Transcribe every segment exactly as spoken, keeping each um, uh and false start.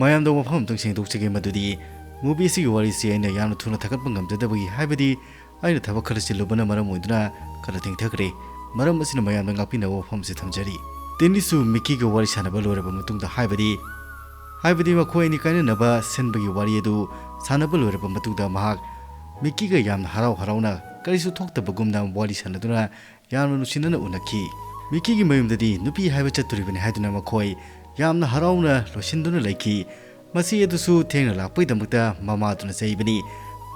ꯃꯌꯥꯝꯗ ꯋꯥꯐꯝ ꯑꯃꯇꯪ ꯁꯦꯡꯗꯣꯛꯆꯒꯦ, ꯃꯗꯨꯗꯤ movie ꯑꯁꯤꯒꯤ ꯋꯥꯔꯤꯁꯤ ꯑꯩꯅ ꯌꯥꯝꯅ ꯊꯨꯅ ꯊꯥꯒꯠꯄ ꯉꯝꯖꯗꯕꯒꯤ, ꯍꯥꯏꯕꯗꯤ ꯑꯩꯅ ꯊꯕꯛ ꯈꯔ ꯆꯤꯜꯂꯨꯕꯅ ꯃꯔꯝ ꯑꯣꯏꯗꯨꯅ ꯈꯔ ꯊꯦꯡꯊꯈ꯭ꯔꯦ꯫ ꯃꯔꯝ ꯑꯁꯤꯅ ꯃꯌꯥꯝꯗ ꯉꯥꯛꯄꯤꯅꯕ ꯋꯥꯐꯝ ꯑꯁꯤ ꯊꯝꯖꯔꯤ꯫ ꯇꯤꯅꯤꯁꯨ ꯃꯤꯀꯤꯒ ꯋꯥꯔꯤ ꯁꯥꯟꯅꯕ ꯂꯣꯏꯔꯕ ꯃꯇꯨꯡꯗ, ꯍꯥꯏꯕꯗꯤ, ꯍꯥꯏꯕꯗꯤ ꯃꯈꯣꯏ ꯑꯅꯤ ꯀꯥꯏꯅꯅꯕ ꯁꯤꯟꯕꯒꯤ ꯋꯥꯔꯤ ꯑꯗꯨ ꯁꯥꯟꯅꯕ ꯂꯣꯏꯔꯕ ꯃꯇꯨꯡꯗ, ꯃꯍꯥꯛ ꯃꯤꯀꯤꯒ ꯌꯥꯝꯅ ꯍꯔꯥꯎ ꯍꯔꯥꯎꯅ ꯀꯔꯤꯁꯨ ꯊꯣꯛꯇꯕꯒꯨꯝꯅ ꯋꯥꯔꯤ ꯁꯥꯟꯅꯗꯨꯅ ꯌꯥꯝꯅ ꯅꯨꯡꯁꯤꯅꯅ ꯎꯅꯈꯤ꯫ ꯃꯤꯀꯤꯒꯤ ꯃꯌꯨꯝꯗꯗꯤ ꯅꯨꯄꯤ ꯍꯥꯏꯕ ꯆꯠꯇꯣꯔꯤꯕꯅꯤ ꯍꯥꯏꯗꯨꯅ ꯃꯈꯣꯏ ꯌꯥꯝꯅ ꯍꯔꯥꯎꯅ ꯂꯣꯏꯁꯤꯟꯗꯨꯅ ꯂꯩꯈꯤ꯫ ꯃꯆꯦ ꯑꯗꯨꯁꯨ ꯊꯦꯡꯅ ꯂꯥꯛꯄꯒꯤꯗꯃꯛꯇ ꯃꯃꯥꯗꯨꯅ ꯆꯩꯕꯅꯤ꯫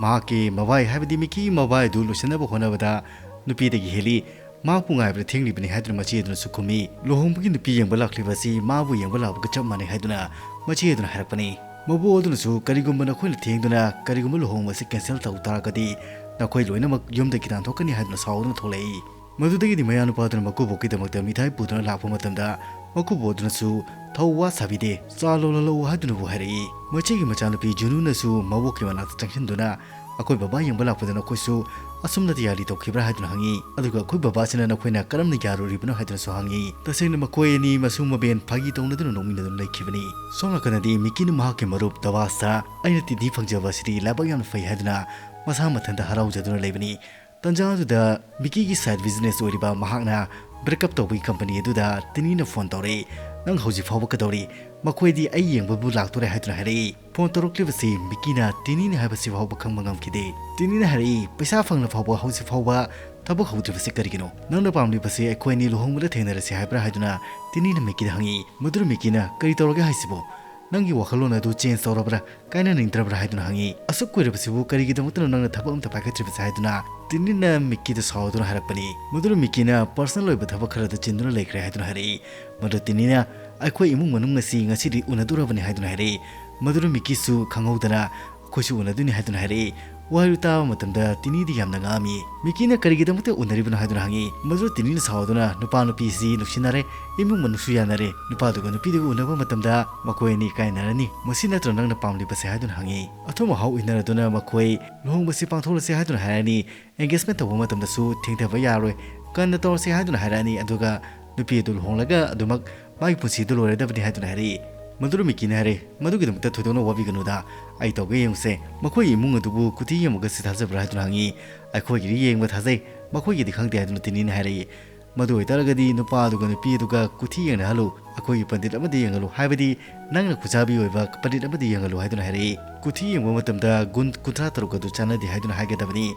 ꯃꯍꯥꯛꯀꯤ ꯃꯕꯥꯏ, ꯍꯥꯏꯕꯗꯤ ꯃꯤꯀꯤꯒꯤ ꯃꯕꯥꯏ ꯑꯗꯨ ꯂꯣꯏꯁꯤꯟꯅꯕ ꯍꯣꯠꯅꯕꯗ ꯅꯨꯄꯤꯗꯒꯤ ꯍꯦꯜꯂꯤ꯫ ꯃꯍꯥꯛꯄꯨ ꯉꯥꯏꯕꯗ ꯊꯦꯡꯂꯤꯕꯅꯤ ꯍꯥꯏꯗꯨꯅ ꯃꯆꯦ ꯑꯗꯨꯅꯁꯨ ꯈꯨꯝꯃꯤ꯫ ꯂꯨꯍꯣꯡꯕꯒꯤ ꯅꯨꯄꯤ ꯌꯦꯡꯕ ꯂꯥꯛꯂꯤꯕ ꯑꯁꯤ ꯃꯥꯕꯨ ꯌꯦꯡꯕ ꯂꯥꯛꯄꯒ ꯆꯞ ꯃꯥꯟꯅꯩ ꯍꯥꯏꯗꯨꯅ ꯃꯆꯦ ꯑꯗꯨꯅ ꯍꯥꯏꯔꯛꯄꯅꯤ꯫ ꯃꯕꯣꯛ ꯑꯗꯨꯅꯁꯨ, "ꯀꯔꯤꯒꯨꯝꯕ ꯅꯈꯣꯏꯅ ꯊꯦꯡꯗꯨꯅ ꯀꯔꯤꯒꯨꯝꯕ ꯂꯨꯍꯣꯡꯕ ꯑꯁꯤ cancel ꯇꯧ ꯇꯥꯔꯒꯗꯤ ꯅꯈꯣꯏ ꯂꯣꯏꯅꯃꯛ ꯌꯨꯝꯗꯒꯤ ꯇꯥꯟꯊꯣꯛꯀꯅꯤ" ꯍꯥꯏꯗꯨꯅ ꯁꯥꯎꯗꯨꯅ ꯊꯣꯛꯂꯛꯏ꯫ ꯃꯗꯨꯗꯒꯤꯗꯤ ꯃꯌꯥꯅꯨꯄꯥꯗꯨꯅ ꯃꯀꯨꯕꯣꯛꯀꯤꯗꯃꯛꯇ ꯃꯤꯊꯥꯏ ꯄꯨꯗꯨꯅ ꯂꯥꯛꯄ ꯃꯇꯝꯗ, ꯃꯀꯨꯕꯣꯛ ꯑꯗꯨꯅꯁꯨ ꯊꯧ ꯋꯥ ꯁꯥꯕꯤꯗꯦ, "ꯆꯥ ꯂꯣꯜꯍꯜꯂꯛꯎ" ꯍꯥꯏꯗꯨꯅꯕꯨ ꯍꯥꯏꯔꯛꯏ꯫ ꯃꯆꯦꯒꯤ ꯃꯆꯥꯅꯨꯄꯤ ꯖꯨꯅꯨꯅꯁꯨ ꯃꯕꯣꯛꯀꯤ ꯃꯅꯥꯛꯇ ꯆꯪꯁꯤꯟꯗꯨꯅ, "ꯑꯩꯈꯣꯏ ꯕꯕꯥ ꯌꯦꯡꯕ ꯂꯥꯛꯄꯗ ꯅꯈꯣꯏꯁꯨ ꯑꯁꯨꯝꯅ ꯇꯌꯥꯔꯤ ꯇꯧꯈꯤꯕ꯭ꯔꯥ?" ꯍꯥꯏꯗꯨꯅ ꯍꯪꯉꯤ꯫ ꯑꯗꯨꯒ, "ꯑꯩꯈꯣꯏ ꯕꯕꯥꯁꯤꯅ ꯅꯈꯣꯏꯅ ꯀꯔꯝꯅ ꯌꯥꯔꯨꯔꯤꯕꯅꯣ?" ꯍꯥꯏꯗꯨꯅꯁꯨ ꯍꯪꯉꯤ꯫ ꯇꯁꯦꯡꯅ ꯃꯈꯣꯏ ꯑꯅꯤ ꯃꯁꯨ ꯃꯕꯦꯟ ꯐꯥꯒꯤ ꯇꯧꯅꯗꯨꯅ ꯅꯣꯛꯃꯤꯟꯅꯗꯨꯅ ꯂꯩꯈꯤꯕꯅꯤ꯫ ꯁꯣꯝ ꯅꯥꯀꯟꯗꯗꯤ ꯃꯤꯀꯤꯅ ꯃꯍꯥꯛꯀꯤ ꯃꯔꯨꯞ ꯗꯕꯥꯁꯇ, "ꯑꯩꯅ ꯇꯤꯗꯤ ꯐꯪꯖꯕ ꯑꯁꯤꯗꯤ ꯂꯥꯏꯕꯛ ꯌꯥꯝꯅ ꯐꯩ" ꯍꯥꯏꯗꯨꯅ ꯃꯁꯥ ꯃꯊꯟꯇ ꯍꯔꯥꯎꯖꯗꯨꯅ ꯂꯩꯕꯅꯤ꯫ ꯇꯟꯖꯥ ꯑꯗꯨꯗ ꯃꯤꯀꯤꯒꯤ side business ꯑꯣꯏꯔꯤꯕ ꯃꯍꯥꯛꯅ break up ꯇꯧꯕꯒꯤ company ꯑꯗꯨꯗ ꯇꯤꯅꯤꯅ phone ꯇꯧꯔꯛꯏ꯫ "ꯅꯪ ꯍꯧꯖꯤꯛ ꯐꯥꯎꯕ ꯀꯩꯗꯧꯔꯤ? ꯃꯈꯣꯏꯗꯤ ꯑꯩ ꯌꯦꯡꯕꯕꯨ ꯂꯥꯛꯇꯣꯔꯦ" ꯍꯥꯏꯗꯨꯅ ꯍꯥꯏꯔꯛꯏ꯫ Phone ꯇꯧꯔꯛꯂꯤꯕꯁꯤ ꯃꯤꯀꯤꯅ ꯇꯤꯅꯤꯅꯤ ꯍꯥꯏꯕꯁꯤ ꯐꯥꯎꯕ ꯈꯪꯕ ꯉꯝꯈꯤꯗꯦ꯫ ꯇꯤꯅꯤꯅ ꯍꯥꯏꯔꯛꯏ, "ꯄꯩꯁꯥ ꯐꯪꯂ ꯐꯥꯎꯕ ꯍꯧꯖꯤꯛ ꯐꯥꯎꯕ ꯊꯕꯛ ꯍꯧꯗ꯭ꯔꯤꯕꯁꯤ ꯀꯔꯤꯒꯤꯅꯣ? ꯅꯪꯅ ꯄꯥꯝꯂꯤꯕꯁꯤ ꯑꯩꯈꯣꯏ ꯑꯅꯤ ꯂꯨꯍꯣꯡꯕꯗ ꯊꯦꯡꯅꯔꯁꯤ ꯍꯥꯏꯕ꯭ꯔꯥ?" ꯍꯥꯏꯗꯨꯅ ꯇꯤꯅꯤꯅ ꯃꯤꯀꯤꯗ ꯍꯪꯉꯤ꯫ ꯃꯗꯨꯗ ꯃꯤꯀꯤꯅ, "ꯀꯔꯤ ꯇꯧꯔꯒꯦ ꯍꯥꯏꯁꯤꯕꯣ? ꯅꯪꯒꯤ ꯋꯥꯈꯜꯂꯣꯟ ꯑꯗꯨ change ꯇꯧꯔꯕ꯭ꯔꯥ? ꯀꯥꯏꯅꯅꯤꯡꯗ꯭ꯔꯕ꯭ꯔꯥ?" ꯍꯥꯏꯗꯨꯅ ꯍꯪꯉꯤ꯫ "ꯑꯁꯨꯛ ꯀꯨꯏꯔꯕꯁꯤꯕꯨ ꯀꯔꯤꯒꯤꯗꯃꯛꯇꯅꯣ ꯅꯪꯅ ꯊꯕꯛ ꯑꯝꯇ ꯄꯥꯏꯈꯠꯇ꯭ꯔꯤꯕꯁꯦ?" ꯍꯥꯏꯗꯨꯅ ꯇꯤꯅꯤꯅ ꯃꯤꯀꯤꯗ ꯁꯥꯎꯗꯨꯅ ꯍꯥꯏꯔꯛꯄꯅꯤ꯫ ꯃꯗꯨꯗ ꯃꯤꯀꯤꯅ personal ꯑꯣꯏꯕ ꯊꯕꯛ ꯈꯔꯗ ꯆꯤꯟꯗꯨꯅ ꯂꯩꯈ꯭ꯔꯦ ꯍꯥꯏꯗꯨꯅ ꯍꯥꯏꯔꯛꯏ꯫ ꯃꯗꯨ ꯇꯤꯅꯤꯅ, "ꯑꯩꯈꯣꯏ ꯏꯃꯨꯡ ꯃꯅꯨꯡ ꯑꯁꯤ ꯉꯁꯤꯗꯤ ꯎꯅꯗꯣꯔꯕꯅꯤ" ꯍꯥꯏꯗꯨꯅ ꯍꯥꯏꯔꯛꯏ꯫ ꯃꯗꯨꯗ ꯃꯤꯀꯤꯁꯨ ꯈꯪꯍꯧꯗꯅ, "ꯑꯩꯈꯣꯏꯁꯨ ꯎꯅꯗꯣꯏꯅꯤ" ꯍꯥꯏꯗꯨꯅ ꯍꯥꯏꯔꯛꯏ꯫ ꯋꯥꯍꯩꯗꯨ ꯇꯥꯕ ꯃꯇꯝꯗ ꯇꯤꯅꯤꯗꯤ ꯌꯥꯝꯅ ꯉꯛꯑꯝꯃꯤ꯫ "ꯃꯤꯀꯤꯅ ꯀꯔꯤꯒꯤꯗꯃꯛꯇ ꯎꯅꯔꯤꯕꯅꯣ?" ꯍꯥꯏꯗꯨꯅ ꯍꯪꯉꯤ꯫ ꯃꯗꯨꯗ ꯇꯤꯅꯤꯅ ꯁꯥꯎꯗꯨꯅ, "ꯅꯨꯄꯥ ꯅꯨꯄꯤꯁꯤ ꯅꯨꯡꯁꯤꯅꯔꯦ, ꯏꯃꯨꯡ ꯃꯅꯨꯡꯁꯨ ꯌꯥꯅꯔꯦ, ꯅꯨꯄꯥꯗꯨꯒ ꯅꯨꯄꯤꯗꯨꯒ ꯎꯅꯕ ꯃꯇꯝꯗ ꯃꯈꯣꯏ ꯑꯅꯤ ꯀꯥꯏꯅꯔꯅꯤ꯫ ꯃꯁꯤ ꯅꯠꯇ꯭ꯔꯣ ꯅꯪꯅ ꯄꯥꯝꯂꯤꯕꯁꯦ?" ꯍꯥꯏꯗꯨꯅ ꯍꯪꯉꯤ꯫ ꯑꯊꯨꯝ ꯑꯍꯥꯎ ꯏꯟꯅꯔꯗꯨꯅ ꯃꯈꯣꯏ ꯂꯨꯍꯣꯡꯕꯁꯤ ꯄꯥꯡꯊꯣꯛꯂꯁꯤ ꯍꯥꯏꯗꯨꯅ ꯍꯥꯏꯔꯅꯤ꯫ Engagement ꯇꯧꯕ ꯃꯇꯝꯗꯁꯨ ꯊꯦꯡꯊꯕ ꯌꯥꯔꯣꯏ, ꯀꯟꯅ ꯇꯧꯔꯁꯤ ꯍꯥꯏꯗꯨꯅ ꯍꯥꯏꯔꯛꯑꯅꯤ꯫ ꯑꯗꯨꯒ ꯅꯨꯄꯤ ꯑꯗꯨ ꯂꯨꯍꯣꯡꯂꯒ ꯑꯗꯨꯃꯛ ꯃꯥꯒꯤ ꯄꯨꯟꯁꯤꯗꯨ ꯂꯣꯏꯔꯗꯕꯅꯤ ꯍꯥꯏꯗꯨꯅ ꯍꯥꯏꯔꯛꯏ꯫ ꯃꯗꯨꯗ ꯃꯤꯀꯤꯅ ꯍꯥꯏꯔꯦ, "ꯃꯗꯨꯒꯤꯗꯃꯛꯇ ꯊꯣꯏꯗꯣꯛꯅ ꯋꯥꯕꯤꯒꯅꯨꯗ, ꯑꯩ ꯇꯧꯒꯦ ꯌꯦꯡꯉꯨꯁꯦ꯫ ꯃꯈꯣꯏꯒꯤ ꯏꯃꯨꯡ ꯑꯗꯨꯕꯨ ꯀꯨꯊꯤ ꯌꯦꯡꯕꯒꯁꯤ ꯊꯥꯖꯕ꯭ꯔꯥ?" ꯍꯥꯏꯗꯨꯅ ꯍꯪꯉꯤ꯫ "ꯑꯩꯈꯣꯏꯒꯤꯗꯤ ꯌꯦꯡꯕ ꯊꯥꯖꯩ, ꯃꯈꯣꯏꯒꯤꯗꯤ ꯈꯪꯗꯦ" ꯍꯥꯏꯗꯨꯅ ꯇꯤꯅꯤꯅ ꯍꯥꯏꯔꯛꯏ꯫ "ꯃꯗꯨ ꯑꯣꯏꯇꯥꯔꯒꯗꯤ ꯅꯨꯄꯥ ꯑꯗꯨꯒ ꯅꯨꯄꯤ ꯑꯗꯨꯒ ꯀꯨꯊꯤ ꯌꯦꯡꯅꯍꯜꯂꯨ, ꯑꯩꯈꯣꯏꯒꯤ ꯄꯟꯗꯤꯠ ꯑꯃꯗ ꯌꯦꯡꯍꯜꯂꯨ, ꯍꯥꯏꯕꯗꯤ ꯅꯪꯅ ꯈꯨꯠꯁꯥꯕꯤ ꯑꯣꯏꯕ ꯄꯟꯗꯤꯠ ꯑꯃꯗ ꯌꯦꯡꯍꯜꯂꯨ" ꯍꯥꯏꯗꯨꯅ ꯍꯥꯏꯔꯛꯏ꯫ ꯀꯨꯊꯤ ꯌꯦꯡꯕ ꯃꯇꯝꯗ ꯒꯨꯟ ꯀꯨꯟꯊ꯭ꯔꯥ ꯇꯔꯨꯛ ꯑꯗꯨ ꯆꯥꯟꯅꯗꯦ ꯍꯥꯏꯗꯨꯅ ꯍꯥꯏꯒꯗꯕꯅꯤ꯫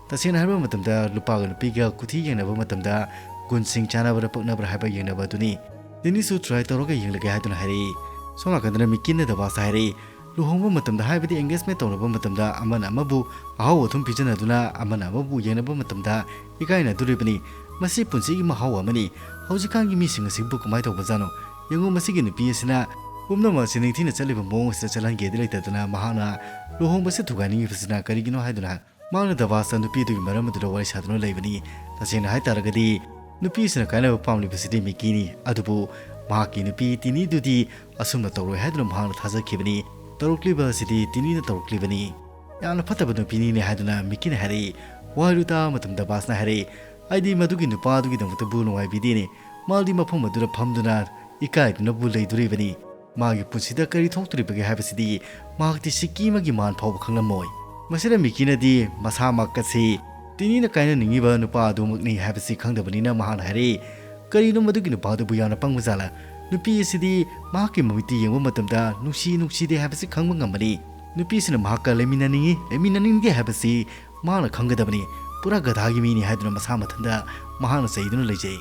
ꯇꯁꯦꯡꯅ ꯍꯥꯏꯔꯕ ꯃꯇꯝꯗ ꯅꯨꯄꯥꯒ ꯅꯨꯄꯤꯒ ꯀꯨꯊꯤ ꯌꯦꯡꯅꯕ ꯃꯇꯝꯗ ꯒꯨꯟꯁꯤꯡ ꯆꯥꯟꯅꯕ꯭ꯔꯥ ꯄꯛꯅꯕ꯭ꯔꯥ ꯍꯥꯏꯕ ꯌꯦꯡꯅꯕ ꯑꯗꯨꯅꯤ꯫ ꯇꯤꯅꯤꯁꯨ try ꯇꯧꯔꯒ ꯌꯦꯡꯂꯒꯦ ꯍꯥꯏꯗꯨꯅ ꯍꯥꯏꯔꯛꯏ꯫ ꯁꯣꯝ ꯅꯥꯀꯟꯗꯅ ꯃꯤꯀꯤꯅ ꯗꯕꯥꯁꯇ ꯍꯥꯏꯔꯛꯏ, "ꯂꯨꯍꯣꯡꯕ ꯃꯇꯝꯗ ꯍꯥꯏꯕꯗꯤ engagement ꯇꯧꯅꯕ ꯃꯇꯝꯗ ꯑꯃꯅ ꯑꯃꯕꯨ ꯑꯍꯥꯎ ꯑꯊꯨꯝ ꯄꯤꯖꯅꯗꯨꯅ ꯑꯃꯅ ꯑꯃꯕꯨ ꯌꯦꯡꯅꯕ ꯃꯇꯝꯗ ꯏꯀꯥꯏꯅꯗꯣꯔꯤꯕꯅꯤ꯫ ꯃꯁꯤ ꯄꯨꯟꯁꯤꯒꯤ ꯃꯍꯥꯎ ꯑꯃꯅꯤ꯫ ꯍꯧꯖꯤꯛꯀꯥꯟꯒꯤ ꯃꯤꯁꯤꯡ ꯑꯁꯤꯕꯨ ꯀꯃꯥꯏꯅ ꯇꯧꯕꯖꯥꯠꯅꯣ? ꯌꯦꯡꯉꯨ, ꯃꯁꯤꯒꯤ ꯅꯨꯄꯤ ꯑꯁꯤꯅ ꯄꯨꯝꯅꯃꯛ ꯑꯁꯤ ꯅꯤꯡꯊꯤꯅ ꯆꯠꯂꯤꯕ ꯃꯑꯣꯡ ꯑꯁꯤꯗ ꯆꯠꯍꯟꯒꯦꯗꯤ ꯂꯩꯇꯗꯅ ꯃꯍꯥꯛꯅ ꯂꯨꯍꯣꯡꯕꯁꯤ ꯊꯨꯒꯥꯏꯅꯤꯡꯉꯤꯕꯁꯤꯅ ꯀꯔꯤꯒꯤꯅꯣ?" ꯍꯥꯏꯗꯨꯅ ꯃꯍꯥꯛꯅ ꯗꯕꯥꯁꯇ ꯅꯨꯄꯤꯗꯨꯒꯤ ꯃꯔꯝ ꯑꯗꯨꯗ ꯋꯥꯔꯤ ꯁꯥꯗꯨꯅ ꯂꯩꯕꯅꯤ꯫ ꯇꯁꯦꯡꯅ ꯍꯥꯏꯇꯥꯔꯒꯗꯤ ꯅꯨꯄꯤꯁꯤꯅ ꯀꯥꯏꯅꯕ ꯄꯥꯝꯂꯤꯕꯁꯤꯗꯤ ꯃꯤꯀꯤꯅꯤ, ꯑꯗꯨꯕꯨ ꯃꯍꯥꯛꯀꯤ ꯅꯨꯄꯤ ꯇꯤꯅꯤꯗꯨꯗꯤ ꯑꯁꯨꯝꯅ ꯇꯧꯔꯣꯏ ꯍꯥꯏꯗꯨꯅ ꯃꯍꯥꯛꯅ ꯊꯥꯖꯈꯤꯕꯅꯤ꯫ ꯇꯧꯔꯛꯂꯤꯕ ꯑꯁꯤꯗꯤ ꯇꯤꯅꯤꯅ ꯇꯧꯔꯛꯂꯤꯕꯅꯤ꯫ "ꯌꯥꯝꯅ ꯐꯠꯇꯕ ꯅꯨꯄꯤꯅꯤꯅꯦ" ꯍꯥꯏꯗꯨꯅ ꯃꯤꯀꯤꯅ ꯍꯥꯏꯔꯛꯏ꯫ ꯋꯥꯍꯩꯗꯨ ꯇꯥꯕ ꯃꯇꯝꯗ ꯕꯥꯁꯅ ꯍꯥꯏꯔꯛꯏ, "ꯑꯩꯗꯤ ꯃꯗꯨꯒꯤ ꯅꯨꯄꯥꯗꯨꯒꯤꯗꯃꯛꯇꯕꯨ ꯅꯨꯡꯉꯥꯏꯕꯤꯗꯦꯅꯦ꯫ ꯃꯥꯗꯤ ꯃꯐꯝ ꯑꯗꯨꯗ ꯐꯝꯗꯨꯅ ꯏꯀꯥꯏꯗꯨꯅꯕꯨ ꯂꯩꯗꯣꯔꯤꯕꯅꯤ꯫ ꯃꯥꯒꯤ ꯄꯨꯟꯁꯤꯗ ꯀꯔꯤ ꯊꯣꯛꯇꯣꯔꯤꯕꯒꯦ ꯍꯥꯏꯕꯁꯤꯗꯤ ꯃꯍꯥꯛꯇꯤ ꯁꯤꯛꯀꯤ ꯑꯃꯒꯤ ꯃꯥꯟ ꯐꯥꯎꯕ ꯈꯪꯂꯝꯃꯣꯏ"꯫ ꯃꯁꯤꯗ ꯃꯤꯀꯤꯅꯗꯤ ꯃꯁꯥꯃꯛ ꯑꯁꯤ ꯇꯤꯅꯤꯅ ꯀꯥꯏꯅꯅꯤꯡꯉꯤꯕ ꯅꯨꯄꯥ ꯑꯗꯨꯃꯛꯅꯤ ꯍꯥꯏꯕꯁꯤ ꯈꯪꯗꯕꯅꯤꯅ ꯃꯍꯥꯛꯅ ꯍꯥꯏꯔꯛꯏ, "ꯀꯔꯤꯅꯣ ꯃꯗꯨꯒꯤ ꯅꯨꯄꯥꯗꯨꯕꯨ ꯌꯥꯝꯅ ꯄꯪꯕ ꯖꯥꯠꯂ? ꯅꯨꯄꯤ ꯑꯁꯤꯗꯤ ꯃꯍꯥꯛꯀꯤ ꯃꯃꯤꯠꯇ ꯌꯦꯡꯕ ꯃꯇꯝꯗ ꯅꯨꯡꯁꯤ ꯅꯨꯡꯁꯤꯗꯦ ꯍꯥꯏꯕꯁꯤ ꯈꯪꯕ ꯉꯝꯕꯅꯤ꯫ ꯅꯨꯄꯤꯁꯤꯅ ꯃꯍꯥꯛꯀ ꯂꯩꯃꯤꯟꯅꯅꯤꯡꯉꯤ, ꯂꯩꯃꯤꯟꯅꯅꯤꯡꯗꯦ ꯍꯥꯏꯕꯁꯤ ꯃꯍꯥꯛꯅ ꯈꯪꯒꯗꯕꯅꯤ꯫ ꯄꯨꯔꯥ ꯒꯙꯥꯒꯤ ꯃꯤꯅꯤ" ꯍꯥꯏꯗꯨꯅ ꯃꯁꯥ ꯃꯊꯟꯇ ꯃꯍꯥꯛꯅ ꯆꯩꯗꯨꯅ ꯂꯩꯖꯩ꯫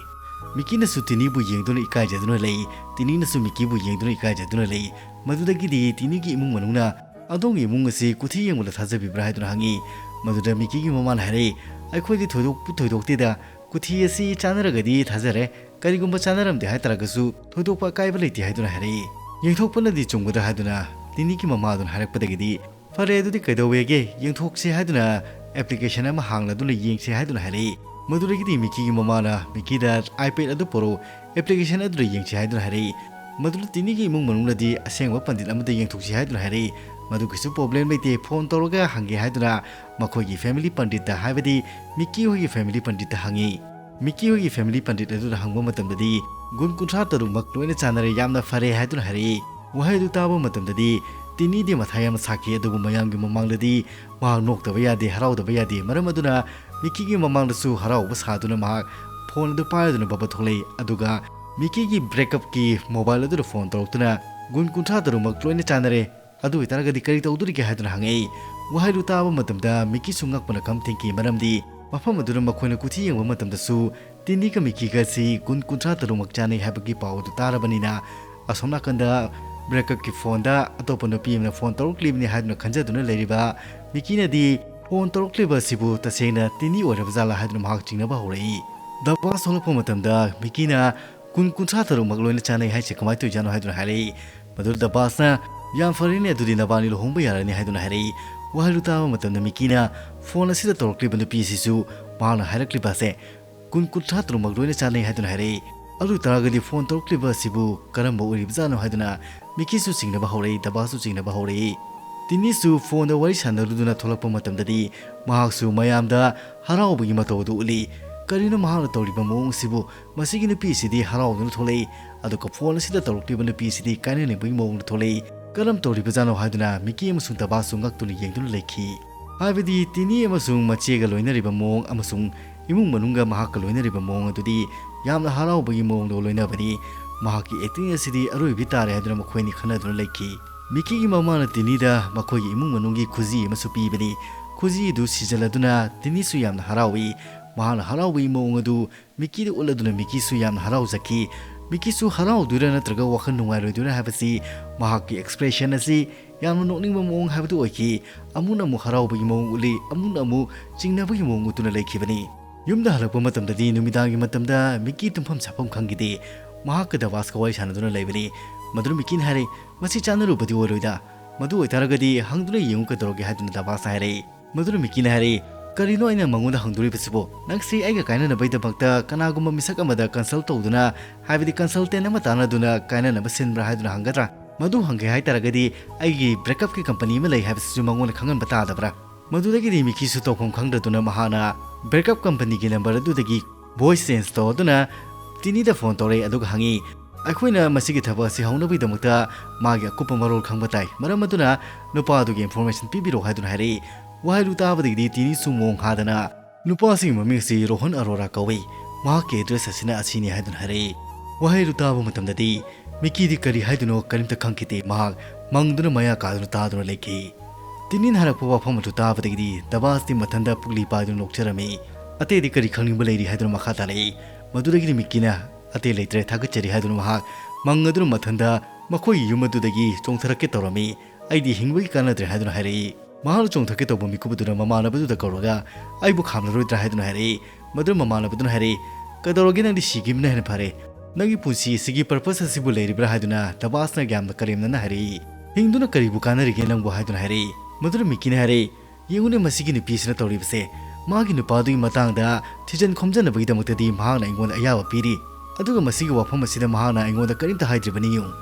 ꯃꯤꯀꯤꯅꯁꯨ ꯇꯤꯅꯤꯕꯨ ꯌꯦꯡꯗꯨꯅ ꯏꯀꯥꯏꯖꯗꯨꯅ ꯂꯩ, ꯇꯤꯅꯤꯅꯁꯨ ꯃꯤꯀꯤꯕꯨ ꯌꯦꯡꯗꯨꯅ ꯏꯀꯥꯏꯖꯗꯨꯅ ꯂꯩ꯫ ꯃꯗꯨꯗꯒꯤꯗꯤ ꯇꯤꯅꯤꯒꯤ ꯏꯃꯨꯡ ꯃꯅꯨꯡꯅ, "ꯑꯗꯣꯝꯒꯤ ꯏꯃꯨꯡ ꯑꯁꯤ ꯀꯨꯊꯤ ꯌꯦꯡꯕꯗ ꯊꯥꯖꯕꯤꯕ꯭ꯔꯥ?" ꯍꯥꯏꯗꯨꯅ ꯍꯪꯉꯤ꯫ ꯃꯗꯨꯗ ꯃꯤꯀꯤꯒꯤ ꯃꯃꯥꯅ ꯍꯥꯏꯔꯛꯏ, "ꯑꯩꯈꯣꯏꯗꯤ ꯊꯣꯏꯗꯣꯛꯄ ꯊꯣꯏꯗꯣꯛꯇꯦꯗ, ꯀꯨꯊꯤ ꯑꯁꯤ ꯆꯥꯟꯅꯔꯒꯗꯤ ꯊꯥꯖꯔꯦ, ꯀꯔꯤꯒꯨꯝꯕ ꯆꯥꯟꯅꯔꯝꯗꯦ ꯍꯥꯏꯇꯥꯔꯒꯁꯨ ꯊꯣꯏꯗꯣꯛꯄ ꯑꯀꯥꯏꯕ ꯂꯩꯇꯦ" ꯍꯥꯏꯗꯨꯅ ꯍꯥꯏꯔꯛꯏ꯫ "ꯌꯦꯡꯊꯣꯛꯄꯅꯗꯤ ꯆꯨꯝꯒꯗ꯭ꯔꯥ?" ꯍꯥꯏꯗꯨꯅ ꯇꯤꯅꯤꯒꯤ ꯃꯃꯥ ꯑꯗꯨꯅ ꯍꯥꯏꯔꯛꯄꯗꯒꯤꯗꯤ, "ꯐꯔꯦ, ꯑꯗꯨꯗꯤ ꯀꯩꯗꯧꯋꯦꯒꯦ? ꯌꯦꯡꯊꯣꯛꯁꯤ" ꯍꯥꯏꯗꯨꯅ application ꯑꯃ ꯍꯥꯡꯂꯗꯨꯅ ꯌꯦꯡꯁꯤ ꯍꯥꯏꯗꯨꯅ ꯍꯥꯏꯔꯛꯏ꯫ ꯃꯗꯨꯗꯒꯤꯗꯤ ꯃꯤꯀꯤꯒꯤ ꯃꯃꯥꯅ ꯃꯤꯀꯤꯗ, "iPad ꯑꯗꯨ ꯄꯨꯔꯛꯎ, application ꯑꯗꯨꯗ ꯌꯦꯡꯁꯤ" ꯍꯥꯏꯗꯨꯅ ꯍꯥꯏꯔꯛꯏ꯫ ꯃꯗꯨꯗ ꯇꯤꯅꯤꯒꯤ ꯏꯃꯨꯡ ꯃꯅꯨꯡꯅꯗꯤ ꯑꯁꯦꯡꯕ ꯄꯟꯗꯤꯠ ꯑꯃꯗ ꯌꯦꯡꯊꯣꯛꯁꯤ ꯍꯥꯏꯗꯨꯅ ꯍꯥꯏꯔꯛꯏ꯫ "ꯃꯗꯨꯒꯤꯁꯨ problem ꯂꯩꯇꯦ, phone ꯇꯧꯔꯒ ꯍꯪꯒꯦ" ꯍꯥꯏꯗꯨꯅ ꯃꯈꯣꯏꯒꯤ family ꯄꯟꯗꯤꯠꯇ, ꯍꯥꯏꯕꯗꯤ ꯃꯤꯀꯤ ꯍꯣꯏꯒꯤ family ꯄꯟꯗꯤꯠꯇ ꯍꯪꯉꯤ꯫ ꯃꯤꯀꯤ ꯍꯣꯏꯒꯤ family ꯄꯟꯗꯤꯠ ꯑꯗꯨꯗ ꯍꯪꯕ ꯃꯇꯝꯗꯗꯤ ꯒꯨꯟ ꯀꯨꯟꯊ꯭ꯔꯥ ꯇꯔꯨꯛꯃꯛ ꯂꯣꯏꯅ ꯆꯥꯟꯅꯔꯦ, ꯌꯥꯝꯅ ꯐꯔꯦ ꯍꯥꯏꯗꯨꯅ ꯍꯥꯏꯔꯛꯏ꯫ ꯋꯥꯍꯩ ꯑꯗꯨ ꯇꯥꯕ ꯃꯇꯝꯗꯗꯤ ꯇꯤꯅꯤꯗꯤ ꯃꯊꯥ ꯌꯥꯝꯅ ꯁꯥꯈꯤ, ꯑꯗꯨꯕꯨ ꯃꯌꯥꯝꯒꯤ ꯃꯃꯥꯡꯗꯗꯤ ꯃꯍꯥꯛ ꯅꯣꯛꯇꯕ ꯌꯥꯗꯦ, ꯍꯔꯥꯎꯗꯕ ꯌꯥꯗꯦ꯫ ꯃꯔꯝ ꯑꯗꯨꯅ ꯃꯤꯀꯤꯒꯤ ꯃꯃꯥꯡꯗꯁꯨ ꯍꯔꯥꯎꯕ ꯁꯥꯗꯨꯅ ꯃꯍꯥꯛ ꯐꯣꯟ ꯑꯗꯨ ꯄꯥꯏꯔꯗꯨꯅ ꯕꯕ ꯊꯣꯛꯂꯛꯏ꯫ ꯑꯗꯨꯒ ꯃꯤꯀꯤꯒꯤ ꯕ꯭ꯔꯦꯛꯀꯞꯀꯤ ꯃꯣꯕꯥꯏꯜ ꯑꯗꯨꯗ ꯐꯣꯟ ꯇꯧꯔꯛꯇꯨꯅ "ꯒꯨꯟ ꯀꯨꯟꯊ꯭ꯔꯥ ꯇꯔꯨꯛꯃꯛ ꯂꯣꯏꯅ ꯆꯥꯟꯅꯔꯦ, ꯑꯗꯨ ꯑꯣꯏꯇꯥꯔꯒꯗꯤ ꯀꯔꯤ ꯇꯧꯗꯣꯔꯤꯒꯦ?" ꯍꯥꯏꯗꯨꯅ ꯍꯪꯉꯛꯏ꯫ ꯋꯥꯍꯩꯗꯨ ꯇꯥꯕ ꯃꯇꯝꯗ ꯃꯤꯀꯤꯁꯨ ꯉꯛꯄꯅ ꯈꯝ ꯊꯦꯡꯈꯤ, ꯃꯔꯝꯗꯤ ꯃꯐꯝ ꯑꯗꯨꯗ ꯃꯈꯣꯏꯅ ꯀꯨꯊꯤ ꯌꯦꯡꯕ ꯃꯇꯝꯗꯁꯨ ꯇꯤꯅꯤꯒ ꯃꯤꯀꯤꯒꯁꯤ ꯒꯨꯟ ꯀꯨꯟꯊ꯭ꯔꯥ ꯇꯔꯨꯛꯃꯛ ꯆꯥꯟꯅꯩ ꯍꯥꯏꯕꯒꯤ ꯄꯥꯎ ꯑꯗꯨ ꯇꯥꯔꯕꯅꯤꯅ, ꯑꯁꯣꯝ ꯅꯥꯀꯟꯗ ꯕ꯭ꯔꯦꯛꯀꯞꯀꯤ ꯐꯣꯟꯗ ꯑꯇꯣꯞꯄ ꯅꯨꯄꯤ ꯑꯃꯅ ꯐꯣꯟ ꯇꯧꯔꯛꯂꯤꯕꯅꯤ ꯍꯥꯏꯗꯨꯅ ꯈꯟꯖꯗꯨꯅ ꯂꯩꯔꯤꯕ ꯃꯤꯀꯤꯅꯗꯤ ꯐꯣꯟ ꯇꯧꯔꯛꯂꯤꯕ ꯑꯁꯤꯕꯨ ꯇꯁꯦꯡꯅ ꯇꯤꯅꯤ ꯑꯣꯏꯔꯕ ꯖꯥꯠꯂꯥ ꯍꯥꯏꯗꯨꯅ ꯃꯍꯥꯛ ꯆꯤꯡꯅꯕ ꯍꯧꯔꯛꯏ꯫ ꯗꯕꯥꯁ ꯊꯣꯛꯂꯛꯄ ꯃꯇꯝꯗ ꯃꯤꯀꯤꯅ "ꯒꯨꯟ ꯀꯨꯟꯊ꯭ꯔꯥ ꯇꯔꯨꯛꯃꯛ ꯂꯣꯏꯅ ꯆꯥꯟꯅꯩ ꯍꯥꯏꯁꯦ ꯀꯃꯥꯏꯅ ꯇꯧꯔꯤꯖꯥꯠꯅꯣ?" ꯍꯥꯏꯗꯨꯅ ꯍꯥꯏꯔꯛꯏ꯫ ꯃꯗꯨꯗ ꯗꯕꯥꯁꯅ "ꯌꯥꯝ ꯐꯔꯦꯅꯦ, ꯑꯗꯨꯗꯤ ꯅꯕꯥꯅꯤ ꯂꯨꯍꯣꯡꯕ ꯌꯥꯔꯅꯤ" ꯍꯥꯏꯗꯨꯅ ꯍꯥꯏꯔꯛꯏ꯫ ꯋꯥꯍꯩꯗꯨ ꯇꯥꯕ ꯃꯇꯝꯗ ꯃꯤꯀꯤꯅ ꯐꯣꯟ ꯑꯁꯤꯗ ꯇꯧꯔꯛꯂꯤꯕ ꯅꯨꯄꯤ ꯑꯁꯤꯁꯨ ꯃꯍꯥꯛꯅ ꯍꯥꯏꯔꯛꯂꯤꯕ ꯑꯁꯦ ꯒꯨꯟ ꯀꯨꯟꯊ꯭ꯔꯥ ꯇꯔꯨꯛꯃꯛ ꯂꯣꯏꯅ ꯆꯥꯟꯅꯩ ꯍꯥꯏꯗꯨꯅ ꯍꯥꯏꯔꯛꯏ꯫ ꯑꯗꯨ ꯑꯣꯏ ꯇꯥꯔꯒꯗꯤ ꯐꯣꯟ ꯇꯧꯔꯛꯂꯤꯕ ꯑꯁꯤꯕꯨ ꯀꯔꯝꯕ ꯑꯣꯏꯔꯤꯕꯖꯥꯠꯅꯣ ꯍꯥꯏꯗꯨꯅ ꯃꯤꯀꯤꯁꯨ ꯆꯤꯡꯅꯕ ꯍꯧꯔꯛꯏ, ꯗꯕꯥꯁꯨ ꯆꯤꯡꯅꯕ ꯍꯧꯔꯛꯏ꯫ ꯇꯤꯅꯤꯁꯨ ꯐꯣꯟꯗ ꯋꯥꯔꯤ ꯁꯥꯟꯅꯔꯨꯗꯨꯅ ꯊꯣꯛꯂꯛꯄ ꯃꯇꯝꯗꯗꯤ ꯃꯍꯥꯛꯁꯨ ꯃꯌꯥꯝꯗ ꯍꯔꯥꯎꯕꯒꯤ ꯃꯇꯧ ꯑꯗꯨ ꯎꯠꯂꯤ꯫ ꯀꯔꯤꯅꯣ ꯃꯍꯥꯛꯅ ꯇꯧꯔꯤꯕ ꯃꯑꯣꯡ ꯑꯁꯤꯕꯨ? ꯃꯁꯤꯒꯤ ꯅꯨꯄꯤ ꯑꯁꯤꯗꯤ ꯍꯔꯥꯎꯗꯨꯅ ꯊꯣꯛꯂꯛꯏ, ꯑꯗꯨꯒ ꯐꯣꯟ ꯑꯁꯤꯗ ꯇꯧꯔꯛꯂꯤꯕ ꯅꯨꯄꯤ ꯑꯁꯤꯗꯤ ꯀꯥꯏꯅꯅꯤꯡꯕꯒꯤ ꯃꯑꯣꯡꯗ ꯊꯣꯛꯂꯛꯏ꯫ ꯀꯔꯝ ꯇꯧꯔꯤꯕꯖꯥꯠꯅꯣ ꯍꯥꯏꯗꯨꯅ ꯃꯤꯀꯤ ꯑꯃꯁꯨꯡ ꯗꯕꯥꯁꯁꯨ ꯉꯛꯇꯨꯅ ꯌꯦꯡꯗꯨꯅ ꯂꯩꯈꯤ꯫ ꯍꯥꯏꯕꯗꯤ ꯇꯤꯅꯤ ꯑꯃꯁꯨꯡ ꯃꯆꯦꯒ ꯂꯣꯏꯅꯔꯤꯕ ꯃꯑꯣꯡ ꯑꯃꯁꯨꯡ ꯏꯃꯨꯡ ꯃꯅꯨꯡꯒ ꯃꯍꯥꯛꯀ ꯂꯣꯏꯅꯔꯤꯕ ꯃꯑꯣꯡ ꯑꯗꯨꯗꯤ ꯌꯥꯝꯅ ꯍꯔꯥꯎꯕꯒꯤ ꯃꯑꯣꯡꯗ ꯂꯣꯏꯅꯕꯅꯤ꯫ ꯃꯍꯥꯛꯀꯤ ꯑꯦꯛꯇꯤꯡ ꯑꯁꯤꯗꯤ ꯑꯔꯣꯏꯕꯤ ꯇꯥꯔꯦ ꯍꯥꯏꯗꯨꯅ ꯃꯈꯣꯏ ꯑꯅꯤ ꯈꯟꯅꯗꯨꯅ ꯂꯩꯈꯤ꯫ ꯃꯤꯀꯤꯒꯤ ꯃꯃꯥꯅ ꯇꯤꯅꯤꯗ ꯃꯈꯣꯏꯒꯤ ꯏꯃꯨꯡ ꯃꯅꯨꯡꯒꯤ ꯈꯨꯖꯤ ꯑꯃꯁꯨ ꯄꯤꯕꯅꯤ꯫ ꯈꯨꯖꯤ ꯑꯗꯨ ꯁꯤꯖꯤꯜꯂꯗꯨꯅ ꯇꯤꯅꯤꯁꯨ ꯌꯥꯝꯅ ꯍꯔꯥꯎꯏ꯫ ꯃꯍꯥꯛꯅ ꯍꯔꯥꯎꯕꯒꯤ ꯃꯑꯣꯡ ꯑꯗꯨ ꯃꯤꯀꯤꯗ ꯎꯠꯂꯗꯨꯅ ꯃꯤꯀꯤꯁꯨ ꯌꯥꯝꯅ ꯍꯔꯥꯎꯖꯈꯤ꯫ ꯃꯤꯀꯤꯁꯨ ꯍꯔꯥꯎꯗꯣꯏꯔꯥ ꯅꯠꯇ꯭ꯔꯒ ꯋꯥꯈꯜ ꯅꯨꯡꯉꯥꯏꯔꯣꯏꯗꯣꯏꯔꯥ ꯍꯥꯏꯕꯁꯤ ꯃꯍꯥꯛꯀꯤ ꯑꯦꯛꯁꯄ꯭ꯔꯦꯁꯟ ꯑꯁꯤ ꯌꯥꯝꯅ ꯅꯣꯛꯅꯤꯡꯕ ꯃꯑꯣꯡ ꯍꯥꯏꯕꯗꯨ ꯑꯣꯏꯈꯤ꯫ ꯑꯃꯨꯛꯅ ꯑꯃꯨꯛ ꯍꯔꯥꯎꯕꯒꯤ ꯃꯑꯣꯡ ꯎꯠꯂꯤ, ꯑꯃꯨꯛꯅ ꯑꯃꯨꯛ ꯆꯤꯡꯅꯕꯒꯤ ꯃꯑꯣꯡ ꯎꯠꯇꯨꯅ ꯂꯩꯈꯤꯕꯅꯤ꯫ ꯌꯨꯝꯗ ꯍꯜꯂꯛꯄ ꯃꯇꯝꯗꯗꯤ ꯅꯨꯃꯤꯗꯥꯡꯒꯤ ꯃꯇꯝꯗ ꯃꯤꯀꯤ ꯇꯨꯝꯐꯝ ꯆꯥꯐꯝ ꯈꯪꯈꯤꯗꯦ꯫ ꯃꯍꯥꯛꯀ ꯗꯕꯥꯁꯀ ꯋꯥꯔꯤ ꯁꯥꯟꯅꯗꯨꯅ ꯂꯩꯕꯅꯤ꯫ ꯃꯗꯨꯅ ꯃꯤꯀꯤꯅ ꯍꯥꯏꯔꯛꯏ, "ꯃꯁꯤ ꯆꯥꯟꯅꯔꯨꯕꯗꯤ ꯑꯣꯏꯔꯣꯏꯗ꯫ ꯃꯗꯨ ꯑꯣꯏꯇꯥꯔꯒꯗꯤ ꯍꯪꯗꯨꯅ ꯌꯦꯡꯉꯨ ꯀꯩꯗꯧꯔꯒꯦ?" ꯍꯥꯏꯗꯨꯅ ꯗꯕꯥꯁꯅ ꯍꯥꯏꯔꯛꯏ꯫ ꯃꯗꯨꯅ ꯃꯤꯀꯤꯅ ꯍꯥꯏꯔꯛꯏ, "ꯀꯔꯤꯅꯣ ꯑꯩꯅ ꯃꯉꯣꯟꯗ ꯍꯪꯗꯣꯔꯤꯕꯁꯤꯕꯨ? ꯅꯪꯁꯤ ꯑꯩꯒ ꯀꯥꯏꯅꯅꯕꯒꯤꯗꯃꯛꯇ ꯀꯅꯥꯒꯨꯝꯕ ꯃꯤꯁꯛ ꯑꯃꯗ ꯀꯟꯁꯜ ꯇꯧꯗꯨꯅ, ꯍꯥꯏꯕꯗꯤ ꯀꯟꯁꯜꯇꯦꯟ ꯑꯃ ꯇꯥꯟꯅꯗꯨꯅ ꯀꯥꯏꯅꯅꯕ ꯁꯤꯟꯕ꯭ꯔꯥ ꯍꯥꯏꯗꯨꯅ ꯍꯪꯒꯗ꯭ꯔꯥ? ꯃꯗꯨ ꯍꯪꯒꯦ ꯍꯥꯏꯇꯥꯔꯒꯗꯤ ꯑꯩꯒꯤ ꯕ꯭ꯔꯦꯛꯀꯞꯀꯤ ꯀꯝꯄꯅꯤ ꯑꯃ ꯂꯩ ꯍꯥꯏꯕꯁꯤꯁꯨ ꯃꯉꯣꯟꯗ ꯈꯪꯍꯟꯕ ꯇꯥꯗꯕ꯭ꯔꯥ?" ꯃꯗꯨꯗꯒꯤꯗꯤ ꯃꯤꯀꯤꯁꯨ ꯇꯧꯐꯝ ꯈꯪꯗꯗꯨꯅ ꯃꯍꯥꯛꯅ ꯕ꯭ꯔꯦꯛꯀꯞ ꯀꯝꯄꯅꯤꯒꯤ ꯅꯝꯕꯔ ꯑꯗꯨꯗꯒꯤ ꯚꯣꯏꯁ ꯆꯦꯟꯖ ꯇꯧꯗꯨꯅ ꯇꯤꯅꯤꯗ ꯐꯣꯟ ꯇꯧꯔꯛꯏ, ꯑꯗꯨꯒ ꯍꯪꯉꯤ, ꯑꯩꯈꯣꯏꯅ ꯃꯁꯤꯒꯤ ꯊꯕꯛ ꯑꯁꯤ ꯍꯧꯅꯕꯒꯤꯗꯃꯛꯇ ꯃꯥꯒꯤ ꯑꯀꯨꯞꯄ ꯃꯔꯣꯜ ꯈꯪꯕ ꯇꯥꯏ꯫ ꯃꯔꯝ ꯑꯗꯨꯅ ꯅꯨꯄꯥ ꯑꯗꯨꯒꯤ information ꯄꯤꯕꯤꯔꯛꯎ ꯍꯥꯏꯗꯨꯅ ꯍꯥꯏꯔꯛꯏ꯫ ꯋꯥꯍꯩꯗꯨ ꯇꯥꯕꯗꯒꯤꯗꯤ ꯇꯤꯅꯤꯁꯨ ꯃꯣꯡ ꯍꯥꯗꯅ ꯅꯨꯄꯥꯁꯤꯒꯤ ꯃꯃꯤꯡ ꯑꯁꯤ ꯔꯣꯍꯟ ꯑꯔꯣꯔꯥ ꯀꯧꯏ, ꯃꯍꯥꯛꯀꯤ address ꯑꯁꯤꯅ ꯑꯁꯤꯅꯤ ꯍꯥꯏꯗꯨꯅ ꯍꯥꯏꯔꯛꯏ꯫ ꯋꯥꯍꯩꯗꯨ ꯇꯥꯕ ꯃꯇꯝꯗꯗꯤ ꯃꯤꯀꯤꯗꯤ ꯀꯔꯤ ꯍꯥꯏꯗꯨꯅꯣ ꯀꯔꯤꯝꯇ ꯈꯪꯈꯤꯗꯦ꯫ ꯃꯍꯥꯛ ꯃꯪꯗꯨꯅ ꯃꯌꯥ ꯀꯥꯗꯨꯅ ꯇꯥꯗꯨꯅ ꯂꯩꯈꯤ꯫ ꯇꯤꯅꯤꯅ ꯍꯥꯏꯔꯛꯄ ꯋꯥꯐꯝ ꯑꯗꯨ ꯇꯥꯕꯗꯒꯤꯗꯤ ꯗꯕꯥꯁꯇꯤ ꯃꯊꯟꯇ ꯄꯨꯛꯂꯤ ꯄꯥꯏꯗꯨꯅ ꯅꯣꯛꯆꯔꯝꯃꯤ꯫ ꯑꯇꯩꯗꯤ ꯀꯔꯤ ꯈꯪꯅꯤꯡꯕ ꯂꯩꯔꯤ ꯍꯥꯏꯗꯨꯅ ꯃꯈꯥ ꯇꯥꯔꯛꯏ꯫ ꯃꯗꯨꯗꯒꯤꯗꯤ ꯃꯤꯀꯤꯅ "ꯑꯇꯩ ꯂꯩꯇ꯭ꯔꯦ, ꯊꯥꯒꯠꯆꯔꯤ" ꯍꯥꯏꯗꯨꯅ ꯃꯍꯥꯛ ꯃꯪ ꯑꯗꯨꯅ ꯃꯊꯟꯇ ꯃꯈꯣꯏꯒꯤ ꯌꯨꯝ ꯑꯗꯨꯗꯒꯤ ꯆꯣꯡꯊꯔꯛꯀꯦ ꯇꯧꯔꯝꯃꯤ꯫ "ꯑꯩꯗꯤ ꯍꯤꯡꯕꯒꯤ ꯀꯥꯟꯅꯗ꯭ꯔꯦ" ꯍꯥꯏꯗꯨꯅ ꯍꯥꯏꯔꯛꯏ꯫ ꯃꯍꯥꯛꯅ ꯆꯣꯡꯊꯔꯛꯀꯦ ꯇꯧꯕ ꯃꯤꯀꯨꯞ ꯑꯗꯨꯅ ꯃꯃꯥꯟꯅꯕꯗꯨꯗ ꯀꯧꯔꯒ "ꯑꯩꯕꯨ ꯈꯥꯝꯂꯔꯣꯏꯗ꯭ꯔꯥ" ꯍꯥꯏꯗꯨꯅ ꯍꯥꯏꯔꯛꯏ꯫ ꯃꯗꯨꯅ ꯃꯃꯥꯟꯅꯕꯗꯨꯅ ꯍꯥꯏꯔꯛꯏ, "ꯀꯩꯗꯧꯔꯒꯦ, ꯅꯪꯗꯤ ꯁꯤꯈꯤꯕꯅ ꯍꯦꯟꯅ ꯐꯔꯦ꯫ ꯅꯪꯒꯤ ꯄꯨꯟꯁꯤ ꯑꯁꯤꯒꯤ purpose ꯑꯁꯤꯕꯨ ꯂꯩꯔꯤꯕ꯭ꯔꯥ?" ꯍꯥꯏꯗꯨꯅ ꯗꯕꯥꯁꯅ ꯌꯥꯝꯅ ꯀꯔꯦꯝꯅꯅ ꯍꯥꯏꯔꯛꯏ꯫ "ꯍꯤꯡꯗꯨꯅ ꯀꯔꯤꯕꯨ ꯀꯥꯟꯅꯔꯤꯒꯦ ꯅꯪꯕꯨ?" ꯍꯥꯏꯗꯨꯅ ꯍꯥꯏꯔꯛꯏ꯫ ꯃꯗꯨꯅ ꯃꯤꯀꯤꯅ ꯍꯥꯏꯔꯛꯏ, "ꯌꯦꯡꯉꯨꯅꯦ ꯃꯁꯤꯒꯤ ꯅꯨꯄꯤꯁꯤꯅ ꯇꯧꯔꯤꯕꯁꯦ꯫ ꯃꯥꯒꯤ ꯅꯨꯄꯥꯗꯨꯒꯤ ꯃꯇꯥꯡꯗ ꯊꯤꯖꯤꯟ ꯈꯣꯝꯖꯅꯕꯒꯤꯗꯃꯛꯇꯗꯤ ꯃꯍꯥꯛꯅ ꯑꯩꯉꯣꯟꯗ ꯑꯌꯥꯕ ꯄꯤꯔꯤ, ꯑꯗꯨꯒ ꯃꯁꯤꯒꯤ ꯋꯥꯐꯝ ꯑꯁꯤꯗ ꯃꯍꯥꯛꯅ ꯑꯩꯉꯣꯟꯗ ꯀꯔꯤꯝꯇ ꯍꯥꯏꯗ꯭ꯔꯤꯕꯅꯤ꯫ ꯌꯦꯡꯉꯨ,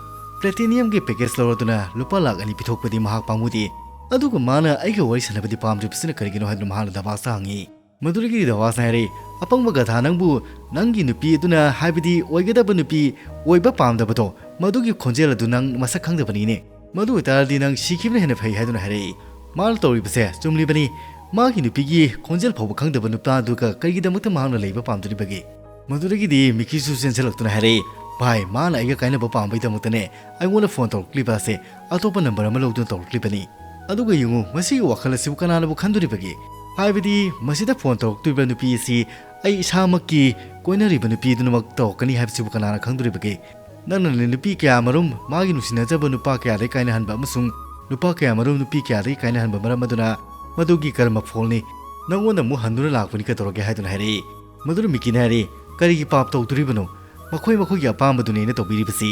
platinumꯒꯤ package ꯂꯧꯔꯗꯨꯅ ꯂꯨꯄꯥ ꯂꯥꯈ ꯑꯅꯤ ꯄꯤꯊꯣꯛꯄꯗꯤ ꯃꯍꯥꯛ ꯄꯥꯝꯃꯨꯗꯦ, ꯑꯗꯨꯒ ꯃꯥꯅ ꯑꯩꯒ ꯋꯥꯔꯤ ꯁꯥꯟꯅꯕꯗꯤ ꯄꯥꯝꯗ꯭ꯔꯤꯕꯁꯤꯅ ꯀꯔꯤꯒꯤꯅꯣ?" ꯍꯥꯏꯗꯨꯅ ꯃꯍꯥꯛꯅ ꯗꯕꯥꯁꯇ ꯍꯪꯉꯤ꯫ ꯃꯗꯨꯗꯒꯤꯗꯤ ꯗꯕꯥꯁꯅ ꯍꯥꯏꯔꯛꯏ, "ꯑꯄꯪꯕ ꯒꯙꯥ ꯅꯪꯕꯨ, ꯅꯪꯒꯤ ꯅꯨꯄꯤ ꯑꯗꯨꯅ, ꯍꯥꯏꯕꯗꯤ ꯑꯣꯏꯒꯗꯕ ꯅꯨꯄꯤ ꯑꯣꯏꯕ ꯄꯥꯝꯗꯕꯗꯣ, ꯃꯗꯨꯒꯤ ꯈꯣꯟꯖꯦꯜ ꯑꯗꯨ ꯅꯪ ꯃꯁꯛ ꯈꯪꯗꯕꯅꯤꯅꯦ꯫ ꯃꯗꯨ ꯑꯣꯏꯇꯥꯔꯗꯤ ꯅꯪ ꯁꯤꯈꯤꯕꯅ ꯍꯦꯟꯅ ꯐꯩ" ꯍꯥꯏꯗꯨꯅ ꯍꯥꯏꯔꯛꯏ꯫ ꯃꯥꯅ ꯇꯧꯔꯤꯕꯁꯦ ꯆꯨꯝꯂꯤꯕꯅꯤ꯫ ꯃꯥꯒꯤ ꯅꯨꯄꯤꯒꯤ ꯈꯣꯟꯖꯦꯜ ꯐꯥꯎꯕ ꯈꯪꯗꯕ ꯅꯨꯄꯥ ꯑꯗꯨꯒ ꯀꯔꯤꯒꯤꯗꯃꯛꯇ ꯃꯍꯥꯛꯅ ꯂꯩꯕ ꯄꯥꯝꯗꯣꯔꯤꯕꯒꯦ? ꯃꯗꯨꯗꯒꯤꯗꯤ ꯃꯤꯀꯤꯁꯨ ꯆꯦꯟꯁꯤꯜꯂꯛꯇꯨꯅ ꯍꯥꯏꯔꯛꯏ, "ꯚꯥꯏ, ꯃꯥꯅ ꯑꯩꯒ ꯀꯥꯏꯅꯕ ꯄꯥꯝꯕꯒꯤꯗꯃꯛꯇꯅꯦ ꯑꯩꯉꯣꯟꯗ ꯐꯣꯟ ꯇꯧꯔꯛꯂꯤꯕ ꯑꯁꯦ꯫ ꯑꯇꯣꯞꯄ ꯅꯝꯕꯔ ꯑꯃ ꯂꯧꯗꯨꯅ ꯇꯧꯔꯛꯂꯤꯕꯅꯤ꯫ ꯑꯗꯨꯒ ꯌꯦꯡꯉꯨ, ꯃꯁꯤꯒꯤ ꯋꯥꯈꯜ ꯑꯁꯤꯕꯨ ꯀꯅꯥꯅꯕꯨ ꯈꯟꯗꯣꯔꯤꯕꯒꯦ? ꯍꯥꯏꯕꯗꯤ ꯃꯁꯤꯗ ꯐꯣꯟ ꯇꯧꯔꯛꯇꯣꯔꯤꯕ ꯅꯨꯄꯤ ꯑꯁꯤ ꯑꯩ ꯏꯁꯥꯃꯛꯀꯤ ꯀꯣꯏꯅꯔꯤꯕ ꯅꯨꯄꯤ ꯑꯗꯨꯅꯃꯛ ꯇꯧꯔꯛꯀꯅꯤ ꯍꯥꯏꯕꯁꯤꯕꯨ ꯀꯅꯥꯅ ꯈꯪꯗꯣꯔꯤꯕꯒꯦ? ꯅꯪꯅ ꯅꯨꯄꯤ ꯀꯌꯥꯃꯔꯨꯝ ꯃꯥꯒꯤ ꯅꯨꯡꯁꯤꯅꯖꯕ ꯅꯨꯄꯥ ꯀꯌꯥꯗꯒꯤ ꯀꯥꯏꯅꯍꯟꯕ ꯑꯃꯁꯨꯡ ꯅꯨꯄꯥ ꯀꯌꯥꯃꯔꯨꯝ ꯅꯨꯄꯤ ꯀꯌꯥꯗꯒꯤ ꯀꯥꯏꯅꯍꯟꯕ ꯃꯔꯝ ꯑꯗꯨꯅ ꯃꯗꯨꯒꯤ ꯀꯔꯃ ꯐꯣꯜꯅꯤ꯫ ꯅꯪꯉꯣꯟꯗ ꯑꯃꯨꯛ ꯍꯟꯗꯨꯅ ꯂꯥꯛꯄꯅꯤ ꯀꯩꯗꯧꯔꯒꯦ?" ꯍꯥꯏꯗꯨꯅ ꯍꯥꯏꯔꯛꯏ꯫ ꯃꯗꯨꯅ ꯃꯤꯀꯤꯅ ꯍꯥꯏꯔꯛꯏ, "ꯀꯔꯤꯒꯤ ꯄꯥꯞ ꯇꯧꯗꯣꯔꯤꯕꯅꯣ? ꯃꯈꯣꯏ ꯃꯈꯣꯏꯒꯤ ꯑꯄꯥꯝꯕꯗꯨꯅꯤ ꯑꯩꯅ ꯇꯧꯕꯤꯔꯤꯕꯁꯤ꯫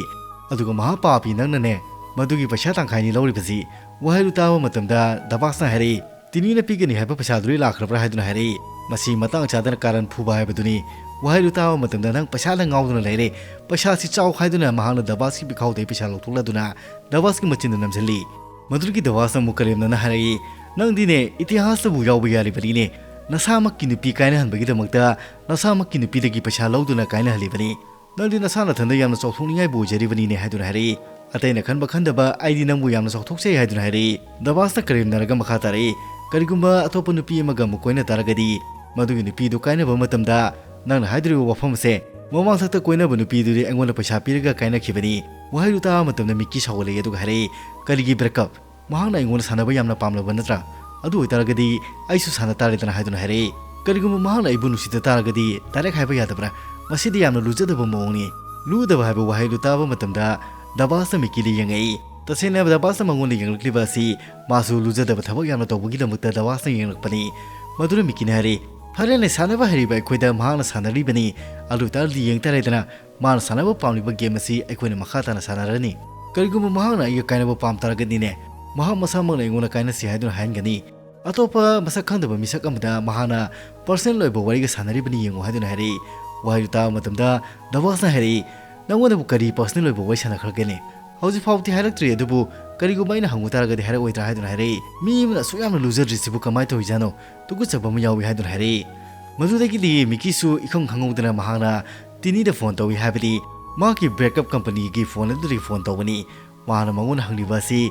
ꯑꯗꯨꯒ ꯃꯍꯥ ꯄꯥꯄꯤ ꯅꯪꯅꯅꯦ ꯃꯗꯨꯒꯤ ꯄꯩꯁꯥ ꯇꯪꯈꯥꯏꯅꯤ ꯂꯧꯔꯤꯕꯁꯤ"꯫ ꯋꯥꯍꯩꯗꯨ ꯇꯥꯕ ꯃꯇꯝꯗ ꯗꯕꯥꯁꯅ ꯍꯥꯏꯔꯛꯏ, "ꯇꯤꯅꯤꯅ ꯄꯤꯒꯅꯤ ꯍꯥꯏꯕ ꯄꯩꯁꯥꯗꯨꯗꯤ ꯂꯥꯛꯈ꯭ꯔꯕ꯭ꯔꯥ?" ꯍꯥꯏꯗꯨꯅ ꯍꯥꯏꯔꯛꯏ꯫ ꯃꯁꯤ ꯃꯇꯥꯡ ꯆꯥꯗꯅ ꯀꯥꯔꯟ ꯐꯨꯕ ꯍꯥꯏꯕꯗꯨꯅꯤ꯫ ꯋꯥꯍꯩꯗꯨ ꯇꯥꯕ ꯃꯇꯝꯗ ꯅꯪ ꯄꯩꯁꯥꯗ ꯉꯥꯎꯗꯨꯅ ꯂꯩꯔꯦ꯫ "ꯄꯩꯁꯥꯁꯤ ꯆꯥꯎ" ꯍꯥꯏꯗꯨꯅ ꯃꯍꯥꯛꯅ ꯗꯕꯥꯁꯀꯤ ꯄꯤꯈꯥꯎꯗꯒꯤ ꯄꯩꯁꯥ ꯂꯧꯊꯣꯛꯂꯗꯨꯅ ꯗꯕꯥꯁꯀꯤ ꯃꯆꯤꯟꯗ ꯅꯝꯁꯤꯜꯂꯤ꯫ ꯃꯗꯨꯗꯒꯤ ꯗꯕꯥꯁꯅ ꯑꯃꯨꯛ ꯀꯔꯦꯝꯅꯅ ꯍꯥꯏꯔꯛꯏ, "ꯅꯪꯗꯤꯅꯦ ꯏꯇꯤꯍꯥꯁꯇꯕꯨ ꯌꯥꯎꯕ ꯌꯥꯔꯤꯕꯅꯤꯅꯦ꯫ ꯅꯁꯥꯃꯛꯀꯤ ꯅꯨꯄꯤ ꯀꯥꯏꯅꯍꯟꯕꯒꯤꯗꯃꯛꯇ ꯅꯁꯥꯃꯛꯀꯤ ꯅꯨꯄꯤꯗꯒꯤ ꯄꯩꯁꯥ ꯂꯧꯗꯨꯅ ꯀꯥꯏꯅꯍꯜꯂꯤꯕꯅꯤ꯫ "ꯅꯪꯗꯤ ꯅꯁꯥ ꯅꯊꯟꯗ ꯌꯥꯝꯅ ꯆꯥꯎꯊꯣꯛꯅꯤꯡꯉꯥꯏꯕꯨ ꯑꯣꯏꯖꯔꯤꯕꯅꯤꯅꯦ" ꯍꯥꯏꯗꯨꯅ ꯍꯥꯏꯔꯛꯏ꯫ ꯑꯇꯩꯅ ꯈꯟꯕ ꯈꯟꯗꯕ, "ꯑꯩꯗꯤ ꯅꯪꯕꯨ ꯌꯥꯝꯅ ꯆꯥꯎꯊꯣꯛꯆꯩ" ꯍꯥꯏꯗꯨꯅ ꯍꯥꯏꯔꯛꯏ꯫ ꯗꯕꯥꯁꯅ ꯀꯔꯦꯝꯅꯔꯒ ꯃꯈꯥ ꯇꯥꯔꯛꯏ, "ꯀꯔꯤꯒꯨꯝꯕ ꯑꯇꯣꯞꯄ ꯅꯨꯄꯤ ꯑꯃꯒ ꯑꯃꯨꯛ ꯀꯣꯏꯅ ꯇꯥꯔꯒꯗꯤ, ꯃꯗꯨꯒꯤ ꯅꯨꯄꯤꯗꯨ ꯀꯥꯏꯅꯕ ꯃꯇꯝꯗ ꯅꯪꯅ ꯍꯥꯏꯗꯣꯔꯤꯕ ꯋꯥꯐꯝ ꯑꯁꯦ, 'ꯃꯃꯥꯡꯊꯛꯇ ꯀꯣꯏꯅꯕ ꯅꯨꯄꯤꯗꯨꯗꯤ ꯑꯩꯉꯣꯟꯗ ꯄꯩꯁꯥ ꯄꯤꯔꯒ ꯀꯥꯏꯅꯈꯤꯕꯅꯤ'" ꯋꯥꯍꯩꯗꯨ ꯇꯥꯕ ꯃꯇꯝꯗ ꯃꯤꯀꯤ ꯁꯥꯎꯒꯠꯂꯛꯏ, ꯑꯗꯨꯒ ꯍꯥꯏꯔꯛꯏ, "ꯀꯔꯤꯒꯤ ꯕ꯭ꯔꯦꯛꯀꯞ? ꯃꯍꯥꯛꯅ ꯑꯩꯉꯣꯟꯗ ꯁꯥꯟꯅꯕ ꯌꯥꯝꯅ ꯄꯥꯝꯂꯕ ꯅꯠꯇ꯭ꯔꯥ? ꯑꯗꯨ ꯑꯣꯏꯇꯥꯔꯒꯗꯤ ꯑꯩꯁꯨ ꯁꯥꯟꯅ ꯇꯥꯔꯦꯗꯅ" ꯍꯥꯏꯗꯨꯅ ꯍꯥꯏꯔꯛꯏ꯫ "ꯀꯔꯤꯒꯨꯝꯕ ꯃꯍꯥꯛꯅ ꯑꯩꯕꯨ ꯅꯨꯡꯁꯤꯗ ꯇꯥꯔꯒꯗꯤ ꯗꯥꯏꯔꯦꯛ ꯍꯥꯏꯕ ꯌꯥꯗꯕ꯭ꯔꯥ? ꯃꯁꯤꯗꯤ ꯌꯥꯝꯅ ꯂꯨꯖꯗꯕ ꯃꯑꯣꯡꯅꯤ"꯫ ꯂꯨꯗꯕ ꯍꯥꯏꯕ ꯋꯥꯍꯩꯗꯨ ꯇꯥꯕ ꯃꯇꯝꯗ ꯗꯕꯥꯁꯅ ꯃꯤꯀꯤꯗ ꯌꯦꯡꯉꯛꯏ꯫ ꯇꯁꯦꯡꯅ ꯗꯕꯥꯁꯅ ꯃꯉꯣꯟꯗ ꯌꯦꯡꯂꯛꯂꯤꯕ ꯑꯁꯤ ꯃꯥꯁꯨ ꯂꯨꯖꯗꯕ ꯊꯕꯛ ꯌꯥꯝꯅ ꯇꯧꯕꯒꯤꯗꯃꯛꯇ ꯗꯕꯥꯁꯅ ꯌꯦꯡꯂꯛꯄꯅꯤ꯫ ꯃꯗꯨꯅ ꯃꯤꯀꯤꯅ ꯍꯥꯏꯔꯤ, "ꯐꯔꯦꯅꯦ, ꯁꯥꯟꯅꯕ ꯍꯩꯔꯤꯕ ꯑꯩꯈꯣꯏꯗ ꯃꯍꯥꯛꯅ ꯁꯥꯟꯅꯔꯤꯕꯅꯤ, ꯑꯗꯨ ꯑꯣꯏꯇꯥꯔꯗꯤ ꯌꯦꯡ ꯇꯥꯔꯦꯗꯅ꯫ ꯃꯥꯅ ꯁꯥꯟꯅꯕ ꯄꯥꯝꯂꯤꯕ ꯒꯦꯝ ꯑꯁꯤ ꯑꯩꯈꯣꯏꯅ ꯃꯈꯥ ꯇꯥꯅ ꯁꯥꯟꯅꯔꯅꯤ꯫ ꯀꯔꯤꯒꯨꯝꯕ ꯃꯍꯥꯛꯅ ꯑꯩꯒ ꯀꯥꯏꯅꯕ ꯄꯥꯝ ꯇꯥꯔꯒꯗꯤꯅꯦ, ꯃꯍꯥꯛ ꯃꯁꯥꯃꯛꯅ ꯑꯩꯉꯣꯟꯗ ꯀꯥꯏꯅꯁꯤ ꯍꯥꯏꯗꯨꯅ ꯍꯥꯏꯍꯟꯒꯅꯤ꯫ ꯑꯇꯣꯞꯄ ꯃꯁꯛ ꯈꯪꯗꯕ ꯃꯤꯁꯛ ꯑꯃꯗ ꯃꯍꯥꯛꯅ ꯄꯔꯁꯅꯦꯜ ꯑꯣꯏꯕ ꯋꯥꯔꯤꯒ ꯁꯥꯟꯅꯔꯤꯕꯅꯤ ꯌꯦꯡꯉꯨ" ꯍꯥꯏꯗꯨꯅ ꯍꯥꯏꯔꯛꯏ꯫ ꯋꯥꯍꯩꯗꯨ ꯇꯥꯕ ꯃꯇꯝꯗ ꯗꯕꯥꯁꯅ ꯍꯥꯏꯔꯛꯏ, "ꯅꯪꯉꯣꯟꯗꯕꯨ ꯀꯔꯤ ꯄꯔꯁꯅꯦꯜ ꯑꯣꯏꯕ ꯋꯥꯔꯤ ꯁꯥꯟꯅꯈ꯭ꯔꯒꯦꯅꯦ? ꯍꯧꯖꯤꯛ ꯐꯥꯎꯕꯗꯤ ꯍꯥꯏꯔꯛꯇ꯭ꯔꯤ, ꯑꯗꯨꯕꯨ ꯀꯔꯤꯒꯨꯝꯕ ꯑꯩꯅ ꯍꯪꯉꯨ ꯇꯥꯔꯒꯗꯤ ꯍꯥꯏꯔꯛꯑꯣꯏꯗ꯭ꯔꯥ?" ꯍꯥꯏꯗꯨꯅ ꯍꯥꯏꯔꯛꯏ꯫ "ꯃꯤ ꯑꯃꯅ ꯑꯁꯨꯛ ꯌꯥꯝꯅ ꯂꯨꯖꯗ꯭ꯔꯤꯁꯤꯕꯨ ꯀꯃꯥꯏꯅ ꯇꯧꯔꯤꯖꯥꯠꯅꯣ? ꯇꯨꯀꯠꯆꯕ ꯑꯃ ꯌꯥꯎꯏ" ꯍꯥꯏꯗꯨꯅ ꯍꯥꯏꯔꯛꯏ꯫ ꯃꯗꯨꯗꯒꯤꯗꯤ ꯃꯤꯀꯤꯁꯨ ꯏꯈꯪ ꯈꯪꯍꯧꯗꯅ ꯃꯍꯥꯛꯅ ꯇꯤꯅꯤꯗ ꯐꯣꯟ ꯇꯧꯏ, ꯍꯥꯏꯕꯗꯤ ꯃꯍꯥꯛꯀꯤ ꯕ꯭ꯔꯦꯛꯀꯞ ꯀꯝꯄꯅꯤꯒꯤ ꯐꯣꯟ ꯑꯗꯨꯗꯒꯤ ꯐꯣꯟ ꯇꯧꯕꯅꯤ꯫ ꯃꯍꯥꯛꯅ ꯃꯉꯣꯟꯗ ꯍꯪꯂꯤꯕ ꯑꯁꯤ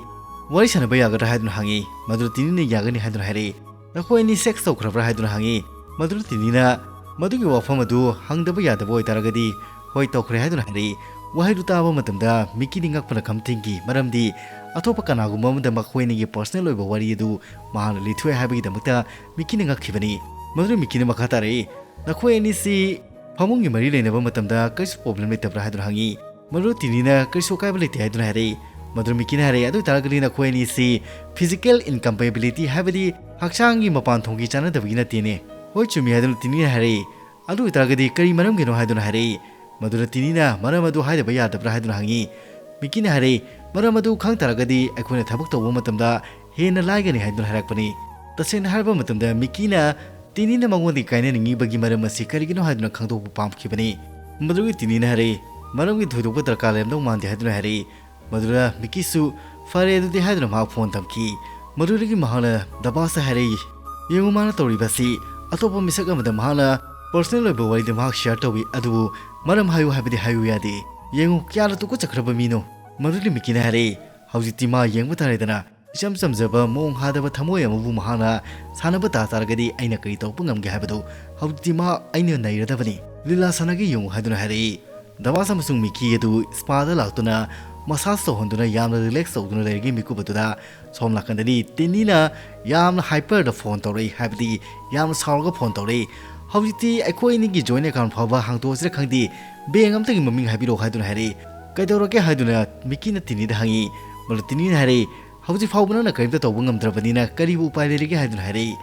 ꯋꯥꯔꯤ ꯁꯥꯟꯅꯕ ꯌꯥꯒꯗ꯭ꯔꯥ ꯍꯥꯏꯗꯨꯅ ꯍꯪꯏ꯫ ꯃꯗꯨꯗ ꯇꯤꯅꯤꯅ ꯌꯥꯒꯅꯤ ꯍꯥꯏꯗꯨꯅ ꯍꯥꯏꯔꯛꯏ꯫ "ꯅꯈꯣꯏ ꯑꯅꯤ ꯁꯦꯛꯁ ꯇꯧꯈ꯭ꯔꯕ꯭ꯔꯥ?" ꯍꯥꯏꯗꯨꯅ ꯍꯪꯏ꯫ ꯃꯗꯨꯗ ꯇꯤꯅꯤꯅ ꯃꯗꯨꯒꯤ ꯋꯥꯐꯝ ꯑꯗꯨ ꯍꯪꯗꯕ ꯌꯥꯗꯕ ꯑꯣꯏꯇꯥꯔꯒꯗꯤ, "ꯍꯣꯏ, ꯇꯧꯈ꯭ꯔꯦ" ꯍꯥꯏꯗꯨꯅ ꯍꯥꯏꯔꯛꯏ꯫ ꯋꯥꯍꯩꯗꯨ ꯇꯥꯕ ꯃꯇꯝꯗ ꯃꯤꯀꯤꯗꯤ ꯉꯛꯄꯅ ꯈꯝ ꯊꯦꯡꯈꯤ, ꯃꯔꯝꯗꯤ ꯑꯇꯣꯞꯄ ꯀꯅꯥꯒꯨꯝꯕ ꯑꯃꯗ ꯃꯈꯣꯏ ꯑꯅꯤꯒꯤ ꯄꯔꯁꯅꯦꯜ ꯑꯣꯏꯕ ꯋꯥꯔꯤ ꯑꯗꯨ ꯃꯍꯥꯛꯅ ꯂꯤꯊꯣꯛꯑꯦ ꯍꯥꯏꯕꯒꯤꯗꯃꯛꯇ ꯃꯤꯀꯤꯅ ꯉꯛꯈꯤꯕꯅꯤ꯫ ꯃꯗꯨꯗ ꯃꯤꯀꯤꯅ ꯃꯈꯥ ꯇꯥꯔꯛꯏ, "ꯅꯈꯣꯏ ꯑꯅꯤꯁꯤ ꯐꯃꯨꯡꯒꯤ ꯃꯔꯤ ꯂꯩꯅꯕ ꯃꯇꯝꯗ ꯀꯔꯤꯁꯨ ꯄ꯭ꯔꯣꯕ꯭ꯂꯦꯝ ꯂꯩꯇꯕ꯭ꯔꯥ?" ꯍꯥꯏꯗꯨꯅ ꯍꯪꯉꯤ꯫ ꯃꯗꯨꯗ ꯇꯤꯅꯤꯅ "ꯀꯔꯤꯁꯨ ꯑꯀꯥꯏꯕ ꯂꯩꯇꯦ" ꯍꯥꯏꯗꯨꯅ ꯍꯥꯏꯔꯛꯏ꯫ ꯃꯗꯨꯗ ꯃꯤꯀꯤꯅ ꯍꯥꯏꯔꯛꯏ, "ꯑꯗꯨ ꯑꯣꯏꯇꯥꯔꯒꯗꯤ ꯅꯈꯣꯏ ꯑꯅꯤꯁꯤ ꯐꯤꯖꯤꯀꯦꯜ ꯏꯟꯀꯝꯄꯦꯕꯤꯂꯤꯇꯤ, ꯍꯥꯏꯕꯗꯤ ꯍꯛꯆꯥꯡꯒꯤ ꯃꯄꯥꯟ ꯊꯣꯡꯒꯤ ꯆꯥꯟꯅꯗꯕꯒꯤ ꯅꯠꯇꯦꯅꯦ?" "ꯍꯣꯏ, ꯆꯨꯝꯃꯤ" ꯍꯥꯏꯗꯨꯅ ꯇꯤꯅꯤꯅ ꯍꯥꯏꯔꯛꯏ꯫ "ꯑꯗꯨ ꯑꯣꯏꯇꯥꯔꯒꯗꯤ ꯀꯔꯤ ꯃꯔꯝꯒꯤꯅꯣ?" ꯍꯥꯏꯗꯨꯅ ꯍꯥꯏꯔꯛꯏ꯫ ꯃꯗꯨꯗ ꯇꯤꯅꯤꯅ "ꯃꯔꯝ ꯑꯗꯨ ꯍꯥꯏꯗꯕ ꯌꯥꯗꯕ꯭ꯔꯥ?" ꯍꯥꯏꯗꯨꯅ ꯍꯪꯉꯤ꯫ ꯃꯤꯀꯤꯅ ꯍꯥꯏꯔꯛꯏ, "ꯃꯔꯝ ꯑꯗꯨ ꯈꯪ ꯇꯥꯔꯒꯗꯤ ꯑꯩꯈꯣꯏꯅ ꯊꯕꯛ ꯇꯧꯕ ꯃꯇꯝꯗ ꯍꯦꯟꯅ ꯂꯥꯏꯒꯅꯤ" ꯍꯥꯏꯗꯨꯅ ꯍꯥꯏꯔꯛꯄꯅꯤ꯫ ꯇꯁꯦꯡꯅ ꯍꯥꯏꯔꯕ ꯃꯇꯝꯗ ꯃꯤꯀꯤꯅ ꯇꯤꯅꯤꯅ ꯃꯉꯣꯟꯗꯒꯤ ꯀꯥꯏꯅꯅꯤꯡꯉꯤꯕꯒꯤ ꯃꯔꯝ ꯑꯁꯤ ꯀꯔꯤꯒꯤꯅꯣ ꯍꯥꯏꯗꯨꯅ ꯈꯪꯗꯣꯛꯄ ꯄꯥꯝꯈꯤꯕꯅꯤ꯫ ꯃꯗꯨꯒꯤ ꯇꯤꯅꯤꯅ ꯍꯥꯏꯔꯛꯏ, "ꯃꯔꯝꯒꯤ ꯊꯣꯏꯗꯣꯛꯄ ꯗꯔꯀꯥꯔ ꯂꯩꯔꯝꯗꯧ ꯃꯥꯟꯗꯦ" ꯍꯥꯏꯗꯨꯅ ꯍꯥꯏꯔꯛꯏ꯫ ꯃꯗꯨꯗ ꯃꯤꯀꯤꯁꯨ "ꯐꯔꯦ ꯑꯗꯨꯗꯤ" ꯍꯥꯏꯗꯨꯅ ꯃꯍꯥꯛ ꯐꯣꯟ ꯊꯝꯈꯤ꯫ ꯃꯗꯨꯗꯒꯤ ꯃꯍꯥꯛꯅ ꯗꯕꯥꯁꯇ ꯍꯥꯏꯔꯛꯏ, "ꯌꯦꯡꯉꯨ, ꯃꯥꯅ ꯇꯧꯔꯤꯕ ꯑꯁꯤ ꯑꯇꯣꯞꯄ ꯃꯤꯁꯛ ꯑꯃꯗ ꯃꯍꯥꯛꯅ ꯄꯔꯁꯅꯦꯜ ꯑꯣꯏꯕ ꯋꯥꯔꯤꯗ ꯃꯍꯥꯛ ꯁꯤꯌꯔ ꯇꯧꯏ, ꯑꯗꯨꯕꯨ ꯃꯔꯝ ꯍꯥꯏꯌꯨ ꯍꯥꯏꯕꯗꯤ ꯍꯥꯏꯌꯨ ꯌꯥꯗꯦ꯫ ꯌꯦꯡꯉꯨ, ꯀꯌꯥꯗ ꯇꯨꯀꯠꯆꯈ꯭ꯔꯕ ꯃꯤꯅꯣ꯫ ꯃꯗꯨꯗꯤ ꯃꯤꯀꯤꯅ ꯍꯥꯏꯔꯛꯏ, "ꯍꯧꯖꯤꯛꯇꯤ ꯃꯥ ꯌꯦꯡꯕ ꯇꯥꯔꯦꯗꯅ꯫ ꯏꯆꯝ ꯆꯝꯖꯕ ꯃꯑꯣꯡ ꯍꯥꯗꯕ ꯊꯃꯣꯏ ꯑꯃꯕꯨ ꯃꯍꯥꯛꯅ ꯁꯥꯟꯅꯕ ꯇꯥ ꯇꯥꯔꯒꯗꯤ ꯑꯩꯅ ꯀꯔꯤ ꯇꯧꯕ ꯉꯝꯒꯦ ꯍꯥꯏꯕꯗꯨ ꯍꯧꯖꯤꯛꯇꯤ ꯃꯥ ꯑꯩꯅ ꯅꯩꯔꯗꯕꯅꯤ꯫ ꯂꯤꯂꯥ ꯁꯥꯟꯅꯒꯦ ꯌꯦꯡꯉꯨ" ꯍꯥꯏꯗꯨꯅ ꯍꯥꯏꯔꯛꯏ꯫ ꯗꯕꯥꯁ ꯑꯃꯁꯨꯡ ꯃꯤꯀꯤ ꯑꯗꯨ ꯁ꯭ꯄꯥꯗ ꯂꯥꯛꯇꯨꯅ ꯃꯁꯥꯖ ꯇꯧꯍꯟꯗꯨꯅ ꯌꯥꯝꯅ ꯔꯤꯂꯦꯛꯁ ꯇꯧꯗꯨꯅ ꯂꯩꯔꯤꯉꯩ ꯃꯤꯀꯨꯞ ꯑꯗꯨꯗ ꯁꯣꯝ ꯅꯥꯀꯟꯗꯗꯤ ꯇꯤꯅꯤꯅ ꯌꯥꯝꯅ ꯍꯥꯏꯄꯔꯗ ꯐꯣꯟ ꯇꯧꯔꯛꯏ, ꯍꯥꯏꯕꯗꯤ ꯌꯥꯝꯅ ꯁꯥꯎꯔꯒ ꯐꯣꯟ ꯇꯧꯔꯛꯏ꯫ "ꯍꯧꯖꯤꯛꯇꯤ ꯑꯩꯈꯣꯏ ꯑꯅꯤꯒꯤ ꯖꯣꯏꯟ ꯑꯦꯀꯥꯎꯟ ꯐꯥꯎꯕ ꯍꯥꯡꯗꯣꯛꯑꯁꯤꯔ ꯈꯪꯗꯦ, ꯕꯦꯡ ꯑꯝꯇꯒꯤ ꯃꯃꯤꯡ ꯍꯥꯏꯕꯤꯔꯛꯑꯣ" ꯍꯥꯏꯗꯨꯅ ꯍꯥꯏꯔꯛꯏ꯫ "ꯀꯩꯗꯧꯔꯒꯦ?" ꯍꯥꯏꯗꯨꯅ ꯃꯤꯀꯤꯅ ꯇꯤꯅꯤꯗ ꯍꯪꯉꯤ꯫ ꯃꯗꯨ ꯇꯤꯅꯤꯅ ꯍꯥꯏꯔꯛꯏ, "ꯍꯧꯖꯤꯛ ꯐꯥꯎꯕ ꯅꯪꯅ ꯀꯔꯤꯝꯇ ꯇꯧꯕ ꯉꯝꯗ꯭ꯔꯕꯅꯤꯅ ꯀꯔꯤꯕꯨ ꯎꯄꯥꯏ ꯂꯩꯔꯤꯒꯦ?" ꯍꯥꯏꯗꯨꯅ ꯍꯥꯏꯔꯛꯏ꯫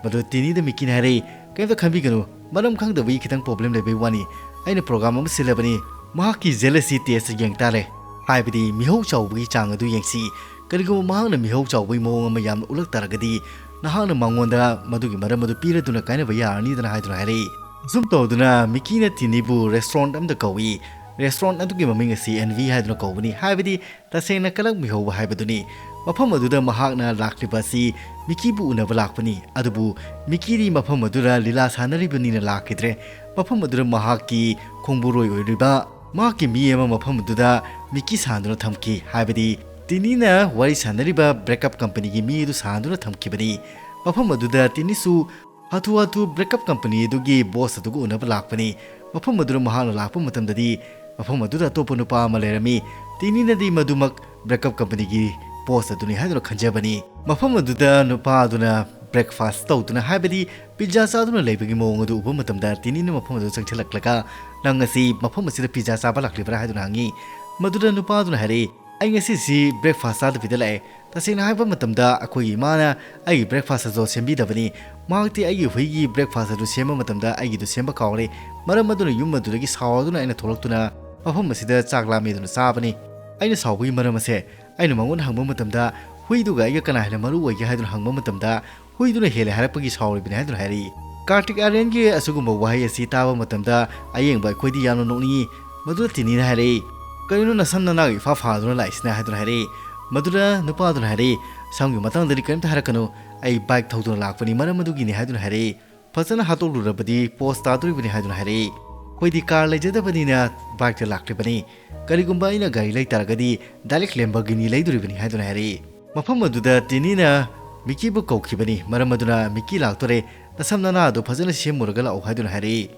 ꯃꯗꯨ ꯇꯤꯅꯤꯗ ꯃꯤꯀꯤꯅ ꯍꯥꯏꯔꯛꯏ, "ꯀꯔꯤꯝꯇ ꯈꯟꯕꯤꯒꯅꯨ, ꯃꯔꯝ ꯈꯪꯗꯕꯒꯤ ꯈꯤꯇꯪ ꯄ꯭ꯔꯣꯕ꯭ꯂꯦꯝ ꯂꯩꯕꯩ ꯋꯥꯅꯤ꯫ ꯑꯩꯅ ꯄ꯭ꯔꯣꯒ꯭ꯔꯥꯝ ꯑꯃ ꯁꯤꯜꯂꯕꯅꯤ, ꯃꯍꯥꯛꯀꯤ ꯖꯦꯂꯁꯤ ꯇꯦꯁ ꯌꯦꯡ ꯇꯥꯔꯦ, ꯍꯥꯏꯕꯗꯤ ꯃꯤꯍꯧ ꯆꯥꯎꯕꯒꯤ ꯆꯥꯡ ꯑꯗꯨ ꯌꯦꯡꯁꯤ꯫ ꯀꯔꯤꯒꯨꯝꯕ ꯃꯍꯥꯛꯅ ꯃꯤꯍꯧ ꯆꯥꯎꯕꯒꯤ ꯃꯑꯣꯡ ꯑꯃ ꯌꯥꯝꯅ ꯎꯠꯂꯛ ꯇꯥꯔꯒꯗꯤ ꯅꯍꯥꯛꯅ ꯃꯉꯣꯟꯗ ꯃꯗꯨꯒꯤ ꯃꯔꯝ ꯑꯗꯨ ꯄꯤꯔꯗꯨꯅ ꯀꯥꯏꯅꯕ ꯌꯥꯔꯅꯤꯗꯅ" ꯍꯥꯏꯗꯨꯅ ꯍꯥꯏꯔꯛꯏ꯫ ꯑꯁꯨꯝ ꯇꯧꯗꯨꯅ ꯃꯤꯀꯤꯅ ꯇꯤꯅꯤꯕꯨ ꯔꯦꯁꯇꯨꯔꯦꯟꯠ ꯑꯃꯗ ꯀꯧꯏ꯫ ꯔꯦꯁꯇꯨꯔꯦꯟꯠ ꯑꯗꯨꯒꯤ ꯃꯃꯤꯡ ꯑꯁꯤ ꯑꯦꯟꯚꯤ ꯍꯥꯏꯗꯨꯅ ꯀꯧꯕꯅꯤ, ꯍꯥꯏꯕꯗꯤ ꯇꯁꯦꯡꯅ ꯀꯂꯛ ꯃꯤꯍꯧꯕ ꯍꯥꯏꯕꯗꯨꯅꯤ꯫ ꯃꯐꯝ ꯑꯗꯨꯗ ꯃꯍꯥꯛꯅ ꯂꯥꯛꯂꯤꯕ ꯑꯁꯤ ꯃꯤꯀꯤꯕꯨ ꯎꯅꯕ ꯂꯥꯛꯄꯅꯤ꯫ ꯑꯗꯨꯕꯨ ꯃꯤꯀꯤꯗꯤ ꯃꯐꯝ ꯑꯗꯨꯗ ꯂꯤꯂꯥ ꯁꯥꯟꯅꯔꯤꯕꯅꯤꯅ ꯂꯥꯛꯈꯤꯗ꯭ꯔꯦ꯫ ꯃꯐꯝ ꯑꯗꯨꯗ ꯃꯍꯥꯛꯀꯤ ꯈꯣꯡꯕꯨꯔꯣꯏ ꯑꯣꯏꯔꯤꯕ ꯃꯍꯥꯛꯀꯤ ꯃꯤ ꯑꯃ ꯃꯐꯝ ꯑꯗꯨꯗ ꯃꯤꯀꯤ ꯁꯥꯟꯗꯨꯅ ꯊꯝꯈꯤ, ꯍꯥꯏꯕꯗꯤ ꯇꯤꯅꯤꯅ ꯋꯥꯔꯤ ꯁꯥꯟꯅꯔꯤꯕ ꯕ꯭ꯔꯦꯛꯑꯞ ꯀꯝꯄꯅꯤꯒꯤ ꯃꯤ ꯑꯗꯨ ꯁꯥꯟꯗꯨꯅ ꯊꯝꯈꯤꯕꯅꯤ꯫ ꯃꯐꯝ ꯑꯗꯨꯗ ꯇꯤꯅꯤꯁꯨ ꯍꯥꯊꯨ ꯍꯥꯊꯨ ꯕ꯭ꯔꯦꯛꯑꯞ ꯀꯝꯄꯅꯤ ꯑꯗꯨꯒꯤ ꯕꯣꯁ ꯑꯗꯨꯒ ꯎꯅꯕ ꯂꯥꯛꯄꯅꯤ꯫ ꯃꯐꯝ ꯑꯗꯨꯗ ꯃꯍꯥꯛꯅ ꯂꯥꯛꯄ ꯃꯇꯝꯗꯗꯤ ꯃꯐꯝ ꯑꯗꯨꯗ ꯑꯇꯣꯞꯄ ꯅꯨꯄꯥ ꯑꯃ ꯂꯩꯔꯝꯃꯤ꯫ ꯇꯤꯅꯤꯅꯗꯤ ꯃꯗꯨꯃꯛ ꯕ꯭ꯔꯦꯛꯑꯞ ꯀꯝꯄꯅꯤꯒꯤ ꯕꯣꯁ ꯑꯗꯨꯅꯤ ꯍꯥꯏꯗꯨꯅ ꯈꯟꯖꯕꯅꯤ꯫ ꯃꯐꯝ ꯑꯗꯨꯗ ꯅꯨꯄꯥ ꯑꯗꯨꯅ ꯕ꯭ꯔꯦꯛꯐꯥꯁ ꯇꯧꯗꯨꯅ, ꯍꯥꯏꯕꯗꯤ ꯄꯤꯖꯥ ꯆꯥꯗꯨꯅ ꯂꯩꯕꯒꯤ ꯃꯑꯣꯡ ꯑꯗꯨ ꯎꯕ ꯃꯇꯝꯗ ꯇꯤꯅꯤꯅ ꯃꯐꯝ ꯑꯗꯨꯗ ꯆꯪꯁꯤꯜꯂꯛꯂꯒ, "ꯅꯪ ꯉꯁꯤ ꯃꯐꯝ ꯑꯁꯤꯗ ꯄꯤꯖꯥ ꯆꯥꯕ ꯂꯥꯛꯂꯤꯕ꯭ꯔꯥ?" ꯍꯥꯏꯗꯨꯅ ꯍꯪꯉꯤ꯫ ꯃꯗꯨꯗ ꯅꯨꯄꯥ ꯑꯗꯨꯅ ꯍꯥꯏꯔꯛꯏ, "ꯑꯩ ꯉꯁꯤꯁꯤ ꯕ꯭ꯔꯦꯛꯐꯥꯁ ꯆꯥꯗꯕꯤꯗ ꯂꯥꯛꯑꯦ꯫ ꯇꯁꯦꯡꯅ ꯍꯥꯏꯕ ꯃꯇꯝꯗ ꯑꯩꯈꯣꯏꯒꯤ ꯏꯃꯥꯅ ꯑꯩꯒꯤ ꯕ꯭ꯔꯦꯛꯐꯥꯁ ꯑꯗꯣ ꯁꯦꯝꯕꯤꯗꯕꯅꯤ꯫ ꯃꯍꯥꯛꯇꯤ ꯑꯩꯒꯤ ꯍꯨꯏꯒꯤ ꯕ꯭ꯔꯦꯛꯐꯥꯁ ꯑꯗꯨ ꯁꯦꯝꯕ ꯃꯇꯝꯗ ꯑꯩꯒꯤꯗꯨ ꯁꯦꯝꯕ ꯀꯥꯎꯔꯦ꯫ ꯃꯔꯝ ꯑꯗꯨꯅ ꯌꯨꯝ ꯑꯗꯨꯗꯒꯤ ꯁꯥꯎꯗꯨꯅ ꯑꯩꯅ ꯊꯣꯛꯂꯛꯇꯨꯅ ꯃꯐꯝ ꯑꯁꯤꯗ ꯆꯥꯛ ꯂꯥꯝꯃꯦꯗꯨꯅ ꯆꯥꯕꯅꯤ꯫ ꯑꯩꯅ ꯁꯥꯎꯕꯒꯤ ꯃꯔꯝ ꯑꯁꯦ ꯑꯩꯅ ꯃꯉꯣꯟꯗ ꯍꯪꯕ ꯃꯇꯝꯗ ꯍꯨꯏꯗꯨꯒ ꯑꯩꯒ ꯀꯅꯥ ꯍꯦꯟꯅ ꯃꯔꯨ ꯑꯣꯏꯒꯦ ꯍꯥꯏꯗꯨꯅ ꯍꯪꯕ ꯃꯇꯝꯗ ꯍꯨꯏꯗꯨꯅ ꯍꯦꯜꯂꯦ ꯍꯥꯏꯔꯛꯄꯒꯤ ꯁꯥꯎꯔꯤꯕꯅꯤ" ꯍꯥꯏꯗꯨꯅ ꯍꯥꯏꯔꯛꯏ꯫ ꯀꯥꯔꯇꯤꯛ ꯑꯥꯔꯌꯟꯒꯤ ꯑꯁꯤꯒꯨꯝꯕ ꯋꯥꯍꯩ ꯑꯁꯤ ꯇꯥꯕ ꯃꯇꯝꯗ ꯑꯌꯦꯡꯕ ꯑꯩꯈꯣꯏꯗꯤ ꯌꯥꯝꯅ ꯅꯣꯛꯅꯤꯡꯏ꯫ ꯃꯗꯨꯗ ꯇꯤꯅꯤꯅ ꯍꯥꯏꯔꯛꯏ, "ꯀꯔꯤꯅꯣ ꯅꯁꯝ ꯅꯅꯥꯒ ꯏꯐꯥ ꯐꯥꯗꯨꯅ ꯂꯥꯛꯏꯁꯤꯅ?" ꯍꯥꯏꯗꯨꯅ ꯍꯥꯏꯔꯛꯏ꯫ ꯃꯗꯨꯗ ꯅꯨꯄꯥꯗꯨꯅ ꯍꯥꯏꯔꯛꯏ, "ꯁꯝꯒꯤ ꯃꯇꯥꯡꯗꯗꯤ ꯀꯔꯤꯝꯇ ꯍꯥꯏꯔꯛꯀꯅꯨ, ꯑꯩ ꯕꯥꯏꯛ ꯊꯧꯗꯨꯅ ꯂꯥꯛꯄꯅꯤ, ꯃꯔꯝ ꯑꯗꯨꯒꯤꯅꯤ" ꯍꯥꯏꯗꯨꯅ ꯍꯥꯏꯔꯛꯏ꯫ "ꯐꯖꯅ ꯍꯥꯠꯇꯣꯛꯂꯨꯔꯕꯗꯤ ꯄꯣꯁ ꯇꯥꯗꯣꯔꯤꯕꯅꯤ" ꯍꯥꯏꯗꯨꯅ ꯍꯥꯏꯔꯛꯏ꯫ ꯑꯩꯈꯣꯏꯗꯤ ꯀꯥꯔ ꯂꯩꯖꯗꯕꯅꯤꯅ ꯕꯥꯏꯛꯇ ꯂꯥꯛꯂꯤꯕꯅꯤ꯫ ꯀꯔꯤꯒꯨꯝꯕ ꯑꯩꯅ ꯒꯥꯔꯤ ꯂꯩ ꯇꯥꯔꯒꯗꯤ ꯗꯥꯏꯔꯦꯛ ꯂꯦꯝꯕꯔꯒꯤꯅꯤ ꯂꯩꯗꯣꯔꯤꯕꯅꯤ" ꯍꯥꯏꯗꯨꯅ ꯍꯥꯏꯔꯛꯏ꯫ ꯃꯐꯝ ꯑꯗꯨꯗ ꯇꯤꯅꯤꯅ ꯃꯤꯀꯤꯕꯨ ꯀꯧꯈꯤꯕꯅꯤ꯫ ꯃꯔꯝ ꯑꯗꯨꯅ "ꯃꯤꯀꯤ ꯂꯥꯛꯇꯣꯔꯦ, ꯅꯁꯝ ꯅꯅꯥꯗꯨ ꯐꯖꯅ ꯁꯦꯝꯃꯨꯔꯒ ꯂꯥꯛꯎ" ꯍꯥꯏꯗꯨꯅ ꯍꯥꯏꯔꯛꯏ꯫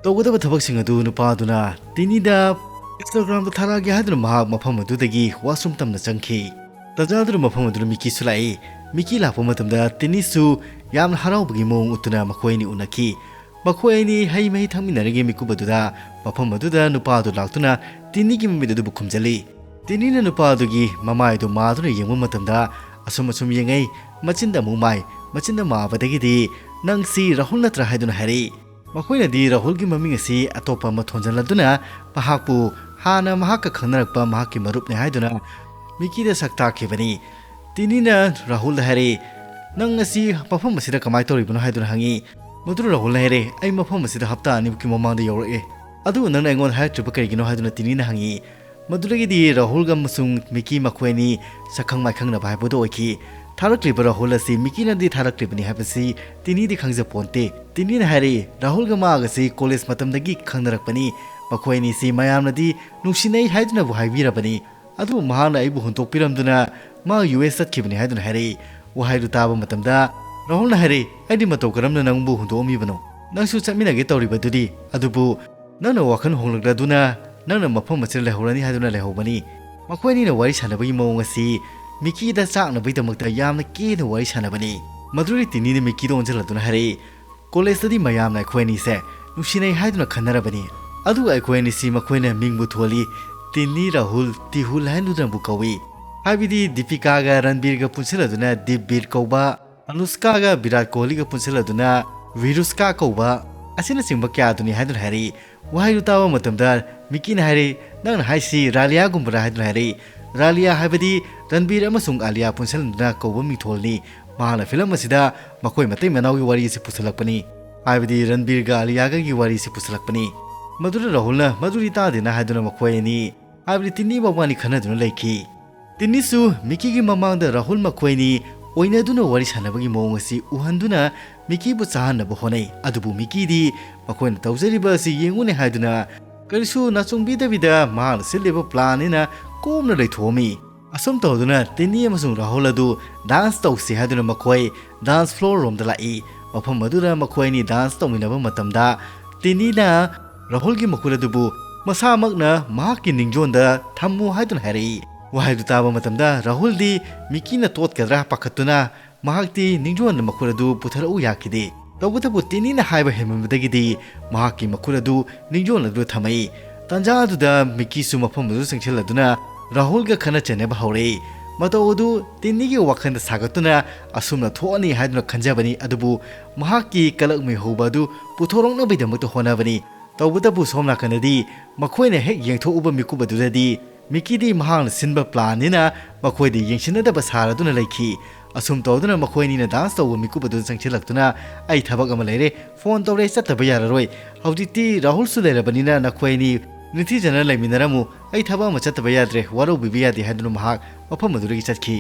ꯇꯧꯒꯗꯕ ꯊꯕꯛꯁꯤꯡ ꯑꯗꯨ ꯅꯨꯄꯥ ꯑꯗꯨꯅ ꯇꯤꯅꯤꯗ Instagram-ꯗ ꯊꯥꯔꯛꯑꯒꯦ ꯍꯥꯏꯗꯨꯅ ꯃꯍꯥꯛ ꯃꯐꯝ ꯑꯗꯨꯗꯒꯤ washroom ꯇꯝꯅ ꯆꯪꯈꯤ꯫ ꯇꯟꯖꯥ ꯑꯗꯨꯗ ꯃꯐꯝ ꯑꯗꯨꯗ ꯃꯤꯀꯤꯁꯨ ꯂꯥꯛꯏ꯫ ꯃꯤꯀꯤ ꯂꯥꯛꯄ ꯃꯇꯝꯗ ꯇꯤꯅꯤꯁꯨ ꯌꯥꯝꯅ ꯍꯔꯥꯎꯕꯒꯤ ꯃꯑꯣꯡ ꯎꯠꯇꯨꯅ ꯃꯈꯣꯏ ꯑꯅꯤ ꯎꯅꯈꯤ꯫ ꯃꯈꯣꯏ ꯑꯅꯤ ꯍꯩ ꯃꯍꯤ ꯊꯛꯃꯤꯟꯅꯔꯤꯉꯩ ꯃꯤꯀꯨꯞ ꯑꯗꯨꯗ ꯃꯐꯝ ꯑꯗꯨꯗ ꯅꯨꯄꯥ ꯑꯗꯨ ꯂꯥꯛꯇꯨꯅ ꯇꯤꯅꯤꯒꯤ ꯃꯃꯤꯠ ꯑꯗꯨꯕꯨ ꯈꯨꯝꯖꯤꯜꯂꯤ꯫ ꯇꯤꯅꯤꯅ ꯅꯨꯄꯥ ꯑꯗꯨꯒꯤ ꯃꯃꯥꯏꯗꯨ ꯃꯥꯗꯨꯅ ꯌꯦꯡꯕ ꯃꯇꯝꯗ ꯑꯁꯨꯝ ꯑꯁꯨꯝ ꯌꯦꯡꯉꯩ, ꯃꯆꯤꯟꯗ ꯑꯃꯨꯛ ꯃꯥꯏ, ꯃꯆꯤꯟꯗ ꯃꯥꯕꯗꯒꯤꯗꯤ "ꯅꯪꯁꯤ ꯔꯥꯍꯨꯜ ꯅꯠꯇ꯭ꯔꯥ?" ꯍꯥꯏꯗꯨꯅ ꯍꯥꯏꯔꯛꯏ꯫ ꯃꯈꯣꯏꯅꯗꯤ ꯔꯥꯍꯨꯜꯒꯤ ꯃꯃꯤꯡ ꯑꯁꯤ ꯑꯇꯣꯞꯄ ꯑꯃ ꯊꯣꯟꯖꯜꯂꯗꯨꯅ ꯃꯍꯥꯛꯄꯨ ꯍꯥꯟꯅ ꯃꯍꯥꯛꯀ ꯈꯪꯅꯔꯛꯄ ꯃꯍꯥꯛꯀꯤ ꯃꯔꯨꯞꯅꯤ ꯍꯥꯏꯗꯨꯅ ꯃꯤꯀꯤꯗ ꯁꯛ ꯇꯥꯛꯈꯤꯕꯅꯤ꯫ ꯇꯤꯅꯤꯅ ꯔꯥꯍꯨꯜꯗ ꯍꯥꯏꯔꯛꯏ, "ꯅꯪ ꯉꯁꯤ ꯃꯐꯝ ꯑꯁꯤꯗ ꯀꯃꯥꯏꯅ ꯇꯧꯔꯤꯕꯅꯣ?" ꯍꯥꯏꯗꯨꯅ ꯍꯪꯉꯤ꯫ ꯃꯗꯨꯗ ꯔꯥꯍꯨꯜꯅ ꯍꯥꯏꯔꯦ, "ꯑꯩ ꯃꯐꯝ ꯑꯁꯤꯗ ꯍꯞꯇꯥ ꯑꯅꯤꯃꯨꯛꯀꯤ ꯃꯃꯥꯡꯗ ꯌꯧꯔꯛꯑꯦ, ꯑꯗꯨꯕꯨ ꯅꯪꯅ ꯑꯩꯉꯣꯟꯗ ꯍꯥꯏꯔꯛꯇ꯭ꯔꯤꯕ ꯀꯔꯤꯒꯤꯅꯣ?" ꯍꯥꯏꯗꯨꯅ ꯇꯤꯅꯤꯅ ꯍꯪꯉꯤ꯫ ꯃꯗꯨꯗꯒꯤꯗꯤ ꯔꯥꯍꯨꯜꯒ ꯑꯃꯁꯨꯡ ꯃꯤꯀꯤ ꯃꯈꯣꯏ ꯑꯅꯤ ꯁꯛꯈꯪ ꯃꯥꯏꯈꯪꯅꯕ ꯍꯥꯏꯕꯗꯨ ꯑꯣꯏꯈꯤ꯫ ꯊꯥꯔꯛꯂꯤꯕ ꯔꯥꯍꯨꯜ ꯑꯁꯤ ꯃꯤꯀꯤꯅꯗꯤ ꯊꯥꯔꯛꯂꯤꯕꯅꯤ ꯍꯥꯏꯕꯁꯤ ꯇꯤꯅꯤꯗꯤ ꯈꯪꯖꯄꯣꯟꯇꯦ꯫ ꯇꯤꯅꯤꯅ ꯍꯥꯏꯔꯛꯏ, "ꯔꯥꯍꯨꯜꯒ ꯃꯥꯒꯁꯤ ꯀꯣꯂꯦꯖ ꯃꯇꯝꯗꯒꯤ ꯈꯪꯅꯔꯛꯄꯅꯤ꯫ ꯃꯈꯣꯏ ꯑꯅꯤꯁꯤ ꯃꯌꯥꯝꯅꯗꯤ ꯅꯨꯡꯁꯤꯅꯩ ꯍꯥꯏꯗꯨꯅꯕꯨ ꯍꯥꯏꯕꯤꯔꯕꯅꯤ꯫ ꯑꯗꯨꯕꯨ ꯃꯍꯥꯛꯅ ꯑꯩꯕꯨ ꯍꯨꯟꯗꯣꯛꯄꯤꯔꯝꯗꯨꯅ ꯃꯥ ꯌꯨ ꯑꯦꯁ ꯆꯠꯈꯤꯕꯅꯤ" ꯍꯥꯏꯗꯨꯅ ꯍꯥꯏꯔꯛꯏ꯫ ꯋꯥꯍꯩꯗꯨ ꯇꯥꯕ ꯃꯇꯝꯗ ꯔꯥꯍꯨꯜꯅ ꯍꯥꯏꯔꯛꯏ, "ꯑꯩꯗꯤ ꯃꯇꯧ ꯀꯔꯝꯅ ꯅꯪꯕꯨ ꯍꯨꯟꯗꯣꯛꯑꯝꯃꯤꯕꯅꯣ? ꯅꯪꯁꯨ ꯆꯠꯃꯤꯟꯅꯒꯦ ꯇꯧꯔꯤꯕꯗꯨꯗꯤ? ꯑꯗꯨꯕꯨ ꯅꯪꯅ ꯋꯥꯈꯜ ꯍꯣꯡꯂꯛꯂꯗꯨꯅ ꯅꯪꯅ ꯃꯐꯝ ꯑꯁꯤꯗ ꯂꯩꯍꯧꯔꯅꯤ ꯍꯥꯏꯗꯨꯅ ꯂꯩꯍꯧꯕꯅꯤ"꯫ ꯃꯈꯣꯏ ꯑꯅꯤꯅ ꯋꯥꯔꯤ ꯁꯥꯟꯅꯕꯒꯤ ꯃꯑꯣꯡ ꯑꯁꯤ ꯃꯤꯀꯤꯗ ꯆꯥꯛꯅꯕꯒꯤꯗꯃꯛꯇ ꯌꯥꯝꯅ ꯀꯦꯅ ꯋꯥꯔꯤ ꯁꯥꯟꯅꯕꯅꯤ꯫ ꯃꯗꯨꯗꯤ ꯇꯤꯅꯤꯅ ꯃꯤꯀꯤꯗ ꯑꯣꯟꯁꯤꯜꯂꯗꯨꯅ ꯍꯥꯏꯔꯛꯏ, "ꯀꯣꯂꯦꯖꯇꯗꯤ ꯃꯌꯥꯝꯅ ꯑꯩꯈꯣꯏ ꯑꯅꯤꯁꯦ ꯅꯨꯡꯁꯤꯅꯩ ꯍꯥꯏꯗꯨꯅ ꯈꯟꯅꯔꯕꯅꯤ꯫ ꯑꯗꯨꯒ ꯑꯩꯈꯣꯏ ꯑꯅꯤꯁꯤ ꯃꯈꯣꯏꯅ ꯃꯤꯡꯕꯨ ꯊꯣꯜꯂꯤ, ꯇꯤꯟꯅꯤ ꯔꯥꯍꯨꯜ, ꯇꯤꯍꯨꯜ ꯍꯥꯏꯅꯗꯨꯅꯕꯨ ꯀꯧꯏ꯫ ꯍꯥꯏꯕꯗꯤ ꯗꯤꯄꯤꯀꯥꯒ ꯔꯟꯕꯤꯔꯒ ꯄꯨꯟꯁꯤꯜꯂꯗꯨꯅ ꯗꯤꯞꯕꯤꯔ ꯀꯧꯕ, ꯑꯅꯨꯁꯀꯥꯒ ꯚꯤꯔꯥꯠ ꯀꯣꯍꯂꯤꯒ ꯄꯨꯟꯁꯤꯜꯂꯗꯨꯅ ꯚꯤꯔꯨꯁꯀꯥ ꯀꯧꯕ ꯑꯁꯤꯅꯆꯤꯡꯕ ꯀꯌꯥꯗꯨꯅꯤ" ꯍꯥꯏꯗꯨꯅ ꯍꯥꯏꯔꯛꯏ꯫ ꯋꯥꯍꯩꯗꯨ ꯇꯥꯕ ꯃꯇꯝꯗ ꯃꯤꯀꯤꯅ ꯍꯥꯏꯔꯛꯏ, "ꯅꯪꯅ ꯍꯥꯏꯁꯤ ꯔꯥꯂꯤꯌꯥꯒꯨꯝꯕꯔꯥ?" ꯍꯥꯏꯗꯨꯅ ꯍꯥꯏꯔꯛꯏ꯫ ꯔꯥꯂꯤꯌꯥ ꯍꯥꯏꯕꯗꯤ ꯔꯟꯕꯤꯔ ꯑꯃꯁꯨꯡ ꯑꯥꯂꯤꯌꯥ ꯄꯨꯟꯁꯤꯟꯗꯨꯅ ꯀꯧꯕ ꯃꯤꯡꯊꯣꯜꯅꯤ꯫ ꯃꯍꯥꯛꯅ ꯐꯤꯂꯝ ꯑꯁꯤꯗ ꯃꯈꯣꯏ ꯃꯇꯩ ꯃꯅꯥꯎꯒꯤ ꯋꯥꯔꯤ ꯑꯁꯤ ꯄꯨꯁꯤꯜꯂꯛꯄꯅꯤ, ꯍꯥꯏꯕꯗꯤ ꯔꯟꯕꯤꯔꯒ ꯑꯥꯂꯤꯌꯥꯒꯒꯤ ꯋꯥꯔꯤ ꯑꯁꯤ ꯄꯨꯁꯤꯜꯂꯛꯄꯅꯤ꯫ ꯃꯗꯨꯗ ꯔꯥꯍꯨꯜꯅ ꯃꯗꯨꯗꯤ ꯇꯥꯗꯦꯅ ꯍꯥꯏꯗꯨꯅ ꯃꯈꯣꯏ ꯑꯅꯤ, ꯍꯥꯏꯕꯗꯤ ꯇꯤꯟꯅꯤ ꯃꯕꯥꯅꯤ ꯈꯟꯅꯗꯨꯅ ꯂꯩꯈꯤ꯫ ꯇꯤꯟꯅꯤꯁꯨ ꯃꯤꯀꯤꯒꯤ ꯃꯃꯥꯡꯗ ꯔꯥꯍꯨꯜ ꯃꯈꯣꯏꯅꯤ ꯑꯣꯏꯅꯗꯨꯅ ꯋꯥꯔꯤ ꯁꯥꯟꯅꯕꯒꯤ ꯃꯑꯣꯡ ꯑꯁꯤ ꯎꯍꯟꯗꯨꯅ ꯃꯤꯀꯤꯕꯨ ꯆꯥꯍꯟꯅꯕ ꯍꯣꯠꯅꯩ꯫ ꯑꯗꯨꯕꯨ ꯃꯤꯀꯤꯗꯤ ꯃꯈꯣꯏꯅ ꯇꯧꯖꯔꯤꯕ ꯑꯁꯤ ꯌꯦꯡꯉꯨꯅꯦ ꯍꯥꯏꯗꯨꯅ ꯀꯔꯤꯁꯨ ꯅꯥꯆꯨꯡꯕꯤꯗꯕꯤꯗ ꯃꯍꯥꯛꯅ ꯁꯤꯜꯂꯤꯕ plan ꯅꯤꯅ ꯀꯣꯝꯅ ꯂꯩꯊꯣꯛꯑꯝꯃꯤ꯫ ꯑꯁꯨꯝ ꯇꯧꯗꯨꯅ ꯇꯤꯅꯤ ꯑꯃꯁꯨꯡ ꯔꯥꯍꯨꯜ ꯑꯗꯨ dance ꯇꯧꯁꯤ ꯍꯥꯏꯗꯨꯅ ꯃꯈꯣꯏ dance floor ꯔꯣꯝꯗ ꯂꯥꯛꯏ꯫ ꯃꯐꯝ ꯑꯗꯨꯗ ꯃꯈꯣꯏ ꯑꯅꯤ dance ꯇꯧꯃꯤꯟꯅꯕ ꯃꯇꯝꯗ ꯇꯤꯅꯤꯅ ꯔꯥꯍꯨꯜꯒꯤ ꯃꯈꯨꯠ ꯑꯗꯨꯕꯨ ꯃꯁꯥꯃꯛꯅ ꯃꯍꯥꯛꯀꯤ ꯅꯤꯡꯖꯣꯟꯗ ꯊꯝꯃꯨ ꯍꯥꯏꯗꯨꯅ ꯍꯥꯏꯔꯛꯏ꯫ ꯋꯥꯍꯩꯗꯨ ꯇꯥꯕ ꯃꯇꯝꯗ ꯔꯥꯍꯨꯜꯗꯤ ꯃꯤꯀꯤꯅ ꯇꯣꯠꯀꯗ꯭ꯔꯥ ꯄꯥꯈꯠꯇꯨꯅ ꯃꯍꯥꯛꯇꯤ ꯅꯤꯡꯖꯣꯟꯗ ꯃꯈꯨꯠ ꯑꯗꯨ ꯄꯨꯊꯔꯛꯎ ꯌꯥꯈꯤꯗꯦ꯫ ꯇꯧꯕꯇꯕꯨ ꯇꯤꯅꯤꯅ ꯍꯥꯏꯕ ꯍꯦꯟꯃꯟꯕꯗꯒꯤꯗꯤ ꯃꯍꯥꯛꯀꯤ ꯃꯈꯨꯠ ꯑꯗꯨ ꯅꯤꯡꯖꯣꯟ ꯑꯗꯨꯗ ꯊꯝꯃꯛꯏ꯫ ꯇꯥꯟꯖꯥ ꯑꯗꯨꯗ ꯃꯤꯀꯤꯁꯨ ꯃꯐꯝ ꯑꯗꯨ ꯆꯪꯁꯤꯜꯂꯗꯨꯅ ꯔꯥꯍꯨꯜꯒ ꯈꯠꯅ ꯆꯩꯅꯕ ꯍꯧꯔꯛꯏ꯫ ꯃꯇꯧ ꯑꯗꯨ ꯇꯤꯅꯤꯒꯤ ꯋꯥꯈꯜꯗ ꯁꯥꯒꯠꯇꯨꯅ ꯑꯁꯨꯝꯅ ꯊꯣꯛꯑꯅꯤ ꯍꯥꯏꯗꯨꯅ ꯈꯟꯖꯕꯅꯤ, ꯑꯗꯨꯕꯨ ꯃꯍꯥꯛꯀꯤ ꯀꯂꯛ ꯃꯩ ꯍꯧꯕ ꯑꯗꯨ ꯄꯨꯊꯣꯔꯛꯅꯕꯒꯤꯗꯃꯛꯇ ꯍꯣꯠꯅꯕꯅꯤ꯫ ꯇꯧꯕꯇꯕꯨ ꯁꯣꯝ ꯅꯥꯀꯟꯗꯗꯤ ꯃꯈꯣꯏꯅ ꯍꯦꯛ ꯌꯦꯡꯊꯣꯛꯎꯕ ꯃꯤꯀꯨꯞ ꯑꯗꯨꯗꯗꯤ ꯃꯤꯀꯤꯗꯤ ꯃꯍꯥꯛꯅ ꯁꯤꯟꯕ plan ꯅꯤꯅ ꯃꯈꯣꯏꯗ ꯌꯦꯡꯁꯤꯟꯅꯗꯕ ꯁꯥꯔꯗꯨꯅ ꯂꯩꯈꯤ꯫ ꯑꯁꯨꯝ ꯇꯧꯗꯨꯅ ꯃꯈꯣꯏ ꯑꯅꯤꯅ dance ꯇꯧꯕ ꯃꯤꯀꯨꯞ ꯑꯗꯨꯗ ꯆꯪꯁꯤꯜꯂꯛꯇꯨꯅ "ꯑꯩ ꯊꯕꯛ ꯑꯃ ꯂꯩꯔꯦ, phone ꯇꯧꯔꯦ, ꯆꯠꯇꯕ ꯌꯥꯔꯔꯣꯏ꯫ ꯍꯧꯖꯤꯛꯇꯤ ꯔꯥꯍꯨꯜꯁꯨ ꯂꯩꯔꯕꯅꯤꯅ ꯅꯈꯣꯏ ꯑꯅꯤ ꯅꯤꯡꯊꯤꯖꯅ ꯂꯩꯃꯤꯟꯅꯔꯝꯃꯨ꯫ ꯑꯩ ꯊꯕꯛ ꯑꯃ ꯆꯠꯇꯕ ꯌꯥꯗ꯭ꯔꯦ, ꯋꯥꯔꯧꯕꯤꯕ ꯌꯥꯗꯦ" ꯍꯥꯏꯗꯨꯅ ꯃꯍꯥꯛ ꯃꯐꯝ ꯑꯗꯨꯗꯒꯤ ꯆꯠꯈꯤ꯫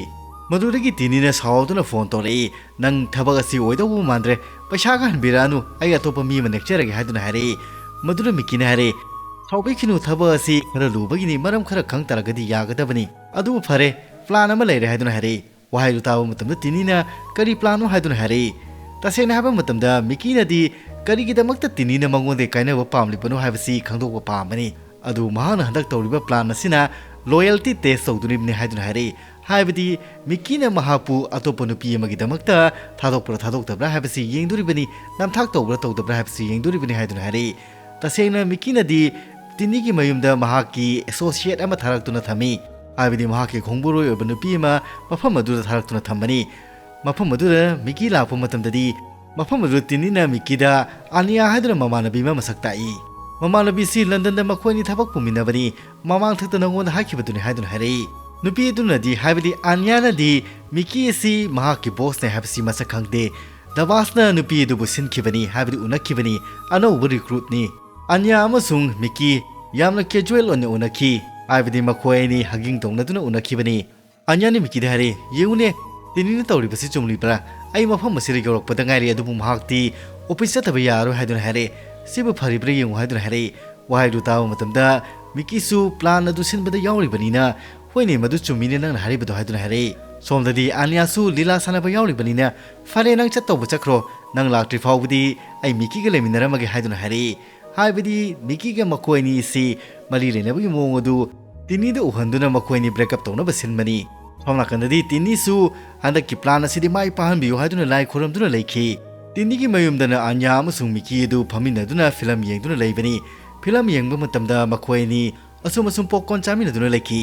ꯃꯗꯨꯗꯒꯤ ꯇꯤꯅꯤꯅ ꯁꯥꯎꯗꯨꯅ phone ꯇꯧꯔꯛꯏ꯫ "ꯅꯪ ꯊꯕꯛ ꯑꯁꯤ ꯑꯣꯏꯗꯧꯕ ꯃꯥꯟꯗ꯭ꯔꯦ, ꯄꯩꯁꯥꯒ ꯍꯟꯕꯤꯔꯛꯑꯅꯨ, ꯑꯩ ꯑꯇꯣꯞꯄ ꯃꯤ ꯑꯃ ꯅꯦꯛꯆꯔꯒꯦ" ꯍꯥꯏꯗꯨꯅ ꯍꯥꯏꯔꯛꯏ꯫ ꯃꯗꯨꯗ ꯃꯤꯀꯤꯅ ꯍꯥꯏꯔꯛꯏ, "ꯁꯥꯎꯕꯤꯈꯤꯅꯨ, ꯊꯕꯛ ꯑꯁꯤ ꯈꯔ ꯂꯨꯕꯒꯤꯅꯤ, ꯃꯔꯝ ꯈꯔ ꯈꯪ ꯇꯥꯔꯒꯗꯤ ꯌꯥꯒꯗꯕꯅꯤ꯫ ꯑꯗꯨꯕꯨ ꯐꯔꯦ, plan ꯑꯃ ꯂꯩꯔꯦ" ꯍꯥꯏꯗꯨꯅ ꯍꯥꯏꯔꯛꯏ꯫ ꯋꯥꯍꯩꯗꯨ ꯇꯥꯕ ꯃꯇꯝꯗ ꯇꯤꯅꯤꯅ "ꯀꯔꯤ plan ꯅꯣ?" ꯍꯥꯏꯗꯨꯅ ꯍꯥꯏꯔꯛꯏ꯫ ꯇꯁꯦꯡꯅ ꯍꯥꯏꯕ ꯃꯇꯝꯗ ꯃꯤꯀꯤꯅꯗꯤ ꯀꯔꯤꯒꯤꯗꯃꯛꯇ ꯇꯤꯅꯤꯅ ꯃꯉꯣꯟꯗꯒꯤ ꯀꯥꯏꯅꯕ ꯄꯥꯝꯂꯤꯕꯅꯣ ꯍꯥꯏꯕꯁꯤ ꯈꯪꯗꯣꯛꯄ ꯄꯥꯝꯕꯅꯤ꯫ ꯑꯗꯨꯕꯨ ꯃꯍꯥꯛꯅ ꯍꯟꯗꯛ ꯇꯧꯔꯤꯕ plan ꯑꯁꯤꯅ loyalty test ꯇꯧꯗꯣꯔꯤꯕꯅꯤ ꯍꯥꯏꯗꯨꯅ ꯍꯥꯏꯔꯛꯏ꯫ ꯍꯥꯏꯕꯗꯤ ꯃꯤꯀꯤꯅ ꯃꯍꯥꯛꯄꯨ ꯑꯇꯣꯞꯄ ꯅꯨꯄꯤ ꯑꯃꯒꯤꯗꯃꯛꯇ ꯊꯥꯗꯣꯛꯄ꯭ꯔꯥ ꯊꯥꯗꯣꯛꯇꯕ꯭ꯔꯥ ꯍꯥꯏꯕꯁꯤ ꯌꯦꯡꯗꯣꯔꯤꯕꯅꯤ, ꯅꯝꯊꯥꯛ ꯇꯧꯕ꯭ꯔꯥ ꯇꯧꯗꯕ꯭ꯔꯥ ꯍꯥꯏꯕꯁꯤ ꯌꯦꯡꯗꯣꯔꯤꯕꯅꯤ ꯍꯥꯏꯗꯨꯅ ꯍꯥꯏꯔꯛꯏ꯫ ꯇꯁꯦꯡꯅ ꯃꯤꯀꯤꯅꯗꯤ ꯇꯤꯅꯤꯒꯤ ꯃꯌꯨꯝꯗ ꯃꯍꯥꯛꯀꯤ associate ꯑꯃ ꯊꯥꯔꯛꯇꯨꯅ ꯊꯝꯃꯤ, ꯍꯥꯏꯕꯗꯤ ꯃꯍꯥꯛꯀꯤ ꯈꯣꯡꯕꯨꯔꯣꯏ ꯑꯣꯏꯕ ꯅꯨꯄꯤ ꯑꯃ ꯃꯐꯝ ꯑꯗꯨꯗ ꯊꯥꯔꯛꯇꯨꯅ ꯊꯝꯕꯅꯤ꯫ ꯃꯐꯝ ꯑꯗꯨꯗ ꯃꯤꯀꯤ ꯂꯥꯛꯄ ꯃꯇꯝꯗꯗꯤ ꯃꯐꯝ ꯑꯗꯨꯗ ꯇꯤꯅꯤꯅ ꯃꯤꯀꯤꯗ ꯑꯅꯤꯌꯥ ꯍꯥꯏꯗꯨꯅ ꯃꯃꯥꯟꯅꯕꯤ ꯑꯃ ꯃꯁꯛ ꯇꯥꯛꯏ꯫ ꯃꯃꯥꯟꯅꯕꯤꯁꯤ ꯂꯟꯗꯟꯗ ꯃꯈꯣꯏ ꯑꯅꯤ ꯊꯕꯛ ꯄꯨꯃꯤꯟꯅꯕꯅꯤ, ꯃꯃꯥꯡꯊꯛꯇ ꯅꯉꯣꯟꯗ ꯍꯥꯏꯈꯤꯕꯗꯨꯅꯤ ꯍꯥꯏꯗꯨꯅ ꯍꯥꯏꯔꯛꯏ꯫ ꯅꯨꯄꯤ ꯑꯗꯨꯅꯗꯤ, ꯍꯥꯏꯕꯗꯤ ꯑꯅꯤꯌꯥꯅꯗꯤ ꯃꯤꯀꯤ ꯑꯁꯤ ꯃꯍꯥꯛꯀꯤ boss ꯅꯤ ꯍꯥꯏꯕꯁꯤ ꯃꯁꯛ ꯈꯪꯗꯦ꯫ ꯗꯕꯥꯁꯅ ꯅꯨꯄꯤ ꯑꯗꯨꯕꯨ ꯁꯤꯟꯈꯤꯕꯅꯤ, ꯍꯥꯏꯕꯗꯤ ꯎꯅꯈꯤꯕꯅꯤ, ꯑꯅꯧꯕ recruit ꯅꯤ꯫ ꯑꯅꯤꯌꯥ ꯑꯃꯁꯨꯡ ꯃꯤꯀꯤ ꯌꯥꯝꯅ casual ꯑꯣꯏꯅ ꯎꯅꯈꯤ, ꯍꯥꯏꯕꯗꯤ ꯃꯈꯣꯏ ꯑꯅꯤ hugging ꯇꯧꯅꯗꯨꯅ ꯎꯅꯈꯤꯕꯅꯤ꯫ ꯑꯅꯤꯌꯥꯅ ꯃꯤꯀꯤꯗ ꯍꯥꯏꯔꯛꯏ, "ꯌꯦꯡꯉꯨꯅꯦ, "ꯇꯤꯅꯤꯅ ꯇꯧꯔꯤꯕꯁꯤ ꯆꯨꯝꯂꯤꯕ꯭ꯔꯥ? ꯑꯩ ꯃꯐꯝ ꯑꯁꯤꯗ ꯌꯧꯔꯛꯄꯗ ꯉꯥꯏꯔꯤ, ꯑꯗꯨꯕꯨ ꯃꯍꯥꯛꯇꯤ ꯑꯣꯐꯤꯁ ꯆꯠꯇꯕ ꯌꯥꯔꯣꯏ ꯍꯥꯏꯗꯨꯅ ꯍꯥꯏꯔꯛꯏ꯫ ꯁꯤꯕꯨ ꯐꯔꯤꯕ꯭ꯔꯥ ꯌꯦꯡꯉꯨ" ꯍꯥꯏꯗꯨꯅ ꯍꯥꯏꯔꯛꯏ꯫ ꯋꯥꯍꯩꯗꯨ ꯇꯥꯕ ꯃꯇꯝꯗ ꯃꯤꯀꯤꯁꯨ ꯄ꯭ꯂꯥꯟ ꯑꯗꯨ ꯁꯤꯟꯕꯗ ꯌꯥꯎꯔꯤꯕꯅꯤꯅ, "ꯍꯣꯏꯅꯦ, ꯃꯗꯨ ꯆꯨꯝꯃꯤꯅꯦ ꯅꯪꯅ ꯍꯥꯏꯔꯤꯕꯗꯣ" ꯍꯥꯏꯗꯨꯅ ꯍꯥꯏꯔꯛꯏ꯫ ꯁꯣꯝꯗꯗꯤ ꯑꯥꯅꯤꯌꯥꯁꯨ ꯂꯤꯂꯥ ꯁꯥꯟꯅꯕ ꯌꯥꯎꯔꯤꯕꯅꯤꯅ, "ꯐꯔꯦ, ꯅꯪ ꯆꯠꯇꯧꯕ ꯆꯠꯈ꯭ꯔꯣ, ꯅꯪ ꯂꯥꯛꯇ꯭ꯔꯤ ꯐꯥꯎꯕꯗꯤ ꯑꯩ ꯃꯤꯀꯤꯒ ꯂꯩꯃꯤꯟꯅꯔꯝꯃꯒꯦ" ꯍꯥꯏꯗꯨꯅ ꯍꯥꯏꯔꯛꯏ꯫ ꯍꯥꯏꯕꯗꯤ ꯃꯤꯀꯤꯒ ꯃꯈꯣꯏ ꯑꯅꯤ ꯑꯁꯤ ꯃꯔꯤ ꯂꯩꯅꯕꯒꯤ ꯃꯑꯣꯡ ꯑꯗꯨ ꯇꯤꯅꯤꯗ ꯎꯍꯟꯗꯨꯅ ꯃꯈꯣꯏ ꯑꯅꯤ ꯕ꯭ꯔꯦꯛ ꯑꯞ ꯇꯧꯅꯕ ꯁꯤꯟꯕꯅꯤ꯫ ꯁꯣꯝ ꯅꯥꯀꯟꯗꯗꯤ ꯇꯤꯅꯤꯁꯨ ꯍꯟꯗꯛꯀꯤ ꯄ꯭ꯂꯥꯟ ꯑꯁꯤꯗꯤ ꯃꯥꯏ ꯄꯥꯛꯍꯟꯕꯤꯌꯨ ꯍꯥꯏꯗꯨꯅ ꯂꯥꯏ ꯈꯨꯔꯨꯝꯗꯨꯅ ꯂꯩꯈꯤ꯫ ꯇꯤꯅꯤꯒꯤ ꯃꯌꯨꯝꯗꯅ ꯑꯥꯅꯤꯌꯥ ꯑꯃꯁꯨꯡ ꯃꯤꯀꯤ ꯑꯗꯨ ꯐꯝꯃꯤꯟꯅꯗꯨꯅ ꯐꯤꯂꯝ ꯌꯦꯡꯗꯨꯅ ꯂꯩꯕꯅꯤ꯫ ꯐꯤꯂꯝ ꯌꯦꯡꯕ ꯃꯇꯝꯗ ꯃꯈꯣꯏ ꯑꯅꯤ ꯑꯁꯨꯝ ꯑꯁꯨꯝ ꯄꯣꯞꯀꯣꯔꯟ ꯆꯥꯃꯤꯟꯅꯗꯨꯅ ꯂꯩꯈꯤ꯫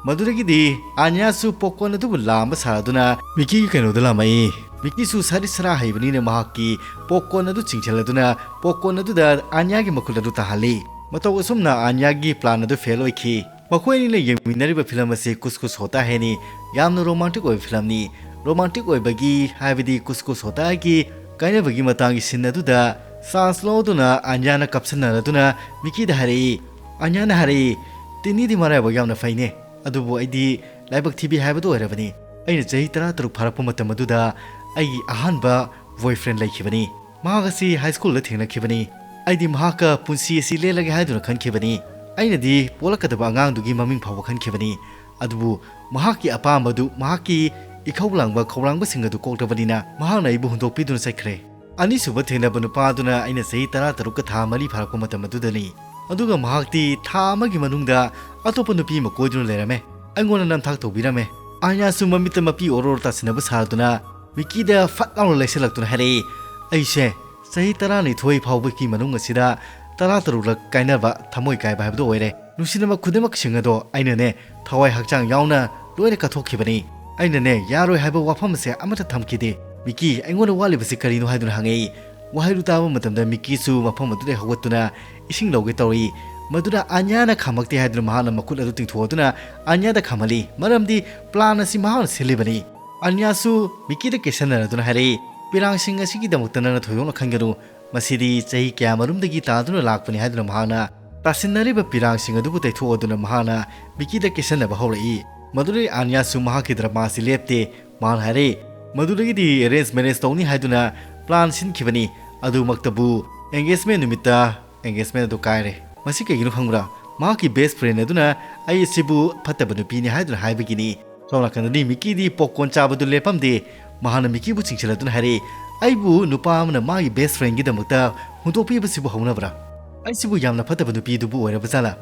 ꯃꯗꯨꯗꯒꯤꯗꯤ ꯑꯥꯅꯤꯌꯥꯁꯨ ꯄꯣꯞꯀꯣꯔꯟ ꯑꯗꯨꯕꯨ ꯂꯥꯝꯕ ꯁꯥꯗꯨꯅ ꯃꯤꯀꯤꯒꯤ ꯀꯩꯅꯣꯗ ꯂꯥꯝꯃꯛꯏ꯫ ꯃꯤꯀꯤꯁꯨ ꯁꯥꯗꯤ ꯁꯔꯥ ꯍꯩꯕꯅꯤꯅ ꯃꯍꯥꯛꯀꯤ ꯄꯣꯞꯀꯣꯔꯟ ꯑꯗꯨ ꯆꯤꯡꯁꯤꯜꯂꯗꯨꯅ ꯄꯣꯞꯀꯣꯔꯟ ꯑꯗꯨꯗ ꯑꯥꯅꯤꯌꯥꯒꯤ ꯃꯈꯨꯠ ꯑꯗꯨ ꯇꯥꯍꯜꯂꯤ꯫ ꯃꯇꯧ ꯑꯁꯨꯝꯅ ꯑꯥꯅꯤꯌꯥꯒꯤ ꯄ꯭ꯂꯥꯟ ꯑꯗꯨ ꯐꯦꯜ ꯑꯣꯏꯈꯤ꯫ ꯃꯈꯣꯏ ꯑꯅꯤꯅ ꯌꯦꯡꯃꯤꯟꯅꯔꯤꯕ ꯐꯤꯂꯝ ꯑꯁꯤ ꯀꯨꯁ ꯀꯨꯁ ꯍꯣꯇꯥ ꯍꯦꯅꯤ꯫ ꯌꯥꯝꯅ ꯔꯣꯃꯥꯟꯇꯤꯛ ꯑꯣꯏꯕ ꯐꯤꯂꯝꯅꯤ꯫ ꯔꯣꯃꯥꯟꯇꯤꯛ ꯑꯣꯏꯕꯒꯤ, ꯍꯥꯏꯕꯗꯤ ꯀꯨꯁ ꯀꯨꯁ ꯍꯣꯇꯥꯒꯤ ꯀꯥꯏꯅꯕꯒꯤ ꯃꯇꯥꯡꯒꯤ ꯁꯤꯟ ꯑꯗꯨꯗ ꯆꯥꯟꯁ ꯂꯧꯗꯨꯅ ꯑꯥꯅꯤꯌꯥꯅ ꯀꯥꯞꯁꯟꯅꯔꯗꯨꯅ ꯃꯤꯀꯤꯗ ꯍꯥꯏꯔꯛꯏ꯫ ꯑꯥꯅꯤꯌꯥꯅ ꯍꯥꯏꯔꯛꯏ, "ꯇꯤꯅꯤꯗꯤ ꯃꯔꯥꯏꯕꯛ ꯌꯥꯝꯅ ꯐꯩꯅꯦ, ꯑꯗꯨꯕꯨ ꯑꯩꯗꯤ ꯂꯥꯏꯕꯛ ꯊꯤꯕꯤ ꯍꯥꯏꯕꯗꯨ ꯑꯣꯏꯔꯕꯅꯤ꯫ ꯑꯩꯅ ꯆꯍꯤ ꯇꯔꯥ ꯇꯔꯨꯛ ꯐꯥꯔꯛꯄ ꯃꯇꯝ ꯑꯗꯨꯗ ꯑꯩꯒꯤ ꯑꯍꯥꯟꯕ ꯕꯣꯏꯐ꯭ꯔꯦꯟ ꯂꯩꯈꯤꯕꯅꯤ꯫ ꯃꯍꯥꯛ ꯑꯁꯤ ꯍꯥꯏ ꯁ꯭ꯀꯨꯜꯗ ꯊꯦꯡꯅꯈꯤꯕꯅꯤ꯫ ꯑꯩꯗꯤ ꯃꯍꯥꯛꯀ ꯄꯨꯟꯁꯤ ꯑꯁꯤ ꯂꯦꯜꯂꯒꯦ ꯍꯥꯏꯗꯨꯅ ꯈꯟꯈꯤꯕꯅꯤ꯫ ꯑꯩꯅꯗꯤ ꯄꯣꯛꯂꯛꯀꯗꯕ ꯑꯉꯥꯡꯗꯨꯒꯤ ꯃꯃꯤꯡ ꯐꯥꯎꯕ ꯈꯟꯈꯤꯕꯅꯤ꯫ ꯑꯗꯨꯕꯨ ꯃꯍꯥꯛꯀꯤ ꯑꯄꯥꯝꯕꯗꯨ, ꯃꯍꯥꯛꯀꯤ ꯏꯈꯧ ꯂꯥꯡꯕ ꯈꯧꯔꯥꯡꯕꯁꯤꯡ ꯑꯗꯨ ꯀꯣꯛꯂꯕꯅꯤꯅ ꯃꯍꯥꯛꯅ ꯑꯩꯕꯨ ꯍꯨꯟꯗꯣꯛꯄꯤꯗꯨꯅ ꯆꯠꯈ꯭ꯔꯦ꯫ ꯑꯅꯤꯁꯨꯕ ꯊꯦꯡꯅꯕ ꯅꯨꯄꯥ ꯑꯗꯨꯅ ꯑꯩꯅ ꯆꯍꯤ ꯇꯔꯥ ꯇꯔꯨꯛꯀ ꯊꯥ ꯃꯔꯤ ꯐꯥꯔꯛꯄ ꯃꯇꯝ ꯑꯗꯨꯗꯅꯤ꯫ ꯑꯗꯨꯒ ꯃꯍꯥꯛꯇꯤ ꯊꯥ ꯑꯃꯒꯤ ꯃꯅꯨꯡꯗ ꯑꯇꯣꯞꯄ ꯅꯨꯄꯤ ꯑꯃ ꯀꯣꯏꯗꯨꯅ ꯂꯩꯔꯝꯃꯦ꯫ ꯑꯩꯉꯣꯟꯗ ꯅꯝꯊꯥꯛ ꯇꯧꯕꯤꯔꯝꯃꯦ꯫" ꯑꯥꯅꯤꯌꯥꯁꯨ ꯃꯃꯤꯠꯇ ꯃꯄꯤ ꯑꯣꯔꯣ ꯑꯣꯔꯣ ꯇꯥꯁꯤꯟꯅꯕ ꯁꯥꯗꯨꯅ ꯃꯤꯀꯤꯗ ꯐꯠ ꯂꯥꯎꯅ ꯂꯩꯁꯜꯂꯛꯇꯨꯅ ꯍꯥꯏꯔꯛꯏ, "ꯑꯩꯁꯦ ꯆꯍꯤ ꯇꯔꯥꯅꯤꯊꯣꯏ ꯐꯥꯎꯕꯒꯤ ꯃꯅꯨꯡ ꯑꯁꯤꯗ ꯇꯔꯥ ꯇꯔꯨꯛꯂꯛ ꯀꯥꯏꯅꯕ ꯊꯃꯣꯏ ꯀꯥꯏꯕ ꯍꯥꯏꯕꯗꯨ ꯑꯣꯏꯔꯦ꯫ ꯅꯨꯡꯁꯤꯅꯕ ꯈꯨꯗꯤꯡꯃꯛꯁꯤꯡ ꯑꯗꯣ ꯑꯩꯅꯅꯦ, ꯊꯋꯥꯏ ꯍꯛꯆꯥꯡ ꯌꯥꯎꯅ ꯂꯣꯏꯅ ꯀꯠꯊꯣꯛꯈꯤꯕꯅꯤ꯫ ꯑꯩꯅꯅꯦ, ꯌꯥꯔꯣꯏ ꯍꯥꯏꯕ ꯋꯥꯐꯝ ꯑꯁꯦ ꯑꯃꯠꯇ ꯊꯝꯈꯤꯗꯦ꯫ ꯃꯤꯀꯤ, ꯑꯩꯉꯣꯟꯗ ꯋꯥꯠꯂꯤꯕꯁꯤ ꯀꯔꯤꯅꯣ?" ꯍꯥꯏꯗꯨꯅ ꯍꯪꯉꯛꯏ꯫ ꯋꯥꯍꯩꯗꯨ ꯇꯥꯕ ꯃꯇꯝꯗ ꯃꯤꯀꯤꯁꯨ ꯃꯐꯝ ꯑꯗꯨꯗꯒꯤ ꯍꯧꯒꯠꯇꯨꯅ ꯏꯁꯤꯡ ꯂꯧꯒꯦ ꯇꯧꯔꯛꯏ꯫ ꯃꯗꯨꯗ ꯑꯥꯅꯤꯌꯥꯅ ꯈꯥꯝꯃꯛꯇꯦ ꯍꯥꯏꯗꯨꯅ ꯃꯍꯥꯛꯅ ꯃꯈꯨꯠ ꯑꯗꯨ ꯇꯤꯡꯊꯣꯛꯑꯗꯨꯅ ꯑꯥꯅꯤꯌꯥꯗ ꯈꯥꯝꯍꯜꯂꯤ꯫ ꯃꯔꯝꯗꯤ ꯄ꯭ꯂꯥꯟ ꯑꯁꯤ ꯃꯍꯥꯛꯅ ꯁꯤꯜꯂꯤꯕꯅꯤ꯫ ꯑꯥꯅꯤꯌꯥꯁꯨ ꯃꯤꯀꯤꯗ ꯀꯦꯁꯟꯅꯔꯗꯨꯅ ꯍꯥꯏꯔꯛꯏ, "ꯄꯤꯔꯥꯡꯁꯤꯡ ꯑꯁꯤꯒꯤꯗꯃꯛꯇ ꯅꯪꯅ ꯊꯣꯏꯗꯣꯛꯅ ꯈꯟꯒꯅꯨ꯫ ꯃꯁꯤꯗꯤ ꯆꯍꯤ ꯀꯌꯥꯃꯔꯨꯝꯗꯒꯤ ꯇꯥꯗꯨꯅ ꯂꯥꯛꯄꯅꯤ" ꯍꯥꯏꯗꯨꯅ ꯃꯍꯥꯛꯅ ꯇꯥꯁꯤꯟꯅꯔꯤꯕ ꯄꯤꯔꯥꯡꯁꯤꯡ ꯑꯗꯨꯕꯨ ꯇꯩꯊꯣꯛꯑꯗꯨꯅ ꯃꯍꯥꯛꯅ ꯃꯤꯀꯤꯗ ꯀꯦꯁꯟꯅꯕ ꯍꯧꯔꯛꯏ꯫ ꯃꯗꯨꯗꯩ ꯑꯥꯅꯤꯌꯥꯁꯨ ꯃꯍꯥꯛꯀꯤ ꯗ꯭ꯔꯃꯥ ꯑꯁꯤ ꯂꯦꯞꯇꯦ꯫ ꯃꯍꯥꯛꯅ ꯍꯥꯏꯔꯦ, ꯃꯗꯨꯗꯒꯤꯗꯤ arrange marriage ꯇꯧꯅꯤ ꯍꯥꯏꯗꯨꯅ plan ꯁꯤꯟꯈꯤꯕꯅꯤ꯫ ꯑꯗꯨꯃꯛꯇꯕꯨ engagement ꯅꯨꯃꯤꯠꯇ engagement ꯑꯗꯨ ꯀꯥꯏꯔꯦ꯫ ꯃꯁꯤ ꯀꯩꯒꯤꯅꯣ ꯈꯪꯕ꯭ꯔꯥ? ꯃꯍꯥꯛꯀꯤ best friend ꯑꯗꯨꯅ ꯑꯩ ꯑꯁꯤꯕꯨ ꯐꯠꯇꯕ ꯅꯨꯄꯤꯅꯤ ꯍꯥꯏꯗꯨꯅ ꯍꯥꯏꯕꯒꯤꯅꯤ꯫ ꯁꯣꯝ ꯅꯥꯀꯟꯗꯗꯤ ꯃꯤꯀꯤꯗꯤ popcorn ꯆꯥꯕꯗꯨ ꯂꯦꯞꯄꯝꯗꯦ꯫ ꯃꯍꯥꯛꯅ ꯃꯤꯀꯤꯕꯨ ꯆꯤꯡꯁꯤꯜꯂꯗꯨꯅ ꯍꯥꯏꯔꯛꯏ, "ꯑꯩꯕꯨ ꯅꯨꯄꯥ ꯑꯃꯅ ꯃꯥꯒꯤ best friend ꯒꯤꯗꯃꯛꯇ ꯍꯨꯟꯗꯣꯛꯄꯤꯕꯁꯤꯕꯨ ꯍꯧꯅꯕ꯭ꯔꯥ? ꯑꯩꯁꯤꯕꯨ ꯌꯥꯝꯅ ꯐꯠꯇꯕ ꯅꯨꯄꯤꯗꯨꯕꯨ ꯑꯣꯏꯔꯕ ꯖꯥꯠꯂꯥ?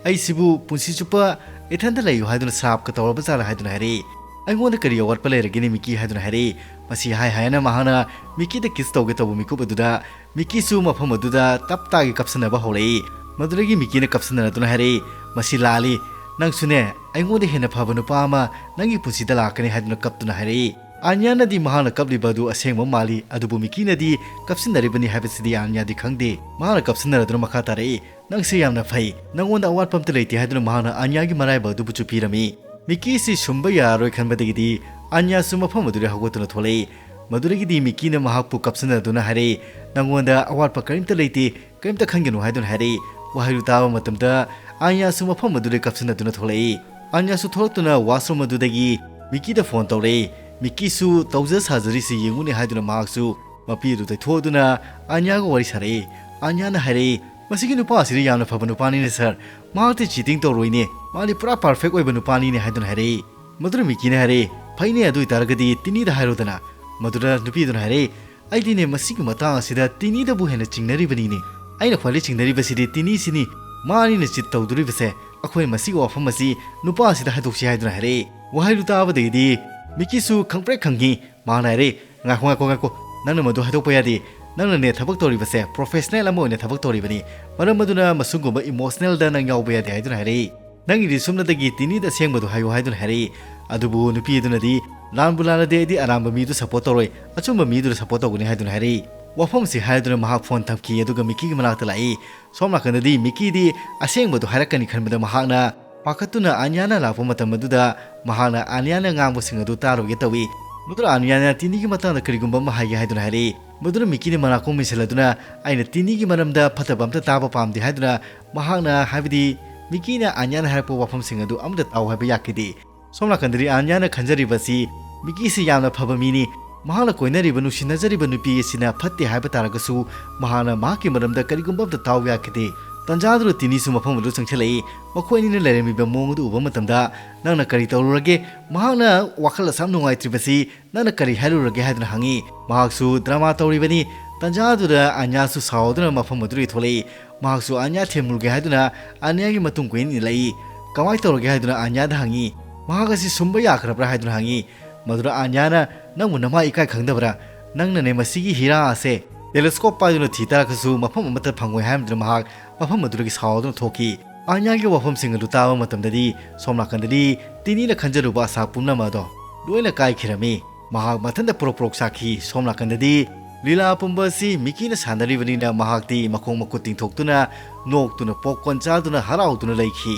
ꯑꯩꯁꯤꯕꯨ ꯄꯨꯟꯁꯤ ꯆꯨꯞꯄ ꯏꯊꯟꯇ ꯂꯩꯌꯨ ꯍꯥꯏꯗꯨꯅ ꯁ꯭ꯔꯥꯞꯀ ꯇꯧꯔꯕ ꯖꯥꯠꯂꯥ?" ꯍꯥꯏꯗꯨꯅ ꯍꯥꯏꯔꯛꯏ꯫ "ꯑꯩꯉꯣꯟꯗ ꯀꯔꯤ ꯑꯋꯥꯠꯄ ꯂꯩꯔꯒꯦꯅꯦ ꯃꯤꯀꯤ?" ꯍꯥꯏꯗꯨꯅ ꯍꯥꯏꯔꯛꯏ꯫ ꯃꯁꯤ ꯍꯥꯏ ꯍꯥꯏꯅ ꯃꯍꯥꯛꯅ ꯃꯤꯀꯤꯗ kiss ꯇꯧꯒꯦ ꯇꯧꯕ ꯃꯤꯀꯨꯞ ꯑꯗꯨꯗ ꯃꯤꯀꯤꯁꯨ ꯃꯐꯝ ꯑꯗꯨꯗ ꯇꯞ ꯇꯥꯒꯩ ꯀꯞꯁꯟꯅꯕ ꯍꯧꯔꯛꯏ꯫ ꯃꯗꯨꯗꯒꯤ ꯃꯤꯀꯤꯅ ꯀꯞꯁꯟꯅꯔꯗꯨꯅ ꯍꯥꯏꯔꯛꯏ, "ꯃꯁꯤ ꯂꯥꯜꯂꯤ꯫ ꯅꯪꯁꯨꯅꯦ, ꯑꯩꯉꯣꯟꯗ ꯍꯦꯟꯅ ꯐꯕ ꯅꯨꯄꯥ ꯑꯃ ꯅꯪꯒꯤ ꯄꯨꯟꯁꯤꯗ ꯂꯥꯛꯀꯅꯤ" ꯍꯥꯏꯗꯨꯅ ꯀꯞꯇꯨꯅ ꯍꯥꯏꯔꯛꯏ꯫ ꯑꯥꯅꯤꯌꯥꯅꯗꯤ ꯃꯍꯥꯛꯅ ꯀꯞꯂꯤꯕ ꯑꯗꯨ ꯑꯁꯦꯡꯕ ꯃꯥꯜꯂꯤ, ꯑꯗꯨꯕꯨ ꯃꯤꯀꯤꯅꯗꯤ ꯀꯞꯁꯤꯟꯅꯔꯤꯕꯅꯤ ꯍꯥꯏꯕꯁꯤꯗꯤ ꯑꯥꯅꯤꯌꯥꯗꯤ ꯈꯪꯗꯦ꯫ ꯃꯍꯥꯛꯅ ꯀꯞꯁꯤꯟꯅꯔꯗꯨꯅ ꯃꯈꯥ ꯇꯥꯔꯛꯏ, "ꯅꯪꯁꯦ ꯌꯥꯝꯅ ꯐꯩ, ꯅꯪꯉꯣꯟꯗ ꯑꯋꯥꯠꯄ ꯑꯝꯇ ꯂꯩꯇꯦ" ꯍꯥꯏꯗꯨꯅ ꯃꯍꯥꯛꯅ ꯑꯥꯅꯤꯌꯥꯒꯤ ꯃꯔꯥꯏꯕꯛ ꯑꯗꯨꯕꯨ ꯆꯨꯞꯄꯤꯔꯝꯃꯤ꯫ ꯃꯤꯀꯤꯁꯤ ꯁꯨꯝꯕ ꯌꯥꯔꯔꯣꯏ ꯈꯟꯕꯗꯒꯤꯗꯤ ꯑꯥꯅꯤꯌꯥꯁꯨ ꯃꯐꯝ ꯑꯗꯨꯗ ꯍꯧꯒꯠꯇꯨꯅ ꯊꯣꯛꯂꯛꯏ꯫ ꯃꯗꯨꯗꯒꯤꯗꯤ ꯃꯤꯀꯤꯅ ꯃꯍꯥꯛꯄꯨ ꯀꯞꯁꯤꯟꯅꯗꯨꯅ ꯍꯥꯏꯔꯛꯏ, "ꯅꯪꯉꯣꯟꯗ ꯑꯋꯥꯠꯄ ꯀꯔꯤꯝꯇ ꯂꯩꯇꯦ, ꯀꯔꯤꯝꯇ ꯈꯟꯒꯅꯨ" ꯍꯥꯏꯗꯨꯅ ꯍꯥꯏꯔꯛꯏ꯫ ꯋꯥꯍꯩꯗꯨ ꯇꯥꯕ ꯃꯇꯝꯗ ꯑꯥꯅꯤꯌꯥꯁꯨ ꯃꯐꯝ ꯑꯗꯨꯗ ꯀꯞꯁꯤꯟꯅꯗꯨꯅ ꯊꯣꯛꯂꯛꯏ꯫ ꯑꯥꯅꯤꯌꯥꯁꯨ ꯊꯣꯛꯂꯛꯇꯨꯅ washroom ꯑꯗꯨꯗꯒꯤ ꯃꯤꯀꯤꯗ phone ꯇꯧꯔꯛꯏ꯫ ꯃꯤꯀꯤꯁꯨ ꯇꯧꯖ ꯁꯥꯖꯔꯤꯁꯤ ꯌꯦꯡꯉꯨꯅꯦ ꯍꯥꯏꯗꯨꯅ ꯃꯍꯥꯛꯁꯨ ꯃꯄꯤ ꯑꯗꯨ ꯇꯩꯊꯣꯛꯑꯗꯨꯅ ꯑꯥꯅꯤꯌꯥꯒ ꯋꯥꯔꯤ ꯁꯥꯔꯛꯏ꯫ ꯑꯥꯅꯤꯌꯥꯅ ꯍꯥꯏꯔꯛꯏ, "ꯃꯁꯤꯒꯤ ꯅꯨꯄꯥ ꯑꯁꯤꯗꯤ ꯌꯥꯝꯅ ꯐꯕ ꯅꯨꯄꯥꯅꯤꯅꯦ sir꯫ ꯃꯍꯥꯛꯇꯤ cheating ꯇꯧꯔꯣꯏꯅꯦ꯫ ꯃꯥꯗꯤ ꯄꯨꯔꯥ perfect ꯑꯣꯏꯕ ꯅꯨꯄꯥꯅꯤꯅꯦ" ꯍꯥꯏꯗꯨꯅ ꯍꯥꯏꯔꯛꯏ꯫ ꯃꯗꯨꯅ ꯃꯤꯀꯤꯅ ꯍꯥꯏꯔꯛꯏ, "ꯐꯩꯅꯦ, ꯑꯗꯨ ꯑꯣꯏꯇꯥꯔꯒꯗꯤ ꯇꯤꯅꯤꯗ ꯍꯥꯏꯔꯣꯗꯅ"꯫ ꯃꯗꯨꯗ ꯅꯨꯄꯤ ꯑꯗꯨꯅ ꯍꯥꯏꯔꯛꯏ, "ꯑꯩꯗꯤꯅꯦ, ꯃꯁꯤꯒꯤ ꯃꯇꯥꯡ ꯑꯁꯤꯗ ꯇꯤꯅꯤꯗꯕꯨ ꯍꯦꯟꯅ ꯆꯤꯡꯅꯔꯤꯕꯅꯤꯅꯦ꯫ ꯑꯩꯅ ꯈ꯭ꯋꯥꯏꯗꯒꯤ ꯆꯤꯡꯅꯔꯤꯕꯁꯤꯗꯤ ꯇꯤꯅꯤꯁꯤꯅꯤ꯫ ꯃꯥꯅꯤꯅ cheat ꯇꯧꯗꯣꯔꯤꯕꯁꯦ ꯑꯩꯈꯣꯏ ꯃꯁꯤꯒꯤ ꯋꯥꯐꯝ ꯑꯁꯤ ꯅꯨꯄꯥ ꯑꯁꯤꯗ ꯍꯥꯏꯗꯣꯛꯁꯤ" ꯍꯥꯏꯗꯨꯅ ꯍꯥꯏꯔꯛꯏ꯫ ꯋꯥꯍꯩꯗꯨ ꯇꯥꯕꯗꯒꯤꯗꯤ ꯃꯤꯀꯤꯁꯨ ꯈꯪꯄ꯭ꯔꯦꯛ ꯈꯪꯉꯤ꯫ ꯃꯍꯥꯛꯅ ꯍꯥꯏꯔꯛꯏ, "ꯉꯥꯏꯈꯣ, ꯉꯥꯏꯈꯣ, ꯉꯥꯏꯈꯣ꯫ ꯅꯪꯅ ꯃꯗꯨ ꯍꯥꯏꯗꯣꯛꯄ ꯌꯥꯗꯦ꯫ ꯅꯪꯅꯅꯦ ꯊꯕꯛ ꯇꯧꯔꯤꯕꯁꯦ professional ꯑꯃ ꯑꯣꯏꯅ ꯊꯕꯛ ꯇꯧꯔꯤꯕꯅꯤ꯫ ꯃꯔꯝ ꯑꯗꯨꯅ ꯃꯁꯤꯒꯨꯝꯕ emotional ꯗ ꯅꯪ ꯌꯥꯎꯕ ꯌꯥꯗꯦ" ꯍꯥꯏꯗꯨꯅ ꯍꯥꯏꯔꯛꯏ꯫ "ꯅꯪꯒꯤꯗꯤ ꯁꯨꯞꯅꯇꯒꯤ ꯇꯤꯅꯤꯗ ꯑꯁꯦꯡꯕꯗꯨ ꯍꯥꯏꯌꯨ" ꯍꯥꯏꯗꯨꯅ ꯍꯥꯏꯔꯛꯏ꯫ ꯑꯗꯨꯕꯨ ꯅꯨꯄꯤ ꯑꯗꯨꯅꯗꯤ, "ꯂꯥꯟꯕꯨ ꯂꯥꯜꯂꯗꯤ ꯑꯩꯗꯤ ꯑꯔꯥꯟꯕ ꯃꯤꯗꯨ support ꯇꯧꯔꯣꯏ, ꯑꯆꯨꯝꯕ ꯃꯤꯗꯨꯗ support ꯇꯧꯒꯅꯤ" ꯍꯥꯏꯗꯨꯅ ꯍꯥꯏꯔꯛꯏ꯫ ꯋꯥꯐꯝꯁꯤ ꯍꯥꯏꯗꯨꯅ ꯃꯍꯥꯛ phone ꯊꯝꯈꯤ, ꯑꯗꯨꯒ ꯃꯤꯀꯤꯒꯤ ꯃꯅꯥꯛꯇ ꯂꯥꯛꯏ꯫ ꯁꯣꯝ ꯅꯥꯀꯟꯗꯗꯤ ꯃꯤꯀꯤꯗꯤ ꯑꯁꯦꯡꯕꯗꯨ ꯍꯥꯏꯔꯛꯀꯅꯤ ꯈꯟꯕꯗ ꯃꯍꯥꯛꯅ ꯄꯥꯈꯠꯇꯨꯅ ꯑꯥꯅꯤꯌꯥꯅ ꯂꯥꯛꯄ ꯃꯇꯝ ꯑꯗꯨꯗ ꯃꯍꯥꯛꯅ ꯑꯥꯅꯤꯌꯥꯅ ꯉꯥꯡꯕꯁꯤꯡ ꯑꯗꯨ ꯇꯥꯔꯣꯏꯒꯦ ꯇꯧꯏ꯫ ꯃꯗꯨꯅ ꯑꯥꯅꯤꯌꯥꯅ ꯇꯤꯅꯤꯒꯤ ꯃꯇꯥꯡꯗ ꯀꯔꯤꯒꯨꯝꯕ ꯑꯃ ꯍꯥꯏꯒꯦ ꯍꯥꯏꯗꯨꯅ ꯍꯥꯏꯔꯛꯏ꯫ ꯃꯗꯨꯅ ꯃꯤꯀꯤꯅ ꯃꯅꯥꯀꯣꯡ ꯃꯦꯟꯁꯤꯜꯂꯗꯨꯅ, "ꯑꯩꯅ ꯇꯤꯅꯤꯒꯤ ꯃꯔꯝꯗ ꯐꯠꯇꯕ ꯑꯝꯇ ꯇꯥꯕ ꯄꯥꯝꯗꯦ" ꯍꯥꯏꯗꯨꯅ ꯃꯍꯥꯛꯅ, ꯍꯥꯏꯕꯗꯤ ꯃꯤꯀꯤꯅ ꯑꯥꯅꯤꯌꯥꯅ ꯍꯥꯏꯔꯛꯄ ꯋꯥꯐꯝꯁꯤꯡ ꯑꯗꯨ ꯑꯃꯠꯇ ꯇꯥꯎ ꯍꯥꯏꯕ ꯌꯥꯈꯤꯗꯦ꯫ ꯁꯣꯝ ꯅꯥꯀꯟꯗꯗꯤ ꯑꯥꯅꯤꯌꯥꯅ ꯈꯟꯖꯔꯤꯕꯁꯤ ꯃꯤꯀꯤꯁꯤ ꯌꯥꯝꯅ ꯐꯕ ꯃꯤꯅꯤ꯫ ꯃꯍꯥꯛꯅ ꯀꯣꯏꯅꯔꯤꯕ, ꯅꯨꯡꯁꯤꯅꯖꯔꯤꯕ ꯅꯨꯄꯤ ꯑꯁꯤꯅ ꯐꯠꯇꯦ ꯍꯥꯏꯕ ꯇꯥꯔꯒꯁꯨ, ꯃꯍꯥꯛꯅ ꯃꯍꯥꯛꯀꯤ ꯃꯔꯝꯗ ꯀꯔꯤꯒꯨꯝꯕ ꯑꯝꯇ ꯇꯥꯎ ꯌꯥꯈꯤꯗꯦ꯫ ꯇꯟꯖꯥꯗꯨꯗ ꯇꯤꯅꯤꯁꯨ ꯃꯐꯝ ꯑꯗꯨ ꯆꯪꯁꯤꯜꯂꯛꯏ꯫ ꯃꯈꯣꯏ ꯑꯅꯤꯅ ꯂꯩꯔꯝꯃꯤꯕ ꯃꯑꯣꯡ ꯑꯗꯨ ꯎꯕ ꯃꯇꯝꯗ, "ꯅꯪꯅ ꯀꯔꯤ ꯇꯧꯔꯨꯔꯒꯦ? ꯃꯍꯥꯛꯅ ꯋꯥꯈꯜ ꯑꯁꯥꯝ ꯅꯨꯡꯉꯥꯏꯇ꯭ꯔꯤꯕꯁꯤ ꯅꯪꯅ ꯀꯔꯤ ꯍꯥꯏꯔꯨꯔꯒꯦ?" ꯍꯥꯏꯗꯨꯅ ꯍꯪꯉꯤ꯫ ꯃꯍꯥꯛꯁꯨ ꯗ꯭ꯔꯃꯥ ꯇꯧꯔꯤꯕꯅꯤ꯫ ꯇꯟꯖꯥꯗꯨꯗ ꯑꯅ꯭ꯌꯥꯁꯨ ꯁꯥꯎꯗꯨꯅ ꯃꯐꯝ ꯑꯗꯨꯗꯒꯤ ꯊꯣꯛꯂꯛꯏ꯫ ꯃꯍꯥꯛꯁꯨ ꯑꯅ꯭ꯌꯥ ꯊꯦꯝꯂꯨꯒꯦ ꯍꯥꯏꯗꯨꯅ ꯑꯅ꯭ꯌꯥꯒꯤ ꯃꯇꯨꯡ ꯀꯣꯏꯅ ꯏꯜꯂꯛꯏ꯫ "ꯀꯃꯥꯏꯅ ꯇꯧꯔꯒꯦ?" ꯍꯥꯏꯗꯨꯅ ꯑꯅ꯭ꯌꯥꯗ ꯍꯪꯉꯤ꯫ "ꯃꯍꯥꯛ ꯑꯁꯤ ꯁꯨꯝꯕ ꯌꯥꯈ꯭ꯔꯕ꯭ꯔꯥ?" ꯍꯥꯏꯗꯨꯅ ꯍꯪꯉꯤ꯫ ꯃꯗꯨꯗ ꯑꯅ꯭ꯌꯥꯅ, "ꯅꯪꯕꯨ ꯅꯃꯥ ꯏꯀꯥꯏ ꯈꯪꯗꯕ꯭ꯔꯥ? ꯅꯪꯅꯅꯦ ꯃꯁꯤꯒꯤ ꯍꯤꯔꯥ ꯑꯁꯦ ꯇꯦꯂꯦꯁꯀꯣꯞ ꯄꯥꯏꯗꯨꯅ ꯊꯤ ꯇꯥꯔꯒꯁꯨ ꯃꯐꯝ ꯑꯃꯠꯇ ꯐꯪꯉꯣꯏ" ꯍꯥꯏꯔꯝꯗꯨꯅ ꯃꯍꯥꯛ ꯃꯐꯝ ꯑꯗꯨꯗꯒꯤ ꯁꯥꯎꯗꯨꯅ ꯊꯣꯛꯈꯤ꯫ ꯑꯅ꯭ꯌꯥꯒꯤ ꯋꯥꯐꯝꯁꯤꯡ ꯑꯗꯨ ꯇꯥꯕ ꯃꯇꯝꯗꯗꯤ ꯁꯣꯝ ꯅꯥꯀꯟꯗꯗꯤ ꯇꯤꯅꯤꯅ ꯈꯟꯖꯔꯨꯕ ꯑꯁꯥ ꯄꯨꯝꯅꯃꯛ ꯑꯗꯣ ꯂꯣꯏꯅ ꯀꯥꯏꯈꯤꯔꯝꯃꯤ꯫ ꯃꯍꯥꯛ ꯃꯊꯟꯇ ꯄ꯭ꯔꯣꯛ ꯄ꯭ꯔꯣꯛ ꯆꯥꯛꯈꯤ꯫ ꯁꯣꯝ ꯅꯥꯀꯟꯗꯗꯤ ꯂꯤꯂꯥ ꯄꯨꯝꯕ ꯑꯁꯤ ꯃꯤꯀꯤꯅ ꯁꯥꯟꯅꯔꯤꯕꯅꯤꯅ ꯃꯍꯥꯛꯇꯤ ꯃꯈꯣꯡ ꯃꯈꯨꯠ ꯇꯤꯡꯊꯣꯛꯇꯨꯅ, ꯅꯣꯛꯇꯨꯅ, ꯄꯣꯞꯀꯣꯔꯟ ꯆꯥꯗꯨꯅ ꯍꯔꯥꯎꯗꯨꯅ ꯂꯩꯈꯤ꯫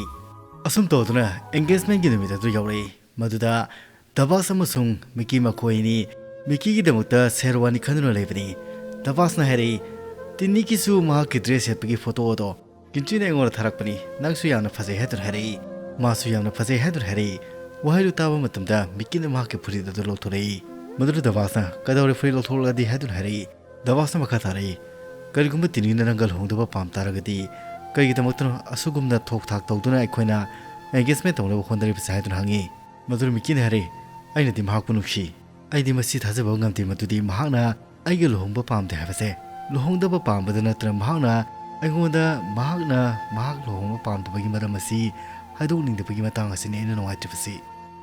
ꯑꯁꯨꯝ ꯇꯧꯗꯨꯅ ꯑꯦꯡꯒꯦꯖꯃꯦꯟꯒꯤ ꯅꯨꯃꯤꯠ ꯑꯗꯨ ꯌꯧꯔꯛꯏ꯫ ꯃꯗꯨꯗ ꯗꯕꯥꯁ ꯑꯃꯁꯨꯡ ꯃꯤꯀꯤ ꯃꯈꯣꯏ ꯑꯅꯤ ꯃꯤꯀꯤꯒꯤꯗꯃꯛꯇ ꯁꯦꯔꯋꯥꯅꯤ ꯈꯟꯗꯨꯅ ꯂꯩꯕꯅꯤ꯫ ꯗꯕꯥꯁꯅ ꯍꯥꯏꯔꯛꯏ, "ꯇꯤꯅꯤꯀꯤꯁꯨ ꯃꯍꯥꯛꯀꯤ ꯗ꯭ꯔꯦꯁ ꯁꯦꯠꯄꯒꯤ ꯐꯣꯇꯣ ꯑꯗꯣ ꯀꯤꯟꯆꯤꯅ ꯑꯩꯉꯣꯟꯗ ꯊꯥꯔꯛꯄꯅꯤ꯫ ꯅꯪꯁꯨ ꯌꯥꯝꯅ ꯐꯖꯩ" ꯍꯥꯏꯗꯨꯅ ꯍꯥꯏꯔꯛꯏ꯫ ꯃꯥꯁꯨ ꯌꯥꯝꯅ ꯐꯖꯩ ꯍꯥꯏꯗꯨꯅ ꯍꯥꯏꯔꯛꯏ꯫ ꯋꯥꯍꯩꯗꯨ ꯇꯥꯕ ꯃꯇꯝꯗ ꯃꯤꯀꯤꯅ ꯃꯍꯥꯛꯀꯤ ꯐꯨꯔꯤꯠ ꯑꯗꯨ ꯂꯧꯊꯣꯔꯛꯏ꯫ ꯃꯗꯨꯗ ꯗꯕꯥꯁꯅ, "ꯀꯩꯗꯧꯔꯦ ꯐꯨꯔꯤꯠ ꯂꯧꯊꯣꯛꯂꯛꯑꯗꯤ?" ꯍꯥꯏꯗꯨꯅ ꯍꯥꯏꯔꯛꯏ꯫ ꯗꯕꯥꯁꯅ ꯃꯈꯥ ꯇꯥꯔꯛꯏ, "ꯀꯔꯤꯒꯨꯝꯕ ꯇꯤꯅꯤꯅ ꯅꯪꯒ ꯂꯨꯍꯣꯡꯗꯕ ꯄꯥꯝ ꯇꯥꯔꯒꯗꯤ ꯀꯔꯤꯒꯤꯗꯃꯛꯇꯅꯣ ꯑꯁꯨꯒꯨꯝꯅ ꯊꯣꯛ ꯊꯥꯛ ꯇꯧꯗꯨꯅ ꯑꯩꯈꯣꯏꯅ ꯑꯦꯡꯒꯦꯖꯃꯦꯟ ꯇꯧꯅꯕ ꯍꯣꯠꯅꯔꯤꯕꯁꯦ?" ꯍꯥꯏꯗꯨꯅ ꯍꯪꯉꯤ꯫ ꯃꯗꯨꯗ ꯃꯤꯀꯤꯅ ꯍꯥꯏꯔꯛꯏ, "ꯑꯩꯅꯗꯤ ꯃꯍꯥꯛꯄꯨ ꯅꯨꯡꯁꯤ꯫ ꯑꯩꯗꯤ ꯃꯁꯤ ꯊꯥꯖꯕ ꯉꯝꯗꯦ ꯃꯗꯨꯗꯤ ꯃꯍꯥꯛꯅ ꯑꯩꯒ ꯂꯨꯍꯣꯡꯕ ꯄꯥꯝꯗꯦ ꯍꯥꯏꯕꯁꯦ꯫ ꯂꯨꯍꯣꯡꯗꯕ ꯄꯥꯝꯕꯗ ꯅꯠꯇꯅ ꯃꯍꯥꯛꯅ ꯑꯩꯉꯣꯟꯗ, ꯃꯍꯥꯛꯅ ꯃꯍꯥꯛ ꯂꯨꯍꯣꯡꯕ ꯄꯥꯝꯗꯕꯒꯤ ꯃꯔꯝ ꯑꯁꯤ ꯍꯥꯏꯗꯣꯛꯅꯤꯡꯗꯕꯒꯤ ꯃꯇꯥꯡ ꯑꯁꯤꯅꯤ ꯑꯩꯅ ꯅꯨꯡꯉꯥꯏꯇ꯭ꯔꯤꯕꯁꯤ꯫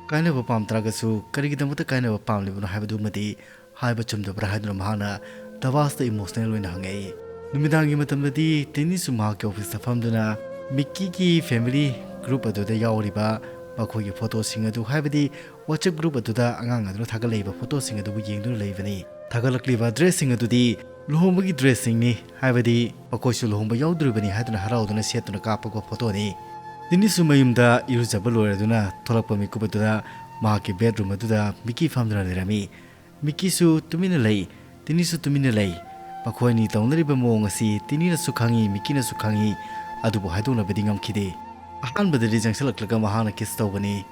ꯀꯥꯏꯅꯕ ꯄꯥꯝ ꯇꯥꯔꯒꯁꯨ ꯀꯔꯤꯒꯤꯗꯃꯛꯇ ꯀꯥꯏꯅꯕ ꯄꯥꯝꯂꯤꯕꯅꯣ ꯍꯥꯏꯕꯗꯨꯃꯗꯤ ꯍꯥꯏꯕ ꯆꯨꯝꯗꯕ꯭ꯔꯥ?" ꯍꯥꯏꯗꯨꯅ ꯃꯍꯥꯛꯅ ꯗꯕꯥꯁꯇ ꯏꯃꯣꯁꯅꯦꯜ ꯑꯣꯏꯅ ꯍꯪꯉꯛꯏ꯫ ꯅꯨꯃꯤꯗꯥꯡꯒꯤ ꯃꯇꯝꯗꯗꯤ ꯇꯦꯅꯤꯁꯁꯨ ꯃꯍꯥꯛꯀꯤ ꯑꯣꯐꯤꯁꯇ ꯐꯝꯗꯨꯅ ꯃꯤꯛꯀꯤꯒꯤ ꯐꯦꯃꯤꯂꯤ ꯒ꯭ꯔꯨꯞ ꯑꯗꯨꯗ ꯌꯥꯎꯔꯤꯕ ꯃꯈꯣꯏꯒꯤ ꯐꯣꯇꯣꯁꯤꯡ ꯑꯗꯨ, ꯍꯥꯏꯕꯗꯤ WhatsApp ꯒ꯭ꯔꯨꯞ ꯑꯗꯨꯗ ꯑꯉꯥꯡ ꯑꯗꯨꯅ ꯊꯥꯒꯠꯂꯛꯏꯕ ꯐꯣꯇꯣꯁꯤꯡ ꯑꯗꯨꯕꯨ ꯌꯦꯡꯗꯨꯅ ꯂꯩꯕꯅꯤ꯫ ꯊꯥꯒꯠꯂꯛꯂꯤꯕ ꯗ꯭ꯔꯦꯁꯁꯤꯡ ꯑꯗꯨꯗꯤ ꯂꯨꯍꯣꯡꯕꯒꯤ ꯗ꯭ꯔꯦꯁꯁꯤꯡꯅꯤ, ꯍꯥꯏꯕꯗꯤ ꯃꯈꯣꯏꯁꯨ ꯂꯨꯍꯣꯡꯕ ꯌꯥꯎꯗꯣꯔꯤꯕꯅꯤ ꯍꯥꯏꯗꯨꯅ ꯍꯔꯥꯎꯗꯨꯅ ꯁꯦꯠꯇꯨꯅ ꯀꯥꯞꯄꯛꯄ ꯐꯣꯇꯣꯅꯤ꯫ ꯇꯦꯅꯤꯁꯁꯨ ꯃꯌꯨꯝꯗ ꯏꯔꯨꯖꯕ ꯂꯣꯏꯔꯗꯨꯅ ꯊꯣꯛꯂꯛꯄ ꯃꯤꯀꯨꯞ ꯑꯗꯨꯗ ꯃꯍꯥꯛꯀꯤ ꯕꯦꯗꯔꯨꯝ ꯑꯗꯨꯗ ꯃꯤꯛꯀꯤ ꯐꯝꯗꯨꯅ ꯂꯩꯔꯝꯃꯤ꯫ ꯃꯤꯛꯀꯤꯁꯨ ꯇꯨꯃꯤꯟꯅ ꯂꯩ, ꯇꯦꯅꯤꯁꯁꯨ ꯇꯨꯃꯤꯟꯅ ꯂꯩ꯫ ꯃꯈꯣꯏ ꯑꯅꯤ ꯇꯧꯅꯔꯤꯕ ꯃꯑꯣꯡ ꯑꯁꯤ ꯇꯦꯅꯤꯅꯁꯨ ꯈꯪꯏ, ꯃꯤꯛꯀꯤꯅꯁꯨ ꯈꯪꯏ, ꯑꯗꯨꯕꯨ ꯍꯥꯏꯗꯣꯛꯅꯕꯗꯤ ꯉꯝꯈꯤꯗꯦ꯫ ꯑꯍꯥꯟꯕꯗꯗꯤ ꯆꯪꯁꯤꯜꯂꯛꯂꯒ ꯃꯍꯥꯛꯅ ꯀꯤꯁ ꯇꯧꯕꯅꯤ꯫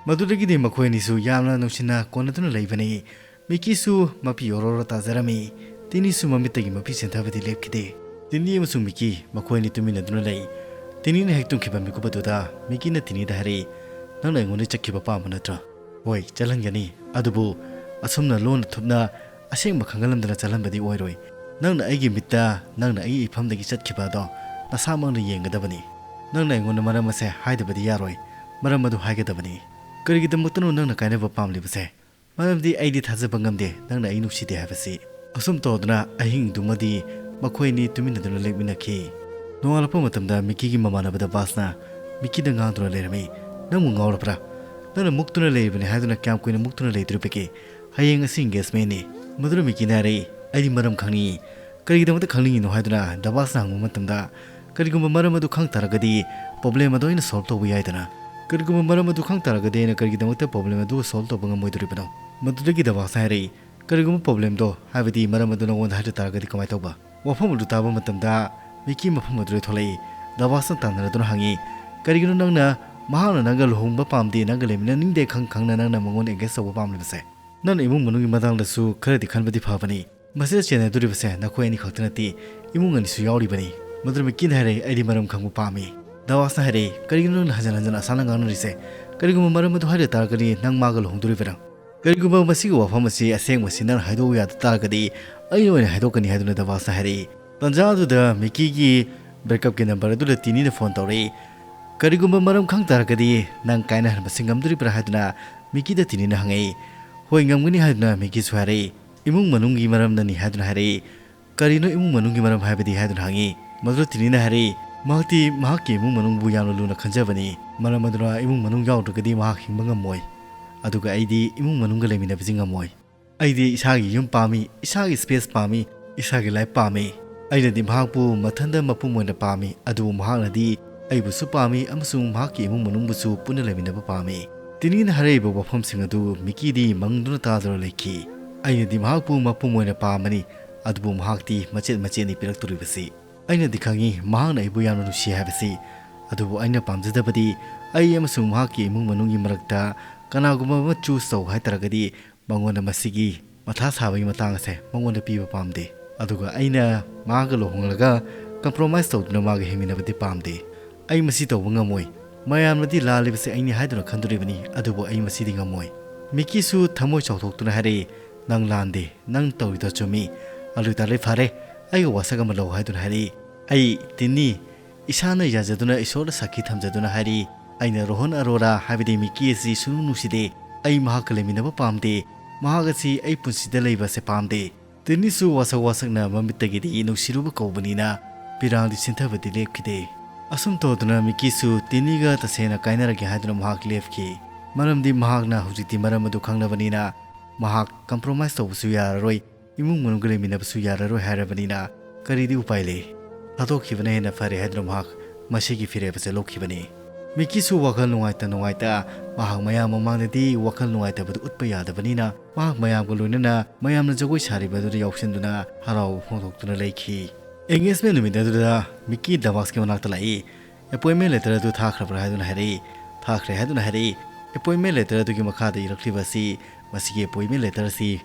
ꯃꯗꯨꯗꯒꯤꯗꯤ ꯃꯈꯣꯏ ꯑꯅꯤꯁꯨ ꯌꯥꯝꯅ ꯅꯨꯡꯁꯤꯅ ꯀꯣꯟꯅꯗꯨꯅ ꯂꯩꯕꯅꯤ꯫ ꯃꯤꯀꯤꯁꯨ ꯃꯄꯤ ꯑꯣꯔꯣ ꯑꯣꯔꯣ ꯇꯥꯖꯔꯝꯃꯤ꯫ ꯇꯤꯅꯤꯁꯨ ꯃꯃꯤꯠꯇꯒꯤ ꯃꯄꯤ ꯆꯦꯟꯊꯕꯗꯤ ꯂꯦꯞꯈꯤꯗꯦ꯫ ꯇꯤꯅꯤ ꯑꯃꯁꯨꯡ ꯃꯤꯀꯤ ꯃꯈꯣꯏ ꯑꯅꯤ ꯇꯨꯃꯤꯟꯅꯗꯨꯅ ꯂꯩ꯫ ꯇꯤꯅꯤꯅ ꯍꯦꯛ ꯇꯨꯝꯈꯤꯕ ꯃꯤꯀꯨꯞ ꯑꯗꯨꯗ ꯃꯤꯀꯤꯅ ꯇꯤꯅꯤꯗ ꯍꯥꯏꯔꯛꯏ, "ꯅꯪꯅ ꯑꯩꯉꯣꯟꯗ ꯆꯠꯈꯤꯕ ꯄꯥꯝꯕ ꯅꯠꯇ꯭ꯔꯣ?" "ꯍꯣꯏ, ꯆꯠꯍꯟꯒꯅꯤ, ꯑꯗꯨꯕꯨ ꯑꯁꯨꯝꯅ ꯂꯣꯟꯅ ꯊꯨꯞꯅ ꯑꯁꯦꯡꯕ ꯈꯪꯍꯜꯂꯝꯗꯅ ꯆꯠꯍꯟꯕꯗꯤ ꯑꯣꯏꯔꯣꯏ꯫ ꯅꯪꯅ ꯑꯩꯒꯤ ꯃꯤꯠꯇ, ꯅꯪꯅ ꯑꯩꯒꯤ ꯏꯐꯝꯗꯒꯤ ꯆꯠꯈꯤꯕ ꯑꯗꯣ ꯅꯁꯥꯃꯛꯅ ꯌꯦꯡꯒꯗꯕꯅꯤ꯫ ꯅꯪꯅ ꯑꯩꯉꯣꯟꯗ ꯃꯔꯝ ꯑꯁꯦ ꯍꯥꯏꯗꯕꯗꯤ ꯌꯥꯔꯣꯏ꯫ ꯃꯔꯝ ꯑꯗꯨ ꯍꯥꯏꯒꯗꯕꯅꯤ꯫ ꯀꯔꯤꯒꯤꯗꯃꯛꯇꯅꯣ ꯅꯪꯅ ꯀꯥꯏꯅꯕ ꯄꯥꯝꯂꯤꯕꯁꯦ? ꯃꯔꯝꯗꯤ ꯑꯩꯗꯤ ꯊꯥꯖꯕ ꯉꯝꯗꯦ ꯅꯪꯅ ꯑꯩ ꯅꯨꯡꯁꯤꯗꯦ ꯍꯥꯏꯕꯁꯤ꯫" ꯑꯁꯨꯝ ꯇꯧꯗꯨꯅ ꯑꯍꯤꯡꯗꯨꯃꯗꯤ ꯃꯈꯣꯏ ꯑꯅꯤ ꯇꯨꯃꯤꯟꯅꯗꯨꯅ ꯂꯦꯛꯃꯤꯟꯅꯈꯤ꯫ ꯅꯣꯡꯉꯥꯜꯂꯛꯄ ꯃꯇꯝꯗ ꯃꯤꯀꯤꯒꯤ ꯃꯃꯥꯟꯅꯕ ꯗꯕꯥꯁꯅ ꯃꯤꯀꯤꯗ ꯉꯥꯡꯗꯨꯅ ꯂꯩꯔꯝꯃꯤ, "ꯅꯪꯕꯨ ꯉꯥꯎꯔꯕ꯭ꯔꯥ? ꯅꯪꯅ ꯃꯨꯛꯇꯨꯅ ꯂꯩꯔꯤꯕꯅꯤ ꯍꯥꯏꯗꯨꯅ ꯀꯌꯥꯝ ꯀꯨꯏꯅ ꯃꯨꯛꯇꯨꯅ ꯂꯩꯗꯣꯔꯤꯕꯒꯦ? ꯍꯌꯦꯡ ꯑꯁꯤ engagement ꯅꯤ꯫" ꯃꯗꯨꯗ ꯃꯤꯀꯤꯅ ꯍꯥꯏꯔꯛꯏ, "ꯑꯩꯗꯤ ꯃꯔꯝ ꯈꯪꯅꯤꯡꯏ꯫" "ꯀꯔꯤꯒꯤꯗꯃꯛꯇ ꯈꯪꯅꯤꯡꯉꯤꯅꯣ?" ꯍꯥꯏꯗꯨꯅ ꯗꯕꯥꯁꯅ ꯍꯪꯕ ꯃꯇꯝꯗ, "ꯀꯔꯤꯒꯨꯝꯕ ꯃꯔꯝ ꯑꯗꯨ ꯈꯪ ꯇꯥꯔꯒꯗꯤ problem ꯑꯗꯨ ꯑꯩꯅ solve ꯇꯧꯕ ꯌꯥꯏꯗꯅ꯫ ꯀꯔꯤꯒꯨꯝꯕ ꯃꯔꯝ ꯑꯗꯨ ꯈꯪ ꯇꯥꯔꯒꯗꯤ ꯑꯩꯅ ꯀꯔꯤꯒꯤꯗꯃꯛꯇ problem ꯑꯗꯨ solve ꯇꯧꯕ ꯉꯝꯃꯣꯏꯗꯣꯔꯤꯕꯅꯣ?" ꯃꯗꯨꯗꯒꯤ ꯗꯕꯥꯁꯅ ꯍꯥꯏꯔꯛꯏ, "ꯀꯔꯤꯒꯨꯝꯕ problemꯗꯣ, ꯍꯥꯏꯕꯗꯤ ꯃꯔꯝ ꯑꯗꯨ ꯅꯉꯣꯟꯗ ꯍꯥꯏꯔꯛ ꯇꯥꯔꯒꯗꯤ ꯀꯃꯥꯏ ꯇꯧꯕ?" ꯋꯥꯐꯝ ꯑꯗꯨ ꯇꯥꯕ ꯃꯇꯝꯗ ꯃꯤꯀꯤ ꯃꯐꯝ ꯑꯗꯨꯗ ꯊꯣꯛꯂꯛꯏ꯫ ꯗꯕꯥꯁꯅ ꯇꯥꯟꯅꯔꯗꯨꯅ ꯍꯪꯉꯤ, "ꯀꯔꯤꯒꯤꯅꯣ ꯅꯪꯅ ꯃꯍꯥꯛꯅ ꯅꯪꯒ ꯂꯨꯍꯣꯡꯕ ꯄꯥꯝꯗꯦ, ꯅꯪꯒ ꯂꯩꯃꯤꯟꯅꯅꯤꯡꯗꯦ ꯈꯪ ꯈꯪꯅ ꯅꯪꯅ ꯃꯉꯣꯟꯗ engage ꯇꯧꯕ ꯄꯥꯝꯂꯤꯕꯁꯦ? ꯅꯪꯅ ꯏꯃꯨꯡ ꯃꯅꯨꯡꯒꯤ ꯃꯇꯥꯡꯗꯁꯨ ꯈꯔꯗꯤ ꯈꯟꯕꯗꯤ ꯐꯕꯅꯤ꯫ ꯃꯁꯤꯗ ꯆꯦꯟꯅꯗꯣꯔꯤꯕꯁꯦ ꯅꯈꯣꯏ ꯑꯅꯤ ꯈꯛꯇ ꯅꯠꯇꯦ, ꯏꯃꯨꯡ ꯑꯅꯤꯁꯨ ꯌꯥꯎꯔꯤꯕꯅꯤ꯫" ꯃꯗꯨꯗ ꯃꯤꯀꯤꯅ ꯍꯥꯏꯔꯦ, "ꯑꯩꯗꯤ ꯃꯔꯝ ꯈꯪꯕ ꯄꯥꯝꯃꯤ꯫" ꯗꯕꯥꯁꯅ ꯍꯥꯏꯔꯦ, "ꯀꯔꯤꯒꯤꯅꯣ ꯅꯪꯅ ꯍꯟꯖꯤꯟ ꯍꯟꯖꯤꯟ ꯑꯁꯥꯅ ꯉꯥꯡꯅꯔꯤꯁꯦ? ꯀꯔꯤꯒꯨꯝꯕ ꯃꯔꯝ ꯑꯗꯨ ꯍꯥꯏꯔ ꯇꯥꯔꯒꯗꯤ ꯅꯪ ꯃꯥꯒ ꯂꯨꯍꯣꯡꯗꯣꯔꯤꯕ꯭ꯔꯥ? ꯀꯔꯤꯒꯨꯝꯕ ꯃꯁꯤꯒꯤ ꯋꯥꯐꯝ ꯑꯁꯤ ꯑꯁꯦꯡꯕꯁꯤ ꯅꯪꯅ ꯍꯥꯏꯗꯣꯛꯎ ꯌꯥꯗ ꯇꯥꯔꯒꯗꯤ ꯑꯩꯅ ꯑꯣꯏꯅ ꯍꯥꯏꯗꯣꯛꯀꯅꯤ," ꯍꯥꯏꯗꯨꯅ ꯗꯕꯥꯁꯅ ꯍꯥꯏꯔꯛꯏ꯫ ꯇꯥꯟꯖꯥ ꯑꯗꯨꯗ ꯃꯤꯀꯤꯒꯤ breakupꯀꯤ number ꯑꯗꯨꯗ ꯇꯤꯅꯤꯅ phone ꯇꯧꯔꯛꯏ꯫ "ꯀꯔꯤꯒꯨꯝꯕ ꯃꯔꯝ ꯈꯪ ꯇꯥꯔꯒꯗꯤ ꯅꯪ ꯀꯥꯏꯅꯍꯟꯕꯁꯤ ꯉꯝꯗꯣꯔꯤꯕ꯭ꯔꯥ?" ꯍꯥꯏꯗꯨꯅ ꯃꯤꯀꯤꯗ ꯇꯤꯅꯤꯅ ꯍꯪꯉꯛꯏ꯫ "ꯍꯣꯏ, ꯉꯝꯒꯅꯤ," ꯍꯥꯏꯗꯨꯅ ꯃꯤꯀꯤꯁꯨ ꯍꯥꯏꯔꯛꯏ꯫ "ꯏꯃꯨꯡ ꯃꯅꯨꯡꯒꯤ ꯃꯔꯝꯗꯅꯤ," ꯍꯥꯏꯗꯨꯅ ꯍꯥꯏꯔꯛꯏ꯫ "ꯀꯔꯤꯅꯣ ꯏꯃꯨꯡ ꯃꯅꯨꯡꯒꯤ ꯃꯔꯝ ꯍꯥꯏꯕꯗꯤ?" ꯍꯥꯏꯗꯨꯅ ꯍꯪꯉꯤ꯫ ꯃꯗꯨꯗ ꯇꯤꯅꯤꯅ ꯍꯥꯏꯔꯛꯏ, "ꯃꯍꯥꯛꯇꯤ ꯃꯍꯥꯛꯀꯤ ꯏꯃꯨꯡ ꯃꯅꯨꯡꯕꯨ ꯌꯥꯝꯅ ꯂꯨꯅ ꯈꯟꯖꯕꯅꯤ꯫ ꯃꯔꯝ ꯑꯗꯨꯅ ꯏꯃꯨꯡ ꯃꯅꯨꯡ ꯌꯥꯎꯗ꯭ꯔꯒꯗꯤ ꯃꯍꯥꯛ ꯍꯤꯡꯕ ꯉꯝꯃꯣꯏ꯫ ꯑꯗꯨꯒ ꯑꯩꯗꯤ ꯏꯃꯨꯡ ꯃꯅꯨꯡꯒ ꯂꯩꯃꯤꯟꯅꯕꯁꯤ ꯉꯝꯃꯣꯏ꯫ ꯑꯩꯗꯤ ꯏꯁꯥꯒꯤ ꯌꯨꯝ ꯄꯥꯝꯃꯤ, ꯏꯁꯥꯒꯤ space ꯄꯥꯝꯃꯤ, ꯏꯁꯥꯒꯤ life ꯄꯥꯝꯃꯤ꯫ ꯑꯩꯅꯗꯤ ꯃꯍꯥꯛꯄꯨ ꯃꯊꯟꯇ ꯃꯄꯨꯝ ꯑꯣꯏꯅ ꯄꯥꯝꯃꯤ, ꯑꯗꯨꯕꯨ ꯃꯍꯥꯛꯅꯗꯤ ꯑꯩꯕꯨꯁꯨ ꯄꯥꯝꯃꯤ ꯑꯃꯁꯨꯡ ꯃꯍꯥꯛꯀꯤ ꯏꯃꯨꯡ ꯃꯅꯨꯡꯕꯨꯁꯨ ꯄꯨꯟꯅ ꯂꯩꯃꯤꯟꯅꯕ ꯄꯥꯝꯃꯤ꯫" ꯇꯤꯅꯤꯅ ꯍꯥꯏꯔꯛꯏꯕ ꯋꯥꯐꯝꯁꯤꯡ ꯑꯗꯨ ꯃꯤꯀꯤꯗꯤ ꯃꯪꯗꯨꯅ ꯇꯥꯗꯨꯅ ꯂꯩꯈꯤ꯫ "ꯑꯩꯅꯗꯤ ꯃꯍꯥꯛꯄꯨ ꯃꯄꯨꯝ ꯑꯣꯏꯅ ꯄꯥꯝꯕꯅꯤ, ꯑꯗꯨꯕꯨ ꯃꯍꯥꯛꯇꯤ ꯃꯆꯦꯠ ꯃꯆꯦꯠꯅꯤ ꯄꯤꯔꯛꯇꯣꯔꯤꯕꯁꯤ꯫ ꯑꯩꯅꯗꯤ ꯈꯪꯏ ꯃꯍꯥꯛꯅ ꯑꯩꯕꯨ ꯌꯥꯝꯅ ꯅꯨꯡꯁꯤ ꯍꯥꯏꯕꯁꯤ, ꯑꯗꯨꯕꯨ ꯑꯩꯅ ꯄꯥꯝꯖꯗꯕꯗꯤ ꯑꯩ ꯑꯃꯁꯨꯡ ꯃꯍꯥꯛꯀꯤ ꯏꯃꯨꯡ ꯃꯅꯨꯡꯒꯤ ꯃꯔꯛꯇ ꯀꯅꯥꯒꯨꯝꯕ ꯑꯃ ꯆꯨꯁ ꯇꯧ ꯍꯥꯏ ꯇꯥꯔꯒꯗꯤ, ꯃꯉꯣꯟꯗ ꯃꯁꯤꯒꯤ ꯃꯊꯥ ꯁꯥꯕꯒꯤ ꯃꯇꯥꯡ ꯑꯁꯦ ꯃꯉꯣꯟꯗ ꯄꯤꯕ ꯄꯥꯝꯗꯦ꯫ ꯑꯗꯨꯒ ꯑꯩꯅ ꯃꯥꯒ ꯂꯨꯍꯣꯡꯂꯒ ꯀꯝꯄ꯭ꯔꯣꯃꯥꯏꯁ ꯇꯧꯗꯨꯅ ꯃꯥꯒ ꯍꯤꯡꯃꯤꯟꯅꯕꯗꯤ ꯄꯥꯝꯗꯦ꯫ ꯑꯩ ꯃꯁꯤ ꯇꯧꯕ ꯉꯝꯃꯣꯏ꯫ ꯃꯌꯥꯝꯅꯗꯤ ꯂꯥꯜꯂꯤꯕꯁꯦ ꯑꯩꯅꯤ ꯍꯥꯏꯗꯨꯅ ꯈꯟꯗꯣꯔꯤꯕꯅꯤ, ꯑꯗꯨꯕꯨ ꯑꯩ ꯃꯁꯤꯗꯤ ꯉꯝꯃꯣꯏ꯫ ꯃꯤꯀꯤꯁꯨ ꯊꯃꯣꯏ ꯆꯥꯎꯊꯣꯛꯇꯨꯅ ꯍꯥꯏꯔꯛꯏ, "ꯅꯪ ꯂꯥꯟꯗꯦ, ꯅꯪ ꯇꯧꯔꯤꯗꯣ ꯆꯨꯝꯃꯤ꯫ ꯑꯗꯨ ꯑꯣꯏꯇꯥꯔꯗꯤ ꯐꯔꯦ, ꯑꯩꯒ ꯋꯥꯁꯛ ꯑꯃ ꯂꯧ" ꯍꯥꯏꯗꯨꯅ ꯍꯥꯏꯔꯛꯏ꯫ ꯑꯩ, "ꯇꯤꯟꯅꯤ, ꯏꯁꯥꯅ ꯌꯥꯖꯗꯨꯅ ꯏꯁꯣꯔꯗ ꯁꯥꯈꯤ ꯊꯝꯖꯗꯨꯅ ꯍꯥꯏꯔꯤ, ꯑꯩꯅ ꯔꯣꯍꯟ ꯑꯔꯣꯔꯥ ꯍꯥꯏꯕꯗꯤ ꯃꯤꯀꯤ ꯑꯁꯤ ꯁꯨꯡꯅꯨꯡ ꯅꯨꯡꯁꯤꯗꯦ꯫ ꯑꯩ ꯃꯍꯥꯛꯀ ꯂꯩꯃꯤꯟꯅꯕ ꯄꯥꯝꯗꯦ꯫ ꯃꯍꯥꯛ ꯑꯁꯤ ꯑꯩ ꯄꯨꯟꯁꯤꯗ ꯂꯩꯕ ꯑꯁꯦ ꯄꯥꯝꯗꯦ"꯫ ꯇꯤꯟꯅꯤꯁꯨ ꯋꯥꯁꯛ ꯋꯥꯁꯛꯅ ꯃꯃꯤꯠꯇꯒꯤꯗꯤ ꯅꯨꯡꯁꯤꯔꯨꯕ ꯀꯧꯕꯅꯤꯅ ꯄꯤꯔꯥꯡꯗꯤ ꯁꯤꯟꯊꯕꯗꯤ ꯂꯦꯞꯈꯤꯗꯦ꯫ ꯑꯁꯨꯝ ꯇꯧꯗꯨꯅ ꯃꯤꯀꯤꯁꯨ ꯇꯤꯟꯅꯤꯒ ꯇꯁꯦꯡꯅ ꯀꯥꯏꯅꯔꯒꯦ ꯍꯥꯏꯗꯨꯅ ꯃꯍꯥꯛ ꯂꯦꯞꯈꯤ꯫ ꯃꯔꯝꯗꯤ ꯃꯍꯥꯛꯅ ꯍꯧꯖꯤꯛꯇꯤ ꯃꯔꯝ ꯑꯗꯨ ꯈꯪꯂꯕꯅꯤꯅ ꯃꯍꯥꯛ ꯀꯝꯄ꯭ꯔꯣꯃꯥꯏꯁ ꯇꯧꯕꯁꯨ ꯌꯥꯔꯔꯣꯏ, ꯏꯃꯨꯡ ꯃꯅꯨꯡꯒ ꯂꯩꯃꯤꯟꯅꯕꯁꯨ ꯌꯥꯔꯔꯣꯏ ꯍꯥꯏꯔꯕꯅꯤꯅ ꯀꯔꯤꯗꯤ ꯎꯄꯥꯏ ꯂꯩ? ꯊꯥꯗꯣꯛꯈꯤꯕꯅ ꯍꯦꯟꯅ ꯐꯔꯦ ꯍꯥꯏꯗꯨꯅ ꯃꯍꯥꯛ ꯃꯁꯤꯒꯤ ꯐꯤꯔꯦꯞ ꯑꯁꯦ ꯂꯧꯈꯤꯕꯅꯤ꯫ ꯃꯤꯀꯤꯁꯨ ꯋꯥꯈꯜ ꯅꯨꯡꯉꯥꯏꯇ ꯅꯨꯡꯉꯥꯏꯇ ꯃꯍꯥꯛ ꯃꯌꯥꯝ ꯃꯃꯥꯡꯗꯗꯤ ꯋꯥꯈꯜ ꯅꯨꯡꯉꯥꯏꯇꯕꯗꯨ ꯎꯠꯄ ꯌꯥꯗꯕꯅꯤꯅ ꯃꯍꯥꯛ ꯃꯌꯥꯝꯒ ꯂꯣꯏꯅꯅ ꯃꯌꯥꯝꯅ ꯖꯒꯣꯏ ꯁꯥꯔꯤꯕ ꯑꯗꯨꯗ ꯌꯥꯎꯁꯤꯟꯗꯨꯅ ꯍꯔꯥꯎꯕ ꯐꯣꯡꯗꯣꯛꯇꯨꯅ ꯂꯩꯈꯤ꯫ ꯑꯦꯡꯒꯦꯖꯃꯦꯟ ꯅꯨꯃꯤꯠ ꯑꯗꯨꯗ ꯃꯤꯀꯤ ꯗꯃꯥꯛꯁꯀꯤ ꯃꯅꯥꯛꯇ ꯂꯥꯛꯏ꯫ ꯑꯦꯄꯣꯏꯟꯃꯦꯟ ꯂꯦꯇꯔ ꯑꯗꯨ ꯊꯥꯈ꯭ꯔꯕ꯭ꯔꯥ ꯍꯥꯏꯗꯨꯅ ꯍꯥꯏꯔꯛꯏ꯫ ꯊꯥꯈ꯭ꯔꯦ ꯍꯥꯏꯗꯨꯅ ꯍꯥꯏꯔꯛꯏ꯫ ꯑꯦꯄꯣꯏꯟꯃꯦꯟ ꯂꯦꯇꯔ ꯑꯗꯨꯒꯤ ꯃꯈꯥꯗ ꯏꯔꯛꯂꯤꯕ ꯑꯁꯤ ꯃꯁꯤꯒꯤ ꯑꯦꯄꯣꯏꯟꯃꯦꯟ ꯂꯦꯇꯔ ꯑꯁꯤ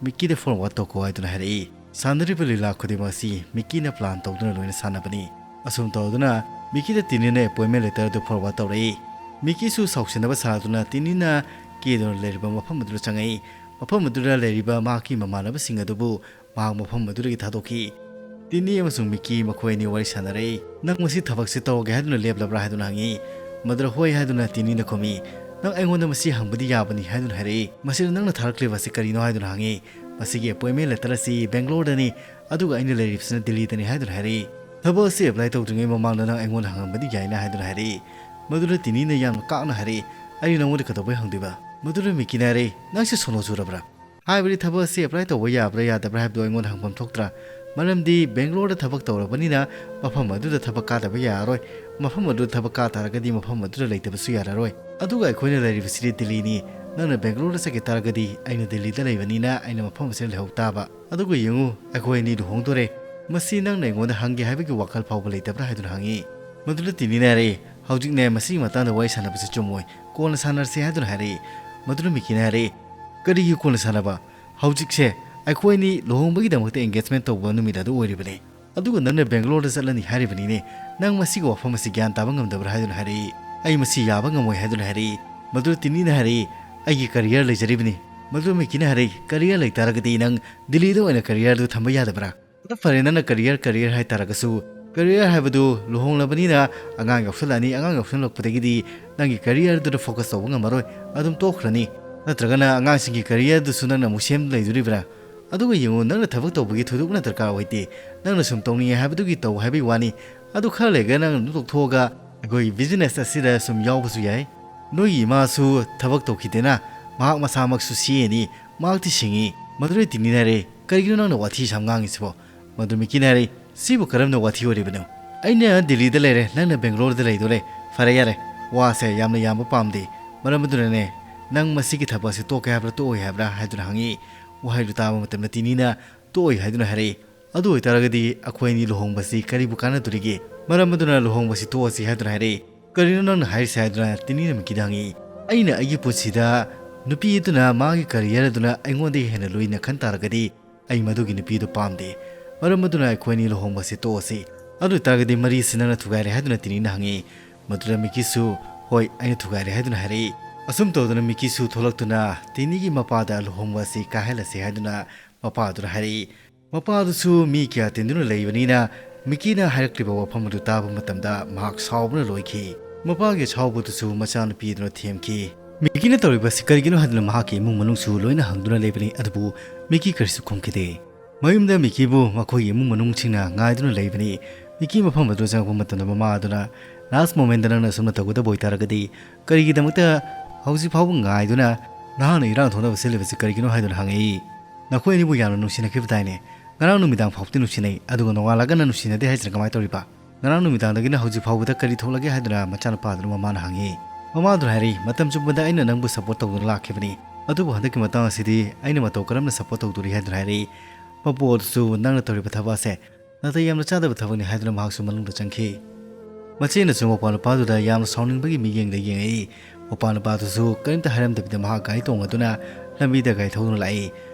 ꯃꯤꯀꯤꯗ ꯐꯣꯔꯋꯥꯔꯗ ꯇꯧꯈꯣ ꯍꯥꯏꯗꯨꯅ ꯍꯥꯏꯔꯛꯏ꯫ ꯁꯥꯟꯅꯔꯤꯕ ꯂꯤꯂꯥ ꯈꯨꯗꯤꯡꯃꯛ ꯑꯁꯤ ꯃꯤꯀꯤꯅ ꯄ꯭ꯂꯥꯟ ꯇꯧꯗꯨꯅ ꯂꯣꯏꯅ ꯁꯥꯟꯅꯕꯅꯤ꯫ ꯑꯁꯨꯝ ꯇꯧꯗꯨꯅ ꯃꯤꯀꯤꯗ ꯇꯤꯅꯤꯅ ꯑꯦꯄꯣꯏꯟꯃꯦꯟ ꯂꯦꯇꯔ ꯑꯗꯨ ꯐꯣꯔꯋꯥꯔꯗ ꯇꯧꯔꯛꯏ꯫ ꯃꯤꯀꯤꯁꯨ ꯁꯥꯎꯁꯤꯟꯅꯕ ꯁꯥꯗꯨꯅ ꯇꯤꯅꯤꯅ ꯀꯦꯗꯨꯅ ꯂꯩꯔꯤꯕ ꯃꯐꯝ ꯑꯗꯨꯗ ꯆꯪꯉꯛꯏ꯫ ꯃꯐꯝ ꯑꯗꯨꯗ ꯂꯩꯔꯤꯕ ꯃꯍꯥꯛꯀꯤ ꯃꯃꯥꯟꯅꯕꯁꯤꯡ ꯑꯗꯨꯕꯨ ꯃꯍꯥꯛ ꯃꯐꯝ ꯑꯗꯨꯗꯒꯤ ꯊꯥꯗꯣꯛꯈꯤ꯫ ꯇꯤꯅꯤ ꯑꯃꯁꯨꯡ ꯃꯤꯀꯤ ꯃꯈꯣꯏ ꯑꯅꯤ ꯋꯥꯔꯤ ꯁꯥꯟꯅꯔꯛꯏ꯫ "ꯅꯪ ꯃꯁꯤ ꯊꯕꯛꯁꯤ ꯇꯧꯔꯒꯦ ꯍꯥꯏꯗꯨꯅ ꯂꯦꯞꯂꯕ꯭ꯔꯥ?" ꯍꯥꯏꯗꯨꯅ ꯍꯪꯉꯤ꯫ ꯃꯗꯨꯗ "ꯍꯣꯏ" ꯍꯥꯏꯗꯨꯅ ꯇꯤꯅꯤꯅ ꯈꯨꯝꯃꯤ꯫ "ꯅꯪ ꯑꯩꯉꯣꯟꯗ ꯃꯁꯤ ꯍꯪꯕꯗꯤ ꯌꯥꯕꯅꯤ" ꯍꯥꯏꯗꯨꯅ ꯍꯥꯏꯔꯛꯏ꯫ "ꯃꯁꯤꯗ ꯅꯪꯅ ꯊꯥꯔꯛꯂꯤꯕ ꯑꯁꯤ ꯀꯔꯤꯅꯣ?" ꯍꯥꯏꯗꯨꯅ ꯍꯪꯉꯤ꯫ "ꯃꯁꯤꯒꯤ ꯑꯦꯄꯣꯏꯟꯃꯦꯟ ꯂꯦꯇꯔ ꯑꯁꯤ ꯕꯦꯡꯒ꯭ꯂꯣꯔꯗꯅꯤ, ꯑꯗꯨꯒ ꯑꯩꯅ ꯂꯩꯔꯤꯕꯁꯤꯅ ꯗꯤꯜꯂꯤꯗꯅꯤ" ꯍꯥꯏꯗꯨꯅ ꯍꯥꯏꯔꯛꯏ꯫ "ꯊꯕꯛ ꯑꯁꯤ ꯑꯦꯄ꯭ꯂꯥꯏ ꯇꯧꯗ꯭ꯔꯤꯉꯩ ꯃꯃꯥꯡꯗ ꯅꯪ ꯑꯩꯉꯣꯟꯗ ꯍꯪꯉꯝꯕꯗꯤ ꯌꯥꯏꯅ" ꯍꯥꯏꯗꯨꯅ ꯍꯥꯏꯔꯛꯏ꯫ ꯃꯗꯨꯗ ꯇꯤꯅꯤꯅ ꯌꯥꯝꯅ ꯀꯥꯛꯅ ꯍꯥꯏꯔꯛꯏ, "ꯑꯩꯅ ꯅꯪꯉꯣꯟꯗ ꯀꯩꯗꯧꯕꯩ ꯍꯪꯗꯣꯏꯕ?" ꯃꯗꯨꯗ ꯃꯤꯀꯤꯅ ꯍꯥꯏꯔꯛꯏ, "ꯅꯪꯁꯦ ꯁꯣꯅꯣ ꯆꯨꯔꯕ꯭ꯔꯥ? ꯍꯥꯏꯕꯗꯤ ꯊꯕꯛ ꯑꯁꯤ ꯑꯦꯄ꯭ꯂꯥꯏ ꯇꯧꯕ ꯌꯥꯕ꯭ꯔꯥ ꯌꯥꯗꯕ꯭ꯔꯥ ꯍꯥꯏꯕꯗꯨ ꯑꯩꯉꯣꯟꯗ ꯍꯪꯐꯝ ꯊꯣꯛꯇ꯭ꯔꯥ? ꯃꯔꯝꯗꯤ ꯕꯦꯡꯒ꯭ꯂꯣꯔꯗ ꯊꯕꯛ ꯇꯧꯔꯕꯅꯤꯅ ꯃꯐꯝ ꯑꯗꯨꯗ ꯊꯕꯛ ꯀꯥꯗꯕ ꯌꯥꯔꯔꯣꯏ꯫ ꯃꯐꯝ ꯑꯗꯨꯗ ꯊꯕꯛ ꯀꯥ ꯇꯥꯔꯒꯗꯤ ꯃꯐꯝ ꯑꯗꯨꯗ ꯂꯩꯇꯕꯁꯨ ꯌꯥꯔꯔꯣꯏ꯫ ꯑꯗꯨꯒ ꯑꯩꯈꯣꯏꯅ ꯂꯩꯔꯤꯕꯁꯤꯗꯤ ꯗꯤꯜꯂꯤꯅꯤ꯫ ꯅꯪꯅ ꯕꯦꯡꯒ꯭ꯂꯣꯔꯗ ꯆꯠꯈꯤ ꯇꯥꯔꯒꯗꯤ ꯑꯩꯅ ꯗꯤꯜꯂꯤꯗ ꯂꯩꯕꯅꯤꯅ ꯑꯩꯅ ꯃꯐꯝ ꯑꯁꯤꯗ ꯂꯩꯍꯧ ꯇꯥꯕ꯫ ꯑꯗꯨꯒ ꯌꯦꯡꯉꯨ, ꯑꯩꯈꯣꯏ ꯑꯅꯤ ꯂꯨꯍꯣꯡꯗꯣꯔꯦ꯫ ꯃꯁꯤ ꯅꯪꯅ ꯑꯩꯉꯣꯟꯗ ꯍꯪꯒꯦ ꯍꯥꯏꯕꯒꯤ ꯋꯥꯈꯜ ꯐꯥꯎꯕ ꯂꯩꯇꯕ꯭ꯔꯥ?" ꯍꯥꯏꯗꯨꯅ ꯍꯪꯉꯤ꯫ ꯃꯗꯨꯗ ꯇꯤꯅꯤꯅ ꯍꯥꯏꯔꯛꯏ, "ꯍꯧꯖꯤꯛꯅꯦ ꯃꯁꯤꯒꯤ ꯃꯇꯥꯡꯗ ꯋꯥꯔꯤ ꯁꯥꯟꯅꯕꯁꯦ ꯆꯨꯝꯃꯣꯏ, ꯀꯣꯟꯅ ꯁꯥꯟꯅꯔꯁꯦ" ꯍꯥꯏꯗꯨꯅ ꯍꯥꯏꯔꯛꯏ꯫ ꯃꯗꯨꯗ ꯃꯤꯀꯤꯅ ꯍꯥꯏꯔꯛꯏ, "ꯀꯔꯤꯒꯤ ꯀꯣꯟꯅ ꯁꯥꯟꯅꯕ? ꯍꯧꯖꯤꯛꯁꯦ ꯑꯩꯈꯣꯏ ꯑꯅꯤ ꯂꯨꯍꯣꯡꯕꯒꯤꯗꯃꯛꯇ engagement ꯇꯧꯕ ꯅꯨꯃꯤꯠ ꯑꯗꯨ ꯑꯣꯏꯔꯤꯕꯅꯤ, ꯑꯗꯨꯒ ꯅꯪꯅ ꯕꯦꯡꯒꯂꯣꯔꯗ ꯆꯠꯂꯅꯤ ꯍꯥꯏꯔꯤꯕꯅꯤꯅꯦ꯫ ꯅꯪ ꯃꯁꯤꯒꯤ ꯋꯥꯐꯝ ꯑꯁꯤ ꯒ꯭ꯌꯥꯟ ꯇꯥꯕ ꯉꯝꯗꯕ꯭ꯔꯥ?" ꯍꯥꯏꯗꯨꯅ ꯍꯥꯏꯔꯛꯏ꯫ "ꯑꯩ ꯃꯁꯤ ꯌꯥꯕ ꯉꯝꯃꯣꯏ" ꯍꯥꯏꯗꯨꯅ ꯍꯥꯏꯔꯛꯏ꯫ ꯃꯗꯨꯗ ꯇꯤꯅꯤꯅ ꯍꯥꯏꯔꯛꯏ, "ꯑꯩꯒꯤ career ꯂꯩꯖꯔꯤꯕꯅꯤ꯫" ꯃꯗꯨꯗ ꯃꯤꯀꯤꯅ ꯍꯥꯏꯔꯛꯏ, "Career ꯂꯩꯇꯥꯔꯒꯗꯤ ꯅꯪ ꯗꯤꯜꯂꯤꯗ ꯑꯣꯏꯅ career ꯗꯨ ꯊꯝꯕ ꯌꯥꯗꯕ꯭ꯔꯥ?" ꯑꯗꯨ ꯐꯔꯦ, ꯅꯪꯅ career career ꯍꯥꯏ ꯇꯥꯔꯒꯁꯨ, career ꯍꯥꯏꯕꯗꯨ ꯂꯨꯍꯣꯡꯂꯕꯅꯤꯅ ꯑꯉꯥꯡ ꯌꯥꯎꯁꯜꯂꯛꯑꯅꯤ, ꯑꯉꯥꯡ ꯌꯥꯎꯁꯜꯂꯛꯄꯗꯒꯤꯗꯤ ꯅꯪꯒꯤ career ꯗꯨꯗ focus ꯇꯧꯕ ꯉꯝꯃꯔꯣꯏ, ꯑꯗꯨꯝ ꯇꯣꯛꯈ꯭ꯔꯅꯤ꯫ ꯅꯠꯇ꯭ꯔꯒꯅ ꯑꯉꯥꯡꯁꯤꯡꯒꯤ career ꯗꯨꯁꯨ ꯅꯪꯅ ꯑꯃꯨꯛ ꯁꯦꯝ ꯂꯩꯗꯣꯔꯤꯕ꯭ꯔꯥ? ꯑꯗꯨꯒ ꯌꯦꯡꯉꯨ, ꯅꯪꯅ ꯊꯕꯛ ꯇꯧꯕꯒꯤ ꯊꯣꯏꯗꯣꯛꯅ ꯗꯔꯀꯥꯔ ꯑꯣꯏꯗꯦ꯫ ꯅꯪꯅ ꯁꯨꯝ ꯇꯧꯅꯤꯡꯉꯦ ꯍꯥꯏꯕꯗꯨꯒꯤ ꯇꯧ ꯍꯥꯏꯕꯒꯤ ꯋꯥꯅꯤ꯫ ꯑꯗꯨ ꯈꯔ ꯂꯩꯔꯒ ꯅꯪ ꯑꯗꯨꯝ ꯇꯣꯛꯊꯣꯛꯑꯒ ꯑꯩꯈꯣꯏꯒꯤ business ꯑꯁꯤꯗ ꯁꯨꯝ ꯌꯥꯎꯕꯁꯨ ꯌꯥꯏ꯫ ꯅꯣꯏꯒꯤ ꯏꯃꯥꯁꯨ ꯊꯕꯛ ꯇꯧꯈꯤꯗꯦꯅ, ꯃꯍꯥꯛ ꯃꯁꯥꯃꯛꯁꯨ ꯁꯤ ꯑꯦ ꯅꯤ, ꯃꯍꯥꯛꯇꯤ ꯁꯤꯡꯉꯤ꯫ ꯃꯗꯨꯗ ꯇꯤꯅꯤꯅ ꯍꯥꯏꯔꯦ, "ꯀꯔꯤꯒꯤꯅꯣ ꯅꯪꯅ ꯋꯥꯊꯤ ꯁꯨꯝ ꯉꯥꯡꯉꯤꯁꯤꯕꯣ?" ꯃꯗꯨ ꯃꯤꯀꯤꯅ ꯍꯥꯏꯔꯦ, "ꯁꯤꯕꯨ ꯀꯔꯝꯅ ꯋꯥꯊꯤ ꯑꯣꯏꯔꯤꯕꯅꯣ? ꯑꯩꯅ ꯗꯤꯜꯂꯤꯗ ꯂꯩꯔꯦ, ꯅꯪꯅ ꯕꯦꯡꯒꯂꯣꯔꯗ ꯂꯩꯗꯣꯔꯦ꯫ ꯐꯔꯦ ꯌꯥꯔꯦ, ꯋꯥꯁꯦ ꯌꯥꯝꯅ ꯌꯥꯝꯕ ꯄꯥꯝꯗꯦ꯫ ꯃꯔꯝ ꯑꯗꯨꯅꯅꯦ, ꯅꯪ ꯃꯁꯤꯒꯤ ꯊꯕꯛ ꯑꯁꯤ ꯇꯣꯛꯀꯦ ꯍꯥꯏꯕ꯭ꯔꯥ, ꯇꯣꯛꯑꯣꯏ ꯍꯥꯏꯕ꯭ꯔꯥ?" ꯍꯥꯏꯗꯨꯅ ꯍꯪꯉꯤ꯫ ꯋꯥꯍꯩꯗꯨ ꯇꯥꯕ ꯃꯇꯝꯗ ꯇꯤꯅꯤꯅ "ꯇꯣꯛꯑꯣꯏ" ꯍꯥꯏꯗꯨꯅ ꯍꯥꯏꯔꯛꯏ꯫ "ꯑꯗꯨ ꯑꯣꯏꯇꯥꯔꯒꯗꯤ ꯑꯩꯈꯣꯏ ꯑꯅꯤ ꯂꯨꯍꯣꯡꯕꯁꯤ ꯀꯔꯤꯕꯨ ꯀꯥꯟꯅꯗꯣꯔꯤꯒꯦ? ꯃꯔꯝ ꯑꯗꯨꯅ ꯂꯨꯍꯣꯡꯕꯁꯤ ꯇꯣꯛꯑꯁꯤ" ꯍꯥꯏꯗꯨꯅ ꯍꯥꯏꯔꯛꯏ꯫ "ꯀꯔꯤꯅꯣ ꯅꯪꯅ ꯍꯥꯏꯔꯤꯁꯦ?" ꯍꯥꯏꯗꯨꯅ ꯇꯤꯅꯤꯅ ꯃꯤꯀꯤꯗ ꯍꯪꯉꯤ꯫ "ꯑꯩꯅ ꯑꯩꯒꯤ ꯄꯨꯟꯁꯤꯗ ꯅꯨꯄꯤ ꯑꯗꯨꯅ ꯃꯥꯒꯤ career ꯑꯗꯨꯅ ꯑꯩꯉꯣꯟꯗꯒꯤ ꯍꯦꯟꯅ ꯂꯨꯏꯅ ꯈꯟ ꯇꯥꯔꯒꯗꯤ, ꯑꯩ ꯃꯗꯨꯒꯤ ꯅꯨꯄꯤꯗꯨ ꯄꯥꯝꯗꯦ꯫ ꯃꯔꯝ ꯑꯗꯨꯅ ꯑꯩꯈꯣꯏ ꯑꯅꯤ ꯂꯨꯍꯣꯡꯕꯁꯤ ꯇꯣꯛꯑꯁꯤ꯫ ꯑꯗꯨ ꯑꯣꯏꯇꯥꯔꯒꯗꯤ ꯃꯔꯤꯁꯤ ꯅꯪꯅ ꯊꯨꯒꯥꯏꯔꯦ" ꯍꯥꯏꯗꯨꯅ ꯇꯤꯅꯤꯅ ꯍꯪꯉꯤ꯫ ꯃꯗꯨꯗ ꯃꯤꯀꯤꯁꯨ, "ꯍꯣꯏ, ꯑꯩꯅ ꯊꯨꯒꯥꯏꯔꯦ" ꯍꯥꯏꯗꯨꯅ ꯍꯥꯏꯔꯛꯏ꯫ ꯑꯁꯨꯝ ꯇꯧꯗꯅ ꯃꯤꯀꯤꯁꯨ ꯊꯣꯛꯂꯛꯇꯨꯅ ꯇꯤꯅꯤꯒꯤ ꯃꯄꯥꯗ ꯂꯨꯍꯣꯡꯕ ꯑꯁꯤ ꯀꯥꯏꯍꯜꯂꯁꯤ ꯍꯥꯏꯗꯨꯅ ꯃꯄꯥꯗꯨꯅ ꯍꯥꯏꯔꯛꯏ꯫ ꯃꯄꯥꯗꯨꯁꯨ ꯃꯤ ꯀꯌꯥ ꯇꯤꯟꯗꯨꯅ ꯂꯩꯕꯅꯤꯅ ꯃꯤꯀꯤꯅ ꯍꯥꯏꯔꯛꯂꯤꯕ ꯋꯥꯐꯝ ꯑꯗꯨ ꯇꯥꯕ ꯃꯇꯝꯗ ꯃꯍꯥꯛ ꯁꯥꯎꯕꯅ ꯂꯣꯏꯈꯤ꯫ ꯃꯄꯥꯒꯤ ꯑꯁꯥꯎꯕꯗꯨꯁꯨ ꯃꯆꯥꯅꯨꯄꯤ ꯑꯗꯨꯅ ꯊꯦꯝꯈꯤ꯫ ꯃꯤꯀꯤꯅ ꯇꯧꯔꯤꯕ ꯑꯁꯤ ꯀꯔꯤꯒꯤꯅꯣ ꯍꯥꯏꯗꯨꯅ ꯃꯍꯥꯛꯀꯤ ꯏꯃꯨꯡ ꯃꯅꯨꯡꯁꯨ ꯂꯣꯏꯅ ꯍꯪꯗꯨꯅ ꯂꯩꯕꯅꯤ, ꯑꯗꯨꯕꯨ ꯃꯤꯀꯤ ꯀꯔꯤꯁꯨ ꯈꯨꯝꯈꯤꯗꯦ꯫ ꯃꯌꯨꯝꯗ ꯃꯤꯀꯤꯕꯨ ꯃꯈꯣꯏꯒꯤ ꯏꯃꯨꯡ ꯃꯅꯨꯡꯁꯤꯡꯅ ꯉꯥꯏꯗꯨꯅ ꯂꯩꯕꯅꯤ꯫ ꯃꯤꯀꯤ ꯃꯐꯝ ꯑꯗꯨ ꯆꯪꯂꯛꯄ ꯃꯇꯝꯗ ꯃꯃꯥ ꯑꯗꯨꯅ, "Last moment ꯗ ꯅꯪꯅ ꯑꯁꯨꯝꯅ ꯇꯧꯒꯗꯕ ꯑꯣꯏꯇꯥꯔꯒꯗꯤ ꯀꯔꯤꯒꯤꯗꯃꯛꯇ ꯍꯧꯖꯤꯛ ꯐꯥꯎꯕ ꯉꯥꯏꯗꯨꯅ ꯅꯍꯥꯛꯅ ꯏꯔꯥꯡ ꯊꯣꯛꯅꯕ ꯁꯤꯜꯂꯤꯕꯁꯤ ꯀꯔꯤꯒꯤꯅꯣ?" ꯍꯥꯏꯗꯨꯅ ꯍꯪꯉꯛꯏ꯫ "ꯅꯈꯣꯏ ꯑꯅꯤꯕꯨ ꯌꯥꯝꯅ ꯅꯨꯡꯁꯤꯅꯈꯤꯕꯗꯥꯏꯅꯦ? ꯉꯔꯥꯡ ꯅꯨꯃꯤꯗꯥꯡ ꯐꯥꯎꯕꯗꯤ ꯅꯨꯡꯁꯤꯅꯩ, ꯑꯗꯨꯒ ꯅꯣꯡꯉꯥꯜꯂꯒꯅ ꯅꯨꯡꯁꯤꯅꯗꯦ ꯍꯥꯏꯁꯤꯅ ꯀꯃꯥꯏꯅ ꯇꯧꯔꯤꯕ? ꯉꯔꯥꯡ ꯅꯨꯃꯤꯗꯥꯡꯗꯒꯤꯅ ꯍꯧꯖꯤꯛ ꯐꯥꯎꯕꯗ ꯀꯔꯤ ꯊꯣꯛꯂꯒꯦ?" ꯍꯥꯏꯗꯨꯅ ꯃꯆꯥꯅꯨꯄꯥꯗꯨꯅ ꯃꯃꯥꯅ ꯍꯪꯉꯤ꯫ ꯃꯃꯥꯗꯨꯅ ꯍꯥꯏꯔꯤ, "ꯃꯇꯝ ꯆꯨꯞꯄꯗ ꯑꯩꯅ ꯅꯪꯕꯨ support ꯇꯧꯗꯨꯅ ꯂꯥꯛꯈꯤꯕꯅꯤ, ꯑꯗꯨꯕꯨ ꯍꯟꯗꯛꯀꯤ ꯃꯇꯥꯡ ꯑꯁꯤꯗꯤ ꯑꯩꯅ ꯃꯇꯧ ꯀꯔꯝꯅ support ꯇꯧꯗꯣꯔꯤ?" ꯍꯥꯏꯗꯨꯅ ꯍꯥꯏꯔꯛꯏ꯫ ꯃꯄꯨ ꯑꯗꯨꯁꯨ, "ꯅꯪꯅ ꯇꯧꯔꯤꯕ ꯊꯕꯛ ꯑꯁꯦ ꯅꯥꯇꯩ ꯌꯥꯝꯅ ꯆꯥꯗꯕ ꯊꯕꯛꯅꯤ" ꯍꯥꯏꯗꯨꯅ ꯃꯍꯥꯛꯁꯨ ꯃꯅꯨꯡꯗ ꯆꯪꯈꯤ꯫ ꯃꯆꯦꯅꯁꯨ ꯃꯧꯄꯥ ꯅꯨꯄꯥꯗꯨꯗ ꯌꯥꯝꯅ ꯁꯥꯎꯅꯤꯡꯕꯒꯤ ꯃꯤꯠꯌꯦꯡꯗ ꯌꯦꯡꯉꯛꯏ꯫ ꯃꯧꯄꯥ ꯅꯨꯄꯥꯗꯨꯁꯨ ꯀꯔꯤꯝꯇ ꯍꯥꯏꯔꯝꯗꯕꯤꯗ ꯃꯍꯥꯛ ꯒꯥꯔꯤ ꯇꯣꯡꯉꯗꯨꯅ ꯂꯝꯕꯤꯗ ꯒꯥꯔꯤ ꯊꯧꯗꯨꯅ ꯂꯥꯛꯏ꯫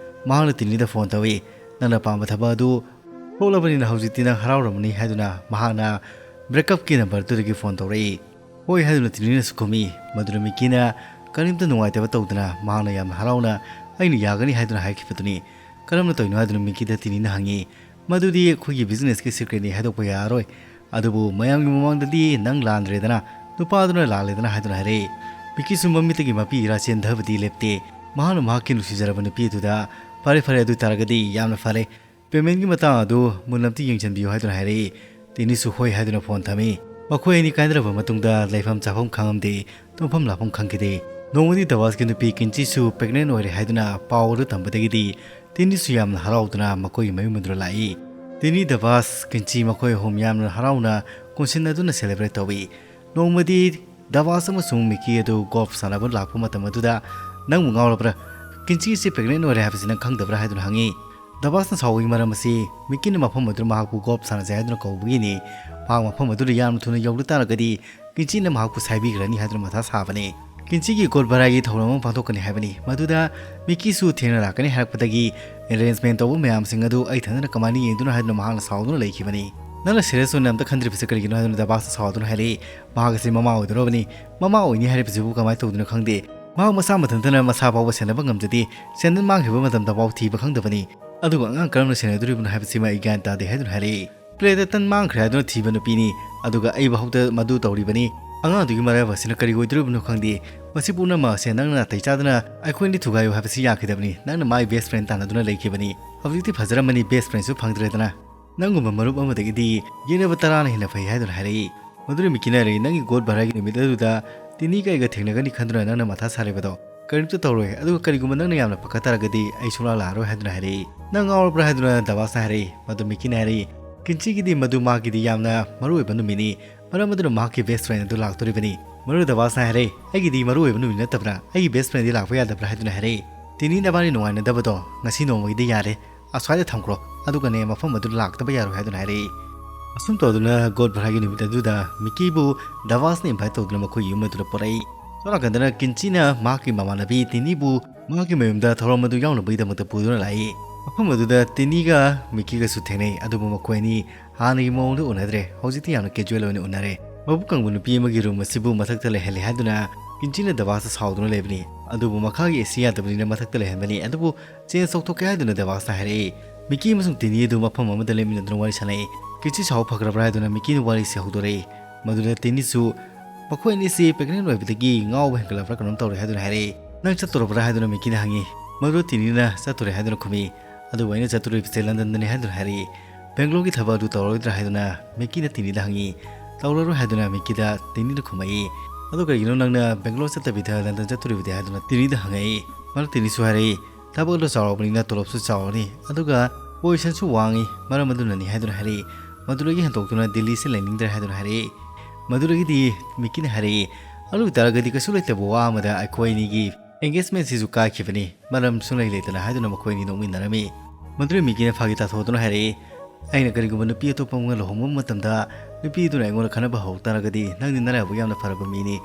ꯃꯍꯥꯛꯅ ꯇꯤꯅꯤꯗ ꯐꯣꯟ ꯇꯧꯏ꯫ "ꯅꯪꯅ ꯄꯥꯝꯕ ꯊꯕꯛ ꯑꯗꯨ ꯊꯣꯛꯂꯕꯅꯤꯅ ꯍꯧꯖꯤꯛꯇꯤ ꯅꯪ ꯍꯔꯥꯎꯔꯝꯃꯅꯤ" ꯍꯥꯏꯗꯨꯅ ꯃꯍꯥꯛꯅ breakup ꯀꯤ number ꯗꯨꯗꯒꯤ ꯐꯣꯟ ꯇꯧꯔꯛꯏ꯫ "ꯍꯣꯏ" ꯍꯥꯏꯗꯨꯅ ꯇꯤꯅꯤꯅꯁꯨ ꯈꯨꯝꯃꯤ꯫ ꯃꯗꯨꯗ ꯃꯤꯀꯤꯅ ꯀꯔꯤꯝꯇ ꯅꯨꯡꯉꯥꯏꯇꯕ ꯇꯧꯗꯅ ꯃꯍꯥꯛꯅ ꯌꯥꯝꯅ ꯍꯔꯥꯎꯅ "ꯑꯩꯅ ꯌꯥꯒꯅꯤ" ꯍꯥꯏꯗꯨꯅ ꯍꯥꯏꯈꯤꯕꯗꯨꯅꯤ꯫ "ꯀꯔꯝꯅ ꯇꯧꯔꯤꯅꯣ?" ꯍꯥꯏꯗꯨꯅ ꯃꯤꯀꯤꯗ ꯇꯤꯅꯤꯅ ꯍꯪꯉꯤ꯫ "ꯃꯗꯨꯗꯤ ꯑꯩꯈꯣꯏꯒꯤ business ꯀꯤ secret ꯅꯤ, ꯍꯥꯏꯗꯣꯛꯄ ꯌꯥꯔꯔꯣꯏ꯫ ꯑꯗꯨꯕꯨ ꯃꯌꯥꯝꯒꯤ ꯃꯃꯥꯡꯗꯗꯤ ꯅꯪ ꯂꯥꯟꯗ꯭ꯔꯦꯗꯅ, ꯅꯨꯄꯥꯗꯨꯅ ꯂꯥꯜꯂꯦꯗꯅ" ꯍꯥꯏꯗꯨꯅ ꯍꯥꯏꯔꯛꯏ꯫ ꯃꯤꯀꯤꯁꯨ ꯃꯃꯤꯠꯇꯒꯤ ꯃꯄꯤ ꯏꯔꯥ ꯆꯦꯟꯊꯕꯗꯤ ꯂꯦꯞꯇꯦ꯫ ꯃꯍꯥꯛꯅ ꯃꯍꯥꯛꯀꯤ ꯅꯨꯡꯁꯤꯖꯔꯕ ꯅꯨꯄꯤ ꯑꯗꯨꯗ, "ꯐꯔꯦ ꯐꯔꯦ, ꯑꯗꯨ ꯑꯣꯏ ꯇꯥꯔꯒꯗꯤ ꯌꯥꯝꯅ ꯐꯔꯦ꯫ Payment ꯀꯤ ꯃꯇꯥꯡ ꯑꯗꯨ ꯃꯨꯟꯅ ꯑꯝꯇ ꯌꯦꯡꯁꯤꯟꯕꯤꯌꯨ" ꯍꯥꯏꯗꯨꯅ ꯍꯥꯏꯔꯛꯏ꯫ ꯇꯤꯅꯤꯁꯨ ꯍꯣꯏ ꯍꯥꯏꯗꯨꯅ ꯐꯣꯟ ꯊꯝꯃꯤ꯫ ꯃꯈꯣꯏ ꯑꯅꯤ ꯀꯥꯏꯅꯔꯕ ꯃꯇꯨꯡꯗ ꯂꯩꯐꯝ ꯆꯥꯐꯝ ꯈꯪꯉꯝꯗꯦ, ꯇꯨꯝꯐꯝ ꯂꯥꯛꯐꯝ ꯈꯪꯈꯤꯗꯦ꯫ ꯅꯣꯡꯃꯗꯤ ꯗꯕꯥꯁꯀꯤ ꯅꯨꯄꯤ ꯀꯤꯟꯆꯤꯁꯨ pregnant ꯑꯣꯏꯔꯦ ꯍꯥꯏꯗꯨꯅ ꯄꯥꯎ ꯑꯗꯨ ꯇꯝꯕꯗꯒꯤꯗꯤ ꯇꯤꯅꯤꯁꯨ ꯌꯥꯝꯅ ꯍꯔꯥꯎꯗꯨꯅ ꯃꯈꯣꯏꯒꯤ ꯃꯌꯨꯝ ꯑꯗꯨꯗ ꯂꯥꯛꯏ꯫ ꯇꯤꯅꯤ, ꯗꯕꯥꯁ, ꯀꯤꯟꯆꯤ ꯃꯈꯣꯏ ꯑꯍꯨꯝ ꯌꯥꯝꯅ ꯍꯔꯥꯎꯅ ꯀꯣꯟꯁꯤꯟꯅꯗꯨꯅ celebrate ꯇꯧꯏ꯫ ꯅꯣꯡꯃꯗꯤ ꯗꯕꯥꯁ ꯑꯃꯁꯨꯡ ꯃꯤꯀꯤ ꯑꯗꯨ golf ꯁꯥꯟꯅꯕ ꯂꯥꯛꯄ ꯃꯇꯝ ꯑꯗꯨꯗ, "ꯅꯪꯕꯨ ꯉꯥꯎꯔꯕ꯭ꯔꯥ? ꯀꯤꯟꯆꯤꯁꯤ pregnant ꯑꯣꯏꯔꯦ ꯍꯥꯏꯕꯁꯤ ꯅꯪ ꯈꯪꯗꯕ꯭ꯔꯥ?" ꯍꯥꯏꯗꯨꯅ ꯍꯪꯉꯤ꯫ ꯗꯕꯥꯁꯅ ꯁꯥꯎꯕꯒꯤ ꯃꯔꯝ ꯑꯁꯤ ꯃꯤꯀꯤꯅ ꯃꯐꯝ ꯑꯗꯨꯗ ꯃꯍꯥꯛꯄꯨ golf ꯁꯥꯟꯅꯁꯦ ꯍꯥꯏꯗꯨꯅ ꯀꯧꯕꯒꯤꯅꯤ꯫ ꯃꯍꯥꯛ ꯃꯐꯝ ꯑꯗꯨꯗ ꯌꯥꯝꯅ ꯊꯨꯅ ꯌꯧꯗ ꯇꯥꯔꯒꯗꯤ ꯀꯤꯟꯆꯤꯅ ꯃꯍꯥꯛꯄꯨ ꯁꯥꯏꯕꯤꯈ꯭ꯔꯅꯤ ꯍꯥꯏꯗꯨꯅ ꯃꯊꯥ ꯁꯥꯕꯅꯤ꯫ ꯀꯤꯟꯆꯤꯒꯤ ꯒꯣꯠ ꯚꯔꯥꯒꯤ ꯊꯧꯔꯝ ꯑꯃ ꯄꯥꯡꯊꯣꯛꯀꯅꯤ ꯍꯥꯏꯕꯅꯤ꯫ ꯃꯗꯨꯗ ꯃꯤꯀꯤꯁꯨ ꯊꯦꯡꯅ ꯂꯥꯛꯀꯅꯤ ꯍꯥꯏꯔꯛꯄꯗꯒꯤ arrangement ꯇꯧꯕ ꯃꯌꯥꯝꯁꯤꯡ ꯑꯗꯨ ꯑꯩ ꯊꯟꯗꯅ ꯀꯃꯥꯏꯅ ꯌꯦꯡꯗꯨꯅ ꯍꯥꯏꯗꯨꯅ ꯃꯍꯥꯛꯅ ꯁꯥꯎꯗꯨꯅ ꯂꯩꯈꯤꯕꯅꯤ꯫ "ꯅꯪꯅ serious ꯑꯣꯏꯅ ꯑꯝꯇ ꯈꯟꯗ꯭ꯔꯤꯕꯁꯦ ꯀꯔꯤꯒꯤꯅꯣ?" ꯍꯥꯏꯗꯨꯅ ꯗꯕꯥꯁꯅ ꯁꯥꯎꯗꯨꯅ ꯍꯥꯏꯔꯛꯏ꯫ "ꯃꯍꯥꯛ ꯑꯁꯤ ꯃꯃꯥ ꯑꯣꯏꯗꯧꯔꯕꯅꯤ꯫ ꯃꯃꯥ ꯑꯣꯏꯅꯤ ꯍꯥꯏꯔꯤꯕꯁꯤꯕꯨ ꯀꯃꯥꯏꯅ ꯇꯧꯗꯣꯏꯅꯣ ꯈꯪꯗꯦ꯫ ꯃꯍꯥꯛ ꯃꯁꯥ ꯃꯊꯟꯇꯅ ꯃꯁꯥ ꯐꯥꯎꯕ ꯁꯦꯟꯅꯕ ꯉꯝꯖꯗꯦ꯫ ꯁꯦꯟꯗꯜ ꯃꯥꯡꯈꯤꯕ ꯃꯇꯝꯗ ꯐꯥꯎ ꯊꯤꯕ ꯈꯪꯗꯕꯅꯤ꯫ ꯑꯗꯨꯒ ꯑꯉꯥꯡ ꯀꯔꯝꯅ ꯁꯦꯟꯅꯗꯣꯔꯤꯕꯅꯣ ꯍꯥꯏꯕꯁꯤꯃ ꯑꯩ ꯒ꯭ꯌꯥꯟ ꯇꯥꯗꯦ" ꯍꯥꯏꯗꯨꯅ ꯍꯥꯏꯔꯛꯏ꯫ Plate ꯇ ꯇꯟ ꯃꯥꯡꯈ꯭ꯔꯦ ꯍꯥꯏꯗꯨꯅ ꯊꯤꯕ ꯅꯨꯄꯤꯅꯤ꯫ ꯑꯗꯨꯒ ꯑꯩ ꯐꯥꯎꯗ ꯃꯗꯨ ꯇꯧꯔꯤꯕꯅꯤ꯫ ꯑꯉꯥꯡꯗꯨꯒꯤ ꯃꯔꯥꯏꯕꯛ ꯑꯁꯤꯅ ꯀꯔꯤ ꯑꯣꯏꯗꯣꯔꯤꯕꯅꯣ ꯈꯪꯗꯦ꯫ ꯃꯁꯤ ꯄꯨꯝꯅꯃꯛ ꯑꯁꯦ ꯅꯪꯅ ꯅꯥꯇꯩ ꯆꯥꯗꯅ ꯑꯩꯈꯣꯏ ꯑꯅꯤ ꯊꯨꯒꯥꯏꯌꯨ ꯍꯥꯏꯕꯁꯤ ꯌꯥꯈꯤꯗꯕꯅꯤ꯫ ꯅꯪꯅ ꯃꯥꯒꯤ best friend ꯇꯥꯟꯅꯗꯨꯅ ꯂꯩꯈꯤꯕꯅꯤ꯫ ꯍꯧꯖꯤꯛꯇꯤ ꯐꯖꯔꯝꯃꯅꯤ, best friend ꯁꯨ ꯐꯪꯗ꯭ꯔꯦꯗꯅ꯫ ꯅꯪꯒꯨꯝꯕ ꯃꯔꯨꯞ ꯑꯃꯗꯒꯤꯗꯤ ꯌꯦꯠꯅꯕ ꯇꯔꯥꯅ ꯍꯦꯟꯅ ꯐꯩ ꯍꯥꯏꯗꯨꯅ ꯍꯥꯏꯔꯛꯏ꯫ ꯃꯗꯨꯗ ꯃꯤꯀꯤꯅ ꯍꯥꯏꯔꯛꯏ, "ꯅꯪꯒꯤ ꯒꯣꯠ ꯚꯔꯥꯒꯤ ꯅꯨꯃꯤꯠ ꯑꯗꯨꯗ ꯇꯤꯅꯤꯒ ꯑꯩꯒ ꯊꯦꯡꯅꯒꯅꯤ ꯈꯟꯗꯨꯅ ꯅꯪꯅ ꯃꯊꯥ ꯁꯥꯔꯤꯕꯗꯣ ꯀꯔꯤꯝꯇ ꯇꯧꯔꯣꯏ꯫ ꯑꯗꯨꯒ ꯀꯔꯤꯒꯨꯝꯕ ꯅꯪꯅ ꯌꯥꯝꯅ ꯄꯥꯈꯠ ꯇꯥꯔꯒꯗꯤ ꯑꯩ ꯁꯨꯡꯂꯥꯛ ꯂꯥꯛꯑꯔꯣꯏ" ꯍꯥꯏꯗꯨꯅ ꯍꯥꯏꯔꯛꯏ꯫ "ꯅꯪ ꯉꯥꯎꯔꯕ꯭ꯔꯥ?" ꯍꯥꯏꯗꯨꯅ ꯗꯕꯥꯁꯅ ꯍꯥꯏꯔꯛꯏ꯫ ꯃꯗꯨ ꯃꯤꯀꯤꯅ ꯍꯥꯏꯔꯛꯏ, "ꯀꯤꯟꯆꯤꯒꯤꯗꯤ ꯃꯗꯨ ꯃꯥꯒꯤꯗꯤ ꯌꯥꯝꯅ ꯃꯔꯨ ꯑꯣꯏꯕ ꯅꯨꯃꯤꯠꯅꯤ꯫ ꯃꯔꯝ ꯑꯗꯨꯅ ꯃꯍꯥꯛꯀꯤ best friend ꯑꯗꯨ ꯂꯥꯛꯇꯣꯔꯤꯕꯅꯤ꯫" ꯃꯗꯨ ꯗꯕꯥꯁꯅ ꯍꯥꯏꯔꯛꯏ, "ꯑꯩꯒꯤꯗꯤ ꯃꯔꯨ ꯑꯣꯏꯕ ꯅꯨꯃꯤꯠ ꯅꯠꯇꯕ꯭ꯔꯥ? ꯑꯩꯒꯤ best friend ꯗꯤ ꯂꯥꯛꯄ ꯌꯥꯗꯕ꯭ꯔꯥ?" ꯍꯥꯏꯗꯨꯅ ꯍꯥꯏꯔꯛꯏ꯫ "ꯇꯤꯅꯤ, ꯅꯕꯥꯅꯤ ꯅꯨꯡꯉꯥꯏꯅꯗꯕꯗꯣ ꯉꯁꯤ ꯅꯣꯡꯃꯒꯤꯗꯤ ꯌꯥꯔꯦ꯫ ꯑꯁ꯭ꯋꯥꯏꯗ ꯊꯝꯈ꯭ꯔꯣ꯫ ꯑꯗꯨꯒꯅꯦ, ꯃꯐꯝ ꯑꯗꯨꯗ ꯂꯥꯛꯇꯕ ꯌꯥꯔꯣꯏ" ꯍꯥꯏꯗꯨꯅ ꯍꯥꯏꯔꯛꯏ꯫ ꯑꯁꯨꯝ ꯇꯧꯗꯨꯅ ꯒꯣꯗ ꯚꯔꯥꯒꯤ ꯅꯨꯃꯤꯠ ꯑꯗꯨꯗ ꯃꯤꯀꯤꯕꯨ ꯗꯕꯥꯁꯅ ꯏꯟꯚꯥꯏꯠ ꯇꯧꯗꯨꯅ ꯃꯈꯣꯏꯒꯤ ꯌꯨꯝ ꯑꯗꯨꯗ ꯄꯨꯔꯛꯏ꯫ ꯁꯣꯝ ꯅꯥꯀꯟꯗꯅ ꯀꯤꯟꯆꯤꯅ ꯃꯍꯥꯛꯀꯤ ꯃꯃꯥꯟꯅꯕꯤ ꯇꯤꯅꯤꯕꯨ ꯃꯍꯥꯛꯀꯤ ꯃꯌꯨꯝꯗ ꯊꯧꯔꯝ ꯑꯗꯨ ꯌꯥꯎꯅꯕꯒꯤꯗꯃꯛꯇ ꯄꯨꯗꯨꯅ ꯂꯥꯛꯏ꯫ ꯃꯐꯝ ꯑꯗꯨꯗ ꯇꯤꯅꯤꯒ ꯃꯤꯀꯤꯒꯁꯨ ꯊꯦꯡꯅꯩ, ꯑꯗꯨꯕꯨ ꯃꯈꯣꯏ ꯑꯅꯤ ꯍꯥꯟꯅꯒꯤ ꯃꯑꯣꯡꯗ ꯎꯅꯗ꯭ꯔꯦ꯫ ꯍꯧꯖꯤꯛꯇꯤ ꯌꯥꯝꯅ ꯀꯦꯖꯨꯋꯦꯜ ꯑꯣꯏꯅ ꯎꯅꯔꯦ꯫ ꯃꯕꯨꯛ ꯀꯪꯕ ꯅꯨꯄꯤ ꯑꯃꯒꯤ ꯔꯨꯝ ꯑꯁꯤꯕꯨ ꯃꯊꯛꯇ ꯂꯩꯍꯜꯂꯦ ꯍꯥꯏꯗꯨꯅ ꯀꯤꯟꯆꯤꯅ ꯗꯕꯥꯁꯇ ꯁꯥꯎꯗꯨꯅ ꯂꯩꯕꯅꯤ꯫ ꯑꯗꯨꯕꯨ ꯃꯈꯥꯒꯤ ꯑꯦꯁꯤ ꯌꯥꯗꯕꯅꯤꯅ ꯃꯊꯛꯇ ꯂꯩꯍꯟꯕꯅꯤ꯫ ꯑꯗꯨꯕꯨ ꯆꯦꯟꯖ ꯇꯧꯊꯣꯛꯀꯦ ꯍꯥꯏꯗꯨꯅ ꯗꯕꯥꯁꯅ ꯍꯥꯏꯔꯛꯏ꯫ ꯃꯤꯀꯤ ꯑꯃꯁꯨꯡ ꯇꯤꯅꯤ ꯑꯗꯨ ꯃꯐꯝ ꯑꯃꯗ ꯂꯦꯞꯃꯤꯟꯅꯗꯨꯅ ꯋꯥꯔꯤ ꯁꯥꯟꯅꯩ꯫ ꯀꯤꯟꯆꯤ ꯁꯥꯎ ꯐꯈ꯭ꯔꯕ꯭ꯔꯥ ꯍꯥꯏꯗꯨꯅ ꯃꯤꯀꯤꯅ ꯋꯥꯔꯤꯁꯤ ꯍꯧꯗꯣꯔꯛꯏ꯫ ꯃꯗꯨꯗ ꯇꯤꯅꯤꯁꯨ ꯃꯈꯣꯏ ꯑꯅꯤꯁꯤ ꯄ꯭ꯔꯦꯒꯅꯦꯟ ꯑꯣꯏꯕꯗꯒꯤ ꯉꯥꯎꯕ ꯍꯦꯟꯒꯠꯂꯛꯄ꯭ꯔꯥ ꯀꯩꯅꯣꯝ ꯇꯧꯔꯦ ꯍꯥꯏꯗꯨꯅ ꯍꯥꯏꯔꯛꯏ꯫ "ꯅꯪ ꯆꯠꯇꯣꯔꯕ꯭ꯔꯥ?" ꯍꯥꯏꯗꯨꯅ ꯃꯤꯀꯤꯅ ꯍꯪꯉꯤ꯫ ꯃꯗꯨꯗ ꯇꯤꯅꯤꯅ "ꯆꯠꯇꯣꯔꯦ" ꯍꯥꯏꯗꯨꯅ ꯈꯨꯝꯃꯤ꯫ "ꯑꯗꯨꯕꯨ ꯑꯩꯅ ꯆꯠꯇꯣꯔꯤꯕꯁꯦ ꯂꯟꯗꯟꯗꯅꯤ" ꯍꯥꯏꯗꯨꯅ ꯍꯥꯏꯔꯛꯏ꯫ "ꯕꯦꯡꯒ꯭ꯂꯣꯔꯒꯤ ꯊꯕꯛ ꯑꯗꯨ ꯇꯧꯔꯔꯣꯏꯗ꯭ꯔꯥ?" ꯍꯥꯏꯗꯨꯅ ꯃꯤꯀꯤꯅ ꯇꯤꯅꯤꯗ ꯍꯪꯉꯤ꯫ "ꯇꯧꯔꯔꯣꯏ" ꯍꯥꯏꯗꯨꯅ ꯃꯤꯀꯤꯗ ꯇꯤꯅꯤꯅ ꯈꯨꯝꯃꯛꯏ꯫ "ꯑꯗꯣ ꯀꯔꯤꯒꯤꯅꯣ ꯅꯪꯅ ꯕꯦꯡꯒ꯭ꯂꯣꯔ ꯆꯠꯇꯕꯤꯗ ꯂꯟꯗꯟ ꯆꯠꯇꯣꯔꯤꯕꯗꯤ?" ꯍꯥꯏꯗꯨꯅ ꯇꯤꯅꯤꯗ ꯍꯪꯉꯛꯏ꯫ ꯃꯗꯨ ꯇꯤꯅꯤꯁꯨ ꯍꯥꯏꯔꯛꯏ, "ꯊꯕꯛ ꯑꯗꯨ ꯆꯥꯎꯔꯕꯅꯤꯅ ꯇꯣꯂꯣꯞꯁꯨ ꯆꯥꯎꯔꯅꯤ, ꯑꯗꯨꯒ ꯄꯣꯖꯤꯁꯟꯁꯨ ꯋꯥꯡꯉꯤ, ꯃꯔꯝ ꯑꯗꯨꯅꯅꯤ" ꯍꯥꯏꯗꯨꯅ ꯍꯥꯏꯔꯛꯏ꯫ "ꯃꯗꯨꯗꯒꯤ ꯍꯦꯟꯗꯣꯛꯇꯨꯅ ꯗꯤꯜꯂꯤꯁꯤ ꯂꯩꯅꯤꯡꯗ꯭ꯔꯦ" ꯍꯥꯏꯗꯨꯅ ꯍꯥꯏꯔꯛꯏ꯫ ꯃꯗꯨꯗꯒꯤꯗꯤ ꯃꯤꯀꯤꯅ ꯍꯥꯏꯔꯛꯏ, "ꯑꯗꯨ ꯑꯣꯏꯇꯥꯔꯒꯗꯤ ꯀꯩꯁꯨ ꯂꯩꯇꯕ ꯋꯥ ꯑꯃꯗ ꯑꯩꯈꯣꯏ ꯑꯅꯤꯒꯤ ꯑꯦꯡꯒꯦꯖꯃꯦꯟꯁꯤꯁꯨ ꯀꯥꯏꯈꯤꯕꯅꯤ, ꯃꯔꯝ ꯁꯨꯡꯂꯩ ꯂꯩꯇꯅ" ꯍꯥꯏꯗꯨꯅ ꯃꯈꯣꯏ ꯑꯅꯤ ꯅꯣꯛꯃꯤꯟꯅꯔꯝꯃꯤ꯫ ꯃꯗꯨꯗ ꯃꯤꯀꯤꯅ ꯐꯥꯒꯤ ꯇꯥꯊꯣꯛꯇꯨꯅ ꯍꯥꯏꯔꯛꯏ, "ꯑꯩꯅ ꯀꯔꯤꯒꯨꯝꯕ ꯅꯨꯄꯤ ꯑꯇꯣꯞꯄ ꯑꯃꯒ ꯂꯨꯍꯣꯡꯕ ꯃꯇꯝꯗ ꯅꯨꯄꯤꯗꯨꯅ ꯑꯩꯉꯣꯟꯗ ꯈꯟꯅꯕ ꯍꯧꯔꯛ ꯇꯥꯔꯒꯗꯤ ꯅꯪꯗꯤ ꯅꯔꯥꯏꯕꯛ ꯌꯥꯝꯅ ꯐꯔꯕ ꯃꯤꯅꯤ꯫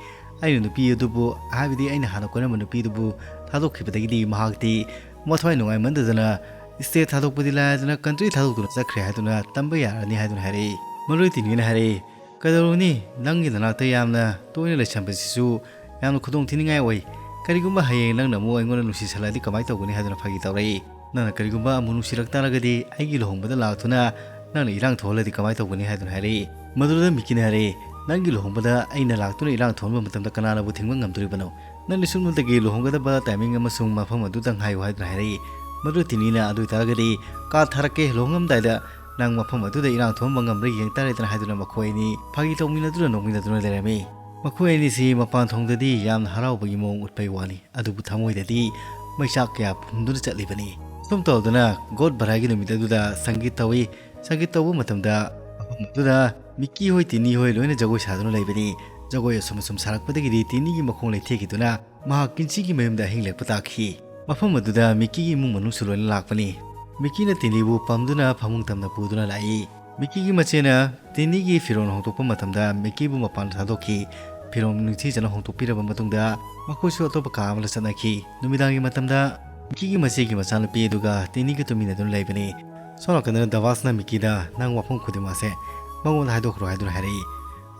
ꯑꯩꯅ ꯅꯨꯄꯤ ꯑꯗꯨꯕꯨ, ꯍꯥꯏꯕꯗꯤ ꯑꯩꯅ ꯍꯥꯟꯅ ꯀꯣꯏꯔꯝꯕ ꯅꯨꯄꯤꯗꯨꯕꯨ ꯊꯥꯗꯣꯛꯈꯤꯕꯗꯒꯤꯗꯤ ꯃꯍꯥꯛꯇꯤ ꯃꯊ꯭ꯋꯥꯏ ꯅꯨꯡꯉꯥꯏꯃꯟꯗꯗꯅ ꯁ꯭ꯇꯦꯠ ꯊꯥꯗꯣꯛꯄꯗꯤ ꯂꯥꯏꯔꯗꯅ ꯀꯟꯇ꯭ꯔꯤ ꯊꯥꯗꯣꯛꯇꯨꯅ ꯆꯠꯈ꯭ꯔꯦ" ꯍꯥꯏꯗꯨꯅ ꯇꯝꯕ ꯌꯥꯔꯅꯤ ꯍꯥꯏꯗꯨꯅ ꯍꯥꯏꯔꯛꯏ꯫ ꯃꯗꯨꯗ ꯇꯤꯅꯤꯅ ꯍꯥꯏꯔꯛꯏ, "ꯀꯩꯗꯧꯔꯨꯅꯤ, ꯅꯪꯒꯤ ꯅꯅꯥꯛꯇ ꯌꯥꯝꯅ ꯇꯣꯏꯅ ꯂꯩꯁꯟꯕꯁꯤꯁꯨ ꯌꯥꯝꯅ ꯈꯨꯗꯣꯡ ꯊꯤꯅꯤꯡꯉꯥꯏ ꯑꯣꯏ꯫ ꯀꯔꯤꯒꯨꯝꯕ ꯍꯌꯦꯡ ꯅꯪꯅ ꯑꯃꯨꯛ ꯑꯩꯉꯣꯟꯗ ꯅꯨꯡꯁꯤꯁꯜꯂꯛꯑꯗꯤ ꯀꯃꯥꯏꯅ ꯇꯧꯒꯅꯤ?" ꯍꯥꯏꯗꯨꯅ ꯐꯥꯒꯤ ꯇꯧꯔꯛꯏ꯫ "ꯅꯪꯅ ꯀꯔꯤꯒꯨꯝꯕ ꯑꯃꯨꯛ ꯅꯨꯡꯁꯤꯔꯛ ꯇꯥꯔꯒꯗꯤ ꯑꯩꯒꯤ ꯂꯨꯍꯣꯡꯕꯗ ꯂꯥꯛꯇꯨꯅ ꯅꯪꯅ ꯏꯔꯥꯡ ꯊꯣꯛꯍꯜꯂꯗꯤ ꯀꯃꯥꯏꯅ ꯇꯧꯒꯅꯤ?" ꯍꯥꯏꯗꯨꯅ ꯍꯥꯏꯔꯛꯏ꯫ ꯃꯗꯨꯗ ꯃꯤꯀꯤꯅ ꯍꯥꯏꯔꯛꯏ, "ꯅꯪꯒꯤ ꯂꯨꯍꯣꯡꯕꯗ ꯑꯩꯅ ꯂꯥꯛꯇꯨꯅ ꯏꯔꯥꯡ ꯊꯣꯛꯍꯟꯕ ꯃꯇꯝꯗ ꯀꯅꯥꯅꯕꯨ ꯊꯤꯡꯕ ꯉꯝꯗꯣꯔꯤꯕꯅꯣ? ꯅꯪꯅ ꯁꯨꯞꯅꯇꯒꯤ ꯂꯨꯍꯣꯡꯒꯗꯕ ꯇꯥꯏꯃꯤꯡ ꯑꯃꯁꯨꯡ ꯃꯐꯝ ꯑꯗꯨꯗꯪ ꯍꯥꯏꯌꯨ" ꯍꯥꯏꯗꯨꯅ ꯍꯥꯏꯔꯛꯏ꯫ ꯃꯗꯨꯗ ꯇꯤꯅꯤꯅ, "ꯑꯗꯨ ꯑꯣꯏꯇꯥꯔꯒꯗꯤ ꯀꯥꯔꯗ ꯊꯥꯔꯛꯀꯦ, ꯂꯨꯍꯣꯡꯉꯝꯗꯥꯏꯗ ꯅꯪ ꯃꯐꯝ ꯑꯗꯨꯗ ꯏꯔꯥꯡ ꯊꯣꯛꯍꯟꯕ ꯉꯝꯕ꯭ꯔꯥ ꯌꯦꯡ ꯇꯥꯔꯦꯗꯅ" ꯍꯥꯏꯗꯨꯅ ꯃꯈꯣꯏ ꯑꯅꯤ ꯐꯥꯒꯤ ꯇꯧꯃꯤꯟꯅꯗꯨꯅ ꯅꯣꯛꯃꯤꯟꯅꯗꯨꯅ ꯂꯩꯔꯝꯃꯤ꯫ ꯃꯈꯣꯏ ꯑꯅꯤꯁꯤ ꯃꯄꯥꯟ ꯊꯣꯡꯗꯗꯤ ꯌꯥꯝꯅ ꯍꯔꯥꯎꯕꯒꯤ ꯃꯑꯣꯡ ꯎꯠꯄꯒꯤ ꯋꯥꯅꯤ, ꯑꯗꯨꯕꯨ ꯊꯃꯣꯏꯗꯗꯤ ꯃꯩꯆꯥꯛ ꯀꯌꯥ ꯐꯨꯝꯗꯨꯅ ꯆꯠꯂꯤꯕꯅꯤ꯫ ꯁꯨꯝ ꯇꯧꯗꯅ ꯒꯣꯗ ꯚꯔꯥꯒꯤ ꯅꯨꯃꯤꯠ ꯑꯗꯨꯗ ꯁꯪꯒꯤꯠ ꯇꯧꯏ꯫ ꯁꯪꯒꯤꯠ ꯇꯧꯕ ꯃꯇꯝꯗ ꯃꯐꯝ ꯑꯗꯨꯗ ꯃꯤꯀꯤ ꯍꯣꯏ, ꯇꯤꯅꯤ ꯍꯣꯏ ꯂꯣꯏꯅ ꯖꯒꯣꯏ ꯁꯥꯗꯨꯅ ꯂꯩꯕꯅꯤ꯫ ꯖꯒꯣꯏ ꯑꯁꯨꯝ ꯑꯁꯨꯝ ꯁꯥꯔꯛꯄꯗꯒꯤꯗꯤ ꯇꯤꯅꯤꯒꯤ ꯃꯈꯣꯡ ꯂꯩꯊꯦꯛꯈꯤꯗꯨꯅ ꯃꯍꯥꯛ ꯀꯤꯟꯆꯤꯒꯤ ꯃꯌꯨꯝꯗ ꯑꯍꯤꯡ ꯂꯦꯛꯄ ꯇꯥꯈꯤ꯫ ꯃꯐꯝ ꯑꯗꯨꯗ ꯃꯤꯀꯤꯒꯤ ꯏꯃꯨꯡ ꯃꯅꯨꯡꯁꯨ ꯂꯣꯏꯅ ꯂꯥꯛꯄꯅꯤ꯫ ꯃꯤꯀꯤꯅ ꯇꯤꯅꯤꯕꯨ ꯄꯝꯗꯨꯅ ꯐꯃꯨꯡ ꯇꯝꯅ ꯄꯨꯗꯨꯅ ꯂꯥꯛꯏ꯫ ꯃꯤꯀꯤꯒꯤ ꯃꯆꯦꯅ ꯇꯤꯅꯤꯒꯤ ꯐꯤꯔꯣꯜ ꯍꯣꯡꯗꯣꯛꯄ ꯃꯇꯝꯗ ꯃꯤꯀꯤꯕꯨ ꯃꯄꯥꯟꯗ ꯊꯥꯗꯣꯛꯈꯤ꯫ ꯐꯤꯔꯣꯜ ꯅꯤꯡꯊꯤꯖꯅ ꯍꯣꯡꯗꯣꯛꯄꯤꯔꯕ ꯃꯇꯨꯡꯗ ꯃꯈꯣꯏꯁꯨ ꯑꯇꯣꯞꯄ ꯀꯥ ꯑꯃꯗ ꯆꯠꯅꯈꯤ꯫ ꯅꯨꯃꯤꯗꯥꯡꯒꯤ ꯃꯇꯝꯗ ꯃꯤꯀꯤꯒꯤ ꯃꯆꯦꯒꯤ ꯃꯆꯥꯅꯨꯄꯤ ꯑꯗꯨꯒ ꯇꯤꯅꯤꯒ ꯇꯨꯃꯤꯟꯅꯗꯨꯅ ꯂꯩꯕꯅꯤ꯫ ꯁꯣꯝ ꯅꯥꯀꯟꯗꯅ ꯗꯕꯥꯁꯅ ꯃꯤꯀꯤꯗ "ꯅꯪ ꯋꯥꯐꯝ ꯈꯨꯗꯤꯡꯃꯛ ꯑꯁꯦ ꯃꯉꯣꯟꯗ ꯍꯥꯏꯗꯣꯛꯈ꯭ꯔꯣ" ꯍꯥꯏꯗꯨꯅ ꯍꯥꯏꯔꯛꯏ꯫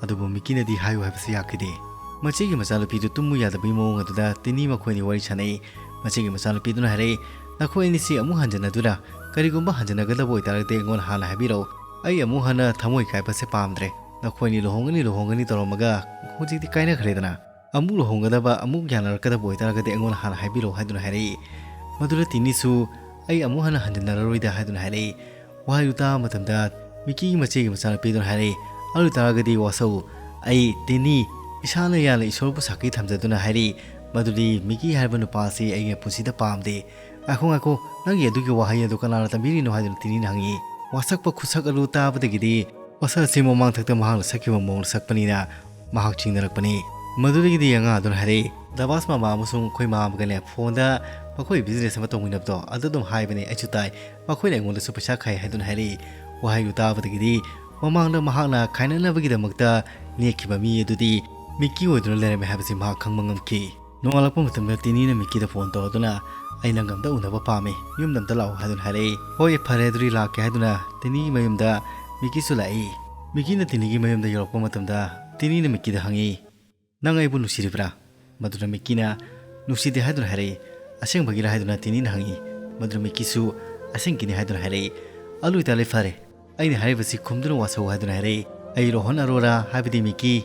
ꯑꯗꯨꯕꯨ ꯃꯤꯀꯤꯅꯗꯤ ꯍꯥꯏꯌꯨ ꯍꯥꯏꯕꯁꯤ ꯌꯥꯈꯤꯗꯦ꯫ ꯃꯆꯦꯒꯤ ꯃꯆꯥꯅꯨꯄꯤꯗꯨ ꯇꯨꯝꯃꯨ ꯌꯥꯗꯕꯒꯤ ꯃꯑꯣꯡ ꯑꯗꯨꯗ ꯇꯤꯅꯤ ꯃꯈꯣꯏ ꯑꯅꯤ ꯋꯥꯔꯤ ꯁꯥꯟꯅꯩ꯫ ꯃꯆꯦꯒꯤ ꯃꯆꯥꯅꯨꯄꯤꯗꯨꯅ ꯍꯥꯏꯔꯛꯏ, "ꯅꯈꯣꯏ ꯑꯅꯤꯁꯤ ꯑꯃꯨꯛ ꯍꯟꯖꯟꯅꯗꯨꯅ ꯀꯔꯤꯒꯨꯝꯕ ꯍꯟꯖꯟꯅꯒꯗꯕ ꯑꯣꯏꯇꯥꯔꯒꯗꯤ ꯑꯩꯉꯣꯟꯗ ꯍꯥꯟꯅ ꯍꯥꯏꯕꯤꯔꯛꯎ꯫ ꯑꯩ ꯑꯃꯨꯛ ꯍꯟꯅ ꯊꯃꯣꯏ ꯀꯥꯏꯕꯁꯦ ꯄꯥꯝꯗ꯭ꯔꯦ꯫ ꯅꯈꯣꯏ ꯑꯅꯤ ꯂꯨꯍꯣꯡꯒꯅꯤ ꯂꯨꯍꯣꯡꯒꯅꯤ ꯇꯧꯔꯝꯃꯒ ꯍꯧꯖꯤꯛꯇꯤ ꯀꯥꯏꯅꯈ꯭ꯔꯦꯗꯅ꯫ ꯑꯃꯨꯛ ꯂꯨꯍꯣꯡꯒꯗꯕ, ꯑꯃꯨꯛ ꯌꯥꯅꯔꯛꯀꯗꯕ ꯑꯣꯏꯇꯥꯔꯒꯗꯤ ꯑꯩꯉꯣꯟꯗ ꯍꯥꯟꯅ ꯍꯥꯏꯕꯤꯔꯛꯎ" ꯍꯥꯏꯗꯨꯅ ꯍꯥꯏꯔꯛꯏ꯫ ꯃꯗꯨꯗ ꯇꯤꯅꯤꯁꯨ "ꯑꯩ ꯑꯃꯨꯛ ꯍꯟꯅ ꯍꯟꯖꯤꯟꯅꯔꯔꯣꯏꯗ" ꯍꯥꯏꯗꯨꯅ ꯍꯥꯏꯔꯛꯏ꯫ ꯋꯥꯍꯩꯗꯨ ꯇꯥꯕ ꯃꯇꯝꯗ ꯃꯤꯀꯤꯒꯤ ꯃꯆꯦꯒꯤ ꯃꯆꯥꯅꯨꯄꯤꯗꯨꯅ ꯍꯥꯏꯔꯛꯏ, "ꯑꯗꯨ ꯑꯣꯏꯇꯥꯔꯒꯗꯤ ꯋꯥꯁꯧ, ꯑꯩ ꯇꯤꯅꯤ ꯏꯁꯥꯅ ꯌꯥꯅ ꯏꯁꯣꯔꯕꯨ ꯁꯥꯈꯤ ꯊꯝꯖꯗꯨꯅ ꯍꯥꯏꯔꯤ ꯃꯗꯨꯗꯤ ꯃꯤꯀꯤ ꯍꯥꯏꯔꯤꯕ ꯅꯨꯄꯥ ꯑꯁꯤ ꯑꯩꯒꯤ ꯄꯨꯟꯁꯤꯗ ꯄꯥꯝꯗꯦ꯫ ꯉꯥꯏꯈꯣ, ꯉꯥꯏꯈꯣ, ꯅꯪꯒꯤ ꯑꯗꯨꯒꯤ ꯋꯥꯍꯩ ꯑꯗꯨ ꯀꯅꯥꯅ ꯇꯝꯕꯤꯔꯤꯅꯣ?" ꯍꯥꯏꯗꯨꯅ ꯇꯤꯅꯤꯅ ꯍꯪꯉꯤ꯫ ꯋꯥꯁꯛꯄ ꯈꯨꯠꯁꯛ ꯑꯗꯨ ꯇꯥꯕꯗꯒꯤꯗꯤ ꯋꯥꯁꯛ ꯑꯁꯤ ꯃꯃꯥꯡꯊꯛꯇ ꯃꯍꯥꯛꯅ ꯁꯛꯈꯤꯕ ꯃꯑꯣꯡꯗ ꯁꯛꯄꯅꯤꯅ ꯃꯍꯥꯛ ꯆꯤꯡꯅꯔꯛꯄꯅꯤ꯫ ꯃꯗꯨꯗꯒꯤꯗꯤ ꯑꯉꯥꯡ ꯑꯗꯨꯅ ꯍꯥꯏꯔꯛꯏ, "ꯗꯕꯥꯁ ꯃꯃꯥ ꯑꯃꯁꯨꯡ ꯑꯩꯈꯣꯏ ꯃꯃꯥ ꯑꯃꯒꯅꯦ ꯐꯣꯟꯗ ꯃꯈꯣꯏ ꯕꯤꯖꯤꯅꯦꯁ ꯑꯃ ꯇꯧꯃꯤꯟꯅꯕꯗꯣ ꯑꯗꯨ ꯑꯗꯨꯝ ꯍꯥꯏꯕꯅꯦ, ꯑꯩꯁꯨ ꯇꯥꯏ꯫ ꯃꯈꯣꯏꯅ ꯑꯩꯉꯣꯟꯗꯁꯨ ꯄꯩꯁꯥ ꯈꯥꯏ" ꯍꯥꯏꯗꯨꯅ ꯍꯥꯏꯔꯛꯏ꯫ ꯋꯥꯍꯩꯗꯨ ꯇꯥꯕꯗꯒꯤꯗꯤ ꯃꯃꯥꯡꯗ ꯃꯍꯥꯛꯅ ꯈꯥꯏꯅꯅꯕꯒꯤꯗꯃꯛꯇ ꯅꯦꯛꯈꯤꯕ ꯃꯤ ꯑꯗꯨꯗꯤ ꯃꯤꯀꯤ ꯑꯣꯏꯗꯨꯅ ꯂꯩꯔꯝꯃꯦ ꯍꯥꯏꯕꯁꯤ ꯃꯍꯥꯛ ꯈꯪꯕ ꯉꯝꯈꯤ꯫ ꯅꯣꯡꯉꯥꯜꯂꯛꯄ ꯃꯇꯝꯗ ꯇꯤꯅꯤꯅ ꯃꯤꯀꯤꯗ ꯐꯣꯟ ꯇꯧꯔꯗꯨꯅ, "ꯑꯩ ꯅꯪꯒ ꯑꯝꯇ ꯎꯅꯕ ꯄꯥꯝꯃꯤ, ꯌꯨꯝꯗ ꯑꯝꯇ ꯂꯥꯛꯑꯣ" ꯍꯥꯏꯗꯨꯅ ꯍꯥꯏꯔꯛꯏ꯫ "ꯍꯣꯏ, ꯐꯔꯦ, ꯑꯗꯨꯗꯤ ꯂꯥꯛꯀꯦ" ꯍꯥꯏꯗꯨꯅ ꯇꯤꯅꯤꯒꯤ ꯃꯌꯨꯝꯗ ꯃꯤꯀꯤꯁꯨ ꯂꯥꯛꯏ꯫ ꯃꯤꯀꯤꯅ ꯇꯤꯅꯤꯒꯤ ꯃꯌꯨꯝꯗ ꯌꯧꯔꯛꯄ ꯃꯇꯝꯗ ꯇꯤꯅꯤꯅ ꯃꯤꯀꯤꯗ ꯍꯪꯉꯤ, "ꯅꯪ ꯑꯩꯕꯨ ꯅꯨꯡꯁꯤꯔꯤꯕ꯭ꯔꯥ?" ꯃꯗꯨꯗ ꯃꯤꯀꯤꯅ "ꯅꯨꯡꯁꯤꯗꯦ" ꯍꯥꯏꯗꯨꯅ ꯍꯥꯏꯔꯛꯏ꯫ "ꯑꯁꯦꯡꯕꯒꯤꯔꯥ?" ꯍꯥꯏꯗꯨꯅ ꯇꯤꯅꯤꯅ ꯍꯪꯉꯤ꯫ ꯃꯗꯨꯗ ꯃꯤꯀꯤꯁꯨ "ꯑꯁꯦꯡꯀꯤꯅꯤ" ꯍꯥꯏꯗꯨꯅ ꯍꯥꯏꯔꯛꯏ꯫ "ꯑꯗꯨ ꯑꯣꯏꯇꯥꯔꯗꯤ ꯐꯔꯦ, ꯑꯩꯅ ꯍꯥꯏꯔꯤꯕꯁꯤ ꯈꯨꯝꯗꯨꯅ ꯋꯥꯁꯧ" ꯍꯥꯏꯗꯨꯅ ꯍꯥꯏꯔꯛꯏ꯫ "ꯑꯩ ꯔꯣꯍꯟ ꯑꯔꯣꯔꯥ, ꯍꯥꯏꯕꯗꯤ ꯃꯤꯀꯤ,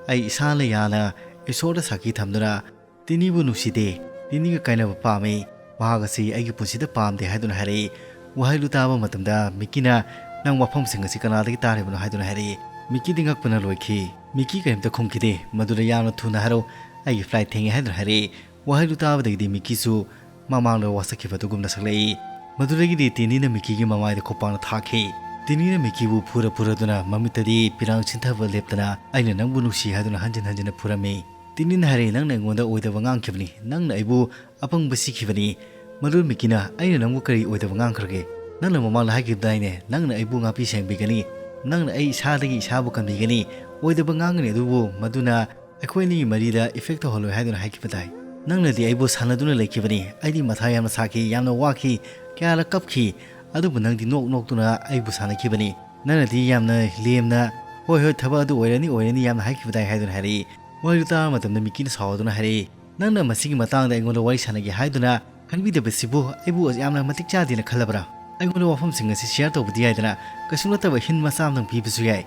ꯑꯩ ꯏꯁꯥꯅ ꯌꯥꯅ ꯏꯁꯣꯔꯗ ꯁꯥꯈꯤ ꯊꯝꯗꯨꯅ ꯇꯤꯅꯤꯕꯨ ꯅꯨꯡꯁꯤꯗꯦ, ꯇꯤꯅꯤꯒ ꯀꯥꯏꯅꯕ ꯄꯥꯝꯃꯤ, ꯃꯍꯥꯛ ꯑꯁꯤ ꯑꯩꯒꯤ ꯄꯨꯟꯁꯤꯗ ꯄꯥꯝꯗꯦ" ꯍꯥꯏꯗꯨꯅ ꯍꯥꯏꯔꯛꯏ꯫ ꯋꯥꯍꯩꯗꯨ ꯇꯥꯕ ꯃꯇꯝꯗ ꯃꯤꯀꯤꯅ "ꯅꯪ ꯋꯥꯐꯝꯁꯤꯡ ꯑꯁꯤ ꯀꯅꯥꯗꯒꯤ ꯇꯥꯔꯤꯕꯅꯣ?" ꯍꯥꯏꯗꯨꯅ ꯍꯥꯏꯔꯛꯏ꯫ ꯃꯤꯀꯤꯗꯤ ꯉꯛꯄꯅ ꯂꯣꯏꯈꯤ꯫ ꯃꯤꯀꯤ ꯀꯔꯤꯝꯇ ꯈꯨꯝꯈꯤꯗꯦ꯫ ꯃꯗꯨꯗ "ꯌꯥꯝꯅ ꯊꯨꯅ ꯍꯥꯏꯔꯛꯎ, ꯑꯩꯒꯤ ꯐ꯭ꯂꯥꯏꯠ ꯊꯦꯡꯉꯦ" ꯍꯥꯏꯗꯨꯅ ꯍꯥꯏꯔꯛꯏ꯫ ꯋꯥꯍꯩꯗꯨ ꯇꯥꯕꯗꯒꯤꯗꯤ ꯃꯤꯀꯤꯁꯨ ꯃꯃꯥꯡꯗ ꯋꯥꯁꯛꯈꯤꯕ ꯑꯗꯨꯒꯨꯝꯅ ꯁꯛꯂꯛꯏ꯫ ꯃꯗꯨꯗꯒꯤꯗꯤ ꯇꯤꯅꯤꯅ ꯃꯤꯀꯤꯒꯤ ꯃꯃꯥꯏꯗ ꯈꯨꯄꯥꯛꯅ ꯊꯥꯈꯤ꯫ ꯇꯤꯅꯤꯅ ꯃꯤꯀꯤꯕꯨ ꯐꯨꯔ ꯐꯨꯔꯗꯨꯅ ꯃꯃꯤꯠꯇꯗꯤ ꯄꯤꯔꯥꯡ ꯁꯤꯟꯊꯕ ꯂꯦꯞꯇꯅ "ꯑꯩꯅ ꯅꯪꯕꯨ ꯅꯨꯡꯁꯤ" ꯍꯥꯏꯗꯨꯅ ꯍꯟꯖꯤꯟ ꯍꯟꯖꯤꯟꯅ ꯐꯨꯔꯝꯃꯤ꯫ ꯇꯤꯅꯤꯅ ꯍꯥꯏꯔꯛꯏ, "ꯅꯪꯅ ꯑꯩꯉꯣꯟꯗ ꯑꯣꯏꯗꯕ ꯉꯥꯡꯈꯤꯕꯅꯤ, ꯅꯪꯅ ꯑꯩꯕꯨ ꯑꯄꯪꯕ ꯁꯤꯈꯤꯕꯅꯤ"꯫ ꯃꯗꯨ ꯃꯤꯀꯤꯅ "ꯑꯩꯅ ꯅꯪꯕꯨ ꯀꯔꯤ ꯑꯣꯏꯗꯕ ꯉꯥꯡꯈ꯭ꯔꯒꯦ? ꯅꯪꯅ ꯃꯃꯥꯡꯗ ꯍꯥꯏꯈꯤꯕꯗꯥꯏꯅꯦ, ꯅꯪꯅ ꯑꯩꯕꯨ ꯉꯥꯛꯄꯤ ꯁꯦꯡꯕꯤꯒꯅꯤ, ꯅꯪꯅ ꯑꯩ ꯏꯁꯥꯗꯒꯤ ꯏꯁꯥꯕꯨ ꯀꯟꯕꯤꯒꯅꯤ, ꯑꯣꯏꯗꯕ ꯉꯥꯡꯒꯅꯤ, ꯑꯗꯨꯕꯨ ꯃꯗꯨꯅ ꯑꯩꯈꯣꯏ ꯑꯅꯤꯒꯤ ꯃꯔꯤꯗ effect ꯇꯧꯍꯜꯂꯣꯏ ꯍꯥꯏꯗꯨꯅ ꯍꯥꯏꯈꯤꯕꯗꯥꯏ? ꯅꯪꯅꯗꯤ ꯑꯩꯕꯨ ꯁꯥꯟꯅꯗꯨꯅ ꯂꯩꯈꯤꯕꯅꯤ꯫ ꯑꯩꯗꯤ ꯃꯊꯥ ꯌꯥꯝꯅ ꯁꯥꯈꯤ, ꯌꯥꯝꯅ ꯋꯥꯈꯤ, ꯀꯌꯥꯔꯛ ꯀꯞꯈꯤ꯫ ꯑꯗꯨꯕꯨ ꯅꯪꯗꯤ ꯅꯣꯛ ꯅꯣꯛꯇꯨꯅ ꯑꯩꯕꯨ ꯁꯥꯟꯅꯈꯤꯕꯅꯤ꯫ ꯅꯪꯅꯗꯤ ꯌꯥꯝꯅ ꯂꯦꯝꯅ, "ꯍꯣꯏ, ꯍꯣꯏ, ꯊꯕꯛ ꯑꯗꯨ ꯑꯣꯏꯔꯅꯤ, ꯑꯣꯏꯔꯅꯤ" ꯌꯥꯝꯅ ꯍꯥꯏꯈꯤꯕꯗꯥꯏ ꯍꯥꯏꯗꯨꯅ ꯍꯥꯏꯔꯛꯏ꯫ ꯋꯥꯔꯤꯗꯨ ꯇꯥꯕ ꯃꯇꯝꯗ ꯃꯤꯀꯤꯅ ꯁꯥꯎꯗꯨꯅ ꯍꯥꯏꯔꯛꯏ, "ꯅꯪꯅ ꯃꯁꯤꯒꯤ ꯃꯇꯥꯡꯗ ꯑꯩꯉꯣꯟꯗ ꯋꯥꯔꯤ ꯁꯥꯟꯅꯒꯦ ꯍꯥꯏꯗꯨꯅ ꯈꯟꯕꯤꯗꯕꯁꯤꯕꯨ ꯑꯩꯕꯨ ꯌꯥꯝꯅ ꯃꯇꯤꯛ ꯆꯥꯗꯦꯅ ꯈꯜꯂꯕ꯭ꯔꯥ? ꯑꯩꯉꯣꯟꯗ ꯋꯥꯐꯝꯁꯤꯡ ꯑꯁꯤ share ꯇꯧꯕꯗꯤ ꯌꯥꯏꯗꯅ, ꯀꯩꯁꯨ ꯅꯠꯇꯕ hint ꯃꯆꯥ ꯑꯃꯇꯪ ꯄꯤꯕꯁꯨ ꯌꯥꯏ꯫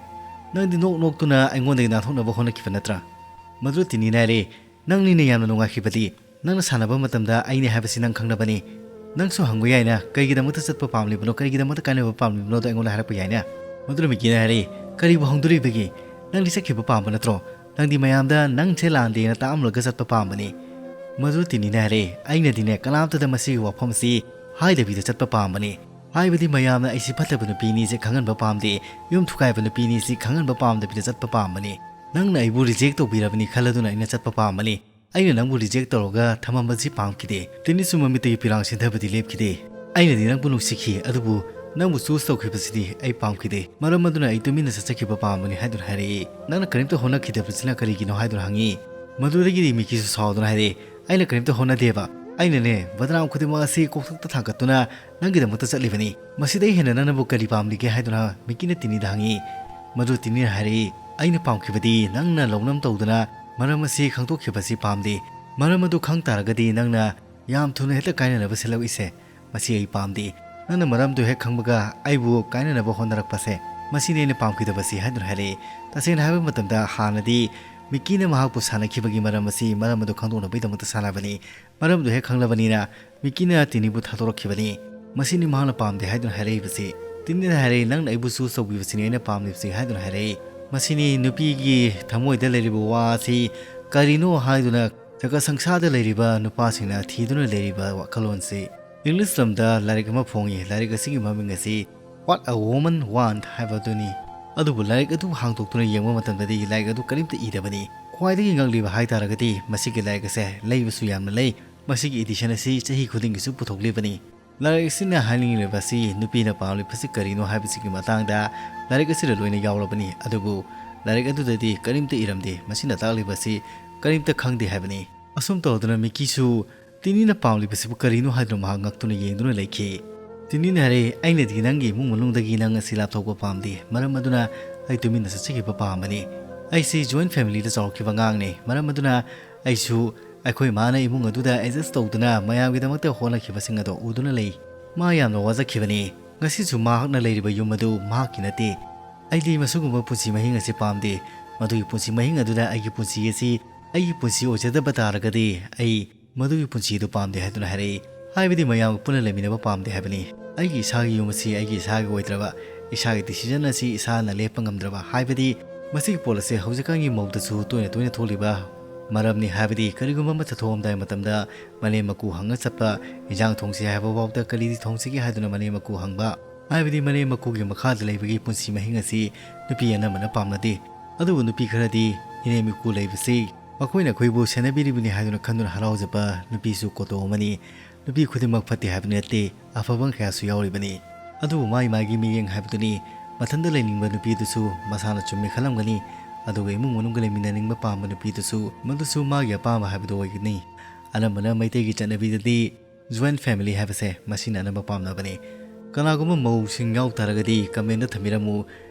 ꯅꯪꯗꯤ ꯅꯣꯛ ꯅꯣꯛꯇꯨꯅ ꯑꯩꯉꯣꯟꯗꯒꯤ ꯅꯥꯟꯊꯣꯛꯅꯕ ꯍꯣꯠꯅꯈꯤꯕ ꯅꯠꯇ꯭ꯔꯥ?" ꯃꯗꯨꯗ ꯇꯤꯅꯤꯅ ꯍꯥꯏꯔꯦ, "ꯅꯪꯅꯤꯅ ꯌꯥꯝꯅ ꯅꯨꯡꯉꯥꯏꯈꯤꯕꯗꯤ꯫ ꯅꯪꯅ ꯁꯥꯟꯅꯕ ꯃꯇꯝꯗ ꯑꯩꯅꯦ ꯍꯥꯏꯕꯁꯤ ꯅꯪ ꯈꯪꯅꯕꯅꯤ꯫ ꯅꯪꯁꯨ ꯍꯪꯕ ꯌꯥꯏꯅ, ꯀꯩꯒꯤꯗꯃꯛꯇ ꯆꯠꯄ ꯄꯥꯝꯂꯤꯕꯅꯣ, ꯀꯔꯤꯒꯤꯗꯃꯛꯇ ꯀꯥꯏꯅꯕ ꯄꯥꯝꯂꯤꯕꯅꯣꯗꯣ ꯑꯩꯉꯣꯟꯗ ꯍꯥꯏꯔꯛꯄ ꯌꯥꯏꯅ?" ꯃꯗꯨꯗ ꯃꯤꯀꯤꯅ ꯍꯥꯏꯔꯛꯏ, "ꯀꯔꯤꯕꯨ ꯍꯪꯗꯣꯔꯤꯕꯒꯦ? ꯅꯪꯗꯤ ꯆꯠꯈꯤꯕ ꯄꯥꯝꯕ ꯅꯠꯇ꯭ꯔꯣ? ꯅꯪꯗꯤ ꯃꯌꯥꯝꯗ ꯅꯪꯁꯦ ꯂꯥꯟꯗꯦꯅ ꯇꯥꯛꯑꯝꯂꯒ ꯆꯠꯄ ꯄꯥꯝꯕꯅꯤ꯫" ꯃꯗꯨꯗ ꯇꯤꯅꯤꯅ ꯍꯥꯏꯔꯛꯏ, "ꯑꯩꯅꯗꯤꯅꯦ ꯀꯅꯥꯝꯇꯗ ꯃꯁꯤꯒꯤ ꯋꯥꯐꯝ ꯑꯁꯤ ꯍꯥꯏꯗꯕꯤꯗ ꯆꯠꯄ ꯄꯥꯝꯕꯅꯤ꯫ ꯍꯥꯏꯕꯗꯤ ꯃꯌꯥꯝꯅ ꯑꯩꯁꯤ ꯐꯠꯇꯕ ꯅꯨꯄꯤꯅꯤ ꯁꯤ ꯈꯪꯍꯟꯕ ꯄꯥꯝꯗꯦ, ꯌꯨꯝ ꯊꯨꯒꯥꯏꯕ ꯅꯨꯄꯤꯅꯤ ꯁꯤ ꯈꯪꯍꯟꯕ ꯄꯥꯝꯗꯕꯤꯗ ꯆꯠꯄ ꯄꯥꯝꯕꯅꯤ꯫ ꯅꯪꯅ ꯑꯩꯕꯨ reject ꯇꯧꯕꯤꯔꯕꯅꯤ ꯈꯜꯂꯗꯨꯅ ꯑꯩꯅ ꯆꯠꯄ ꯄꯥꯝꯕꯅꯤ꯫ ꯑꯩꯅ ꯅꯪꯕꯨ reject ꯇꯧꯔꯒ ꯊꯝꯃꯝꯕꯁꯤ ꯄꯥꯝꯈꯤꯗꯦ꯫" ꯇꯤꯅꯤꯁꯨ ꯃꯃꯤꯠꯇꯒꯤ ꯄꯤꯔꯥꯡ ꯁꯤꯟꯊꯕꯗꯤ ꯂꯦꯞꯈꯤꯗꯦ꯫ "ꯑꯩꯅꯗꯤ ꯅꯪꯕꯨ ꯅꯨꯡꯁꯤꯈꯤ, ꯑꯗꯨꯕꯨ ꯅꯪꯕꯨ choose ꯇꯧꯈꯤꯕꯁꯤꯗꯤ ꯑꯩ ꯄꯥꯝꯈꯤꯗꯦ꯫ ꯃꯔꯝ ꯑꯗꯨꯅ ꯑꯩ ꯇꯨꯃꯤꯟꯅ ꯆꯠꯆꯈꯤꯕ ꯄꯥꯝꯕꯅꯤ" ꯍꯥꯏꯗꯨꯅ ꯍꯥꯏꯔꯛꯏ꯫ "ꯅꯪꯅ ꯀꯔꯤꯝꯇ ꯍꯣꯠꯅꯈꯤꯗꯕꯁꯤꯅ ꯀꯔꯤꯒꯤꯅꯣ?" ꯍꯥꯏꯗꯨꯅ ꯍꯪꯉꯤ꯫ ꯃꯗꯨꯗꯒꯤꯗꯤ ꯃꯤꯀꯤꯁꯨ ꯁꯥꯎꯗꯨꯅ ꯍꯥꯏꯔꯛꯏ, "ꯑꯩꯅ ꯀꯔꯤꯝꯇ ꯍꯣꯠꯅꯗꯦꯕ꯫ ꯑꯩꯅꯅꯦ ꯕꯗꯅꯥꯝ ꯈꯨꯗꯤꯡꯃꯛ ꯑꯁꯤ ꯀꯣꯛꯊꯛꯇ ꯊꯥꯡꯒꯠꯇꯨꯅ ꯅꯪꯒꯤꯗꯃꯛꯇ ꯆꯠꯂꯤꯕꯅꯤ꯫ ꯃꯁꯤꯗꯒꯤ ꯍꯦꯟꯅ ꯅꯪꯅꯕꯨ ꯀꯔꯤ ꯄꯥꯝꯂꯤꯒꯦ?" ꯍꯥꯏꯗꯨꯅ ꯃꯤꯀꯤꯅ ꯇꯤꯅꯤꯗ ꯍꯪꯉꯤ꯫ ꯃꯗꯨ ꯇꯤꯅꯤꯅ ꯍꯥꯏꯔꯛꯏ, "ꯑꯩꯅ ꯄꯥꯝꯈꯤꯕꯗꯤ ꯅꯪꯅ ꯂꯧꯅꯝ ꯇꯧꯗꯨꯅ ꯃꯔꯝ ꯑꯁꯤ ꯈꯪꯗꯣꯛꯈꯤꯕꯁꯤ ꯄꯥꯝꯗꯦ꯫ ꯃꯔꯝ ꯑꯗꯨ ꯈꯪ ꯇꯥꯔꯒꯗꯤ ꯅꯪꯅ ꯌꯥꯝ ꯊꯨꯅ ꯍꯦꯛꯇ ꯀꯥꯏꯅꯅꯕ ꯁꯤꯜꯂꯛꯏꯁꯦ꯫ ꯃꯁꯤ ꯑꯩ ꯄꯥꯝꯗꯦ꯫ ꯅꯪꯅ ꯃꯔꯝꯗꯨ ꯍꯦꯛ ꯈꯪꯕꯒ ꯑꯩꯕꯨ ꯀꯥꯏꯅꯅꯕ ꯍꯣꯠꯅꯔꯛꯄꯁꯦ, ꯃꯁꯤꯅꯤ ꯑꯩꯅ ꯄꯥꯝꯈꯤꯗꯕꯁꯤ" ꯍꯥꯏꯗꯨꯅ ꯍꯥꯏꯔꯛꯏ꯫ ꯇꯁꯦꯡꯅ ꯍꯥꯏꯕ ꯃꯇꯝꯗ ꯍꯥꯟꯅꯗꯤ ꯃꯤꯀꯤꯅ ꯃꯍꯥꯛꯄꯨ ꯁꯥꯟꯅꯈꯤꯕꯒꯤ ꯃꯔꯝ ꯑꯁꯤ ꯃꯔꯝ ꯑꯗꯨ ꯈꯪꯗꯣꯛꯅꯕꯒꯤꯗꯃꯛꯇ ꯁꯥꯟꯅꯕꯅꯤ꯫ ꯃꯔꯝꯗꯨ ꯍꯦꯛ ꯈꯪꯂꯕꯅꯤꯅ ꯃꯤꯀꯤꯅ ꯇꯤꯅꯤꯕꯨ ꯊꯥꯗꯣꯔꯛꯈꯤꯕꯅꯤ꯫ ꯃꯁꯤꯅꯤ ꯃꯍꯥꯛꯅ ꯄꯥꯝꯗꯦ ꯍꯥꯏꯗꯨꯅ ꯍꯥꯏꯔꯛꯏꯕꯁꯤ꯫ ꯇꯤꯅꯤꯅ ꯍꯥꯏꯔꯛꯏ, "ꯅꯪꯅ ꯑꯩꯕꯨ choose ꯇꯧꯕꯤꯕꯁꯤꯅꯤ ꯑꯩꯅ ꯄꯥꯝꯂꯤꯕꯁꯤ" ꯍꯥꯏꯗꯨꯅ ꯍꯥꯏꯔꯛꯏ꯫ ꯃꯁꯤꯅꯤ ꯅꯨꯄꯤꯒꯤ ꯊꯃꯣꯏꯗ ꯂꯩꯔꯤꯕ ꯋꯥ ꯑꯁꯤ ꯀꯔꯤꯅꯣ ꯍꯥꯏꯗꯨꯅ ꯖꯒꯠ ꯁꯪꯁꯥꯔꯗ ꯂꯩꯔꯤꯕ ꯅꯨꯄꯥꯁꯤꯡꯅ ꯊꯤꯗꯨꯅ ꯂꯩꯔꯤꯕ ꯋꯥꯈꯜꯂꯣꯟꯁꯤ꯫ ꯏꯪꯂꯤꯁ ꯂꯝꯗ ꯂꯥꯏꯔꯤꯛ ꯑꯃ ꯐꯣꯡꯉꯤ꯫ ꯂꯥꯏꯔꯤꯛ ꯑꯁꯤꯒꯤ ꯃꯃꯤꯡ ꯑꯁꯤ What a Woman Want ꯍꯥꯏꯕꯗꯨꯅꯤ꯫ ꯑꯗꯨꯕꯨ ꯂꯥꯏꯔꯤꯛ ꯑꯗꯨ ꯍꯥꯡꯗꯣꯛꯇꯨꯅ ꯌꯦꯡꯕ ꯃꯇꯝꯗꯗꯤ ꯂꯥꯏꯔꯤꯛ ꯑꯗꯨ ꯀꯔꯤꯝꯇ ꯏꯗꯕꯅꯤ꯫ ꯈ꯭ꯋꯥꯏꯗꯒꯤ ꯉꯛꯂꯤꯕ ꯍꯥꯏ ꯇꯥꯔꯒꯗꯤ ꯃꯁꯤꯒꯤ ꯂꯥꯏꯔꯤꯛ ꯑꯁꯦ ꯂꯩꯕꯁꯨ ꯌꯥꯝꯅ ꯂꯩ꯫ ꯃꯁꯤꯒꯤ edition ꯑꯁꯤ ꯆꯍꯤ ꯈꯨꯗꯤꯡꯒꯤꯁꯨ ꯄꯨꯊꯣꯛꯂꯤꯕꯅꯤ꯫ ꯂꯥꯏꯔꯤꯛ ꯑꯁꯤꯅ ꯍꯥꯏꯅꯤꯡꯂꯤꯕꯁꯤ ꯅꯨꯄꯤꯅ ꯄꯥꯝꯂꯤꯕꯁꯤ ꯀꯔꯤꯅꯣ ꯍꯥꯏꯕꯁꯤꯒꯤ ꯃꯇꯥꯡꯗ ꯂꯥꯏꯔꯤꯛ ꯑꯁꯤꯗ ꯂꯣꯏꯅ ꯌꯥꯎꯔꯕꯅꯤ꯫ ꯑꯗꯨꯕꯨ ꯂꯥꯏꯔꯤꯛ ꯑꯗꯨꯗꯗꯤ ꯀꯔꯤꯝꯇ ꯏꯔꯝꯗꯦ꯫ ꯃꯁꯤꯅ ꯇꯥꯛꯂꯤꯕꯁꯤ ꯀꯔꯤꯝꯇ ꯈꯪꯗꯦ ꯍꯥꯏꯕꯅꯤ꯫ ꯑꯁꯨꯝ ꯇꯧꯗꯨꯅ ꯃꯤꯀꯤꯁꯨ ꯇꯤꯅꯤꯅ ꯄꯥꯝꯂꯤꯕꯁꯤꯕꯨ ꯀꯔꯤꯅꯣ ꯍꯥꯏꯗꯨꯅ ꯃꯍꯥꯛ ꯉꯛꯇꯨꯅ ꯌꯦꯡꯗꯨꯅ ꯂꯩꯈꯤ꯫ ꯇꯤꯅꯤꯅ ꯍꯥꯏꯔꯦ, "ꯑꯩꯅꯗꯤ ꯅꯪꯒꯤ ꯏꯃꯨꯡ ꯃꯅꯨꯡꯗꯒꯤ ꯅꯪ ꯑꯁꯤ ꯂꯥꯞꯊꯣꯛꯄ ꯄꯥꯝꯗꯦ꯫ ꯃꯔꯝ ꯑꯗꯨꯅ ꯑꯩ ꯇꯨꯃꯤꯟꯅ ꯆꯠꯆꯈꯤꯕ ꯄꯥꯝꯕꯅꯤ꯫ ꯑꯩꯁꯤ ꯖꯣꯏꯟ ꯐꯦꯃꯤꯂꯤꯗ ꯆꯥꯎꯔꯛꯈꯤꯕ ꯑꯉꯥꯡꯅꯤ꯫ ꯃꯔꯝ ꯑꯗꯨꯅ ꯑꯩꯁꯨ ꯑꯩꯈꯣꯏ ꯃꯥꯅ ꯏꯃꯨꯡ ꯑꯗꯨꯗ ꯑꯦꯗꯖꯁ ꯇꯧꯗꯨꯅ ꯃꯌꯥꯝꯒꯤꯗꯃꯛꯇ ꯍꯣꯠꯅꯈꯤꯕꯁꯤꯡ ꯑꯗꯣ ꯎꯗꯨꯅ ꯂꯩ꯫ ꯃꯥ ꯌꯥꯝꯅ ꯋꯥꯖꯈꯤꯕꯅꯤ꯫ ꯉꯁꯤꯁꯨ ꯃꯍꯥꯛꯅ ꯂꯩꯔꯤꯕ ꯌꯨꯝ ꯑꯗꯨ ꯃꯍꯥꯛꯀꯤ ꯅꯠꯇꯦ꯫ ꯑꯩꯗꯤ ꯃꯁꯤꯒꯨꯝꯕ ꯄꯨꯟꯁꯤ ꯃꯍꯤꯡ ꯑꯁꯤ ꯄꯥꯝꯗꯦ꯫ ꯃꯗꯨꯒꯤ ꯄꯨꯟꯁꯤ ꯃꯍꯤꯡ ꯑꯗꯨꯗ ꯑꯩꯒꯤ ꯄꯨꯟꯁꯤ ꯑꯁꯤ ꯑꯩꯒꯤ ꯄꯨꯟꯁꯤ ꯑꯣꯏꯖꯗꯕ ꯇꯥꯔꯒꯗꯤ ꯑꯩ ꯃꯗꯨꯒꯤ ꯄꯨꯟꯁꯤꯗꯨ ꯄꯥꯝꯗꯦ" ꯍꯥꯏꯗꯨꯅ ꯍꯥꯏꯔꯛꯏ꯫ ꯍꯥꯏꯕꯗꯤ ꯃꯌꯥꯝꯒ ꯄꯨꯟꯅ ꯂꯩꯃꯤꯟꯅꯕ ꯄꯥꯝꯗꯦ ꯍꯥꯏꯕꯅꯤ꯫ ꯑꯩꯒꯤ ꯏꯁꯥꯒꯤ ꯌꯨꯝ ꯑꯁꯤ ꯑꯩꯒꯤ ꯏꯁꯥꯒꯤ ꯑꯣꯏꯗ꯭ꯔꯕ, ꯏꯁꯥꯒꯤ ꯗꯤꯁꯤꯖꯟ ꯑꯁꯤ ꯏꯁꯥꯅ ꯂꯦꯞꯄ ꯉꯝꯗ꯭ꯔꯕ, ꯍꯥꯏꯕꯗꯤ ꯃꯁꯤꯒꯤ ꯄꯣꯠ ꯑꯁꯤ ꯍꯧꯖꯤꯛꯀꯥꯟꯒꯤ ꯃꯧꯗꯁꯨ ꯇꯣꯏꯅ ꯇꯣꯏꯅ ꯊꯣꯛꯂꯤꯕ ꯃꯔꯝꯅꯤ꯫ ꯍꯥꯏꯕꯗꯤ ꯀꯔꯤꯒꯨꯝꯕ ꯑꯃ ꯆꯠꯊꯣꯛꯑꯝꯗꯥꯏ ꯃꯇꯝꯗ ꯃꯅꯦꯝ ꯃꯀꯨ ꯍꯪꯉ ꯆꯠꯄ, ꯏꯟꯖꯥꯡ ꯊꯣꯡꯁꯤ ꯍꯥꯏꯕ ꯐꯥꯎꯗ ꯀꯔꯤꯗꯤ ꯊꯣꯡꯁꯤꯒꯦ ꯍꯥꯏꯗꯨꯅ ꯃꯅꯦꯝ ꯃꯀꯨ ꯍꯪꯕ, ꯍꯥꯏꯕꯗꯤ ꯃꯅꯦꯝ ꯃꯀꯨꯒꯤ ꯃꯈꯥꯗ ꯂꯩꯕꯒꯤ ꯄꯨꯟꯁꯤ ꯃꯍꯤꯡ ꯑꯁꯤ ꯅꯨꯄꯤ ꯑꯅꯝꯕꯅ ꯄꯥꯝꯅꯗꯦ꯫ ꯑꯗꯨꯕꯨ ꯅꯨꯄꯤ ꯈꯔꯗꯤ ꯏꯅꯦꯝ ꯏꯀꯨ ꯂꯩꯕꯁꯤ ꯃꯈꯣꯏꯅ ꯑꯩꯈꯣꯏꯕꯨ ꯁꯦꯟꯅꯕꯤꯔꯤꯕꯅꯤ ꯍꯥꯏꯗꯨꯅ ꯈꯟꯗꯨꯅ ꯍꯔꯥꯎꯖꯕ ꯅꯨꯄꯤꯁꯨ ꯀꯣꯇꯣ ꯑꯃꯅꯤ꯫ ꯅꯨꯄꯤ ꯈꯨꯗꯤꯡꯃꯛ ꯐꯠꯇꯦ ꯍꯥꯏꯕ ꯅꯠꯇꯦ, ꯑꯐꯕ ꯀꯌꯥꯁꯨ ꯌꯥꯎꯔꯤꯕꯅꯤ꯫ ꯑꯗꯨꯕꯨ ꯃꯥꯒꯤ ꯃꯥꯒꯤ ꯃꯤꯠꯌꯦꯡ ꯍꯥꯏꯕꯗꯨꯅꯤ꯫ ꯃꯊꯟꯇ ꯂꯩꯅꯤꯡꯕ ꯅꯨꯄꯤꯗꯨꯁꯨ ꯃꯁꯥꯅ ꯆꯨꯝꯃꯤ ꯈꯜꯂꯝꯒꯅꯤ, ꯑꯗꯨꯒ ꯏꯃꯨꯡ ꯃꯅꯨꯡꯒ ꯂꯩꯃꯤꯟꯅꯅꯤꯡꯕ ꯄꯥꯝꯕ ꯅꯨꯄꯤꯗꯨꯁꯨ ꯃꯗꯨꯁꯨ ꯃꯥꯒꯤ ꯑꯄꯥꯝꯕ ꯍꯥꯏꯕꯗꯨ ꯑꯣꯏꯒꯅꯤ꯫ ꯑꯅꯝꯕꯅ ꯃꯩꯇꯩꯒꯤ ꯆꯠꯅꯕꯤꯗꯗꯤ ꯖꯣꯏꯟ ꯐꯦꯃꯤꯂꯤ ꯍꯥꯏꯕꯁꯦ ꯃꯁꯤꯅ ꯑꯅꯝꯕ ꯄꯥꯝꯅꯕꯅꯤ꯫ ꯀꯅꯥꯒꯨꯝꯕ ꯃꯧꯁꯤꯡ ꯌꯥꯎ ꯇꯥꯔꯒꯗꯤ ꯀꯃꯦꯟꯗ ꯊꯝꯕꯤꯔꯝꯃꯨ,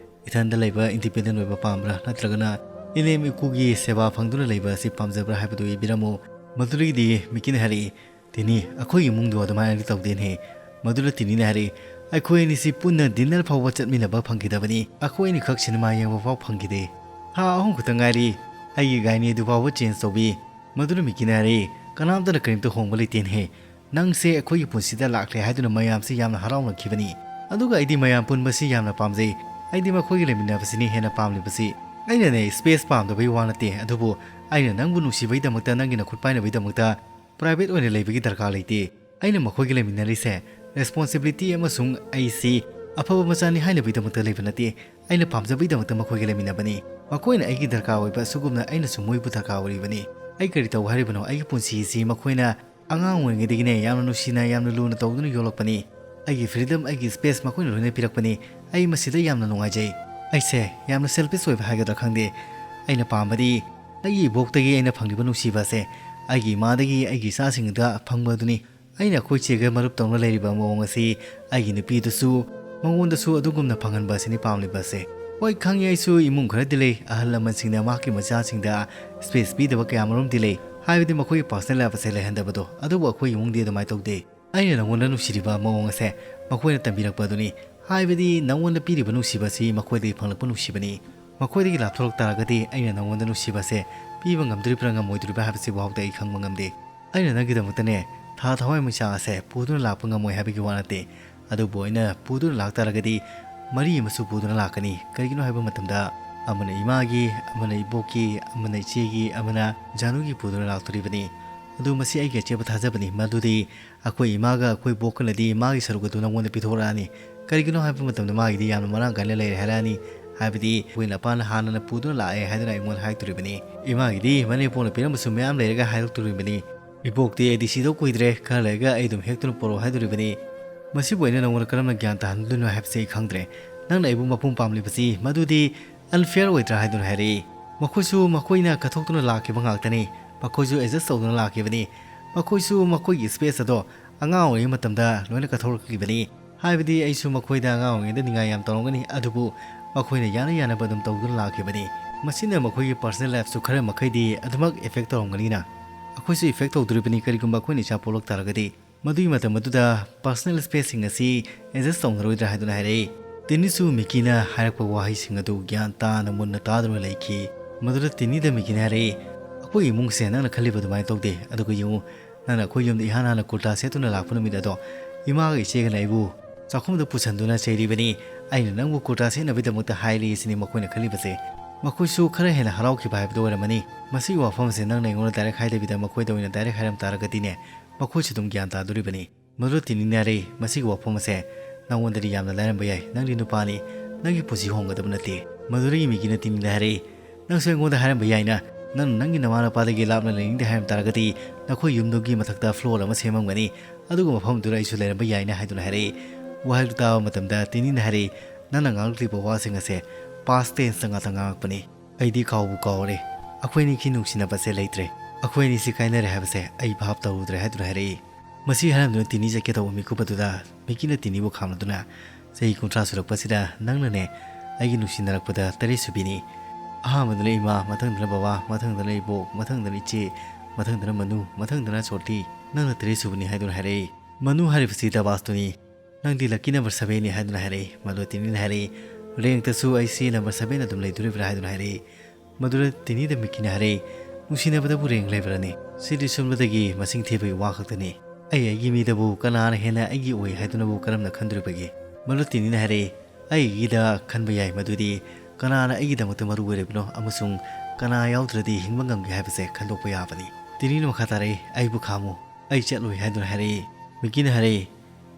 ꯏꯊꯟꯗ ꯂꯩꯕ ꯏꯟꯗꯤꯄꯦꯟꯗꯦꯟ ꯑꯣꯏꯕ ꯄꯥꯝꯕ꯭ꯔꯥ, ꯅꯠꯇ꯭ꯔꯒꯅ ꯏꯅꯦꯝ ꯏꯀꯨꯒꯤ ꯁꯦꯕꯥ ꯐꯪꯗꯨꯅ ꯂꯩꯕ ꯑꯁꯤ ꯄꯥꯝꯖꯕ꯭ꯔꯥ ꯍꯥꯏꯕꯗꯨ ꯏꯕꯤꯔꯝꯃꯨ꯫ ꯃꯗꯨꯗꯒꯤꯗꯤ ꯃꯤꯀꯤꯅ ꯍꯥꯏꯔꯛꯏ, "ꯇꯤꯅꯤ, ꯑꯩꯈꯣꯏꯒꯤ ꯏꯃꯨꯡꯗꯣ ꯑꯗꯨꯃꯥꯏꯅꯗꯤ ꯇꯧꯗꯦꯅꯦ꯫" ꯃꯗꯨꯗ ꯇꯤꯅꯤꯅ ꯍꯥꯏꯔꯛꯏ, "ꯑꯩꯈꯣꯏ ꯑꯅꯤꯁꯤ ꯄꯨꯟꯅ ꯗꯤꯟꯅꯔ ꯐꯥꯎꯕ ꯆꯠꯃꯤꯟꯅꯕ ꯐꯪꯈꯤꯗꯕꯅꯤ꯫ ꯑꯩꯈꯣꯏ ꯑꯅꯤꯈꯛ ꯁꯤꯅꯦꯃꯥ ꯌꯦꯡꯕ ꯐꯥꯎ ꯐꯪꯈꯤꯗꯦ꯫ ꯊꯥ ꯑꯍꯨꯝ ꯈꯛꯇ ꯉꯥꯏꯔꯤ, ꯑꯩꯒꯤ ꯒꯥꯏꯅꯤ ꯑꯗꯨ ꯐꯥꯎꯕ ꯆꯦꯟꯖ ꯇꯧꯕꯤ꯫" ꯃꯗꯨꯅ ꯃꯤꯀꯤꯅ ꯍꯥꯏꯔꯛꯏ, "ꯀꯅꯥꯝꯇꯅ ꯀꯔꯤꯝꯇ ꯍꯣꯡꯕ ꯂꯩꯇꯦꯅꯦ꯫ ꯅꯪꯁꯦ ꯑꯩꯈꯣꯏꯒꯤ ꯄꯨꯟꯁꯤꯗ ꯂꯥꯛꯂꯦ ꯍꯥꯏꯗꯨꯅ ꯃꯌꯥꯝꯁꯤ ꯌꯥꯝꯅ ꯍꯔꯥꯎꯅꯈꯤꯕꯅꯤ꯫ ꯑꯗꯨꯒ ꯑꯩꯗꯤ ꯃꯌꯥꯝ ꯄꯨꯟꯕꯁꯤ ꯌꯥꯝꯅ ꯄꯥꯝꯖꯩ꯫ ꯑꯩꯗꯤ ꯃꯈꯣꯏꯒ ꯂꯩꯃꯤꯟꯅꯕꯁꯤꯅꯤ ꯍꯦꯟꯅ ꯄꯥꯝꯂꯤꯕꯁꯤ꯫ ꯑꯩꯅꯅꯦ ꯁ꯭ꯄꯦꯁ ꯄꯥꯝꯗꯕꯒꯤ ꯋꯥ ꯅꯠꯇꯦ, ꯑꯗꯨꯕꯨ ꯑꯩꯅ ꯅꯪꯕꯨ ꯅꯨꯡꯁꯤꯕꯒꯤꯗꯃꯛꯇ, ꯅꯪꯒꯤ ꯅꯈꯨꯠ ꯄꯥꯏꯅꯕꯒꯤꯗꯃꯛꯇ ꯄ꯭ꯔꯥꯏꯚꯦꯠ ꯑꯣꯏꯅ ꯂꯩꯕꯒꯤ ꯗꯔꯀꯥꯔ ꯂꯩꯇꯦ꯫ ꯑꯩꯅ ꯃꯈꯣꯏꯒ ꯂꯩꯃꯤꯟꯅꯔꯤꯁꯦ ꯔꯦꯁꯄꯣꯟꯁꯤꯕꯤꯂꯤꯇꯤ ꯑꯃꯁꯨꯡ ꯑꯩꯁꯤ ꯑꯐꯕ ꯃꯆꯥꯅꯤ ꯍꯥꯏꯅꯕꯒꯤꯗꯃꯛꯇ ꯂꯩꯕ ꯅꯠꯇꯦ꯫ ꯑꯩꯅ ꯄꯥꯝꯖꯕꯒꯤꯗꯃꯛꯇ ꯃꯈꯣꯏꯒ ꯂꯩꯃꯤꯟꯅꯕꯅꯤ꯫ ꯃꯈꯣꯏꯅ ꯑꯩꯒꯤ ꯗꯔꯀꯥꯔ ꯑꯣꯏꯕ ꯑꯁꯨꯒꯨꯝꯅ ꯑꯩꯅꯁꯨ ꯃꯣꯏꯕꯨ ꯗꯔꯀꯥꯔ ꯑꯣꯏꯔꯤꯕꯅꯤ꯫ ꯑꯩ ꯀꯔꯤ ꯇꯧ ꯍꯥꯏꯔꯤꯕꯅꯣ? ꯑꯩꯒꯤ ꯄꯨꯟꯁꯤ ꯑꯁꯤ ꯃꯈꯣꯏꯅ ꯑꯉꯥꯡ ꯑꯣꯏꯔꯤꯉꯩꯗꯒꯤꯅꯦ ꯌꯥꯝꯅ ꯅꯨꯡꯁꯤꯅ, ꯌꯥꯝꯅ ꯂꯨꯅ ꯇꯧꯗꯨꯅ ꯌꯣꯛꯂꯛꯄꯅꯤ꯫ ꯑꯩꯒꯤ freedom, ꯑꯩꯒꯤ space ꯃꯈꯣꯏꯅ ꯂꯣꯏꯅ ꯄꯤꯔꯛꯄꯅꯤ꯫ ꯑꯩ ꯃꯁꯤꯗ ꯌꯥꯝꯅ ꯅꯨꯡꯉꯥꯏꯖꯩ꯫ ꯑꯩꯁꯦ ꯌꯥꯝꯅ selfish ꯑꯣꯏꯕ ꯍꯥꯏꯒꯗ꯭ꯔꯥ ꯈꯪꯗꯦ꯫ ꯑꯩꯅ ꯄꯥꯝꯕꯗꯤ ꯑꯩꯒꯤ ꯏꯕꯣꯛꯇꯒꯤ ꯑꯩꯅ ꯐꯪꯂꯤꯕ ꯅꯨꯡꯁꯤꯕ ꯑꯁꯦ ꯑꯩꯒꯤ ꯏꯃꯥꯗꯒꯤ ꯑꯩꯒꯤ ꯏꯆꯥꯁꯤꯡꯗ ꯐꯪꯕ ꯑꯗꯨꯅꯤ꯫ ꯑꯩꯅ ꯑꯩꯈꯣꯏ ꯆꯦꯒ ꯃꯔꯨꯞ ꯇꯧꯅ ꯂꯩꯔꯤꯕ ꯃꯑꯣꯡ ꯑꯁꯤ ꯑꯩꯒꯤ ꯅꯨꯄꯤꯗꯁꯨ, ꯃꯉꯣꯟꯗꯁꯨ ꯑꯗꯨꯒꯨꯝꯅ ꯐꯪꯍꯟꯕ ꯑꯁꯤꯅꯤ ꯄꯥꯝꯂꯤꯕ ꯑꯁꯦ꯫ ꯍꯣꯏ, ꯈꯪꯉꯤ, ꯑꯩꯁꯨ ꯏꯃꯨꯡ ꯈꯔꯗꯤ ꯂꯩ, ꯑꯍꯜ ꯂꯃꯟꯁꯤꯡꯅ ꯃꯍꯥꯛꯀꯤ ꯃꯆꯥꯁꯤꯡꯗ space ꯄꯤꯗꯕ ꯀꯌꯥꯃꯔꯨꯝꯗꯤ ꯂꯩ, ꯍꯥꯏꯕꯗꯤ ꯃꯈꯣꯏꯒꯤ personal life ꯑꯁꯦ ꯂꯩꯍꯟꯗꯕꯗꯣ꯫ ꯑꯗꯨꯕꯨ ꯑꯩꯈꯣꯏ ꯏꯃꯨꯡꯗꯤ ꯑꯗꯨꯃꯥꯏꯅ ꯇꯧꯗꯦ꯫ ꯑꯩꯅ ꯅꯉꯣꯟꯗ ꯅꯨꯡꯁꯤꯔꯤꯕ ꯃꯑꯣꯡ ꯑꯁꯦ ꯃꯈꯣꯏꯅ ꯇꯝꯕꯤꯔꯛꯄ ꯑꯗꯨꯅꯤ꯫ ꯍꯥꯏꯕꯗꯤ ꯅꯉꯣꯟꯗ ꯄꯤꯔꯤꯕ ꯅꯨꯡꯁꯤꯕ ꯑꯁꯤ ꯃꯈꯣꯏꯗꯒꯤ ꯐꯪꯂꯛꯄ ꯅꯨꯡꯁꯤꯕꯅꯤ꯫ ꯃꯈꯣꯏꯗꯒꯤ ꯂꯥꯞꯊꯣꯔꯛ ꯇꯥꯔꯒꯗꯤ ꯑꯩꯅ ꯅꯉꯣꯟꯗ ꯅꯨꯡꯁꯤꯕ ꯑꯁꯦ ꯄꯤꯕ ꯉꯝꯗꯣꯔꯤꯕ꯭ꯔꯥ ꯉꯝꯃꯣꯏꯗꯣꯔꯤꯕ꯭ꯔꯥ ꯍꯥꯏꯕꯁꯤ ꯐꯥꯎꯗ ꯑꯩ ꯈꯪꯕ ꯉꯝꯗꯦ꯫ ꯑꯩꯅ ꯅꯪꯒꯤꯗꯃꯛꯇꯅꯦ ꯊꯥ ꯊꯋꯥꯏ ꯃꯩꯆꯥꯛ ꯑꯁꯦ ꯄꯨꯗꯨꯅ ꯂꯥꯛꯄ ꯉꯝꯃꯣꯏ ꯍꯥꯏꯕꯒꯤ ꯋꯥ ꯅꯠꯇꯦ, ꯑꯗꯨꯕꯨ ꯑꯩꯅ ꯄꯨꯗꯨꯅ ꯂꯥꯛꯇꯥꯔꯒꯗꯤ ꯃꯔꯤ ꯑꯃꯁꯨ ꯄꯨꯗꯨꯅ ꯂꯥꯛꯀꯅꯤ꯫ ꯀꯔꯤꯒꯤꯅꯣ ꯍꯥꯏꯕ ꯃꯇꯝꯗ ꯑꯃꯅ ꯏꯃꯥꯒꯤ, ꯑꯃꯅ ꯏꯕꯣꯛꯀꯤ, ꯑꯃꯅ ꯏꯆꯦꯒꯤ, ꯑꯃꯅ ꯖꯥꯅꯨꯒꯤ ꯄꯨꯗꯨꯅ ꯂꯥꯛꯇꯣꯔꯤꯕꯅꯤ꯫ ꯑꯗꯨ ꯃꯁꯤ ꯑꯩꯒꯤ ꯑꯆꯦꯠꯄ ꯊꯥꯖꯕꯅꯤ, ꯃꯗꯨꯗꯤ ꯑꯩꯈꯣꯏ ꯏꯃꯥꯒ ꯑꯩꯈꯣꯏ ꯕꯣꯛꯀꯅꯗꯤ ꯃꯥꯒꯤ ꯁꯔꯨꯛ ꯑꯗꯨ ꯅꯉꯣꯟꯗ ꯄꯤꯊꯣꯔꯛꯑꯅꯤ꯫ ꯀꯔꯤꯒꯤꯅꯣ ꯍꯥꯏꯕ ꯃꯇꯝꯗ ꯃꯥꯒꯤꯗꯤ ꯌꯥꯝꯅ ꯃꯔꯥꯡ ꯀꯥꯏꯅ ꯂꯩꯔꯦ ꯍꯥꯏꯔꯛꯑꯅꯤ, ꯍꯥꯏꯕꯗꯤ ꯑꯩꯈꯣꯏ ꯅꯄꯥꯅ ꯍꯥꯟꯅꯅ ꯄꯨꯗꯨꯅ ꯂꯥꯛꯑꯦ ꯍꯥꯏꯗꯨꯅ ꯑꯩꯉꯣꯟꯗ ꯍꯥꯏꯔꯛꯇꯣꯔꯤꯕꯅꯤ꯫ ꯏꯃꯥꯒꯤꯗꯤ ꯃꯅꯦꯝꯄꯣꯛꯅ ꯄꯤꯔꯝꯕꯁꯨ ꯃꯌꯥꯝ ꯂꯩꯔꯒ ꯍꯥꯏꯔꯛꯇꯣꯔꯤꯕꯅꯤ꯫ ꯏꯕꯣꯛꯇꯤ ꯑꯩꯗꯤ ꯁꯤꯗꯧ ꯀꯨꯏꯗ꯭ꯔꯦ, ꯈꯔ ꯂꯩꯔꯒ ꯑꯩ ꯑꯗꯨꯝ ꯍꯦꯛꯇꯨꯅ ꯄꯣꯔꯛꯑꯣ ꯍꯥꯏꯗꯣꯔꯤꯕꯅꯤ꯫ ꯃꯁꯤꯕꯨ ꯑꯩꯅ ꯅꯉꯣꯟꯗ ꯀꯔꯝꯅ ꯒ꯭ꯌꯥꯟ ꯇꯥꯍꯟꯗꯣꯏꯅꯣ ꯍꯥꯏꯕꯁꯤ ꯑꯩ ꯈꯪꯗ꯭ꯔꯦ꯫ ꯅꯪꯅ ꯑꯩꯕꯨ ꯃꯄꯨꯡ ꯄꯥꯝꯂꯤꯕꯁꯤ ꯃꯗꯨꯗꯤ unfair ꯑꯣꯏꯗ꯭ꯔꯥ ꯍꯥꯏꯗꯨꯅ ꯍꯥꯏꯔꯛꯏ꯫ ꯃꯈꯣꯏꯁꯨ ꯃꯈꯣꯏꯅ ꯀꯠꯊꯣꯛꯇꯨꯅ ꯂꯥꯛꯈꯤꯕ ꯉꯥꯛꯇꯅꯤ꯫ ꯃꯈꯣꯏꯁꯨ adjust ꯇꯧꯗꯨꯅ ꯂꯥꯛꯈꯤꯕꯅꯤ꯫ ꯃꯈꯣꯏꯁꯨ ꯃꯈꯣꯏꯒꯤ space ꯑꯗꯣ ꯑꯉꯥꯡ ꯑꯣꯏꯔꯤꯉꯩ ꯃꯇꯝꯗ ꯂꯣꯏꯅ ꯀꯠꯊꯣꯛꯂꯛꯈꯤꯕꯅꯤ꯫ ꯍꯥꯏꯕꯗꯤ ꯑꯩꯁꯨ ꯃꯈꯣꯏꯗ ꯑꯉꯥꯡ ꯑꯣꯏꯔꯤꯉꯩꯗ ꯅꯤꯡꯉꯥꯏ ꯌꯥꯝ ꯇꯧꯔꯝꯒꯅꯤ, ꯑꯗꯨꯕꯨ ꯃꯈꯣꯏꯅ ꯌꯥꯅ ꯌꯥꯅꯕ ꯑꯗꯨꯝ ꯇꯧꯗꯨꯅ ꯂꯥꯛꯈꯤꯕꯅꯤ꯫ ꯃꯁꯤꯅ ꯃꯈꯣꯏꯒꯤ personal life ꯁꯨ ꯈꯔ ꯃꯈꯩꯗꯤ ꯑꯗꯨꯃꯛ effect ꯇꯧꯔꯝꯒꯅꯤꯅ꯫ ꯑꯩꯈꯣꯏꯁꯨ effect ꯇꯧꯗꯣꯔꯤꯕꯅꯤ, ꯀꯔꯤꯒꯨꯝꯕ ꯑꯩꯈꯣꯏꯅ ꯏꯆꯥ ꯄꯣꯛꯂꯛ ꯇꯥꯔꯒꯗꯤ꯫ ꯃꯗꯨꯒꯤ ꯃꯇꯝ ꯑꯗꯨꯗ personal space ꯁꯤꯡ ꯑꯁꯤ adjust ꯇꯧꯅꯔꯣꯏꯗ꯭ꯔꯥ ꯍꯥꯏꯗꯨꯅ ꯍꯥꯏꯔꯛꯏ꯫ ꯇꯤꯅꯤꯁꯨ ꯃꯤꯀꯤꯅ ꯍꯥꯏꯔꯛꯄ ꯋꯥꯍꯩꯁꯤꯡ ꯑꯗꯨ ꯒ꯭ꯌꯥꯟ ꯇꯥꯅ ꯃꯨꯟꯅ ꯇꯥꯗꯨꯅ ꯂꯩꯈꯤ꯫ ꯃꯗꯨꯗ ꯇꯤꯅꯤꯗ ꯃꯤꯀꯤꯅ ꯍꯥꯏꯔꯛꯏ, "ꯑꯩꯈꯣꯏꯒꯤ ꯏꯃꯨꯡꯁꯦ ꯅꯪꯅ ꯈꯜꯂꯤꯕ ꯑꯗꯨꯃꯥꯏꯅ ꯇꯧꯗꯦ꯫ ꯑꯗꯨꯒ ꯌꯦꯡꯉꯨ, ꯅꯪꯅ ꯑꯩꯈꯣꯏ ꯌꯨꯝꯗ ꯏꯍꯥꯟ ꯍꯥꯟꯅ ꯀꯨꯔꯇꯥ ꯁꯦꯠꯇꯨꯅ ꯂꯥꯛꯄ ꯅꯨꯃꯤꯠ ꯑꯗꯣ ꯏꯃꯥꯒ ꯏꯆꯦꯒꯅ ꯑꯩꯕꯨ ꯆꯥꯛꯈꯨꯝꯗ ꯄꯨꯁꯤꯟꯗꯨꯅ ꯆꯩꯔꯤꯕꯅꯤ꯫ ꯑꯩꯅ ꯅꯪꯕꯨ ꯀꯨꯔꯇꯥ ꯁꯦꯠꯅꯕꯒꯤꯗꯃꯛꯇ ꯍꯥꯏꯔꯤ ꯁꯤꯅꯤ ꯃꯈꯣꯏꯅ ꯈꯜꯂꯤꯕꯁꯦ꯫" ꯃꯈꯣꯏꯁꯨ ꯈꯔ ꯍꯦꯟꯅ ꯍꯔꯥꯎꯈꯤꯕ ꯍꯥꯏꯕꯗꯨ ꯑꯣꯏꯔꯝꯃꯅꯤ꯫ ꯃꯁꯤꯒꯤ ꯋꯥꯐꯝ ꯑꯁꯦ ꯅꯪꯅ ꯑꯩꯉꯣꯟꯗ direct ꯍꯥꯏꯗꯕꯤꯗ ꯃꯈꯣꯏꯗ ꯑꯣꯏꯅ direct ꯍꯥꯏꯔꯝ ꯇꯥꯔꯒꯗꯤꯅꯦ, ꯃꯈꯣꯏꯁꯨ ꯑꯗꯨꯝ ꯒ꯭ꯌꯥꯟ ꯇꯥꯗꯣꯔꯤꯕꯅꯤ꯫ ꯃꯗꯨꯗ ꯇꯤꯅꯤꯅ ꯍꯥꯏꯔꯛꯏ, "ꯃꯁꯤꯒꯤ ꯋꯥꯐꯝ ꯑꯁꯦ ꯅꯉꯣꯟꯗꯗꯤ ꯌꯥꯝꯅ ꯂꯥꯏꯔꯝꯕ ꯌꯥꯏ, ꯅꯪꯗꯤ ꯅꯨꯄꯥꯅꯤ, ꯅꯪꯒꯤ ꯄꯨꯟꯁꯤ ꯍꯣꯡꯒꯗꯕ ꯅꯠꯇꯦ꯫" ꯃꯗꯨꯗꯒꯤ ꯃꯤꯀꯤꯅ ꯇꯤꯅꯤꯗ ꯍꯥꯏꯔꯛꯏ, "ꯅꯪꯁꯨ ꯑꯩꯉꯣꯟꯗ ꯍꯥꯏꯔꯝꯕ ꯌꯥꯏꯅ, ꯅꯪꯅ ꯅꯪꯒꯤ ꯅꯃꯥ ꯅꯄꯥꯗꯒꯤ ꯂꯥꯞꯅ ꯂꯩꯅꯤꯡꯗꯦ ꯍꯥꯏꯔꯝ ꯇꯥꯔꯒꯗꯤ ꯅꯈꯣꯏ ꯌꯨꯝꯗꯨꯒꯤ ꯃꯊꯛꯇ floor ꯑꯃ ꯁꯦꯝꯃꯝꯒꯅꯤ꯫ ꯑꯗꯨꯒ ꯃꯐꯝꯗꯨꯗ ꯑꯩꯁꯨ ꯂꯩꯔꯝꯕ ꯌꯥꯏꯅ ꯍꯥꯏꯗꯨꯅ ꯍꯥꯏꯔꯛꯏ꯫ ꯋꯥꯍꯩꯗꯨ ꯇꯥꯕ ꯃꯇꯝꯗ ꯇꯤꯅꯤꯅ ꯍꯥꯏꯔꯛꯏ, "ꯅꯪꯅ ꯉꯥꯡꯂꯛꯂꯤꯕ ꯋꯥꯁꯤꯡ ꯑꯁꯦ past tenseꯇ ꯉꯥꯛꯇ ꯉꯥꯡꯉꯛꯄꯅꯤ꯫ ꯑꯩꯗꯤ ꯀꯥꯎꯕꯨ ꯀꯥꯎꯔꯦ꯫ ꯑꯩꯈꯣꯏ ꯑꯅꯤꯒꯤ ꯅꯨꯡꯁꯤꯅꯕꯁꯦ ꯂꯩꯇ꯭ꯔꯦ꯫ ꯑꯩꯈꯣꯏ ꯑꯅꯤꯁꯤ ꯀꯥꯏꯅꯔꯦ ꯍꯥꯏꯕꯁꯦ ꯑꯩ ꯚꯥꯞ ꯇꯧꯔꯨꯗ꯭ꯔꯦ" ꯍꯥꯏꯗꯨꯅ ꯍꯥꯏꯔꯛꯏ꯫ ꯃꯁꯤ ꯍꯥꯏꯔꯝꯗꯨꯅ ꯇꯤꯅꯤ ꯆꯠꯀꯦ ꯇꯧꯕ ꯃꯤꯀꯨꯞ ꯑꯗꯨꯗ ꯃꯤꯀꯤꯅ ꯇꯤꯅꯤꯕꯨ ꯈꯥꯝꯂꯗꯨꯅ, "ꯆꯍꯤ ꯀꯨꯟꯊ꯭ꯔꯥ ꯁꯨꯔꯛꯄꯁꯤꯗ ꯅꯪꯅꯅꯦ ꯑꯩꯒꯤ ꯅꯨꯡꯁꯤꯅꯔꯛꯄꯗ ꯇꯔꯦꯠ ꯁꯨꯕꯤꯅꯤ꯫ ꯑꯍꯥꯟꯕꯗꯅ ꯏꯃꯥ, ꯃꯊꯪꯗꯅ ꯕꯕꯥ, ꯃꯊꯪꯗꯅ ꯏꯕꯣꯛ, ꯃꯊꯪꯗꯅ ꯏꯆꯦ, ꯃꯊꯪꯗꯅ ꯃꯅꯨ, ꯃꯊꯪꯗꯅ ꯁꯣꯔꯇꯤ, ꯅꯪꯅ ꯇꯔꯦꯠ ꯁꯨꯕꯅꯤ" ꯍꯥꯏꯗꯨꯅ ꯍꯥꯏꯔꯛꯏ꯫ ꯃꯅꯨ ꯍꯥꯏꯔꯤꯕꯁꯤ ꯗꯕꯥꯁꯇꯨꯅꯤ꯫ "ꯅꯪꯗꯤ lucky number sevenꯅꯤ" ꯍꯥꯏꯗꯨꯅ ꯍꯥꯏꯔꯛꯏ꯫ ꯃꯗꯨ ꯇꯤꯅꯤꯅ ꯍꯥꯏꯔꯛꯏ, "rankꯇꯁꯨ ꯑꯩꯁꯤ number seven ꯑꯗꯨꯝ ꯂꯩꯗꯣꯔꯤꯕ꯭ꯔꯥ" ꯍꯥꯏꯗꯨꯅ ꯍꯥꯏꯔꯛꯏ꯫ ꯃꯗꯨꯗ ꯇꯤꯅꯤꯗ ꯃꯤꯀꯤꯅ ꯍꯥꯏꯔꯛꯏ, "ꯅꯨꯡꯁꯤꯅꯕꯗꯕꯨ rank ꯂꯩꯕ꯭ꯔꯅꯦ? ꯁꯤꯗꯤ ꯁꯨꯝꯕꯗꯒꯤ ꯃꯁꯤꯡ ꯊꯤꯕꯒꯤ ꯋꯥ ꯈꯛꯇꯅꯤ꯫ ꯑꯩ ꯑꯩꯒꯤ ꯃꯤꯗꯕꯨ ꯀꯅꯥꯅ ꯍꯦꯟꯅ ꯑꯩꯒꯤ ꯑꯣꯏ ꯍꯥꯏꯗꯨꯅꯕꯨ ꯀꯔꯝꯅ ꯈꯟꯗꯣꯔꯤꯕꯒꯦ?" ꯃꯗꯨ ꯇꯤꯅꯤꯅ ꯍꯥꯏꯔꯛꯏ, "ꯑꯩꯒꯤꯗ ꯈꯟꯕ ꯌꯥꯏ, ꯃꯗꯨꯗꯤ ꯀꯅꯥꯅ ꯑꯩꯒꯤꯗꯃꯛꯇ ꯃꯔꯨ ꯑꯣꯏꯔꯤꯕꯅꯣ ꯑꯃꯁꯨꯡ ꯀꯅꯥ ꯌꯥꯎꯗ꯭ꯔꯗꯤ ꯍꯤꯡꯕ ꯉꯝꯒꯦ ꯍꯥꯏꯕꯁꯦ ꯈꯟꯗꯣꯛꯄ ꯌꯥꯕꯅꯤ꯫" ꯇꯤꯅꯤꯅ ꯃꯈꯥ ꯇꯥꯔꯛꯏ, "ꯑꯩꯕꯨ ꯈꯥꯝꯃꯨ, ꯑꯩ ꯆꯠꯂꯣꯏ" ꯍꯥꯏꯗꯨꯅ ꯍꯥꯏꯔꯛꯏ꯫ ꯃꯤꯀꯤꯅ ꯍꯥꯏꯔꯛꯏ,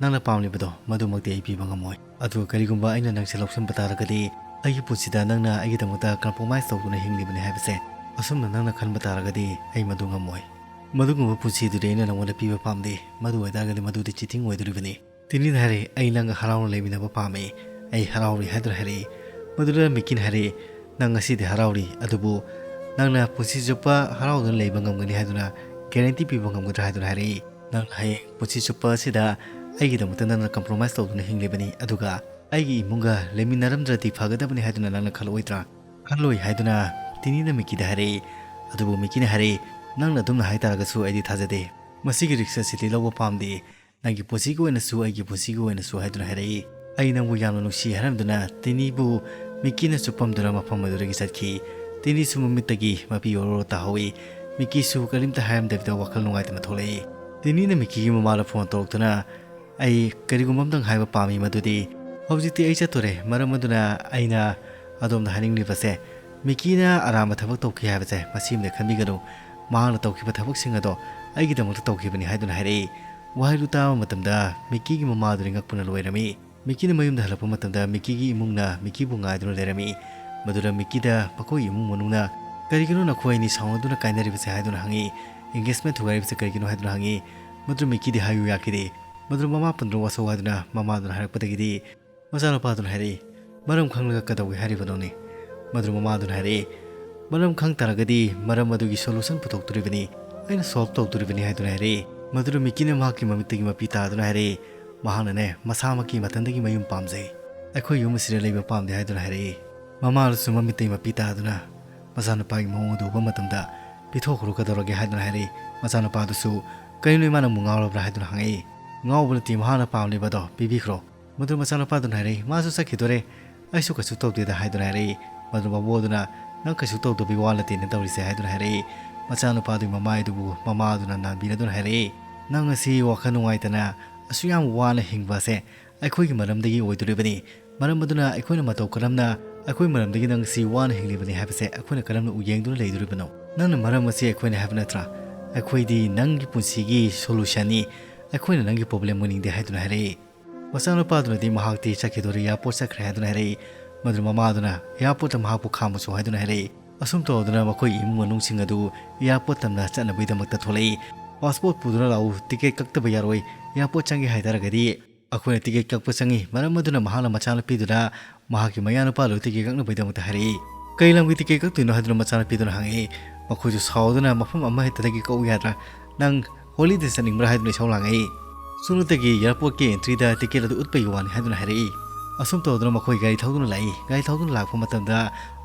"ꯅꯪꯅ ꯄꯥꯝꯂꯤꯕꯗꯣ ꯃꯗꯨꯃꯛꯇꯤ ꯑꯩ ꯄꯤꯕ ꯉꯝꯃꯣꯏ꯫ ꯑꯗꯨꯒ ꯀꯔꯤꯒꯨꯝꯕ ꯑꯩꯅ ꯅꯪꯁꯦ ꯂꯧꯁꯤꯟꯕ ꯇꯥꯔꯒꯗꯤ, ꯑꯩꯒꯤ ꯄꯨꯟꯁꯤꯗ ꯅꯪꯅ ꯑꯩꯒꯤꯗꯃꯛꯇ compromise ꯇꯧꯗꯨꯅ ꯍꯤꯡꯂꯤꯕꯅꯤ ꯍꯥꯏꯕꯁꯦ, ꯑꯁꯨꯝꯅ ꯅꯪꯅ ꯈꯟꯕ ꯇꯥꯔꯒꯗꯤ ꯑꯩ ꯃꯗꯨ ꯉꯝꯃꯣꯏ꯫ ꯃꯗꯨꯒꯨꯝꯕ ꯄꯨꯟꯁꯤꯗꯨꯗꯤ ꯑꯩꯅ ꯅꯪꯉꯣꯟꯗ ꯄꯤꯕ ꯄꯥꯝꯗꯦ꯫ ꯃꯗꯨ ꯑꯣꯏꯇꯥꯔꯒꯗꯤ ꯃꯗꯨꯗꯤ cheating ꯑꯣꯏꯗꯣꯔꯤꯕꯅꯤ꯫" ꯇꯤꯅꯤꯅ ꯍꯥꯏꯔꯛꯏ, "ꯑꯩ ꯅꯪꯒ ꯍꯔꯥꯎꯅ ꯂꯩꯃꯤꯟꯅꯕ ꯄꯥꯝꯃꯤ꯫ ꯑꯩ ꯍꯔꯥꯎꯔꯤ" ꯍꯥꯏꯗꯨꯅ ꯍꯥꯏꯔꯛꯏ꯫ ꯃꯗꯨꯗ ꯃꯤꯀꯤꯅ ꯍꯥꯏꯔꯛꯏ, "ꯅꯪ ꯉꯁꯤꯗꯤ ꯍꯔꯥꯎꯔꯤ, ꯑꯗꯨꯕꯨ ꯅꯪꯅ ꯄꯨꯟꯁꯤ ꯆꯨꯞꯄ ꯍꯔꯥꯎꯗꯨꯅ ꯂꯩꯕ ꯉꯝꯒꯅꯤ ꯍꯥꯏꯗꯨꯅ guarantee ꯄꯤꯕ ꯉꯝꯒꯗ꯭ꯔꯥ?" ꯍꯥꯏꯗꯨꯅ ꯍꯥꯏꯔꯛꯏ꯫ "ꯅꯪꯅ ꯍꯌꯦꯡ ꯄꯨꯟꯁꯤ ꯆꯨꯞꯄ ꯑꯁꯤꯗ ꯑꯩꯒꯤꯗꯃꯛꯇ ꯅꯪꯅ compromise ꯇꯧꯗꯨꯅ ꯍꯤꯡꯂꯤꯕꯅꯤ, ꯑꯗꯨꯒ ꯑꯩꯒꯤ ꯏꯃꯨꯡꯒ ꯂꯩꯃꯤꯟꯅꯔꯝꯗ꯭ꯔꯗꯤ ꯐꯒꯗꯕꯅꯤ ꯍꯥꯏꯗꯨꯅ ꯅꯪꯅ ꯈꯜꯂꯛꯑꯣꯏꯗ꯭ꯔꯥ?" "ꯈꯜꯂꯣꯏ" ꯍꯥꯏꯗꯨꯅ ꯇꯤꯅꯤꯅ ꯃꯤꯀꯤꯗ ꯍꯥꯏꯔꯛꯏ꯫ ꯑꯗꯨꯕꯨ ꯃꯤꯀꯤꯅ ꯍꯥꯏꯔꯛꯏ, "ꯅꯪꯅ ꯑꯗꯨꯝꯅ ꯍꯥꯏꯇꯥꯔꯒꯁꯨ ꯑꯩꯗꯤ ꯊꯥꯖꯗꯦ꯫ ꯃꯁꯤꯒꯤ risk ꯑꯁꯤꯗꯤ ꯂꯧꯕ ꯄꯥꯝꯗꯦ꯫ ꯅꯪꯒꯤ ꯄꯨꯟꯁꯤꯒꯤ ꯑꯣꯏꯅꯁꯨ, ꯑꯩꯒꯤ ꯄꯨꯟꯁꯤꯒꯤ ꯑꯣꯏꯅꯁꯨ" ꯍꯥꯏꯗꯨꯅ ꯍꯥꯏꯔꯛꯏ꯫ "ꯑꯩ ꯅꯪꯕꯨ ꯌꯥꯝꯅ ꯅꯨꯡꯁꯤ" ꯍꯥꯏꯔꯝꯗꯨꯅ ꯇꯤꯅꯤꯕꯨ ꯃꯤꯀꯤꯅ ꯆꯨꯞꯄꯝꯗꯨꯅ ꯃꯐꯝ ꯑꯗꯨꯗꯒꯤ ꯆꯠꯈꯤ꯫ ꯇꯤꯅꯤꯁꯨ ꯃꯃꯤꯠꯇꯒꯤ ꯃꯄꯤ ꯑꯣꯔꯣ ꯇꯥꯍꯧꯏ꯫ ꯃꯤꯀꯤꯁꯨ ꯀꯔꯤꯝꯇ ꯍꯥꯏꯔꯝꯗꯕꯤꯗ ꯋꯥꯈꯜ ꯅꯨꯡꯉꯥꯏꯇꯅ ꯊꯣꯛꯂꯛꯏ꯫ ꯇꯤꯅꯤꯅ ꯃꯤꯀꯤꯒꯤ ꯃꯃꯥꯗ phone ꯇꯧꯔꯛꯇꯨꯅ, "ꯑꯩ ꯀꯔꯤꯒꯨꯝꯕ ꯑꯝꯇꯪ ꯍꯥꯏꯕ ꯄꯥꯝꯃꯤ, ꯃꯗꯨꯗꯤ ꯍꯧꯖꯤꯛꯇꯤ ꯑꯩ ꯆꯠꯇꯣꯔꯦ, ꯃꯔꯝ ꯑꯗꯨꯅ ꯑꯩꯅ ꯑꯗꯣꯝꯗ ꯍꯥꯏꯅꯤꯡꯂꯤꯕꯁꯦ, ꯃꯤꯀꯤꯅ ꯑꯔꯥꯟꯕ ꯊꯕꯛ ꯇꯧꯈꯤ ꯍꯥꯏꯕꯁꯦ ꯃꯁꯤꯃꯗꯤ ꯈꯟꯕꯤꯒꯅꯨ꯫ ꯃꯍꯥꯛꯅ ꯇꯧꯈꯤꯕ ꯊꯕꯛꯁꯤꯡ ꯑꯗꯣ ꯑꯩꯒꯤꯗꯃꯛꯇ ꯇꯧꯈꯤꯕꯅꯤ" ꯍꯥꯏꯗꯨꯅ ꯍꯥꯏꯔꯛꯏ꯫ ꯋꯥꯍꯩꯗꯨ ꯇꯥꯕ ꯃꯇꯝꯗ ꯃꯤꯀꯤꯒꯤ ꯃꯃꯥꯗꯨꯗꯤ ꯉꯛꯄꯅ ꯂꯣꯏꯔꯝꯃꯤ꯫ ꯃꯤꯀꯤꯅ ꯃꯌꯨꯝꯗ ꯍꯜꯂꯛꯄ ꯃꯇꯝꯗ ꯃꯤꯀꯤꯒꯤ ꯏꯃꯨꯡꯅ ꯃꯤꯀꯤꯕꯨ ꯉꯥꯏꯗꯨꯅ ꯂꯩꯔꯝꯃꯤ꯫ ꯃꯗꯨꯗ ꯃꯤꯀꯤꯗ ꯃꯈꯣꯏꯒꯤ ꯏꯃꯨꯡ ꯃꯅꯨꯡꯅ "ꯀꯔꯤꯒꯤꯅꯣ ꯅꯈꯣꯏ ꯑꯅꯤ ꯁꯥꯎꯅꯗꯨꯅ ꯀꯥꯏꯅꯔꯤꯕꯁꯦ?" ꯍꯥꯏꯗꯨꯅ ꯍꯪꯉꯤ꯫ "Engagement ꯊꯨꯒꯥꯏꯔꯤꯕꯁꯦ ꯀꯔꯤꯒꯤꯅꯣ?" ꯍꯥꯏꯗꯨꯅ ꯍꯪꯉꯤ꯫ ꯃꯗꯨ ꯃꯤꯀꯤꯗꯤ ꯍꯥꯏꯌꯨ ꯌꯥꯈꯤꯗꯦ꯫ ꯃꯗꯨ ꯃꯃꯥ ꯄꯟꯗ꯭ꯔꯣ ꯋꯥꯁꯧ ꯍꯥꯏꯗꯨꯅ ꯃꯃꯥꯗꯨꯅ ꯍꯥꯏꯔꯛꯄꯗꯒꯤꯗꯤ ꯃꯆꯥꯅꯨꯄꯥꯗꯨꯅ ꯍꯥꯏꯔꯛꯏ, "ꯃꯔꯝ ꯈꯪꯂꯒ ꯀꯩꯗꯧꯒꯦ ꯍꯥꯏꯔꯤꯕꯅꯣꯅꯦ?" ꯃꯗꯨ ꯃꯃꯥꯗꯨꯅ ꯍꯥꯏꯔꯛꯏ, "ꯃꯔꯝ ꯈꯪ ꯇꯥꯔꯒꯗꯤ ꯃꯔꯝ ꯑꯗꯨꯒꯤ solution ꯄꯨꯊꯣꯛꯇꯣꯔꯤꯕꯅꯤ, ꯑꯩꯅ solve ꯇꯧꯗꯣꯔꯤꯕꯅꯤ" ꯍꯥꯏꯗꯨꯅ ꯍꯥꯏꯔꯛꯏ꯫ ꯃꯗꯨ ꯃꯤꯀꯤꯅ ꯃꯍꯥꯛꯀꯤ ꯃꯃꯤꯠꯇꯒꯤ ꯃꯄꯤ ꯇꯥꯗꯨꯅ ꯍꯥꯏꯔꯛꯏ, ꯃꯍꯥꯛꯅꯅꯦ ꯃꯁꯥꯃꯛꯀꯤ ꯃꯊꯟꯗꯒꯤ ꯃꯌꯨꯝ ꯄꯥꯝꯖꯩ, ꯑꯩꯈꯣꯏ ꯌꯨꯝ ꯑꯁꯤꯗ ꯂꯩꯕ ꯄꯥꯝꯗꯦ ꯍꯥꯏꯗꯨꯅ ꯍꯥꯏꯔꯛꯏ꯫ ꯃꯃꯥꯗꯨꯁꯨ ꯃꯃꯤꯠꯇꯒꯤ ꯃꯄꯤ ꯇꯥꯗꯨꯅ ꯃꯆꯥꯅꯨꯄꯥꯒꯤ ꯃꯑꯣꯡ ꯑꯗꯨ ꯎꯕ ꯃꯇꯝꯗ, "ꯄꯤꯊꯣꯛꯈ꯭ꯔꯣ, ꯀꯩꯗꯧꯔꯒꯦ?" ꯍꯥꯏꯗꯨꯅ ꯍꯥꯏꯔꯛꯏ꯫ ꯃꯆꯥꯅꯨꯄꯥꯗꯨꯁꯨ, "ꯀꯩꯅꯣ ꯏꯃꯥ, ꯅꯪꯕꯨ ꯉꯥꯎꯔꯕ꯭ꯔꯥ?" ꯍꯥꯏꯗꯨꯅ ꯍꯪꯉꯛꯏ꯫ "ꯉꯥꯎꯕ ꯅꯠꯇꯦ, ꯃꯍꯥꯛꯅ ꯄꯥꯝꯂꯤꯕ ꯑꯗꯣ ꯄꯤꯕꯤꯈ꯭ꯔꯣ"꯫ ꯃꯗꯨ ꯃꯆꯥꯅꯨꯄꯥꯗꯨꯅ ꯍꯥꯏꯔꯛꯏ, "ꯃꯥꯁꯨ ꯆꯠꯈꯤꯗꯣꯔꯦ, ꯑꯩꯁꯨ ꯀꯩꯁꯨ ꯇꯧꯗꯦꯗ" ꯍꯥꯏꯗꯨꯅ ꯍꯥꯏꯔꯛꯏ꯫ ꯃꯗꯨ ꯃꯕꯣꯛ ꯑꯗꯨꯅ, "ꯅꯪ ꯀꯩꯁꯨ ꯇꯧꯗꯕꯒꯤ ꯋꯥ ꯅꯠꯇꯦꯅ ꯇꯧꯔꯤꯁꯦ" ꯍꯥꯏꯗꯨꯅ ꯍꯥꯏꯔꯛꯏ꯫ ꯃꯆꯥꯅꯨꯄꯥꯗꯨꯒꯤ ꯃꯃꯥꯏ ꯑꯗꯨꯕꯨ ꯃꯃꯥ ꯑꯗꯨꯅ ꯅꯥꯟꯕꯤꯔꯗꯨꯅ ꯍꯥꯏꯔꯛꯏ, "ꯅꯪ ꯑꯁꯤ ꯋꯥꯈꯜ ꯅꯨꯡꯉꯥꯏꯇꯅ ꯑꯁꯨꯛ ꯌꯥꯝ ꯋꯥꯅ ꯍꯤꯡꯕ ꯑꯁꯦ ꯑꯩꯈꯣꯏꯒꯤ ꯃꯔꯝꯗꯒꯤ ꯑꯣꯏꯗꯣꯔꯤꯕꯅꯤ꯫ ꯃꯔꯝ ꯑꯗꯨꯅ ꯑꯩꯈꯣꯏꯅ ꯃꯇꯧ ꯀꯔꯝꯅ ꯑꯩꯈꯣꯏ ꯃꯔꯝꯗꯒꯤ ꯅꯪ ꯑꯁꯤ ꯋꯥꯅ ꯍꯤꯡꯂꯤꯕꯅꯤ ꯍꯥꯏꯕꯁꯦ ꯑꯩꯈꯣꯏꯅ ꯀꯔꯝꯅ ꯎꯌꯦꯡꯗꯨꯅ ꯂꯩꯗꯣꯔꯤꯕꯅꯣ? ꯅꯪꯅ ꯃꯔꯝ ꯑꯁꯤ ꯑꯩꯈꯣꯏꯅ ꯍꯥꯏꯕ ꯅꯠꯇ꯭ꯔꯥ? ꯑꯩꯈꯣꯏꯗꯤ ꯅꯪꯒꯤ ꯄꯨꯟꯁꯤꯒꯤ solutionꯅꯤ, ꯑꯩꯈꯣꯏꯅ ꯅꯪꯒꯤ problem ꯑꯣꯏꯅꯤꯡꯗꯦ" ꯍꯥꯏꯗꯨꯅ ꯍꯥꯏꯔꯛꯏ꯫ ꯃꯆꯥꯅꯨꯄꯥꯗꯨꯅꯗꯤ ꯃꯍꯥꯛꯇꯤ ꯆꯠꯈꯤꯗꯣꯔꯦ, airport ꯆꯠꯈ꯭ꯔꯦ ꯍꯥꯏꯗꯨꯅ ꯍꯥꯏꯔꯛꯏ꯫ ꯃꯗꯨ ꯃꯃꯥꯗꯨꯅ airportꯇ ꯃꯍꯥꯛꯄꯨ ꯈꯥꯝꯃꯨꯆꯣ ꯍꯥꯏꯗꯨꯅ ꯍꯥꯏꯔꯛꯏ꯫ ꯑꯁꯨꯝ ꯇꯧꯗꯨꯅ ꯃꯈꯣꯏꯒꯤ ꯏꯃꯨꯡ ꯃꯅꯨꯡꯁꯤꯡ ꯑꯗꯨ airport ꯇꯝꯅ ꯆꯠꯅꯕꯒꯤꯗꯃꯛꯇ ꯊꯣꯛꯂꯛꯏ꯫ "Passport ꯄꯨꯗꯨꯅ ꯂꯥꯛꯎ, ticket ꯀꯛꯇꯕ ꯌꯥꯔꯣꯏ, airport ꯆꯪꯒꯦ ꯍꯥꯏꯇꯥꯔꯒꯗꯤ"꯫ ꯑꯩꯈꯣꯏꯅ ticket ꯀꯛꯄ ꯆꯪꯉꯤ, ꯃꯔꯝ ꯑꯗꯨꯅ ꯃꯍꯥꯛꯅ ꯃꯆꯥꯅꯨꯄꯤꯗꯨꯗ ꯃꯍꯥꯛꯀꯤ ꯃꯌꯥꯅꯨꯄꯥꯗꯨ ticket ꯀꯛꯅꯕꯒꯤꯗꯃꯛꯇ ꯍꯥꯏꯔꯛꯏ꯫ "ꯀꯩ ꯂꯝꯒꯤ ticket ꯀꯛꯇꯣꯏꯅꯣ?" ꯍꯥꯏꯗꯨꯅ ꯃꯆꯥꯅꯨꯄꯤꯗꯨꯅ ꯍꯪꯉꯛꯏ꯫ ꯃꯈꯣꯏꯁꯨ ꯁꯥꯎꯗꯨꯅ, "ꯃꯐꯝ ꯑꯃꯍꯦꯛꯇꯗꯒꯤ ꯀꯛꯎ ꯌꯥꯗ꯭ꯔꯥ? ꯅꯪ holiday ꯆꯠꯅꯤꯡꯕ꯭ꯔꯥ?" ꯍꯥꯏꯗꯨꯅ ꯏꯁꯧ ꯂꯥꯡꯉꯛꯏ꯫ "ꯁꯨꯞꯅꯇꯒꯤ airportꯀꯤ entryꯗ ticket ꯑꯗꯨ ꯎꯠꯄꯒꯤ ꯋꯥꯅꯤ" ꯍꯥꯏꯗꯨꯅ ꯍꯥꯏꯔꯛꯏ꯫ ꯑꯁꯨꯝ ꯇꯧꯗꯨꯅ ꯃꯈꯣꯏ ꯒꯥꯔꯤ ꯊꯧꯗꯨꯅ ꯂꯥꯛꯏ꯫ ꯒꯥꯔꯤ ꯊꯧꯗꯨꯅ ꯂꯥꯛꯄ ꯃꯇꯝꯗ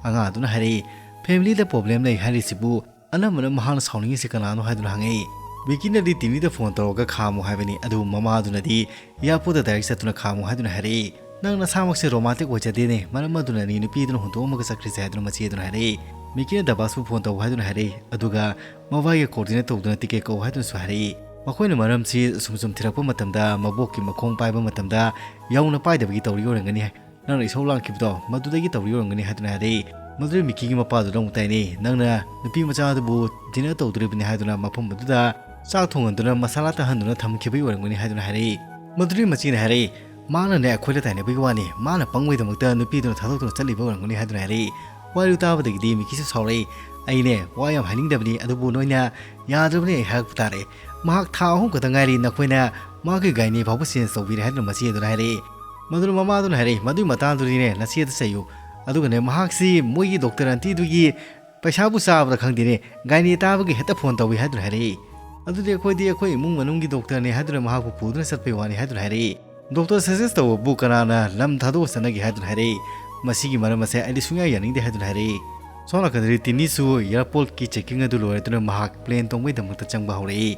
ꯑꯉꯥꯡ ꯑꯗꯨꯅ ꯍꯥꯏꯔꯛꯏ, "Familyꯗ problem ꯂꯩ ꯍꯥꯏꯔꯤꯁꯤꯕꯨ ꯑꯅꯝꯕꯅ ꯃꯍꯥꯛꯅ ꯁꯥꯎꯅꯤꯡꯉꯤꯁꯤ ꯀꯅꯥꯅꯣ?" ꯍꯥꯏꯗꯨꯅ ꯍꯪꯉꯛꯏ꯫ ꯃꯤꯀꯤꯅꯗꯤ TVꯗ phone ꯇꯧꯔꯒ ꯈꯥꯝꯃꯨ ꯍꯥꯏꯕꯅꯤ, ꯑꯗꯨꯕꯨ ꯃꯃꯥꯗꯨꯅꯗꯤ airportꯇ direct ꯆꯠꯇꯨꯅ ꯈꯥꯝꯃꯨ ꯍꯥꯏꯗꯨꯅ ꯍꯥꯏꯔꯛꯏ꯫ "ꯅꯪ ꯅꯁꯥꯃꯛꯁꯦ romantic ꯑꯣꯏꯖꯗꯦꯅꯦ, ꯃꯔꯝ ꯑꯗꯨꯅꯅꯤ ꯅꯨꯄꯤꯗꯨꯅ ꯍꯨꯟꯗꯣꯛꯑꯝꯃꯒ ꯆꯠꯈ꯭ꯔꯤꯁꯦ" ꯍꯥꯏꯗꯨꯅ ꯃꯆꯦꯗꯨꯅ ꯍꯥꯏꯔꯛꯏ꯫ ꯃꯤꯀꯤꯅ ꯗꯕꯥꯁꯄꯨ phone ꯇꯧ ꯍꯥꯏꯗꯨꯅ ꯍꯥꯏꯔꯛꯏ, ꯑꯗꯨꯒ ꯃꯕꯥꯏꯒ coordinate ꯇꯧꯗꯨꯅ ticket ꯀꯛꯎ ꯍꯥꯏꯗꯨꯅꯁꯨ ꯍꯥꯏꯔꯛꯏ꯫ ꯃꯈꯣꯏꯅ ꯃꯔꯝꯁꯤ ꯑꯁꯨꯝ ꯁꯨꯝ ꯊꯤꯔꯛꯄ ꯃꯇꯝꯗ ꯃꯕꯣꯛꯀꯤ ꯃꯈꯣꯡ ꯄꯥꯏꯕ ꯃꯇꯝꯗ ꯌꯧꯅ ꯄꯥꯏꯗꯕꯒꯤ ꯇꯧꯔꯤ ꯑꯣꯏꯔꯝꯒꯅꯤ꯫ ꯅꯪꯅ ꯏꯁꯧ ꯂꯥꯡꯈꯤꯕꯗꯣ ꯃꯗꯨꯗꯒꯤ ꯇꯧꯔꯤ ꯑꯣꯏꯔꯝꯒꯅꯤ ꯍꯥꯏꯗꯨꯅ ꯍꯥꯏꯔꯛꯏ꯫ ꯃꯗꯨꯗꯩ ꯃꯤꯀꯤꯒꯤ ꯃꯄꯥꯗꯨꯅ ꯑꯃꯨꯛ ꯇꯥꯏꯅꯩ, "ꯅꯪꯅ ꯅꯨꯄꯤ ꯃꯆꯥ ꯑꯗꯨꯕꯨ dinner ꯇꯧꯗꯣꯔꯤꯕꯅꯤ ꯍꯥꯏꯗꯨꯅ ꯃꯐꯝ ꯑꯗꯨꯗ ꯆꯥꯛ ꯊꯣꯡꯍꯟꯗꯨꯅ ꯃꯁꯥꯂꯥ ꯇꯥꯍꯟꯗꯨꯅ ꯊꯝꯈꯤꯕꯒꯤ ꯑꯣꯏꯔꯝꯒꯅꯤ" ꯍꯥꯏꯗꯨꯅ ꯍꯥꯏꯔꯛꯏ꯫ ꯃꯗꯨꯗꯩ ꯃꯆꯦꯅ ꯍꯥꯏꯔꯛꯏ, "ꯃꯥꯅꯅꯦ ꯑꯩꯈꯣꯏꯗ ꯇꯥꯏꯅꯕꯒꯤ ꯋꯥꯅꯤ, ꯃꯥꯅ ꯄꯪꯕꯒꯤꯗꯃꯛꯇ ꯅꯨꯄꯤꯗꯨꯅ ꯊꯥꯗꯣꯛꯇꯨꯅ ꯆꯠꯂꯤꯕ ꯑꯣꯏꯔꯝꯒꯅꯤ" ꯍꯥꯏꯗꯨꯅ ꯍꯥꯏꯔꯛꯏ꯫ ꯋꯥꯔꯤ ꯇꯥꯕꯗꯒꯤꯗꯤ ꯃꯤꯀꯤꯁꯨ ꯁꯥꯎꯔꯛꯏ꯫ "ꯑꯩꯅꯦ ꯋꯥ ꯌꯥꯝ ꯍꯥꯏꯅꯤꯡꯗꯕꯅꯤ, ꯑꯗꯨꯕꯨ ꯅꯣꯏꯅ ꯌꯥꯗ꯭ꯔꯕꯅꯤ ꯑꯩ ꯍꯥꯏꯔꯛꯄ ꯇꯥꯔꯦ꯫ ꯃꯍꯥꯛ ꯊꯥ ꯑꯍꯨꯝ ꯈꯛꯇ ꯉꯥꯏꯔꯤ, ꯅꯈꯣꯏꯅ ꯃꯍꯥꯛꯀꯤ ꯒꯥꯏꯅꯤ ꯐꯥꯎꯕ ꯆꯦꯟꯖ ꯇꯧꯕꯤꯔꯦ" ꯍꯥꯏꯗꯨꯅ ꯃꯆꯦ ꯑꯗꯨꯅ ꯍꯥꯏꯔꯛꯏ꯫ ꯃꯗꯨꯅ ꯃꯃꯥꯗꯨꯅ ꯍꯥꯏꯔꯛꯏ, "ꯃꯗꯨꯒꯤ ꯃꯇꯥꯡꯗꯨꯗꯤꯅꯦ ꯅꯆꯦꯗ ꯆꯩꯌꯨ꯫ ꯑꯗꯨꯒꯅꯦ ꯃꯍꯥꯛꯁꯤ ꯃꯣꯏꯒꯤ ꯗꯣꯛꯇꯔ ꯑꯟꯇꯤꯗꯨꯒꯤ ꯄꯩꯁꯥꯕꯨ ꯆꯥꯕ꯭ꯔꯥ ꯈꯪꯗꯦꯅꯦ, ꯒꯥꯏꯅꯤ ꯇꯥꯕꯒꯤ ꯍꯦꯛꯇ ꯐꯣꯟ ꯇꯧꯏ" ꯍꯥꯏꯗꯨꯅ ꯍꯥꯏꯔꯛꯏ꯫ "ꯑꯗꯨꯗꯤ ꯑꯩꯈꯣꯏꯗꯤ ꯑꯩꯈꯣꯏ ꯏꯃꯨꯡ ꯃꯅꯨꯡꯒꯤ ꯗꯣꯛꯇꯔꯅꯤ" ꯍꯥꯏꯗꯨꯅ ꯃꯍꯥꯛꯄꯨ ꯄꯨꯗꯨꯅ ꯆꯠꯄꯩ ꯋꯥꯅꯤ ꯍꯥꯏꯗꯨꯅ ꯍꯥꯏꯔꯛꯏ꯫ "ꯗꯣꯛꯇꯔ ꯁꯖꯦꯁ ꯇꯧꯕꯕꯨ ꯀꯅꯥꯅ ꯂꯝ ꯊꯥꯗꯣꯛꯑ ꯆꯠꯅꯒꯦ?" ꯍꯥꯏꯗꯨꯅ ꯍꯥꯏꯔꯛꯏ꯫ "ꯃꯁꯤꯒꯤ ꯃꯔꯝ ꯑꯁꯦ ꯑꯩꯗꯤ ꯁꯨꯡꯌꯥ ꯌꯥꯅꯤꯡꯗꯦ" ꯍꯥꯏꯗꯨꯅ ꯍꯥꯏꯔꯛꯏ꯫ ꯁꯣꯝ ꯅꯥꯀꯟꯗꯗꯤ ꯇꯤꯅꯤꯁꯨ ꯑꯦꯌꯥꯔꯄꯣꯔꯠꯀꯤ ꯆꯦꯛꯀꯤꯡ ꯑꯗꯨ ꯂꯣꯏꯔꯗꯨꯅ ꯃꯍꯥꯛ ꯄ꯭ꯂꯦꯟ ꯇꯣꯡꯕꯒꯤꯗꯃꯛꯇ ꯆꯪꯕ ꯍꯧꯔꯛꯏ꯫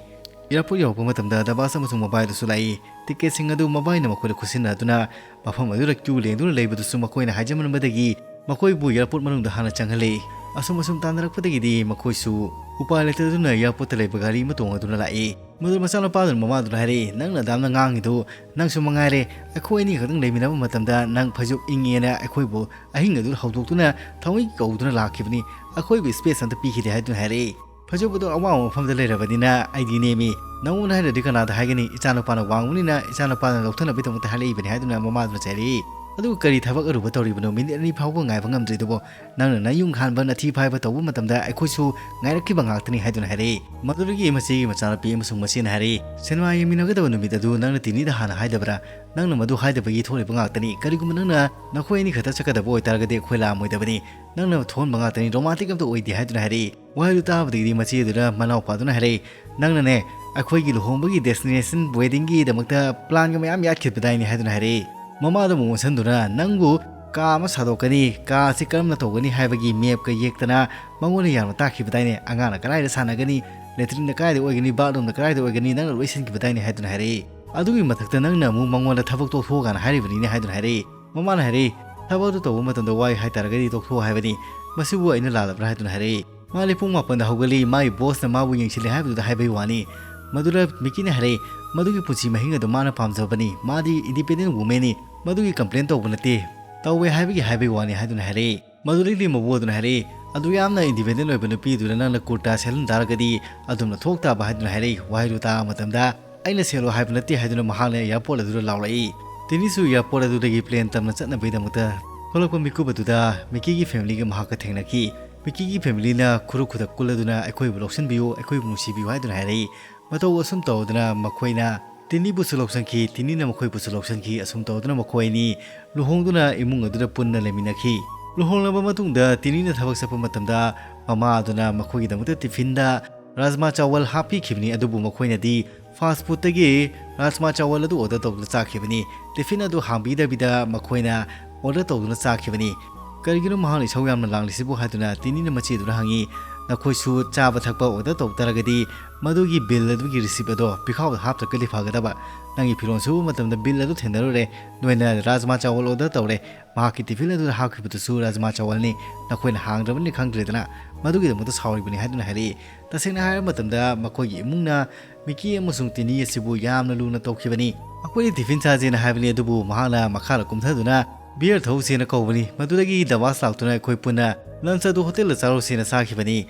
ꯑꯦꯌꯥꯔꯄꯣꯔꯠ ꯌꯧꯔꯛꯄ ꯃꯇꯝꯗ ꯗꯕꯥꯁ ꯑꯃꯁꯨꯡ ꯃꯕꯥꯏꯗꯨꯁꯨ ꯂꯥꯛꯏ꯫ ꯇꯤꯀꯦꯠꯁꯤꯡ ꯑꯗꯨ ꯃꯕꯥꯏꯅ ꯃꯈꯣꯏꯗ ꯈꯨꯠꯁꯤꯟꯅꯗꯨꯅ ꯃꯐꯝ ꯑꯗꯨꯗ ꯀ꯭ꯌꯨ ꯂꯦꯡꯗꯨꯅ ꯂꯩꯕꯗꯨꯁꯨ ꯃꯈꯣꯏꯅ ꯍꯥꯏꯖꯃꯟꯕꯗꯒꯤ ꯃꯈꯣꯏꯕꯨ ꯑꯦꯌꯥꯔꯄꯣꯔꯠ ꯃꯅꯨꯡꯗ ꯍꯥꯟꯅ ꯆꯪꯍꯜꯂꯤ꯫ ꯑꯁꯨꯝ ꯑꯁꯨꯝ ꯇꯥꯟꯅꯔꯛꯄꯗꯒꯤꯗꯤ ꯃꯈꯣꯏꯁꯨ ꯎꯄꯥꯏ ꯂꯩꯇꯗꯨꯅ ꯑꯦꯌꯥꯔꯄꯣꯔꯠꯇ ꯂꯩꯕ ꯒꯥꯔꯤ ꯑꯃ ꯇꯣꯡꯉꯗꯨꯅ ꯂꯥꯛꯏ꯫ ꯃꯗꯨ ꯃꯆꯥꯅꯨꯄꯥꯗꯨꯅ ꯃꯃꯥꯗꯨꯅ ꯍꯥꯏꯔꯛꯏ, "ꯅꯪꯅ ꯑꯗꯥꯝꯅ ꯉꯥꯡꯉꯤꯗꯨ ꯅꯪꯁꯨ ꯃꯉꯥꯏꯔꯦ꯫ ꯑꯩꯈꯣꯏ ꯑꯅꯤ ꯈꯛꯇꯪ ꯂꯩꯃꯤꯟꯅꯕ ꯃꯇꯝꯗ ꯅꯪ ꯐꯩꯖꯨꯞ ꯏꯪꯉꯦꯅ ꯑꯩꯈꯣꯏꯕꯨ ꯑꯍꯤꯡ ꯑꯗꯨꯗ ꯍꯧꯗꯣꯛꯇꯨꯅ ꯊꯑꯣꯏꯒꯤ ꯀꯧꯗꯨꯅ ꯂꯥꯛꯈꯤꯕꯅꯤ꯫ ꯑꯩꯈꯣꯏꯕꯨ ꯁ꯭ꯄꯦꯁ ꯑꯝꯇ ꯄꯤꯈꯤꯗꯦ" ꯍꯥꯏꯗꯨꯅ ꯍꯥꯏꯔꯛꯏ꯫ "ꯐꯩꯖꯨꯞ ꯑꯗꯨ ꯑꯋꯥꯡꯕ ꯃꯐꯝꯗ ꯂꯩꯔꯕꯅꯤꯅ ꯑꯩꯗꯤ ꯅꯦꯝꯃꯤ꯫ ꯅꯉꯣꯟꯗ ꯍꯥꯏꯔꯗꯤ ꯀꯅꯥꯗ ꯍꯥꯏꯒꯅꯤ? ꯏꯆꯥꯅꯨꯄꯥꯅ ꯋꯥꯡꯕꯅꯤꯅ ꯏꯆꯥꯅꯨꯄꯥꯅ ꯂꯧꯊꯅꯕꯒꯤꯗꯃꯛꯇ ꯍꯥꯏꯔꯛꯏꯕꯅꯤ" ꯍꯥꯏꯗꯨꯅ ꯃꯃꯥꯗꯨꯅ ꯆꯩꯔꯛꯏ꯫ "ꯑꯗꯨꯒ ꯀꯔꯤ ꯊꯕꯛ ꯑꯔꯨꯕ ꯇꯧꯔꯤꯕꯅꯣ? ꯃꯤꯅꯤꯠ ꯑꯅꯤ ꯐꯥꯎꯕ ꯉꯥꯏꯕ ꯉꯝꯗ꯭ꯔꯤꯗꯨꯕꯣ? ꯅꯪꯅ ꯅꯌꯨꯝ ꯍꯥꯟꯕ ꯅꯊꯤ ꯐꯥꯏꯕ ꯇꯧꯕ ꯃꯇꯝꯗ ꯑꯩꯈꯣꯏꯁꯨ ꯉꯥꯏꯔꯛꯈꯤꯕ ꯉꯥꯛꯇꯅꯤ" ꯍꯥꯏꯗꯨꯅ ꯍꯥꯏꯔꯛꯏ꯫ ꯃꯗꯨꯗꯒꯤ ꯃꯆꯦꯒꯤ ꯃꯆꯥꯅꯨꯄꯤ ꯑꯃꯁꯨꯡ ꯃꯆꯦꯅ ꯍꯥꯏꯔꯛꯏ, "ꯁꯤꯅꯦꯃꯥ ꯌꯦꯡꯃꯤꯟꯅꯒꯗꯕ ꯅꯨꯃꯤꯠ ꯑꯗꯨ ꯅꯪꯅ ꯇꯤꯅꯤꯗ ꯍꯥꯟꯅ ꯍꯥꯏꯗꯕ꯭ꯔꯥ? ꯅꯪꯅ ꯃꯗꯨ ꯍꯥꯏꯗꯕꯒꯤ ꯊꯣꯛꯂꯤꯕ ꯉꯥꯛꯇꯅꯤ꯫ ꯀꯔꯤꯒꯨꯝꯕ ꯅꯪꯅ ꯅꯈꯣꯏ ꯑꯅꯤ ꯈꯛꯇ ꯆꯠꯀꯗꯕ ꯑꯣꯏꯇꯥꯔꯒꯗꯤ ꯑꯩꯈꯣꯏ ꯂꯥꯛꯑꯝꯃꯣꯏꯗꯕꯅꯤ꯫ ꯅꯪꯅ ꯊꯣꯛꯍꯟꯕ ꯉꯥꯛꯇꯅꯤ, ꯔꯣꯃꯥꯟꯇꯤꯛ ꯑꯝꯇ ꯑꯣꯏꯗꯦ" ꯍꯥꯏꯗꯨꯅ ꯍꯥꯏꯔꯛꯏ꯫ ꯋꯥꯍꯩꯗꯨ ꯇꯥꯕꯗꯒꯤꯗꯤ ꯃꯆꯦꯗꯨꯅ ꯃꯅꯥꯎꯄꯥꯗꯨꯅ ꯍꯥꯏꯔꯛꯏ, "ꯅꯪꯅꯅꯦ ꯑꯩꯈꯣꯏꯒꯤ ꯂꯨꯍꯣꯡꯕꯒꯤ ꯗꯦꯁꯇꯤꯅꯦꯁꯟ ꯋꯦꯗꯤꯡꯒꯤꯗꯃꯛꯇ ꯄ꯭ꯂꯥꯟꯒ ꯃꯌꯥꯝ ꯌꯥꯠꯈꯤꯕꯗꯥꯏꯅꯦ" ꯍꯥꯏꯗꯨꯅ ꯍꯥꯏꯔꯛꯏ꯫ ꯃꯃꯥꯗꯨ ꯑꯃꯨꯛ ꯑꯣꯟꯁꯟꯗꯨꯅ, "ꯅꯪꯕꯨ ꯀꯥ ꯑꯃ ꯁꯥꯗꯣꯛꯀꯅꯤ, ꯀꯥ ꯑꯁꯤ ꯀꯔꯝꯅ ꯇꯧꯒꯅꯤ ꯍꯥꯏꯕꯒꯤ ꯃꯦꯞꯀ ꯌꯦꯛꯇꯅ ꯃꯉꯣꯟꯗ ꯌꯥꯝꯅ ꯇꯥꯛꯈꯤꯕꯗꯥꯏꯅꯦ꯫ ꯑꯉꯥꯡꯅ ꯀꯗꯥꯏꯗ ꯁꯥꯟꯅꯒꯅꯤ, ꯂꯦꯇ꯭ꯔꯤꯟꯅ ꯀꯗꯥꯏꯗ ꯑꯣꯏꯒꯅꯤ, ꯕꯥꯠꯔꯨꯝꯅ ꯀꯗꯥꯏꯗ ꯑꯣꯏꯒꯅꯤ, ꯅꯪꯅ ꯂꯣꯏ ꯁꯤꯟꯈꯤꯕꯗꯥꯏꯅꯦ" ꯍꯥꯏꯗꯨꯅ ꯍꯥꯏꯔꯛꯏ꯫ ꯑꯗꯨꯒꯤ ꯃꯊꯛꯇ ꯅꯪꯅ ꯑꯃꯨꯛ ꯃꯉꯣꯟꯗ ꯊꯕꯛ ꯇꯣꯛꯊꯣꯛꯑꯣ ꯀꯥꯏꯅ ꯍꯥꯏꯔꯤꯕꯅꯤꯅꯦ ꯍꯥꯏꯗꯨꯅ ꯍꯥꯏꯔꯛꯏ꯫ ꯃꯃꯥꯅ ꯍꯥꯏꯔꯛꯏ, "ꯊꯕꯛ ꯑꯗꯨ ꯇꯧꯕ ꯃꯇꯝꯗ ꯋꯥꯏ ꯍꯥꯏꯇꯥꯔꯒꯗꯤ ꯇꯣꯛꯊꯣꯛꯑꯣ ꯍꯥꯏꯕꯅꯤ, ꯃꯁꯤꯕꯨ ꯑꯩꯅ ꯂꯥꯜꯂꯕ꯭ꯔꯥ?" ꯍꯥꯏꯗꯨꯅ ꯍꯥꯏꯔꯛꯏ꯫ ꯃꯥꯗꯤ ꯄꯨꯡ ꯃꯥꯄꯟꯗ ꯍꯧꯒꯠꯂꯤ, ꯃꯥꯒꯤ ꯕꯣꯁꯅ ꯃꯥꯕꯨ ꯌꯦꯡꯁꯤꯜꯂꯤ ꯍꯥꯏꯕꯗꯨꯗ ꯍꯥꯏꯕꯒꯤ ꯋꯥꯅꯤ꯫ ꯃꯗꯨꯗ ꯃꯤꯀꯤꯅ ꯍꯥꯏꯔꯛꯏ, "ꯃꯗꯨꯒꯤ ꯄꯨꯟꯁꯤ ꯃꯍꯤꯡ ꯑꯗꯨ ꯃꯥꯅ ꯄꯥꯝꯖꯕꯅꯤ, ꯃꯥꯗꯤ ꯏꯟꯗꯤꯄꯦꯟꯗꯦꯟ ꯋꯨꯃꯦꯟꯅꯤ, ꯃꯗꯨꯒꯤ ꯀꯝꯄ꯭ꯂꯦꯟ ꯇꯧꯕ ꯅꯠꯇꯦ, ꯇꯧꯋꯦ ꯍꯥꯏꯕꯒꯤ ꯍꯥꯏꯕꯒꯤ ꯋꯥꯅꯤ" ꯍꯥꯏꯗꯨꯅ ꯍꯥꯏꯔꯛꯏ꯫ ꯃꯗꯨꯗꯒꯤꯗꯤ ꯃꯕꯨ ꯑꯗꯨꯅ ꯍꯥꯏꯔꯛꯏ, "ꯑꯗꯨ ꯌꯥꯝꯅ ꯏꯟꯗꯤꯄꯦꯟꯗꯦꯟ ꯑꯣꯏꯕ ꯅꯨꯄꯤꯗꯨꯗ ꯅꯪꯅ ꯀꯨꯔꯇꯥ ꯁꯦꯠꯍꯟ ꯇꯥꯔꯒꯗꯤ ꯑꯗꯨꯝꯅ ꯊꯣꯛ ꯇꯥꯕ" ꯍꯥꯏꯗꯨꯅ ꯍꯥꯏꯔꯛꯏ꯫ ꯋꯥꯍꯩꯗꯨ ꯇꯥꯕ ꯃꯇꯝꯗ, "ꯑꯩꯅ ꯁꯦꯠꯂꯣ ꯍꯥꯏꯕ ꯅꯠꯇꯦ" ꯍꯥꯏꯗꯨꯅ ꯃꯍꯥꯛꯅ ꯑꯦꯌꯥꯔꯄꯣꯔꯠ ꯑꯗꯨꯗ ꯂꯥꯎꯔꯛꯏ꯫ ꯇꯤꯅꯤꯁꯨ ꯑꯦꯌꯥꯔꯄꯣꯔꯠ ꯑꯗꯨꯗꯒꯤ ꯄ꯭ꯂꯦꯟ ꯇꯝꯅ ꯆꯠꯅꯕꯒꯤꯗꯃꯛꯇ ꯊꯣꯛꯂꯛꯄ ꯃꯤꯀꯨꯞ ꯑꯗꯨꯗ ꯃꯤꯀꯤꯒꯤ ꯐꯦꯃꯤꯂꯤꯒ ꯃꯍꯥꯛꯀ ꯊꯦꯡꯅꯈꯤ꯫ ꯃꯤꯀꯤꯒꯤ ꯐꯦꯃꯤꯂꯤꯅ ꯈꯨꯔꯨ ꯈꯨꯗꯛ ꯀꯨꯜꯂꯗꯨꯅ ꯑꯩꯈꯣꯏꯕꯨ ꯂꯧꯁꯤꯟꯕꯤꯌꯨ, ꯑꯩꯈꯣꯏꯕꯨ ꯅꯨꯡꯁꯤꯕꯤꯌꯨ ꯍꯥꯏꯗꯨꯅ ꯍꯥꯏꯔꯛꯏ꯫ ꯃꯇꯧ ꯑꯁꯨꯝ ꯇꯧꯗꯨꯅ ꯃꯈꯣꯏꯅ ꯇꯤꯅꯤꯕꯨꯁꯨ ꯂꯧꯁꯤꯟꯈꯤ, ꯇꯤꯅꯤꯅ ꯃꯈꯣꯏꯕꯨꯁꯨ ꯂꯧꯁꯤꯟꯈꯤ꯫ ꯑꯁꯨꯝ ꯇꯧꯗꯨꯅ ꯃꯈꯣꯏ ꯑꯅꯤ ꯂꯨꯍꯣꯡꯗꯨꯅ ꯏꯃꯨꯡ ꯑꯗꯨꯗ ꯄꯨꯟꯅ ꯂꯩꯃꯤꯟꯅꯈꯤ꯫ ꯂꯨꯍꯣꯡꯂꯕ ꯃꯇꯨꯡꯗ ꯇꯤꯅꯤꯅ ꯊꯕꯛ ꯆꯠꯄ ꯃꯇꯝꯗ ꯃꯃꯥ ꯑꯗꯨꯅ ꯃꯈꯣꯏꯒꯤꯗꯃꯛꯇ ꯇꯤꯐꯤꯟꯗ ꯔꯥꯖꯃꯥ ꯆꯥꯋꯜ ꯍꯥꯞꯄꯤꯈꯤꯕꯅꯤ, ꯑꯗꯨꯕꯨ ꯃꯈꯣꯏꯅꯗꯤ ꯐꯥꯁ ꯐꯨꯗꯇꯒꯤ ꯔꯥꯖꯃꯥ ꯆꯥꯋꯜ ꯑꯗꯨ ꯑꯣꯔꯗꯔ ꯇꯧꯗꯨꯅ ꯆꯥꯈꯤꯕꯅꯤ꯫ ꯇꯤꯐꯤꯟ ꯑꯗꯨ ꯍꯥꯡꯕꯤꯗꯕꯤꯗ ꯃꯈꯣꯏꯅ ꯑꯣꯔꯗꯔ ꯇꯧꯗꯨꯅ ꯆꯥꯈꯤꯕꯅꯤ꯫ "ꯀꯔꯤꯒꯤꯅꯣ ꯃꯍꯥꯛꯅ ꯏꯁꯧ ꯌꯥꯝꯅ ꯂꯥꯡꯂꯤꯁꯤꯕꯨ?" ꯍꯥꯏꯗꯨꯅ ꯇꯤꯅꯤꯅ ꯃꯆꯦꯗꯨꯅ ꯍꯪꯉꯤ꯫ "ꯅꯈꯣꯏꯁꯨ ꯆꯥꯕ ꯊꯛꯄ ꯑꯣꯔꯗꯔ ꯇꯧꯕ ꯇꯥꯔꯒꯗꯤ ꯃꯗꯨꯒꯤ ꯕꯤꯜ ꯑꯗꯨꯒꯤ ꯔꯤꯁꯤꯞ ꯑꯗꯣ ꯄꯤꯈꯥꯎꯗ ꯍꯥꯞꯇ꯭ꯔꯒꯗꯤ ꯐꯒꯗꯕ꯫ ꯅꯪꯒꯤ ꯐꯤꯔꯣꯜ ꯁꯨꯕ ꯃꯇꯝꯗ ꯕꯤꯜ ꯑꯗꯨ ꯊꯦꯡꯅꯔꯨꯔꯦ꯫ ꯅꯣꯏꯅ ꯔꯥꯖꯃꯥ ꯆꯥꯋꯜ ꯑꯣꯔꯗꯔ ꯇꯧꯔꯦ꯫ ꯃꯍꯥꯛꯀꯤ ꯇꯤꯐꯤꯟ ꯑꯗꯨꯗ ꯍꯥꯞꯈꯤꯕꯗꯨꯁꯨ ꯔꯥꯖꯃꯥ ꯆꯥꯋꯜꯅꯤ꯫ ꯅꯈꯣꯏꯅ ꯍꯥꯡꯗ꯭ꯔꯕꯅꯤ ꯈꯪꯗ꯭ꯔꯦꯗꯅ꯫ ꯃꯗꯨꯒꯤꯗꯃꯛꯇ ꯁꯥꯎꯔꯤꯕꯅꯤ" ꯍꯥꯏꯗꯨꯅ ꯍꯥꯏꯔꯛꯏ꯫ ꯇꯁꯦꯡꯅ ꯍꯥꯏꯔꯕ ꯃꯇꯝꯗ ꯃꯈꯣꯏꯒꯤ ꯏꯃꯨꯡꯅ ꯃꯤꯀꯤ ꯑꯃꯁꯨꯡ ꯇꯤꯅꯤ ꯑꯁꯤꯕꯨ ꯌꯥꯝꯅ ꯂꯨꯅ ꯇꯧꯈꯤꯕꯅꯤ꯫ ꯃꯈꯣꯏꯅ ꯇꯤꯐꯤꯟ ꯆꯥꯁꯦꯅ ꯍꯥꯏꯕꯅꯤ, ꯑꯗꯨꯕꯨ ꯃꯍꯥꯛꯅ ꯃꯈꯥꯗ ꯀꯨꯝꯊꯗꯨꯅ ꯕꯤꯌꯔ ꯊꯧꯁꯦꯅ ꯀꯧꯕꯅꯤ꯫ ꯃꯗꯨꯗꯒꯤ ꯗꯕꯥꯁ ꯂꯥꯛꯇꯨꯅ ꯑꯩꯈꯣꯏ ꯄꯨꯟꯅ ꯂꯟꯆ ꯑꯗꯨ ꯍꯣꯇꯦꯜꯗ ꯆꯥꯔꯨꯁꯦꯅ ꯆꯥꯈꯤꯕꯅꯤ꯫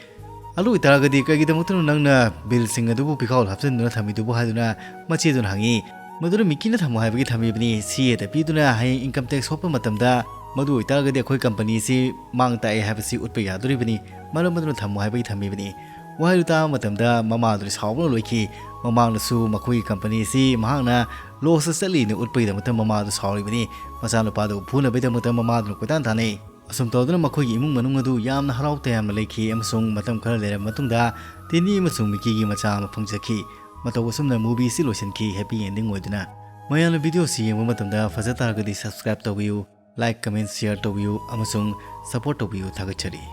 "ꯑꯗꯨ ꯑꯣꯏꯇꯥꯔꯒꯗꯤ ꯀꯔꯤꯒꯤꯗꯃꯛꯇꯅꯣ ꯅꯪꯅ ꯕꯤꯜꯁꯤꯡ ꯑꯗꯨꯕꯨ ꯄꯤꯈꯥꯎꯗ ꯍꯥꯞꯆꯤꯟꯗꯨꯅ ꯊꯝꯃꯤꯗꯨꯕꯨ?" ꯍꯥꯏꯗꯨꯅ ꯃꯆꯦꯗꯨꯅ ꯍꯪꯉꯤ꯫ "ꯃꯗꯨꯅ ꯃꯤꯀꯤꯅ ꯊꯝꯃꯨ ꯍꯥꯏꯕꯒꯤ ꯊꯝꯃꯤꯕꯅꯤ꯫ ꯁꯤ ꯑꯦꯗ ꯄꯤꯗꯨꯅ ꯍꯌꯦꯡ ꯏꯟꯀꯝ ꯇꯦꯛꯁ ꯍꯣꯠꯄ ꯃꯇꯝꯗ ꯃꯗꯨ ꯑꯣꯏꯇꯥꯔꯒꯗꯤ ꯑꯩꯈꯣꯏ ꯀꯝꯄꯅꯤꯁꯤ ꯃꯥꯡ ꯇꯥꯛꯑꯦ ꯍꯥꯏꯕꯁꯤ ꯎꯠꯄ ꯌꯥꯗꯣꯔꯤꯕꯅꯤ꯫ ꯃꯔꯝ ꯑꯗꯨꯅ ꯊꯝꯃꯨ ꯍꯥꯏꯕꯒꯤ ꯊꯝꯃꯤꯕꯅꯤ"꯫ ꯋꯥꯍꯩꯗꯨ ꯇꯥꯕ ꯃꯇꯝꯗ ꯃꯃꯥꯗꯨꯅ ꯁꯥꯎꯕꯅ ꯂꯣꯏꯈꯤ꯫ ꯃꯃꯥꯡꯗꯁꯨ ꯃꯈꯣꯏꯒꯤ ꯀꯝꯄꯅꯤꯁꯤ ꯃꯍꯥꯛꯅ ꯂꯣꯁꯇ ꯆꯠꯂꯤꯅ ꯎꯠꯄꯒꯤꯗꯃꯛꯇ ꯃꯃꯥꯗꯨ ꯁꯥꯎꯔꯤꯕꯅꯤ꯫ ꯃꯆꯥꯅꯨꯄꯥꯗꯨ ꯐꯨꯅꯕꯒꯤꯗꯃꯛꯇ ꯃꯃꯥꯗꯨꯅ ꯀꯣꯏꯇꯥꯟ ꯇꯥꯟꯅꯩ꯫ ꯑꯁꯨꯝ ꯇꯧꯗꯨꯅ ꯃꯈꯣꯏꯒꯤ ꯏꯃꯨꯡ ꯃꯅꯨꯡ ꯑꯗꯨ ꯌꯥꯝꯅ ꯍꯔꯥꯎ ꯇꯌꯥꯝꯅ ꯂꯩꯈꯤ, ꯑꯃꯁꯨꯡ ꯃꯇꯝ ꯈꯔ ꯂꯩꯔꯕ ꯃꯇꯨꯡꯗ ꯇꯤꯅꯤ ꯑꯃꯁꯨꯡ ꯃꯤꯀꯤꯒꯤ ꯃꯆꯥ ꯑꯃ ꯐꯪꯖꯈꯤ꯫ ꯃꯇꯧ ꯑꯁꯨꯝꯅ ꯃꯨꯚꯤꯁꯤ ꯂꯣꯏꯁꯤꯟꯈꯤ, ꯍꯦꯄꯤ ꯑꯦꯟꯗꯤꯡ ꯑꯣꯏꯗꯨꯅ꯫ ꯃꯌꯥꯝꯅ ꯚꯤꯗꯤꯑꯣꯁꯤ ꯌꯦꯡꯕ ꯃꯇꯝꯗ ꯐꯖ ꯇꯥꯔꯒꯗꯤ ꯁꯕꯁꯀ꯭ꯔꯥꯏꯕ ꯇꯧꯕꯤꯌꯨ, ꯂꯥꯏꯛ, ꯀꯃꯦꯟ, ꯁꯤꯌꯔ ꯇꯧꯕꯤꯌꯨ ꯑꯃꯁꯨꯡ ꯁꯄꯣꯔꯠ ꯇꯧꯕꯤꯌꯨ꯫ ꯊꯥꯒꯠꯆꯔꯤ꯫